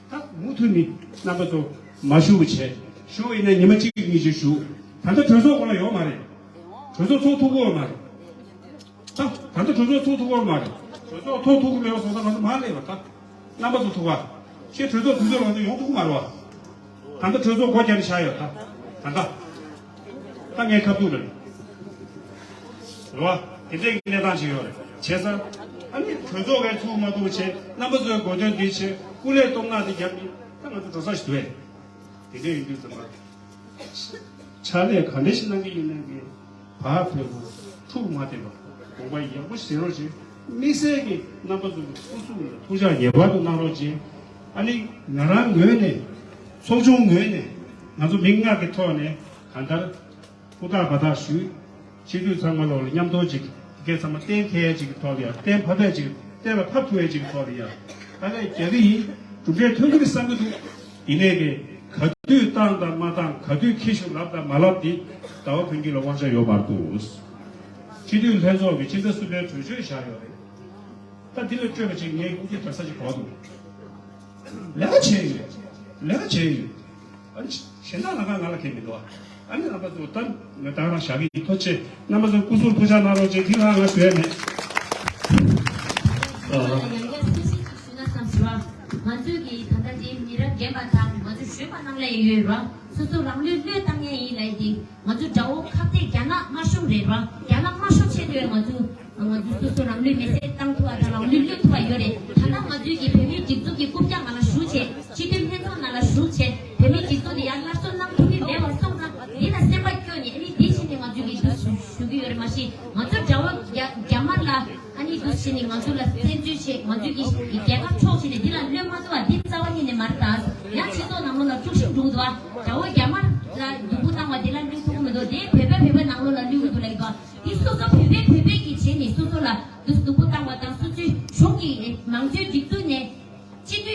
ད་མུ་མཐུད་ནས་རྣམ་པ་ཚོ་མ་ཞུ་བ་བྱས། ཞུ་བ་ཡིན་ན་ཉི་མ་གཅིག་གཉིས་ཅིག་ཞུ། ད་ལྟ་གྲོས་ཚོགས་སྒང་ལ་ཡོད་མ་རེད། གྲོས་ཚོགས་ཚོགས་ཐུབ་ཀྱི་ཡོད་མ་རེད། ད་ད་ལྟ་གྲོས་ཚོགས་ཚོགས་ཐུབ་ཀྱི་ཡོད་མ་རེད། གྲོས་ཚོགས་ཚོགས་ཐུབ་ཀྱི་མེད་པ་སོང་ཙང་ང་ཚོ་མར་སླེབས་པ་ད། རྣམ་པ་ཚོ་ཐུག་པ། ཁྱེད་གྲོས་ཚོགས་དུས་ཚོད་ལ་ང་ཚོ་ཡོང་ཐུབ་ཀྱི་མ་རེད་བ། ད་ལྟ་གྲོས་ཚོགས་སྒོ་རྒྱབ་ནས་བཞག་ཡོད་ད། ད་ལྟ། ད་ངའི་ཁ་ཐུག་རེད། རེད་བ། དེ་འདྲའི་གནས་སྟངས་ཅིག་ཡོད་རེད། བྱས་ཙང་། ཨ་ནི་གྲོས་ཚོགས་ཀྱིས་ཚུགས་མ་ཐུབ་བྱས། རྣམ་པ་ཚོའི་དགོས་འདུན་འདི་བྱས། སྐུ་ལས་གཏོང་གནང་འདི་བརྒྱབ་ནས་ད་ང་ཚོ་འགྲོ་ས་ཞིག་འདུག་བས། དེ་འདྲ་ཡིན་དུས་ཙམ་པ། ཕྱག་ལས་ག་འདྲ་ཞིག་གནང་གི་ཡིན་ནའི་གི། བག་ཕེབས་པོ། འཁྲུག་མ་བསྟེན་པ། དགོངས་པ་ཡག་པོ་བཞེས་རོགས་བྱེད། དམིགས་བསལ་གྱི་རྣམ་པ་ཚོ་གི་སྐུ་གཟུགས་ལ་ཐུགས་ཅག་ངེས་པར་དུ་གནང་རོགས་བྱེད། ཨ་ནི་ང་རང་ངོས་ནས། ཚོགས་ཆུང་ངོས་ནས། ང་ཚོ་མི་ལྔ་གི་ཐོག་ནས་གང་ལྟར། ཧུར་ཐག་འབད་ཐག་ཞུས། སྤྱི་འཐུས་ཚང་མ་ལོག་ལ་མཉམ་དུ་ཅིག་དེ་གས་ཚང་མ་གཏན་འཁེལ་ཡ་ཅིག་གི་ཐོག་ལ་ཡ། གཏན་ཕབ་ཡ་ཅིག་གཏན་ལ་ཕབ་ཐུབ་ཡ་ཅིག་གི་ཐོག་ལ་ཡ། དཀའ་ལས་རྒྱག་གི་ཡིན། གྲུབ་འབྲས་ཐོན་གྱི་རེད་བསམ་གྱི་འདུག་ཡིན་ནའི་གི། ག་དུས་བཏང་དང་མ་བཏང་། ག་དུས་ཁྱི་ཤུགས་ལབ་དང་མ་ལབ་དེ་ཟླ་བ་ཕུན་སྐྱིད་ལ་དབང་ཆ་ཡོད་མ་འདུག་སྤྱི་འཐུས་ལྷན་ཚོགས་ཀྱིས་སྤྱི་ཟླ་གསུམ་པའི་གྲོས་ཆོད་བཞག་ཡོད་རེད། ད་འདི་ལས་སྤྲོས་པ་ཅིག་ངས་སྐུ་སྐྱེ་གྲྭ་ས་ཅིག་གོ་འདུག་ལས་ཀ་བྱས་ཡོད། ལས་ཀ་བྱས་ཡོད། ཨ་ནི་གཞན་དག་ལ་ཁ་ང་ལ་ཁེལ་མི་འདུག་ཨ་ནི་རྣམ་པ་ཚོ་ད་ང་ད་རང་བཞག་གི་ཐུགས་རྗེ་ཆེ། རྣམ་པ་ཚོ་སྐུ་གཟུགས་ཐུགས་ཅག་གནང་རོགས་བྱེད། དེ་ལ་ང་ཞུ་ཡ་མེད། ཡང་བསྐྱར་གསལ་བཤད་ཅིག་ཞུས་ན་བསམ་ཞུ་བ། ང་ཚོས་ཀྱི་ད་ལྟ་དེ་མི་རབས་རྒན་པ་དང་ང་ཚོས་གཞོན་པ་རྣམས་ལ་ཡང་ཡོད་ར། སོ་སོ་རང་ལུས་བློས་བཏང་མཁན་ཡིན་ལབ་ཡ་དེ། ང་ཚོ་དགྲ་བོ་ཁ་གཏད་རྒྱ་ནག་དམར་ཤོག་རེད་བ། རྒྱ་ནག་དམར་ཤོག་ཆེད་དུ་ང་ཚོ་ང་ཚོ་སོ་སོ་རང་ལུས་མེ་སྲེག་བཏང་ཐུབ་པ་དང་རང་ལུས་གློད་ཐུབ་པ་ཡོད་རེད། ད་ལྟ་ང་ཚོའི་གི་བོད་མིའི་སྒྲིག་འཛུགས་ཀྱི་རྐུབ་བཀྱག་ང་ལ་ཞུགས་བྱས། སྤྱི་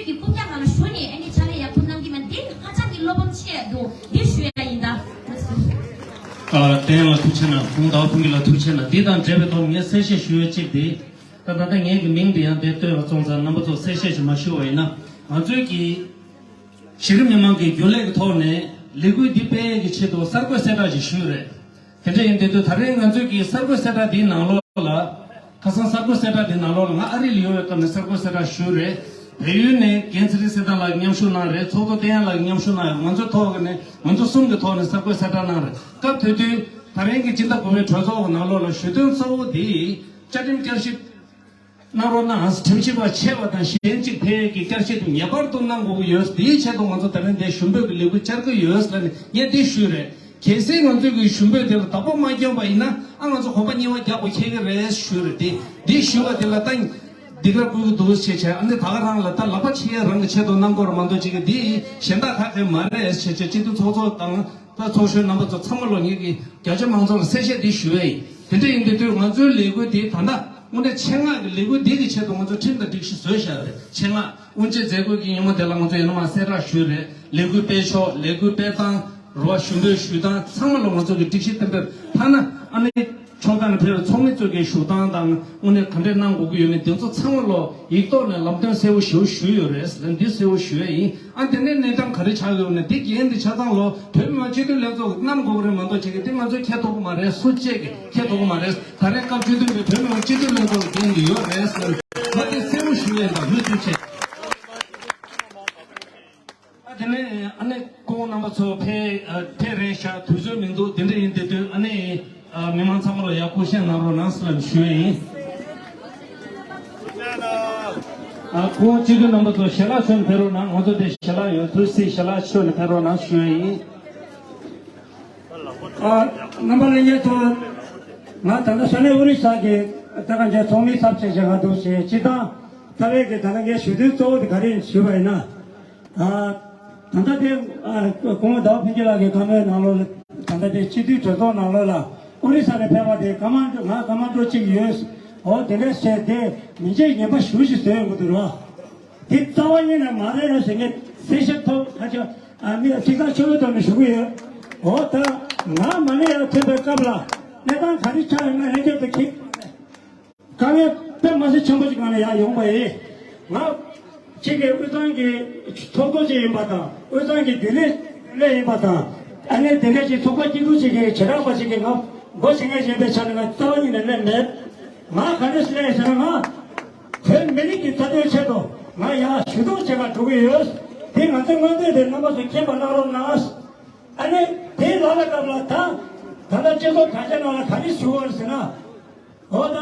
ཀྱི་རྐུབ་བཀྱག་ནང་ལ་ཞུགས་ནས་ཨ་ནི་ཕྱག་ལས་ཡག་པོ་གནང་གི་མེད། འདི་ཧ་ཅང་གི་བློ་ཕམ་ཆེ་ཡ་འདུག། འདི་ཞུ་ཡ་ཡིན་ད། ཨ། བསྟན་ལ་ཐུགས་ཆེ་གནང་། ཁོང་ཟླ་བ་ཕུན་སྐྱིད་ལ་ཐུགས་ཆེ་གནང་། འདི་དང་འབྲེལ་བའི་ཐོག་ངས་གསལ་བཤད་ཞུ་ཡ་གཅིག་དེ། ད་ད་ལྟ་ངའི་གི་མིང་དེ་ཡང་དེ་བཏོན་པ་སོང་ཙང་རྣམ་པ་ཚོ་གསལ་བཤད་ཞིག་མ་ཞུ་བ་ཡིན་ན། ང་ཚོའི་གི་གཞི་རིམ་མི་མང་གི་རྒྱུན་ལས་ཀྱི་ཐོག་ནས་ལས་འགུལ་འདི་སྤེལ་ཡས་ཀྱི་ཆེད་དུ་གསར་འགོད་གསལ་བསྒྲགས་ཤིག་ཞུས་རེད། དེ་འདྲ་ཡིན་དུས་ད་རེས་ང་ཚོས་ཀྱི་གསར་འགོད་གསལ་བསྒྲགས་འདིའི་ནང་ལོགས་ལ། ཁ་སང་གསར་འགོད་གསལ་བསྒྲགས་འདིའི་ནང་ལོགས་ལ་ང་ཨ་རི་ལ་ཡོད་པའི་སྐབས་ནས་གསར་འགོད་གསལ་བསྒྲགས་ཞུས་རེད། བལ་ཡུལ་ནས་རྒན་ཚེ་རིང་བསོད་ནམས་ལགས་ཀྱིས་མཉམ་ཞུགས་གནང་རེད། ཚོགས་གཙོ་བསྟན་དབྱངས་ལགས་ཀྱིས་མཉམ་ཞུགས་གནང་ཡོད། ང་ཚོའི་ཐོག་ནས་ང་ཚོ་གསུམ་གྱི་ཐོག་ནས་གསར་འགོད་གསལ་བསྒྲགས་གནང་རེད། སྐབས་དེ་དུས་ད་རེས་ཀྱི་སྤྱི་ཟླ་དགུ་པའི་གྲོས་ཚོགས་ཀྱི་ནང་ལོགས་ལ་ཞུ་དོན་གཙོ་བོ་དེ་བཅའ་ཁྲིམས་བསྐྱར་ཞིབ་གནང་རོགས་གནང་། ཁྲིམས་ཞིབ་པ་ཆེ་བ་དང་གཞན་གཅིག་ཕེབས་ཀྱི་བསྐྱར་ཞིབ་ངེས་པར་དུ་གནང་དགོས་ཀྱི་ཡོད། དེའི་ཆེད་དུ་ང་ཚོ་ད་ལན་དེ་ཞུ་འབོད་ཀྱི་ལས་འགུལ་བསྐྱར་གྱི་ཡོད་ཟེར་ནས་ངས་དེ་ཞུས་རེད། གལ་སྲིད་ང་ཚོས་ཀྱི་ཞུ་འབོད་དེ་ལ་བདག་པོ་མ་བསྐྱངས་པ་ཡིན་ན། ཨ། ང་ཚོ་གོམ་པ་གཉིས་པ་རྒྱག་དགོས་འཁེལ་གྱི་རེད་ཞུས་རེད། དེ་འདི་ཞུ་བ་དེ་ལ་ད་སྡིགས་ར་བསྐུལ་གྱི་འདུག་ཞེས་བྱས། ཨ་ནི་ད་ག་རང་ལ་ད་ལག་པ་འཆང་ཡ་རང་གི་ཆེད་དུ་གནང་དགོས་རེད་མ་གཏོགས། ཅིག་གི་འདི་གཞན་དག་ག་གེ་མ་རེད་ཞེས་བྱས། སྤྱི་འཐུས་ཚོགས་གཙོ་དང་ད་ཚོགས་གཞོན་རྣམ་པ་ཚོ་ཚང་མ་ལོ་ངེད་ཀྱི་རྒྱ་ཆེ་མང་ཚོགས་ལ་གསལ་བཤད་འདི་ཞུ་བ་ཡིན། དེ་འདྲ་ཡིན་དུས་དུས་ང་ཚོའི་ལས་འགུལ་འདི་ད་ལྟ་དངོས་གནས་ཆེད་མངགས་ཀྱི་ལས་འགུལ་འདི་གི་ཆེད་དུ་ང་ཚོ་ཁྲིམས་དང་སྒྲིག་གཞི་བཟོས་བཞག་རེད། ཆེད་མངགས་དབུ་འབྱེད་མཛད་སྒོ་གི་ཉིན་མོ་དེ་ལ་ང་ཚོ་ཡིན་ན་མ་གསལ་བསྒྲགས་ཞུས་རེད། ལས་འགུལ་སྤེལ་ཕྱོགས། ལས་འགུལ་སྤེལ་སྟངས། རེད་བ། ཞུ་འབོད་ཞུ་སྟངས་ཚང་མ་ལ་ང་ཚོ་གི་སྒྲིག་གཞི་གཏན་འབེབས། ཐ་ན་ཨ་ནི་ཕྱོགས་ཁག་ནས་ཕེབས་པའི་ཚོགས་མི་ཚོ་གི་བཞུགས་སྟངས་དང་དངོས་གནས་ག་འདྲས་གནང་དགོས་ཀྱི་ཡོད་མེད་དེ་ཚོ་ཚང་མ་ལོ་ཡིག་ཐོག་ནས་ལམ་སྟོན་གསལ་བོ་ཞེ་པོ་ཞུས་ཡོད་རེད་ཟེར། འདི་གསལ་བོ་ཞུ་ཡས་ཡིན། ཨ། དེ་ནས་གནས་སྟངས་ག་རེ་ཆགས་ཡོད་ན། འདི་འགན་འདི་ཆ་ཚང་ལོ་བོད་མི་མང་སྤྱི་འཐུས་ལྷན་ཚོགས་ཀྱིས་བསྣམས་དགོས་ཀྱི་རེད་མ་གཏོགས། ཅིག་གི་དེ་ང་ཚོས་འཁྱེར་ཐུབ་ཀྱི་མ་རེད། སུ་གཅིག་གིས་འཁྱེར་ཐུབ་ཀྱི་མ་རེད། ད་རེས་སྐབས་བཅུ་བདུན་པའི་བོད་མི་མང་སྤྱི་འཐུས་ལྷན་ཚོགས་ཀྱི་འགན་འདི་ཡོད་རེད་ཟེར། ད་དེ་གསལ་བོ་ཞུ་ཡས་དང་ལྷོད་ཐུབ་ཆེད། ཨ། དེ་ནས་ཨ་ནི་སྐུ་ངོ་རྣམ་པ་ཚོ་ཕེབས། ཨ། ཕེབས་རན་ཤག། དུས་ཚོད་མི་འདུག། དེ་འདྲ་ཡིན་དེ་དུས་ཨ་ནི། ཨ། མི་མང་ཚང་མ་ལ་ཡར་སྐུ་གཤེགས་གནང་རོགས་གནང་ཟེར་ཞུ་ཡས་ཡིན། ཨ། སྐུ་ངོ་སྤྱི་འཐུས་རྣམ་པ་ཚོ་ཞལ་ལག་མཆོད་ནས་ཕེབས་རོགས་གནང་། ང་ཚོ་དེ་ཞལ་ལག་ཡོད་དུས་ཚེ་ཞལ་ལག་མཆོད་ནས་ཕེབས་རོགས་གནང་ཞུ་ཡས་ཡིན། ཨ། རྣམ་པ་ལྷན་རྒྱས་ཚོ། ང་ད་ལྟ་ས་གནས་ཨོ་རི་ས་གི་ད་ག་འཇའ་ཚོགས་མིའི་ཚབ་བྱས་བྱས་ང་འདུག་ཞེས་སྤྱི་བཏང་རྩ་བའི་གི་ད་ལྟ་ངའི་ཞུ་དོན་གཙོ་བོ་དེ་ག་རེ་ཡིན་ཞུས་པ་ཡིན་ན། ཨ། ད་ལྟ་དེ། ཨ། སྐུ་ངོ་ཟླ་བ་ཕུན་སྐྱིད་ལགས་ཀྱི་བཀའ་མོལ་ནང་ལོགས་ལ། ད་ལྟ་དེ་སྤྱི་འཐུས་གྲོས་ཚོགས་ནང་ལོགས་ལ་ཨོ་རི་ས་ནས་ཕེབས་པ་དེ་ཀ་མན་ཌོ། ང་ཀ་མན་ཌོ་གཅིག་ཡོད། འོ་དེ་འདྲས་བྱས་དེ་མིང་ཆད་ངན་པ་ཞེ་པོ་ཞིག་བཟོས་ཡོང་གི་འདུག་རོ། དེ་རྩ་བ་ཉིད་ནས་མ་རེད་ཟེར་མཁན་གསལ་བཤད་ཐོག་ཁ་ཆེ། ཨ། མི་ཚིག་ཐག་ཆོད་པོའི་ཐོག་ནས་ཞུ་གི་ཡོད། འོ་ད་ང་མ་ནས་ཡར་ཐོན་པའི་སྐབས་ལ་གནས་སྟངས་ག་རེ་ཆགས་ཡོད་ན་ལྷན་རྒྱས་ཚོ་གིས། དཀའ་ངལ་དཔེ་མ་སྲིད་ཆེན་པོ་ཞིག་སྒང་ནས་ཡར་ཡོང་པ་ཡིན། ང་གཅིག་གི་དབུས་གཙང་གི་ཚོགས་གཙོ་ཅིག་ཡིན་པ་དང་། དབུས་གཙང་གི་རྒྱུན་ལས་རྒྱུན་ལས་ཡིན་པ་དང་། ཨ་ནི་དེ་འདྲ་ཅིག་ཚོགས་པ་སྐྱིད་སྡུག་ཅིག་གི་བྱེ་བྲག་པ་ཞིག་གི་ང་སྒོ་ཕྱེ་མཁན་ཡིན་པའི་ཆ་ནས་ང་རྩ་བ་ཉིད་ནས་སླེབས་མེད། ང་ག་འདྲ་སླེབས་ཟེར་ན། ང་བོད་མི་རིགས་ཀྱི་རྩ་དོན་ཆེད་དུ་ང་ཡར་ཞུ་གཏུག་བྱེད་ག་འགྲོ་གི་ཡོད། དེ་ང་ཚོའི་མངོན་འདོད་དེ་རྣམ་པ་ཚོས་མཁྱེན་པ་གནང་རོགས་གནང་། ཨ་ནི་དེ་ལ་ལ་སྐབས་ལ་ད་ད་ལྟ་སྤྱི་ཚོགས་དྲ་རྒྱ་ནང་ལ་ག་རེ་ཞུ་བ་རེད་ཟེར་ན། འོ་ད།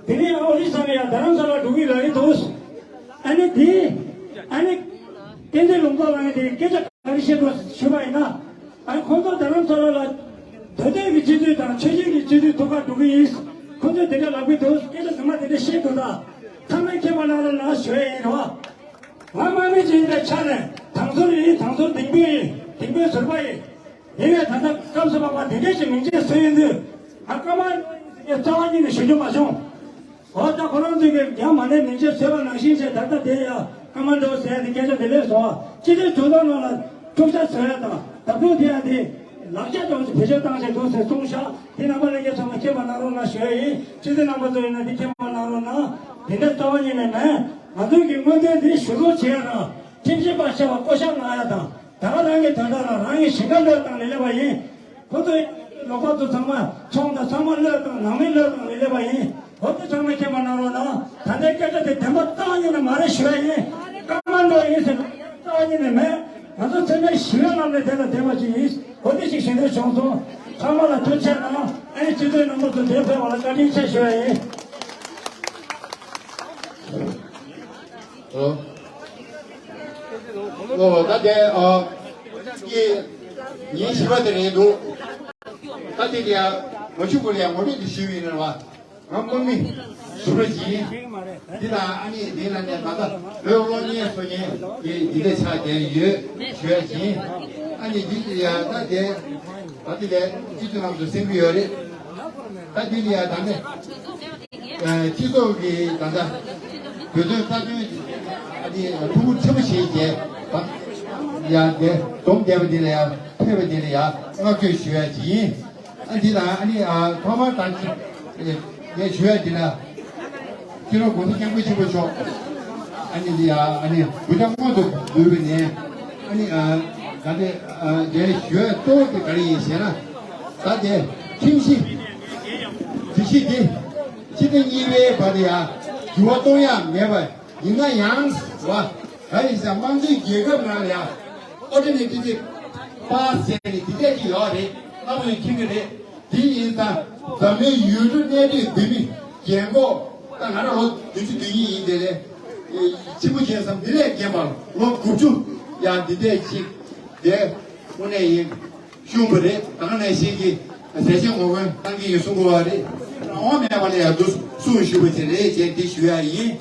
དེ་ནས་ཨོ་རི་ས་ནས་ཡར་རྡ་རམ་ས་ལ་འགྲོ་གི་ལབ་ཀྱི་འདུག། ཨ་ནི་དེ། ཨ་ནི། བསྟན་འཛིན་ལུང་རྟོགས་ལགས་ཀྱིས་དེ་སྐད་ཆ་ག་རེ་བཤད་འདུག་ཞུས་པ་ཡིན་ན། ཨ་ནི་ཁོང་ཚོ་རྡ་རམ་ས་ལ་ལ། མདོ་སྟོད་ཀྱི་སྤྱི་འཐུས་དང་ཆོལ་ཁའི་སྤྱི་འཐུས་ཐུག་ག་འགྲོ་གི་ཡིན། ཁོང་ཚོས་དེ་འདྲ་ལབ་ཀྱི་འདུག། སྐད་ཆ་ཚང་མ་དེ་འདྲ་བཤད་འདུག། ད་ཚང་མས་མཁྱེན་པ་གནང་རོགས་གནང་ཞུ་ཡ་ཡིན་རོ། ང་དམག་མི་ཅིག་ཡིན་པའི་ཆ་ནས་དང་ཟུར་ཡིན། དང་ཟུར་དེང་དཔོན་ཡིན། དེང་དཔོན་ཟུར་པ་ཡིན། ཡིན་ནའི་ད་ལྟ་སྐབས་སུ་བབ་པ་དེ་འདྲས་ཞིག་མིང་ཆད་བཟོས་ཡོང་དུས། ང་ཀ་མ་རྩ་བ་ཉིད་ནས་ཞུ་རྒྱུ་མ་བྱུང་། འོ་ད་ཁོ་རང་ཚོས་ཀྱི་ཡང་མ་ནས་མིང་ཆད་བཟོས་པ་ནང་བཞིན་བྱས། ད་ལྟ་དེ་ཡང་ཀ་མ་འགྲོ་ཟེར་ཡ་དེ་སྐད་ཆ་དེ་ལས་སོང་བ། སྤྱི་འཐུས་གྲོས་ཚོགས་ནང་ལ་འཁྲུག་ཆ་བཟོ་ཡ་དང་བརྡབ་གསིག་ཐེབས་ཡ་དེ་ལག་ཆ་ཅུང་ཟད་བེད་སྤྱོད་བཏང་བྱས་འདུག་ཟེར་གསུངས་ཤག། དེ་རྣམ་པ་ལྷན་རྒྱས་ཚང་མ་མཁྱེན་པ་གནང་རོགས་གནང་ཞུ་ཡ་ཡིན། སྤྱི་འཐུས་རྣམ་པ་ཚོ་ཡིན་ན་དེ་མཁྱེན་པ་གནང་རོགས་གནང་། དེ་འདྲ་རྩ་བ་ཉིད་ནས་མེད། ང་ཚོའི་གི་མངོན་འདོད་འདི་ཞུ་གཏུག་བྱེད་ཡ་དང་། ཁྲིམས་ཞིབ་པ་ཆེ་བ་བསྐོ་བཞག་གནང་ཡ་དང་། ད་ག་རང་གི་དོན་དག་ལ་རང་གི་ཞིང་ཁ་གློད་བཏང་ལས་སླེབས་པ་ཡིན། ཁོ་ཚོའི་ལོག་པ་ཚོ་ཚང་མ་ཚོང་དང་ཚང་མ་གློད་བཏང་། ནང་མི་གློད་བཏང་ལས་སླེབས་པ་ཡིན། འོ་དེ་ཚང་མས་མཁྱེན་པ་གནང་རོགས་གནང་། ད་ལྟའི་སྐད་ཆ་དེ་བདེན་པ་རྩ་བ་ཉིད་ནས་མ་རེད་ཞུ་ཡ་ཡིན། ཀ་མ་འགྲོ་ཡིན་ཟེར་ན་རྩ་བ་ཉིད་ནས་མེད། ང་ཚོ་ཚང་མས་ཞི་བའི་ལམ་ནས་དེ་དང་ལྡན་པ་ཞིག་ཡིན། འོ་དེ་ཞིག་ཞུ་འདོད་བྱུང་སོང་། ཚང་མ་ལ་ཐུགས་རྗེ་ཆེ་གནང་། ཨ་ནི་སྤྱི་འཐུས་རྣམ་པ་ཚོ་འདིར་ཕེབས་པ་ལ་བཀའ་དྲིན་ཆེ་ཞུ་ཡ་ཡིན། ཨོ། ཨོ། ད་དེ། ཨ། ཀྱི། ཉིན་བཞི་པ་དེ་རེད་འདུག། ད་དེ་ལ་ཡ་ངོ་ཤུ་གུ་ལ་ཡ་ངོ་སྤྲོད་དེ་ཞུས་ཡིན་རེད་བ། ང་དམག་མི་ཞུ་རོགས་གྱིས། འདི་དང་ཨ་ནི་འདི་ལ་ནས་ད་ལྟ་བོད་གློག་བརྙན་བཟོ་མཁན་གྱི་འདི་འདྲ་ཆགས་བསྡད་ཡོད་ཞུ་ཡ་གྱིས། ཨ་ནི་འདི་ཡ་ད་དེ་ད་དེ་ལས་སྤྱི་འཐུས་རྣམས་སུ་གསན་གྱི་ཡོད་རེད། ད་འདི་ལ་ཡ་ད་ནས། སྤྱི་ཚོགས་ཀྱི་ད་ལྟ་བོད་དོན་རྩ་དོན་ཨ་ནི། ཐུགས་ཁུར་ཆེན་པོ་བཞེས་བྱས། ཡ་འདི་སྡོམ་བསྡད་པ་འདི་ལ་ཡ་ཕེབས་པ་འདི་ལ་ཡ་བསྔགས་བརྗོད་ཞུ་ཡ་ཅིག་ཡིན། ཨ་འདི་དང་ཨ་ནི་ཨ་ཐོག་མར་དང་ངས་ཞུ་ཡ་འདི་ལ་སྤྱི་ནོར་༸གོང་ས་༸སྐྱབས་མགོན་ཆེན་པོ་མཆོག་ཨ་ནི་འདི་ཡ་ཨ་ནི་གུས་ཕྱག་སྔོན་དུ་འབུལ་བ་ནས་ཨ་ནི་ཨ་ད་ལྟ་ཨ་འདི་ཞུ་ཡ་གཙོ་བོ་དེ་ག་རེ་ཡིན་ཞེ་ན། ད་དེ་ཁྲིམས་གཞི་སྒྲིག་གཞི་འདི་ཕྱི་ཟླ་གཉིས་པའི་བར་དུ་ཡ་འགྱུར་བ་གཏོང་ཡ་མེད་པ། ཡིན་ན་ཡང་བ། ག་ཡིན་ཟེར་དམངས་གཙོའི་རྒྱལ་ཁབ་ནང་ལ་ཡང་ཨོ་ཏོ་མེ་ཊིག་པ་སི་ཟེར་ནས་འདི་འདྲས་ཅིག་ཡོད་རེད། རྣམ་པ་ཚོས་མཁྱེན་གྱི་རེད། འདི་ཡིན་ཙང་འཛམ་གླིང་ཡུལ་གྲུ་གནས་སྡོད་བོད་མི་རྒན་འཁོགས་ད་ང་རང་ལོ་བདུན་ཅུ་དོན་གཉིས་ཡིན་དེ་ལས་ཕྱི་མོ་བྱས་ཙང་འདི་ལས་རྒན་པ་ལོ་དགུ་བཅུ་ཡང་འདི་འདྲས་ཅིག་དེ་དངོས་གནས་ཡིན། ཤོང་བ་རེད། ད་ག་ནང་བཞིན་གྱི་ཟས་བཅད་ངོ་རྒོལ་གཏང་གི་ཡོད་གསུང་གི་ཡོད་རེད། རང་དབང་མེད་པ་ལ་ཡང་འདུག་གསུང་ཞུ་བ་བྱས་རེད་ཅེས་འདི་ཞུ་ཡ་ཡིན།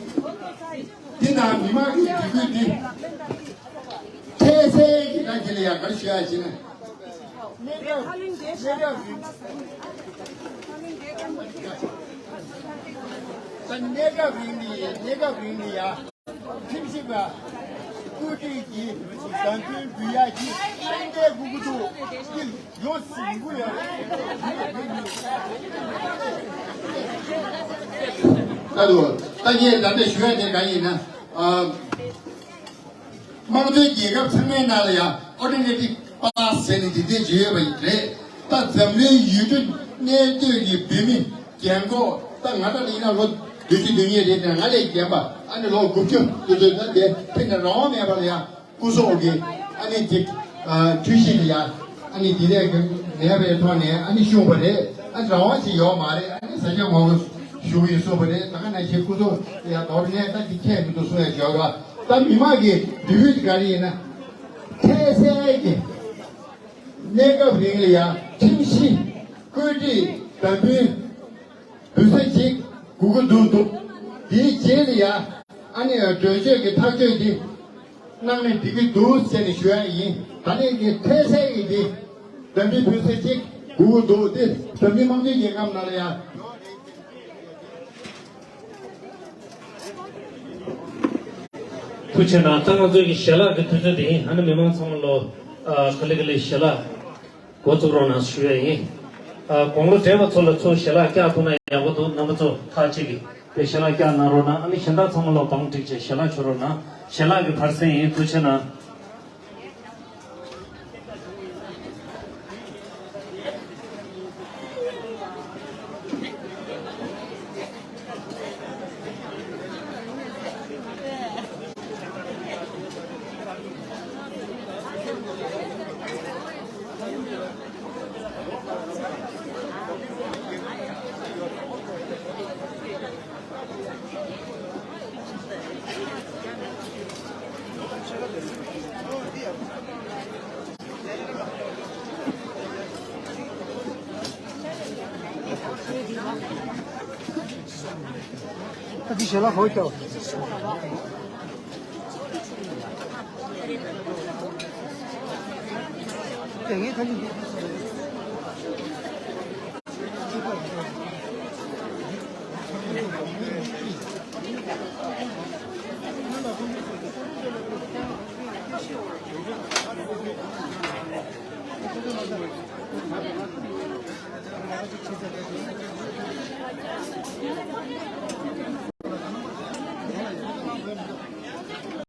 འདི་ནང་མི་མང་གི་འཇིགས་སྐུལ་འདི་འཕྲལ་སེལ་གྱི་ནང་གི་ལ་ཡང་ག་རེ་ཞུ་ཡ་ཞེ་ན། གནས་སྐབས་རིང་ནས་གནས་སྐབས་རིང་ནས་ཡ། ཁྲིམས་ཞིབ་པ་བཀོད་སྒྲིག་གིས་བདམས་ཐོན་འབུལ་ཡག་གི་ཤིང་རྟའི་སྒུག་གུ་འདུག་ཀྱི་ཡོང་སྲིད་འགུ་ཡོད། ད་དུ་ད་ངས་ད་ལྟ་ཞུ་ཡ་དེ་ག་ཡིན་ན། ཨ། དམངས་གཙོའི་རྒྱལ་ཁབ་ཚང་མའི་ནང་ལ་ཡང་ཨོ་ཏོ་མེ་ཊིག་པ་སི་ཟེར་ནས་འདི་འདྲས་བརྗོད་ཡོད་པ་ཡིན་རེད། ད་འཛམ་གླིང་ཡུལ་གྲུ་གནས་སྡོད་ཀྱི་བོད་མི་རྒན་འཁོགས་ད་ང་རང་ལ་ཡིན་ན་ལོ་བདུན་ཅུ་དོན་གཉིས་རེད་དེ་ང་ལས་རྒན་པ་ཨ་ནི་ལོ་དགུ་བཅུ་དེ་ཚོ་ད་དེ་ཕན་ན་རང་དབང་མེད་པ་ལ་ཡང་སྐུ་སྲོག་གི་ཨ་ནི་འདི་འཁྲུལ་གཞི་ལ་ཡང་ཨ་ནི་འདི་འདྲས་ཀྱི་མེད་པའི་ཐོག་ནས་ཨ་ནི་ཤོང་བ་རེད། ཨ་ནི་རང་དབང་ཅིག་ཡོད་མ་རེད། ཨ་ནི་ཟ་རྒྱུ་ངོ་རྒོལ་ཞུ་གི་ཡིན་གསུངས་པ་རེད། ད་ག་ནང་བཞིན་སྐུ་སྲོག་ཡང་དོར་ནས་ད་འདི་ཁྱད་མི་འདུག་གསུང་ཡ་ཞོག་ར། ད་མི་མང་གི་འབོད་སྐུལ་དེ་ག་རེ་ཡིན་ན། འཕྲལ་སེལ་གྱི་གནས་སྐབས་རིང་ལ་ཡང་ཁྲིམས་གཞི་བཀོད་སྒྲིག་དམ་འབུལ་འབུལ་ས་ཅིག་དགོས་ཀྱི་འདུག་འདུག་དེའི་རྗེས་ལ་ཡང་ཨ་ནི་གྲོས་ཆོད་ཀྱི་ཐག་གཅོད་འདི་གནང་ནས་འགྲིག་གི་འདུག་ཟེར་ནས་ཞུ་ཡ་ཡིན། ད་ནས་ཀྱི་འཕྲལ་སེལ་གྱི་འདི་དམ་འབུལ་འབུལ་ས་ཅིག་དགོས་ཀྱི་འདུག་དེ་འཛམ་གླིང་དམངས་གཙོའི་རྒྱལ་ཁབ་ནང་ལ་ཡང་། ཐུགས་ཆེ་གནང་། ད་ང་ཚོའི་གི་ཞལ་ལག་གི་དུས་ཚོད་དེ་ཡིན། ཨ་ནི་མི་མང་ཚང་མ་ལོ་ཨ་ག་ལེ་ག་ལེ་ཞལ་ལག་འགོ་བཙུགས་རོགས་གནང་ཞུ་ཡས་ཡིན། ཨ་དགུང་ལོ་བགྲེས་པ་ཚོ་ལ་ཚུར་ཞལ་ལག་བཀྱག་ཐུབ་ན་ཡག་པོ་འདུག་རྣམ་པ་ཚོ་ཁག་ཅིག་གིས་དེ་ཞལ་ལག་བཀྱག་གནང་རོགས་གནང་། ཨ་ནི་གཞན་དག་ཚང་མ་ལོ་བང་བསྒྲིགས་བྱས་ཞལ་ལག་མཆོད་རོགས་གནང་། ཞལ་ལག་གི་བར་གསེང་ཡིན། ཐུགས་ཆེ་གནང་།